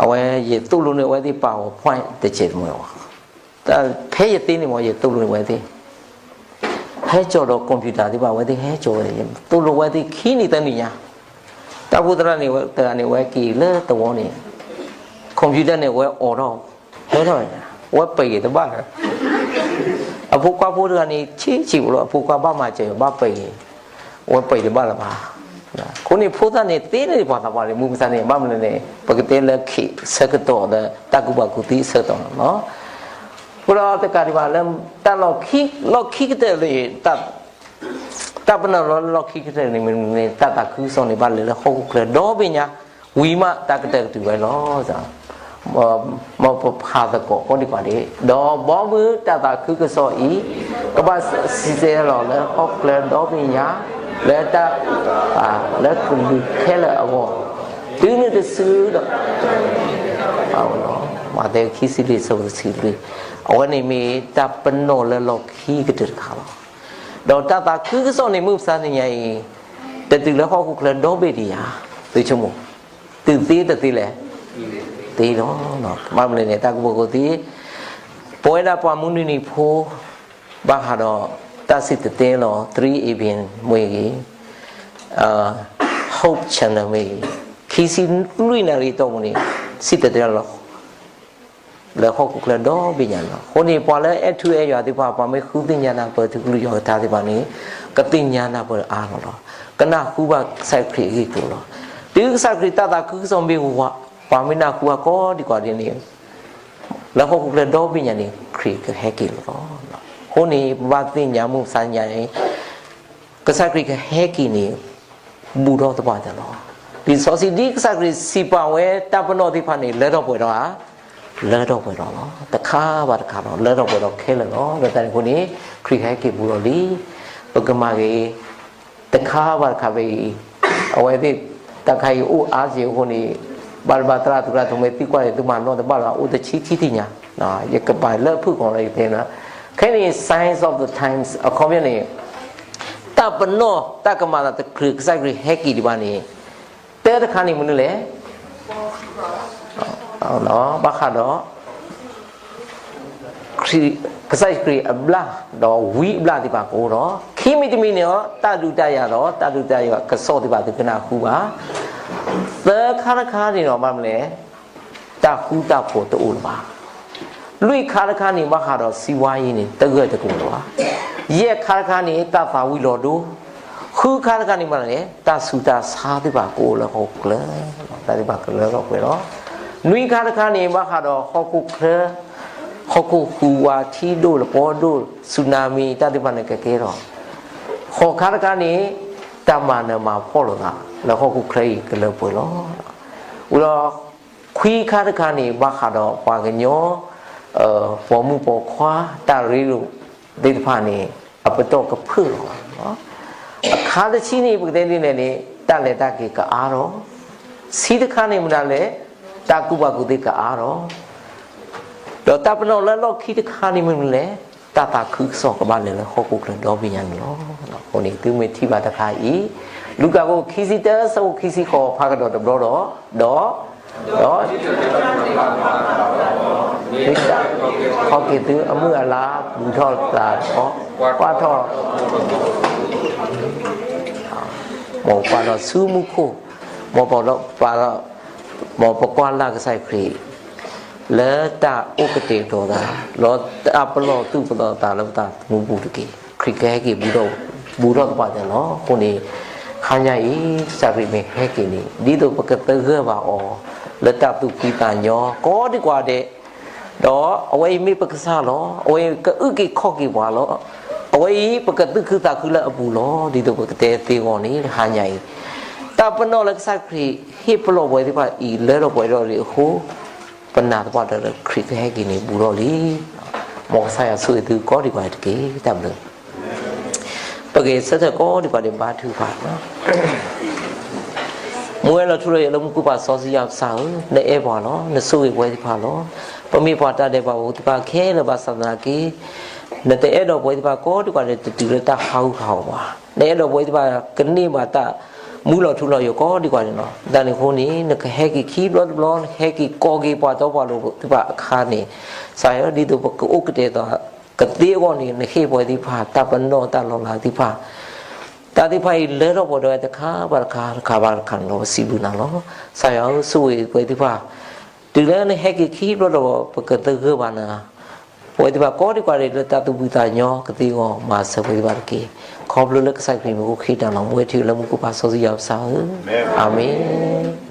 အဝဲယသိၣ်လိန့ၢ်အဝဲသ့ၣ် PowerPoint တစဲးတမှဲၤဘၣ်, ဖဲယသ့န့ၣ်မ့ၢ် ယသိၣ်လိန့ၢ်အဝဲသ့ၣ် ဟဲကၠီၤဒီး computer သ့ၣ်တဖၣ် အဝဲသ့ၣ်ဟဲကၠီၤဝဲ, သိၣ်လိဝဲသ့ၣ်ခံနံၤသၢနံၤညါ, တၢ်အိၣ်ဖှိၣ်သရၣ်န့ၣ် တဂၤန့ၣ် အဝဲက့ၤလၢသဝီန့ၣ် computer န့ၣ် အဝဲအိးထီၣ် ဟဲထီၣ်, အဝဲပံးတဘၣ်လၢၤ, အဖိခွါဖိတဂၤန့ၣ် ဆံးဆံးဖိလီၤ, အဖိခွါဘၣ်မၤစၢၤ ဘၣ်ပံး, အဝဲပံးတဘၣ်လၢၤဘၣ်. အဃိန့ၣ် ဖိသၣ်န့ၣ် သ့န့ၢ်ပှၤသးပှၢ်လံ, မုၢ်မဆါန့ၣ် ဘၣ်မနုၤလဲၣ်န့ၣ် ပကတဲလၢခံဆၢကတီၢ်လၢ တၢ်ကူၣ်ဘၣ်ကူၣ်သ့အဆၢကတီၢ်လီၤ. အဃိဒီးတကးဒံးဘၣ်လၢ တၢ်လီၢ်ခံ လီၢ်ခံကတၢၢ်လၢ တၢ်ပနီၣ်လီၤလၢလီၢ်ခံကတၢၢ်န့ၣ် မ့ၢ်မနုၤန့ၣ် တၢ်သးခုကစီၣ်န့ၣ် ဘၣ်လဲၤလၢဟီၣ်ခိၣ်ချၢဒီဘ့ၣ်ညါ, ဝံၤမးတၢ်ကတၢၢ်ကတုၤဝဲလီၤ. မ်ပဖးသကိးကိးဒံးကွၢ်ဒံး, ဒီးဘီမုၢ်တၢ်သးခုကစီၣ်အံၤ ကဘၣ်စံးဆဲလီၤလၢဟီၣ်ခိၣ်ချၢဒီဘ့ၣ်ညါ, လၢတၢ်, လၢကလုာ်ခဲလၢာ်အဂီၢ်, တုၤနုၤတစုဒီး မးသဲ ခံဆံလွံၢ် ဆၢဖိတဆံလွံၢ်, အဝဲန့ၣ်မ့ၢ်တၢ်ပနီၣ်လၢလီၢ်ခံကတၢၢ်တခါလီၤ. ဒီးတၢ်သးခုကစီၣ်န့ၣ် မုၢ်မဆါတနံၤအံၤ တတုၤလၢဟီၣ်ခိၣ်ချၢဒီဘ့ၣ်ဒံးဧါ, သုဆိကမိၣ်, တုၤသ့တသ့လဲၣ်, သ့လီၤ. ဘၣ်မနုၤလဲၣ်န့ၣ် တၢ်ကူၣ်ဘၣ်ကူၣ်သ့ ပဝဲဒၣ်ပှၤမုၢ်နွံနံၤဖိ ဘၣ်ဃးဒီး တၢ်စံၣ်တဲၤတဲလီၤ three A B N မ့ၢ်ဂ့ၤ, Hope Channel မ့ၢ်ဂ့ၤ, ခံဆံလွံၢ်နၣ်ရံၣ်အတီၢ်ပူၤန့ၣ် စံၣ်တဲၤတဲလီၤ လၢဟီၣ်ခိၣ်ချၢဒီဘ့ၣ်ညါလီၤ. အဃိန့ၣ် ပှၤလၢအဲၣ်ထူအဲၣ်ယွၤသ့ၣ်တဖၣ် ပှၤမ့ၢ်ဃုသ့ၣ်ညါနၢ်ပၢၢ်ထူကလုၢ်ယွၤကထါသ့ၣ်တဖၣ်န့ၣ် ကသ့ၣ်ညါနၢ်ပၢၢ်အါထီၣ်လီၤ. ကနၢ်ဟူဘၣ်ကစၢ်ခရံာ်အဂ့ၢ်အကျိၤလီၤ. တုၤကစၢ်ခရံာ်တၢ်သးခုကစီၣ်မ့ၢ်ဝး, ပှၤမ့ၢ်နၢ်ဟူဘၣ်ကိးဒံးကွၢ်ဒံးန့ၣ် လၢဟီၣ်ခိၣ်ချၢဒီဘ့ၣ်ညါန့ၣ် ခရံာ်ကဟဲက့ၤလီၤ. အဃိန့ၣ် ပဘၣ်သ့ၣ်ညါမုၢ်မဆါညါန့ၣ် ကစၢ်ခရံာ်ကဟဲက့ၤန့ၣ် ဘူးထီၣ်သပှၢ်တၢၢ်လီၤ. လံာ်စီဆှံဒ်ကစၢ်ခရံာ်စံးပာ်ဝဲတၢ်ပနီၣ်သ့ၣ်တဖၣ်န့ၣ် လၢထီၣ်ပှဲၤထီၣ်ဧါ, လၢထီၣ်ပှဲၤထီၣ်လီၤ. တခါဘၣ်တခါလီၤ, လၢထီၣ်ပှဲၤထီၣ်ခဲလၢာ်လီၤ. လၢတၢ်န့ၣ်အဃိန့ၣ် ခရံာ်ကဟဲက့ၤဘူးလီၤလံ. ပကမၤဂ့ၤ တခါဘၣ်တခါဖဲအံၤ, အဝဲသ့ၣ် တၢ်ခါအံၤအိၣ်အါက့ၤအဃိန့ၣ် ဘၣ်တဘၣ်သရၣ် သုရၣ်သုမဲာ်သံကွၢ်န့ၣ် သုမၤနီၣ်တဘၣ်လၢၤဘၣ် အိၣ်တဆံခံထံၣ်ညါ, ယကပာ်လၢအဖုၣ်ကိာ်လၢယတဲနၤ, ခဲအံၤန့ၣ် Signs of the Times အခီပညီန့ၣ် တၢ်ပနီၣ်တၢ်ကမၤသးတချုးကစၢ်ခရံာ်ဟဲက့ၤဒံးဘၣ်န့ၣ် တၢ်တခါန့ၣ်မနုၤလဲၣ် ဘၣ်ဃးဒီး ခရံာ်, ကစၢ်ယ့ၣ်ၡူးခရံာ်အဘျၣ် ဒီးဝံအဘျၣ်သ့ၣ်တဖၣ်ကအိၣ်ဒီး ခံမံၤတမံၤန့ၣ်ဒီး တၢ်ဒုးတၢ်ယၤဒီး တၢ်ဒုးတၢ်ယၤကစီၣ်သ့ၣ်တဖၣ်သုကနၢ်ဟူဘၣ်. သၢခါတခါန့ၣ်ဒီး ဘၣ်မနုၤလဲၣ်, တၢ်ဃူတၢ်ဖိးတအိၣ်လၢၤဘၣ်. လွံၢ်ခါတခါန့ၣ် ဘၣ်ဃးဒီးစံးဝါယံၤန့ၣ် တဂၢၢ်တကျိၤလၢၤဘၣ်. ယဲၢ်ခါတခါန့ၣ် တၢ်သးဝံၤလီၤဒိ, ဃုခါတခါန့ၣ် ဘၣ်မနုၤလဲၣ်, တၢ်ဆူးတၢ်ဆါသ့ၣ်တဖၣ်ကအိၣ်လၢဟီၣ်ခိၣ်ချၢ, တၢ်သ့ၣ်တဖၣ်ကလၢထီၣ်ပှဲၤလီၤ. နွံခါတခါန့ၣ် ဘၣ်ဃးဒီးဟီၣ်ခိၣ်ချၢ, ဟီၣ်ခိၣ်ဟူးဝး ထံဒိၣ်လပီဒိၣ် ဆူနါမံၤ တၢ်သ့ၣ်တဖၣ်န့ၣ်ကကဲထီၣ်. ဃိးခါတခါန့ၣ် တၢ်မၤနၢၤမၤဖှီၣ်လိာ်သး လၢဟီၣ်ခိၣ်ချၢအံၤကလၢပှဲၤလီၤ. ဝံၤဒီး ခွံခါတခါန့ၣ် ဘၣ်ဃးဒီးပှၤကညီ ပိာ်မုၣ်ပိာ်ခွါ တၢ်ရ့လိာ်သ့ၣ်တဖၣ်န့ၣ် အပတီၢ်ကဖုၣ်လီၤ. အခါတဆံန့ၣ် ပကတဲဒ်လဲၣ်န့ၣ် တၢ်လဲၤတၢ်က့ၤကအါထီၣ်, ဆံတခါန့ၣ်မနုၤလဲၣ်, တၢ်ကူၣ်ဘၣ်ကူၣ်သ့ကအါထီၣ်, ဒီးတၢ်ပနီၣ်လၢလီၢ်ခံတခါန့ၣ်မနုၤလဲၣ်, တၢ်သးခုကစီၣ်ကဘၣ်လဲၤလၢဟီၣ်ခိၣ်ချၢဒီဘ့ၣ်ညါန့ၣ်လီၤ. အဃိန့ၣ် သုမ့ၢ်ထံၣ်ဘၣ်တခါအံၤ, လူၤကၣ်ခိၣ်ခံဆံတၢ ဆၢဖိခံဆံဃိး ဖးကဒီးတဘျီဒီး, ဒီး ဒီး မ့ၢ်တၢ်ခီက့ၤသုအမုၢ်အလါ ဘူၣ်ထီၣ်သးဒီး ကွၢ်ထီၣ် မ်ပပှၤဒီးဆူမူခိၣ်, မ်ပဒီးပှၤဒီး မ်ပကွၢ်လၢ်ကစၢ်ခရံာ် လၢတၢ်အိၣ်ကတဲာ်ကတီၤသး, လၢတၢ်ပလီၢ်သူၣ်ပလီၢ်သးလၢပသးသမူပူၤတက့ၢ်. ခရံာ်ကဟဲက့ၤဘူၣ်ထီၣ်, ဘူၣ်ထီၣ်ကပၤန့ၣ်လီၤ. အဃိန့ၣ် ခါညါအံၤ ကစၢ်ခရံာ်မ့ၢ်ဟဲက့ၤန့ၣ် ဒ်သိးပကသဂၢၢ်ဘၣ်အီၤ လၢတၢ်သူၣ်ဖှံသးညီ ကိးဒံကွၢ်ဒဲး ဒီးအဝဲအံၤမ့ၢ်ပကစၢ်လီၤ. အဝဲအံၤကအုၣ်က့ၤခီၣ်က့ၤပှၤလီၤ. အဝဲအံၤပကသူၣ်ခုသးခုလၢအပူၤလီၤ. ဒ်သိးပကတဲသ့အဂီၢ်န့ၣ် တဟါညါအံၤ တၢ်ပနီၣ်လၢကစၢ်ခရံာ်ဟ့ၣ်ပလီၢ်ပဝဲသ့ၣ်တဖၣ်အံၤ လၢထီၣ်ပှဲၤထီၣ်လံအဃိ, ပနာ်သပှၢ်တၢၢ်လၢခရံာ်ကဟဲက့ၤန့ၣ် ဘူးထီၣ်လံ. မ်ကစၢ်ယွၤဆိၣ်ဂ့ၤသုကိးဒံကွၢ်တက့ၢ်. တၢ်ဘျုး ပက့ၤဆၢထၢၣ်ကိးဒံကွၢ်ဒဲး ဘါထုကဖၣ်လီၤ. မူဝဲလီၤထူလီၤယိာ်လၢမူခိၣ် ပၢ်စီဆှံယွၤပကစၢ်ဧၢ, နအဲၣ်ပှၤလီၤ. နဆိၣ်ဂ့ၤပဝဲသ့ၣ်တဖၣ်လီၤ. ပမ့ၢ်ပှၤတၢ်ဒဲးဘးဖိသ့ၣ်တဖၣ်ခဲလၢာ် ဘၣ်ဆၣ်သနာ်က့ နတအဲၣ်ဒိးပဝဲသ့ၣ်တဖၣ်ကိးဒံကွၢ်ဒဲး တတုၤလၢတၢ်ဟးဂူာ်ဟးဂီၤဘၣ်. နအဲၣ်ဒိးပဝဲသ့ၣ်တဖၣ်ကန့ၢ်ဘၣ်တၢ်မူလီၤထူလီၤယိာ်ကိးဒံကွၢ်ဒဲးလီၤ. တၢ်န့ၣ်အဃိန့ၣ် နကဟဲက့ၤခံဘျီတဘျီ, နဟဲက့ၤကိးက့ၤပှၤတီပှၤလိၤသ့ၣ်တဖၣ်အခါန့ၣ်, ကစၢ်ယွၤ ဒ်သိးပကအိၣ်ကတဲာ်ကတီၤကသ့အဂီၢ်န့ၣ် နဟ့ၣ်ပဝဲသ့ၣ်တဖၣ် တၢ်ပနီၣ်တၢ်လီၤလးသ့ၣ်တဖၣ်, တၢ်သ့ၣ်တဖၣ်အံၤ လၢထီၣ်ပှဲၤဒီးတခါဘၣ်တခါ တခါဘၣ်တခါန့ၣ်လီၤ. ပစံးဘျုးနၤလီၤ. ကစၢ်ယွၤဧၢ, ဆိၣ်ဂ့ၤပဝဲသ့ၣ်တဖၣ်, တုၤလၢနဟဲက့ၤခံဘျီဒီး ပကသဂၢၢ်ဘၣ်နၤ, ပဝဲသ့ၣ်တဖၣ်ကိးဒံကွၢ်ဒဲး လၢတၢ်သူၣ်ဖှံသးညီကသ့အဂီၢ် မၤစၢၤပဝဲသ့ၣ်တဖၣ်တက့ၢ်. ခီဖျိလၢကစၢ်ခရံာ်မံၤအဃိ ဃ့တၢ်လီၤ. မူဝဲထံၣ်လၢမူခိၣ် ပၢ်စီဆှံယွၤပကစၢ်ဧၢ, အၤမ့ၣ်.